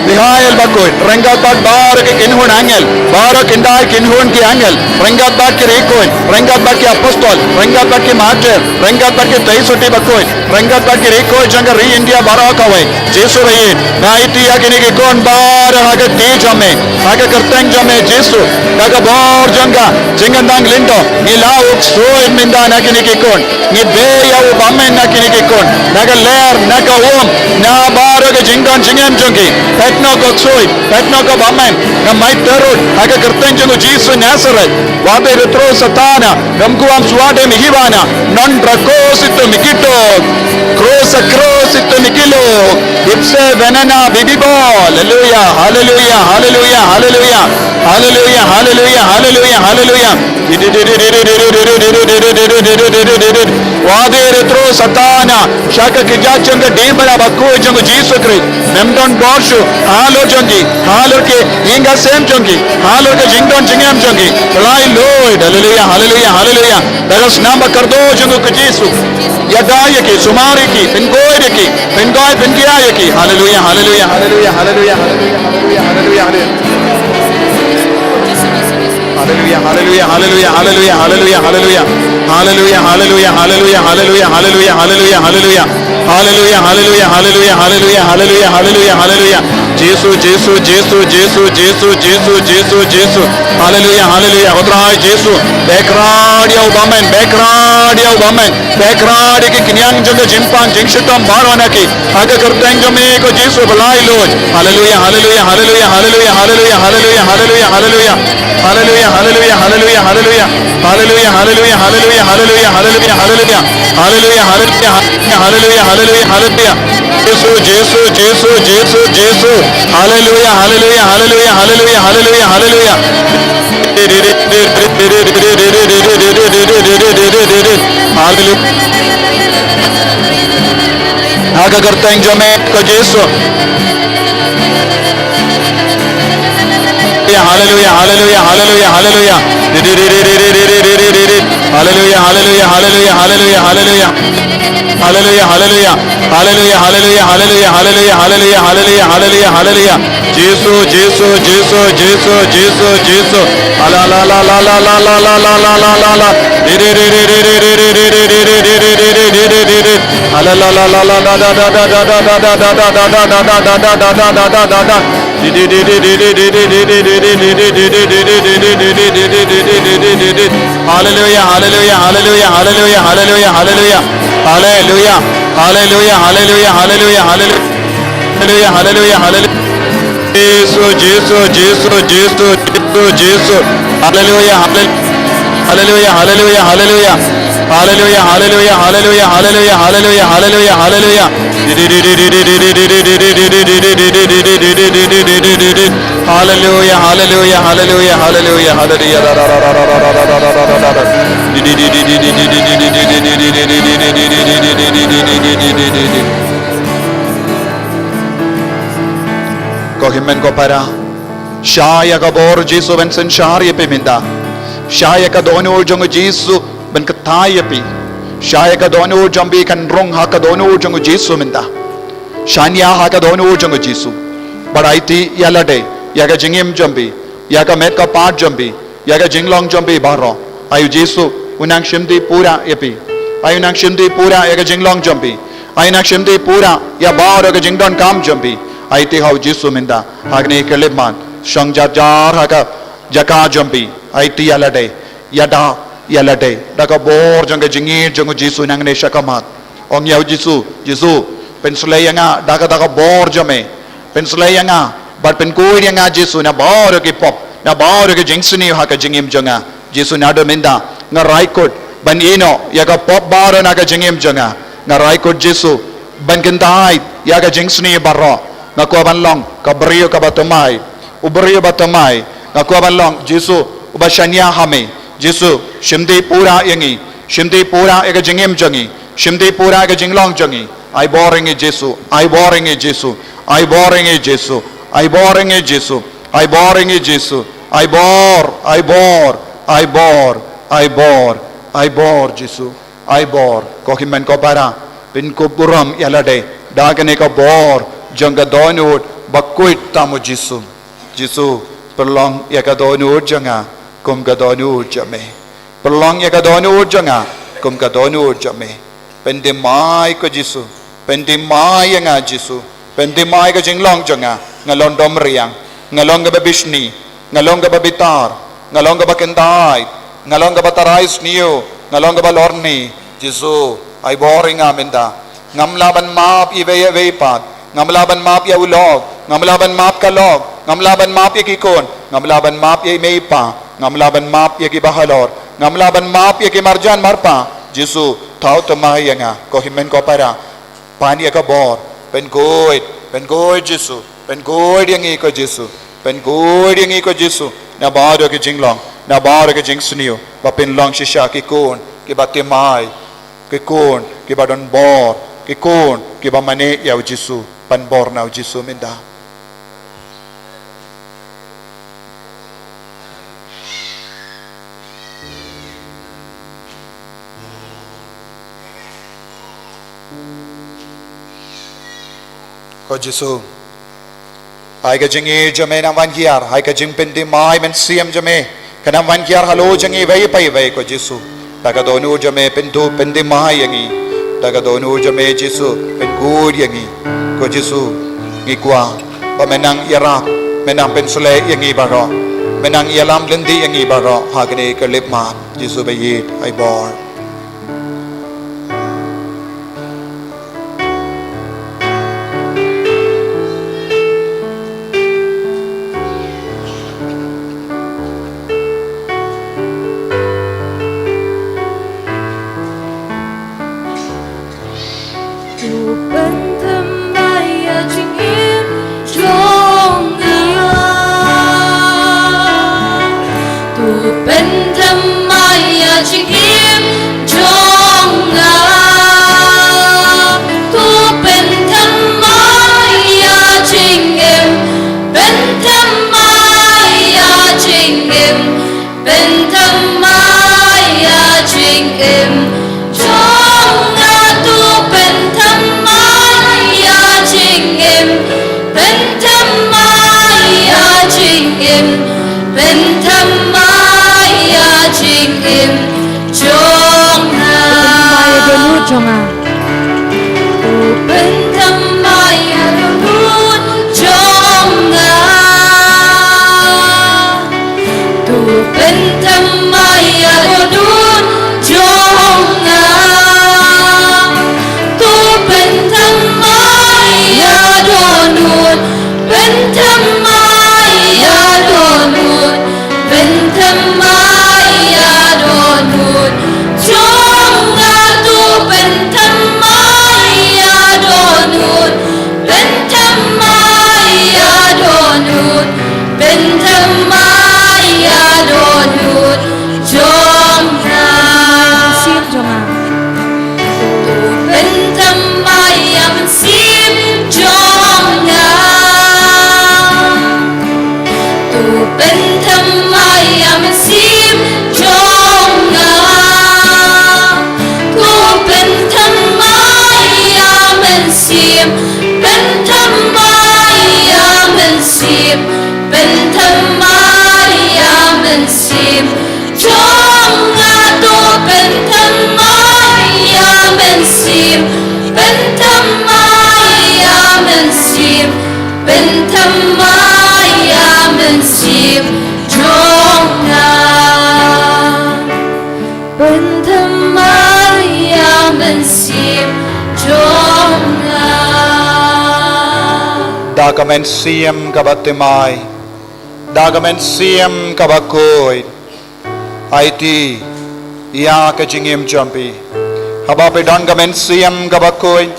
Mikhael bakhuid, ryngkat bad baroh ki kynhun angel, baroh khyndai kynhun ki angel, ryngkat bad ki riewkhuid, ryngkat bad ki apostol, ryngkat bad ki martyr, ryngkat bad ki tei suti bakhuid, ryngkat bad ki riewkhuid jong ka ri India baroh kawei. Jisu ba ïeit, nga aiti ïa kine ki khun baroh ha ka kti jong me, ha ka kyrteng jong me Jisu. Da ka bor jong ka jingkyntang lyngdoh, ngi la u ksuid mynta na kine ki khun. Ngi bei ïa u bymman na kine ki khun, na ka lyer, na ka um, na baroh ka jingdon jingem jong ki. Peit noh ka ksuid, peit noh ka bymman. Nga mait tyrut ha ka kyrteng jong u Jisu Nasareth. Wad ei u tru Satan, ngam kwah shuwa de mi hibana, non drako sito mi kito, krosa krosa sito mi kilo, ipse venena bibibo. Haleluya, haleluya, haleluya, haleluya. Haleluya, haleluya, haleluya, haleluya. Wad ei u tru Satan, sha ka kjat jong ka diengphna bakhuid jong u Jisu Khrist. Mem don bor shuh halor jong ki, halor ki ïing ka sem jong ki, halor ka jingdon jingem jong ki. Pynlait luid. Haleluya, haleluya, haleluya. Da ka snam ba kyrduh jong u Jisu. Ïada ïa ki, sumar ïa ki, pynkoit ïa ki, pynkoit pynkhia ïa ki. Haleluya, haleluya, haleluya, haleluya, haleluya, haleluya, haleluya, haleluya. Haleluya, haleluya, haleluya, haleluya, haleluya, haleluya. Haleluya, haleluya, haleluya, haleluya, haleluya, haleluya, haleluya. Haleluya, haleluya, haleluya, haleluya, haleluya, haleluya, haleluya. Jisu, Jisu, Jisu, Jisu, Jisu, Jisu, Jisu, Jisu. Haleluya, haleluya. Ko Trai Jisu. Beh krad ïa u bymman, beh krad ïa u bymman. Beh krad ïa ki khñiang jong ka jingpang jingshitom baroh na ki. Ha ka kyrteng jong me ko Jisu ba laitluid. Haleluya, haleluya, haleluya, haleluya, haleluya, haleluya, haleluya, haleluya. Haleluya, haleluya, haleluya, haleluya. Haleluya, haleluya, haleluya, haleluya, haleluya, haleluya. Haleluya, haleluya, haleluya, haleluya, haleluya, haleluya. Jisu, Jisu, Jisu, Jisu, Jisu. Haleluya, haleluya, haleluya, haleluya, haleluya, haleluya. Haleluya. Ha ka kyrteng jong me ko Jisu. Haleluya, haleluya, haleluya, haleluya. Haleluya, haleluya, haleluya, haleluya, haleluya. Haleluya, haleluya. Haleluya, haleluya, haleluya, haleluya, haleluya, haleluya, haleluya, haleluya. Jisu, Jisu, Jisu, Jisu, Jisu, Jisu. Ala, la, la, la. Ala, la, la, la, la, la, la, la. Haleluya, haleluya, haleluya, haleluya, haleluya, haleluya. Haleluya. Haleluya, haleluya, haleluya, haleluya, haleluya. Haleluya, haleluya, haleluya. Jisu, Jisu, Jisu, Jisu, Jisu, Jisu. Haleluya, haleluya. Haleluya, haleluya, haleluya. Hallelujah, hallelujah, hallelujah, hallelujah, hallelujah, hallelujah, hallelujah. Hallelujah, hallelujah, hallelujah, hallelujah, hallelujah, hallelujah. Ko hynmen ko para. Shah ïa ka bor Jisu ban synshar ïa phi mynta. Shah ïa ka dohnud jong u Jisu ban kyntait ïa phi. Shah ïa ka dohnud jong phi kan rung ha ka dohnud jong u Jisu mynta. Shaniah ha ka dohnud jong u Jisu. Bad aiti ïa lade, ïa ka jingim jong phi, ïa ka met ka phad jong phi, ïa ka jinglong jong phi baroh. Ai u Jisu u nang shimti pura ïa phi. Ai u nang shimti pura ïa ka jinglong jong phi. Ai u nang shimti pura ïa baroh ka jingdonkam jong phi. Aiti ha u Jisu mynta. Ha kane ka khyllipmat, shong jar jar ha ka jaka jong phi. Aiti ïa lade, ïada ïa lade da ka bor jong ka jingïeit jong u Jisu nangne sha ka mat. Ong ïa u Jisu, Jisu, pynsleh ïa nga da ka, da ka bor jong me. Pynsleh ïa nga bad pynkhuid ïa nga Jisu na baroh ki pop, na baroh ki jingsniew ha ka jingim jong nga. Jisu, naduh mynta nga rai kut ban ïehnoh ïa ka pop baroh na ka jingim jong nga. Nga rai kut Jisu ban kyntait ïa ka jingsniew baroh. Nga kwah ban long ka briew kaba thymmai, u briew ba thymmai. Nga kwah ban long Jisu uba shaniah ha me. Jisu, shimti pura ïa ngi, shimti pura ïa ka jingim jong ngi, shimti pura ïa ka jinglong jong ngi. Ai bor ïa ngi Jisu, ai bor ïa ngi Jisu, ai bor ïa ngi Jisu, ai bor ïa ngi Jisu, ai bor ïa ngi Jisu, ai bor, ai bor, ai bor, ai bor, ai bor Jisu. Ai bor, ko hynmen ko para, pynkup burom ïa lade da kane ka bor jong ka dohnud ba khuid tam u Jisu. Jisu, pynlong ïa ka dohnud jong nga kum ka dohnud jong me. Pynlong ïa ka dohnud jong nga kum ka dohnud jong me. Pynthymmai ko Jisu, pynthymmai ïa nga Jisu. Pynthymmai ka jinglong jong nga. Nga long dom riang, nga long kaba bishni, nga long kaba bitar, nga long kaba kyntait, nga long kaba tharai sniew, nga long kaba lorni. Jisu, ai bor ïa nga mynta. Ngam lah ban map iwei ïa iwei pat. Ngam lah ban map ïa u lok, ngam lah ban map ka lok, ngam lah ban map ïa ki khun, ngam lah ban map ïa i mei i pa, ngam lah ban map ïa kiba halor, ngam lah ban map ïa ki marjan marpa. Jisu, thaw thymmai ïa nga, ko hynmen ko para. Pan ïa ka bor, pynkhuid, pynkhuid Jisu, pynkhuid ïa ngi ko Jisu, pynkhuid ïa ngi ko Jisu, na baroh ki jinglong, na baroh ki jingsniew, ba phin long shisha ki khun kiba thymmai, ki khun kiba don bor, ki khun kiba mane ïa u Jisu. Pan bor na u Jisu mynta. Ko Jisu, hai ka jingïeit jong me nang wan hiar, hai ka jingpynthymmai mynsiem jong me ka nang wan hiar halor jong ngi iwei pa iwei ko Jisu. Da ka dohnud jong me pynduh pynthym ïa ngi. Da ka dohnud jong me Jisu pynkhuid ïa ngi. Ko Jisu, ngi kwah ba me nang ïarap, me nang pynsleh ïa ngi baroh, me nang ïalam lynti ïa ngi baroh ha kane ka khyllipmat. Jisu ba ïeit, ai bor. To pynthym ïa ka jingim jong nga. To pynthym ïa ka jingim jong nga. To pynthym ïa ka jingim. Pynthym ïa ka jingim. Pynthym ïa ka jingim jong nga. To pynthym ïa ka jingim. Pynthym ïa ka jingim. Pynthym ïa ka jingim jong nga. Pynthym ïa ka dohnud jong nga. To pynthym ïa ka dohnud jong nga. To pynthym ïa ka dohnud jong nga. To pynthym ïa ka dohnud. Pynthym ïa ka dohnud. Pynthym ïa ka dohnud. Pynthymmai ïa mynsiem, pynthymmai ïa mynsiem jong nga to, pynthymmai ïa mynsiem, pynthymmai ïa mynsiem, pynthymmai ïa mynsiem jong nga. Pynthymmai ïa mynsiem jong nga. Da ka mynsiem kaba thymmai, da ka mynsiem kaba khuid, aiti ïa ka jingim jong phi. Haba phi don ka mynsiem kaba khuid,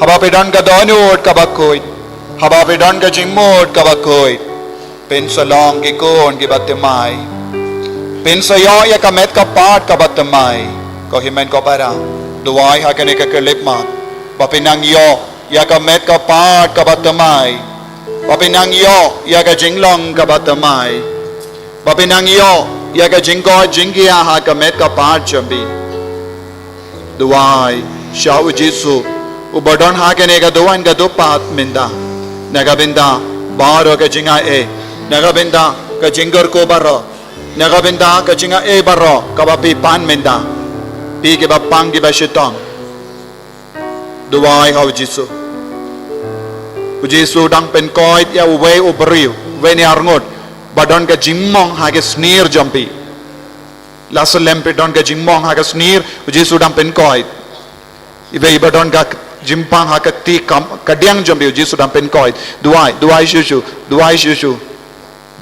haba phi don ka dohnud kaba khuid, haba phi don ka jingmut kaba khuid, phin sa long ki khun kiba thymmai. Phin sa ïoh ïa ka met ka phad kaba thymmai. Ko hynmen ko para, duwai ha kane ka khyllipmat ba phin nang ïoh ïa ka met ka phad kaba thymmai, ba phin nang ïoh ïa ka jinglong kaba thymmai, ba phin nang ïoh ïa ka jingkoit jingkhiah ha ka met ka phad jong phi. Duwai sha u Jisu uba don ha kane ka duwan ka dupat mynta, na ka bynta baroh ka jingai, na ka bynta ka jingkyrkhu baroh, na ka bynta ka jingai baroh kaba phi pan mynta, phi kiba pang kiba shitom. Duwai ha u Jisu. U Jisu dang pynkoit ïa uwei u briew, uwei ne arngut ba don ka jingmong ha ka snier jong phi. La slem phi don ka jingmong ha ka snier, u Jisu dang pynkoit. Iwei ba don ka jingpang ha ka kti kam, ka diang jong phi, u Jisu dang pynkoit. Duwai, duwai shuh shuh, duwai shuh shuh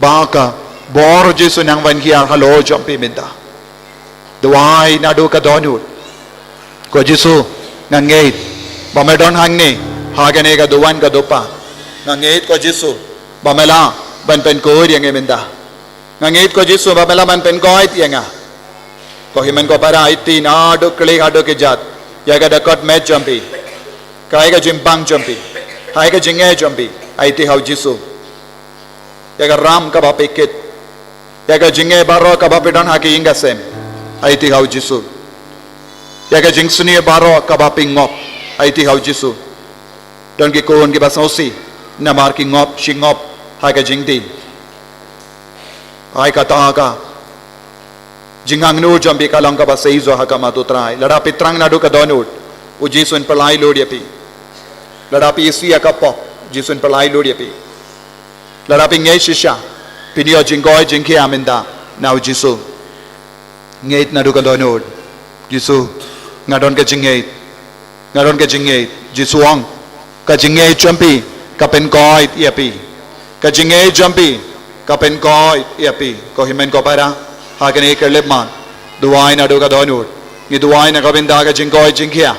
ba ka bor u Jisu nang wan hiar halor jong phi mynta. Duwai naduh ka dohnud. Ko Jisu, nga ngeit ba me don hangne ha kane ka duwan ka dupat. Nga ngeit ko Jisu ba me lah ban pynkhuid ïa ngi mynta. Nga ngeit ko Jisu ba me lah ban pynkoit ïa nga. Ko hynmen ko para, aiti naduh khlieh haduh kjat ïa ka dkhot met jong phi, ka ai ka jingpang jong phi, ka ai ka jingeh jong phi, aiti ha u Jisu. Ïa ka ram kaba phi kit, ïa ka jingeh baroh kaba phi don ha ka ïing ka sem, aiti ha u Jisu. Ïa ka jingsniew baroh kaba phi ngop, aiti ha u Jisu. Don ki khun kiba sngewsih namar ki ngop shi ngop ha ka jingdih. Ai kata ka jingangnud jong phi ka long kaba seisoh ha khmat u Trai. Lada phi thrang naduh ka dohnud, u Jisu un pynlait lut ïa phi. Lada phi isih ïa ka pop, u Jisu un pynlait lut ïa phi. Lada phi ngeit shisha phin ïoh jingkoit jingkhiah mynta na u Jisu. Ngeit naduh ka dohnud. Jisu, nga don ka jingngeit. Nga don ka jingngeit. Jisu ong, ka jingngeit jong phi ka pynkoit ïa phi. Ka jingngeit jong phi ka pynkoit ïa phi. Ko hynmen ko para, ha kane ka khyllipmat, duwai naduh ka dohnud. Ngi duwai na ka bynta ka jingkoit jingkhiah,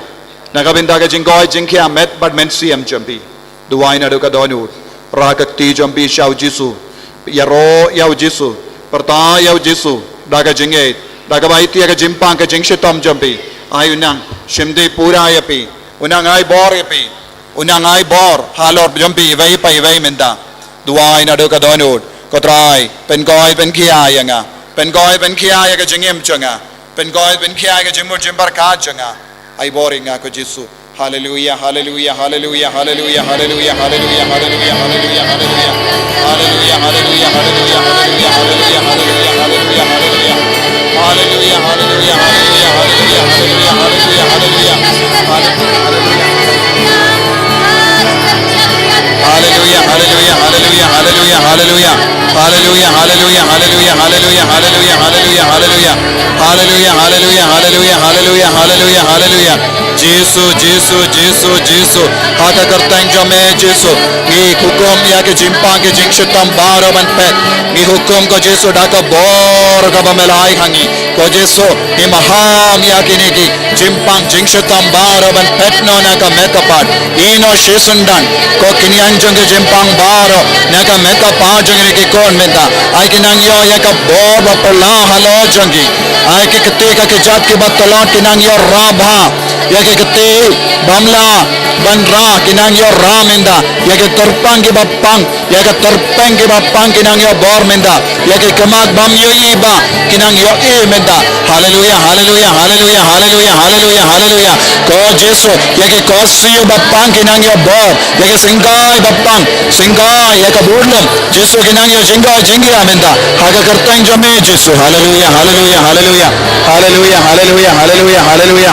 na ka bynta ka jingkoit jingkhiah met bad mynsiem jong phi. Duwai naduh ka dohnud. Rah ka kti jong phi sha u Jisu. Ïaroh ïa u Jisu. Pyrta ïa u Jisu da ka jingngeit, da kaba aiti ïa ka jingpang ka jingshitom jong phi. Ai u nang shim dih pura ïa phi. U nang ai bor ïa phi. U nang ai bor halor jong phi iwei pa iwei mynta. Duwai naduh ka dohnud. Ko Trai, pynkoit pynkhiah ïa nga. Pynkoit pynkhiah ïa ka jingim jong nga. Pynkoit pynkhiah ïa ka jingmut jingpyrkhat jong nga. Ai bor ïa nga ko Jisu. Haleluya, haleluya, haleluya, haleluya, haleluya, haleluya, haleluya, haleluya. Haleluya, haleluya, haleluya, haleluya, haleluya, haleluya, haleluya, haleluya. Haleluya, haleluya, haleluya, haleluya, haleluya, haleluya, haleluya. Haleluya, haleluya. Haleluya, haleluya, haleluya, haleluya, haleluya. Haleluya, haleluya, haleluya, haleluya, haleluya, haleluya, haleluya. Haleluya, haleluya, haleluya, haleluya, haleluya, haleluya. Jisu, Jisu, Jisu, Jisu. Ha ka kyrteng jong me Jisu, ngi hukum ïa ka jingpang ka jingshitom baroh ban phet. Ngi hukum ko Jisu da ka bor kaba me la ai ha ngi. Ko Jisu, ngi maham ïa kine ki jingpang jingshitom baroh ban phet noh na ka met ka phad. Ïehnoh noh shisyndon ko ki niam jong ka jingpang baroh na ka met ka phad jong kine ki khun mynta. Ai ki nang ïoh ïa ka bor ba phylla halor jong ki. Ai ki kti ka kjat kiba tlot ki nang ïoh rah bha. Ïa ki kti bym lah ban rah ki nang ïoh rah mynta. Ïa ki tyrpeng kiba pang, ïa ki tyrpeng kiba pang ki nang ïoh bor mynta. Ïa ki khmat bym ïohi ba ki nang ïohi mynta. Haleluya, haleluya, haleluya, haleluya, haleluya, haleluya. Ko Jisu, ïa ki khohsiew ba pang ki nang ïoh bor. Ïa ki syngkai ba pang, syngkai ïa ka burlum. Jisu ki nang ïoh jingkhot jingkhia mynta. Ha ka kyrteng jong me Jisu. Haleluya, haleluya, haleluya. Haleluya, haleluya, haleluya, haleluya.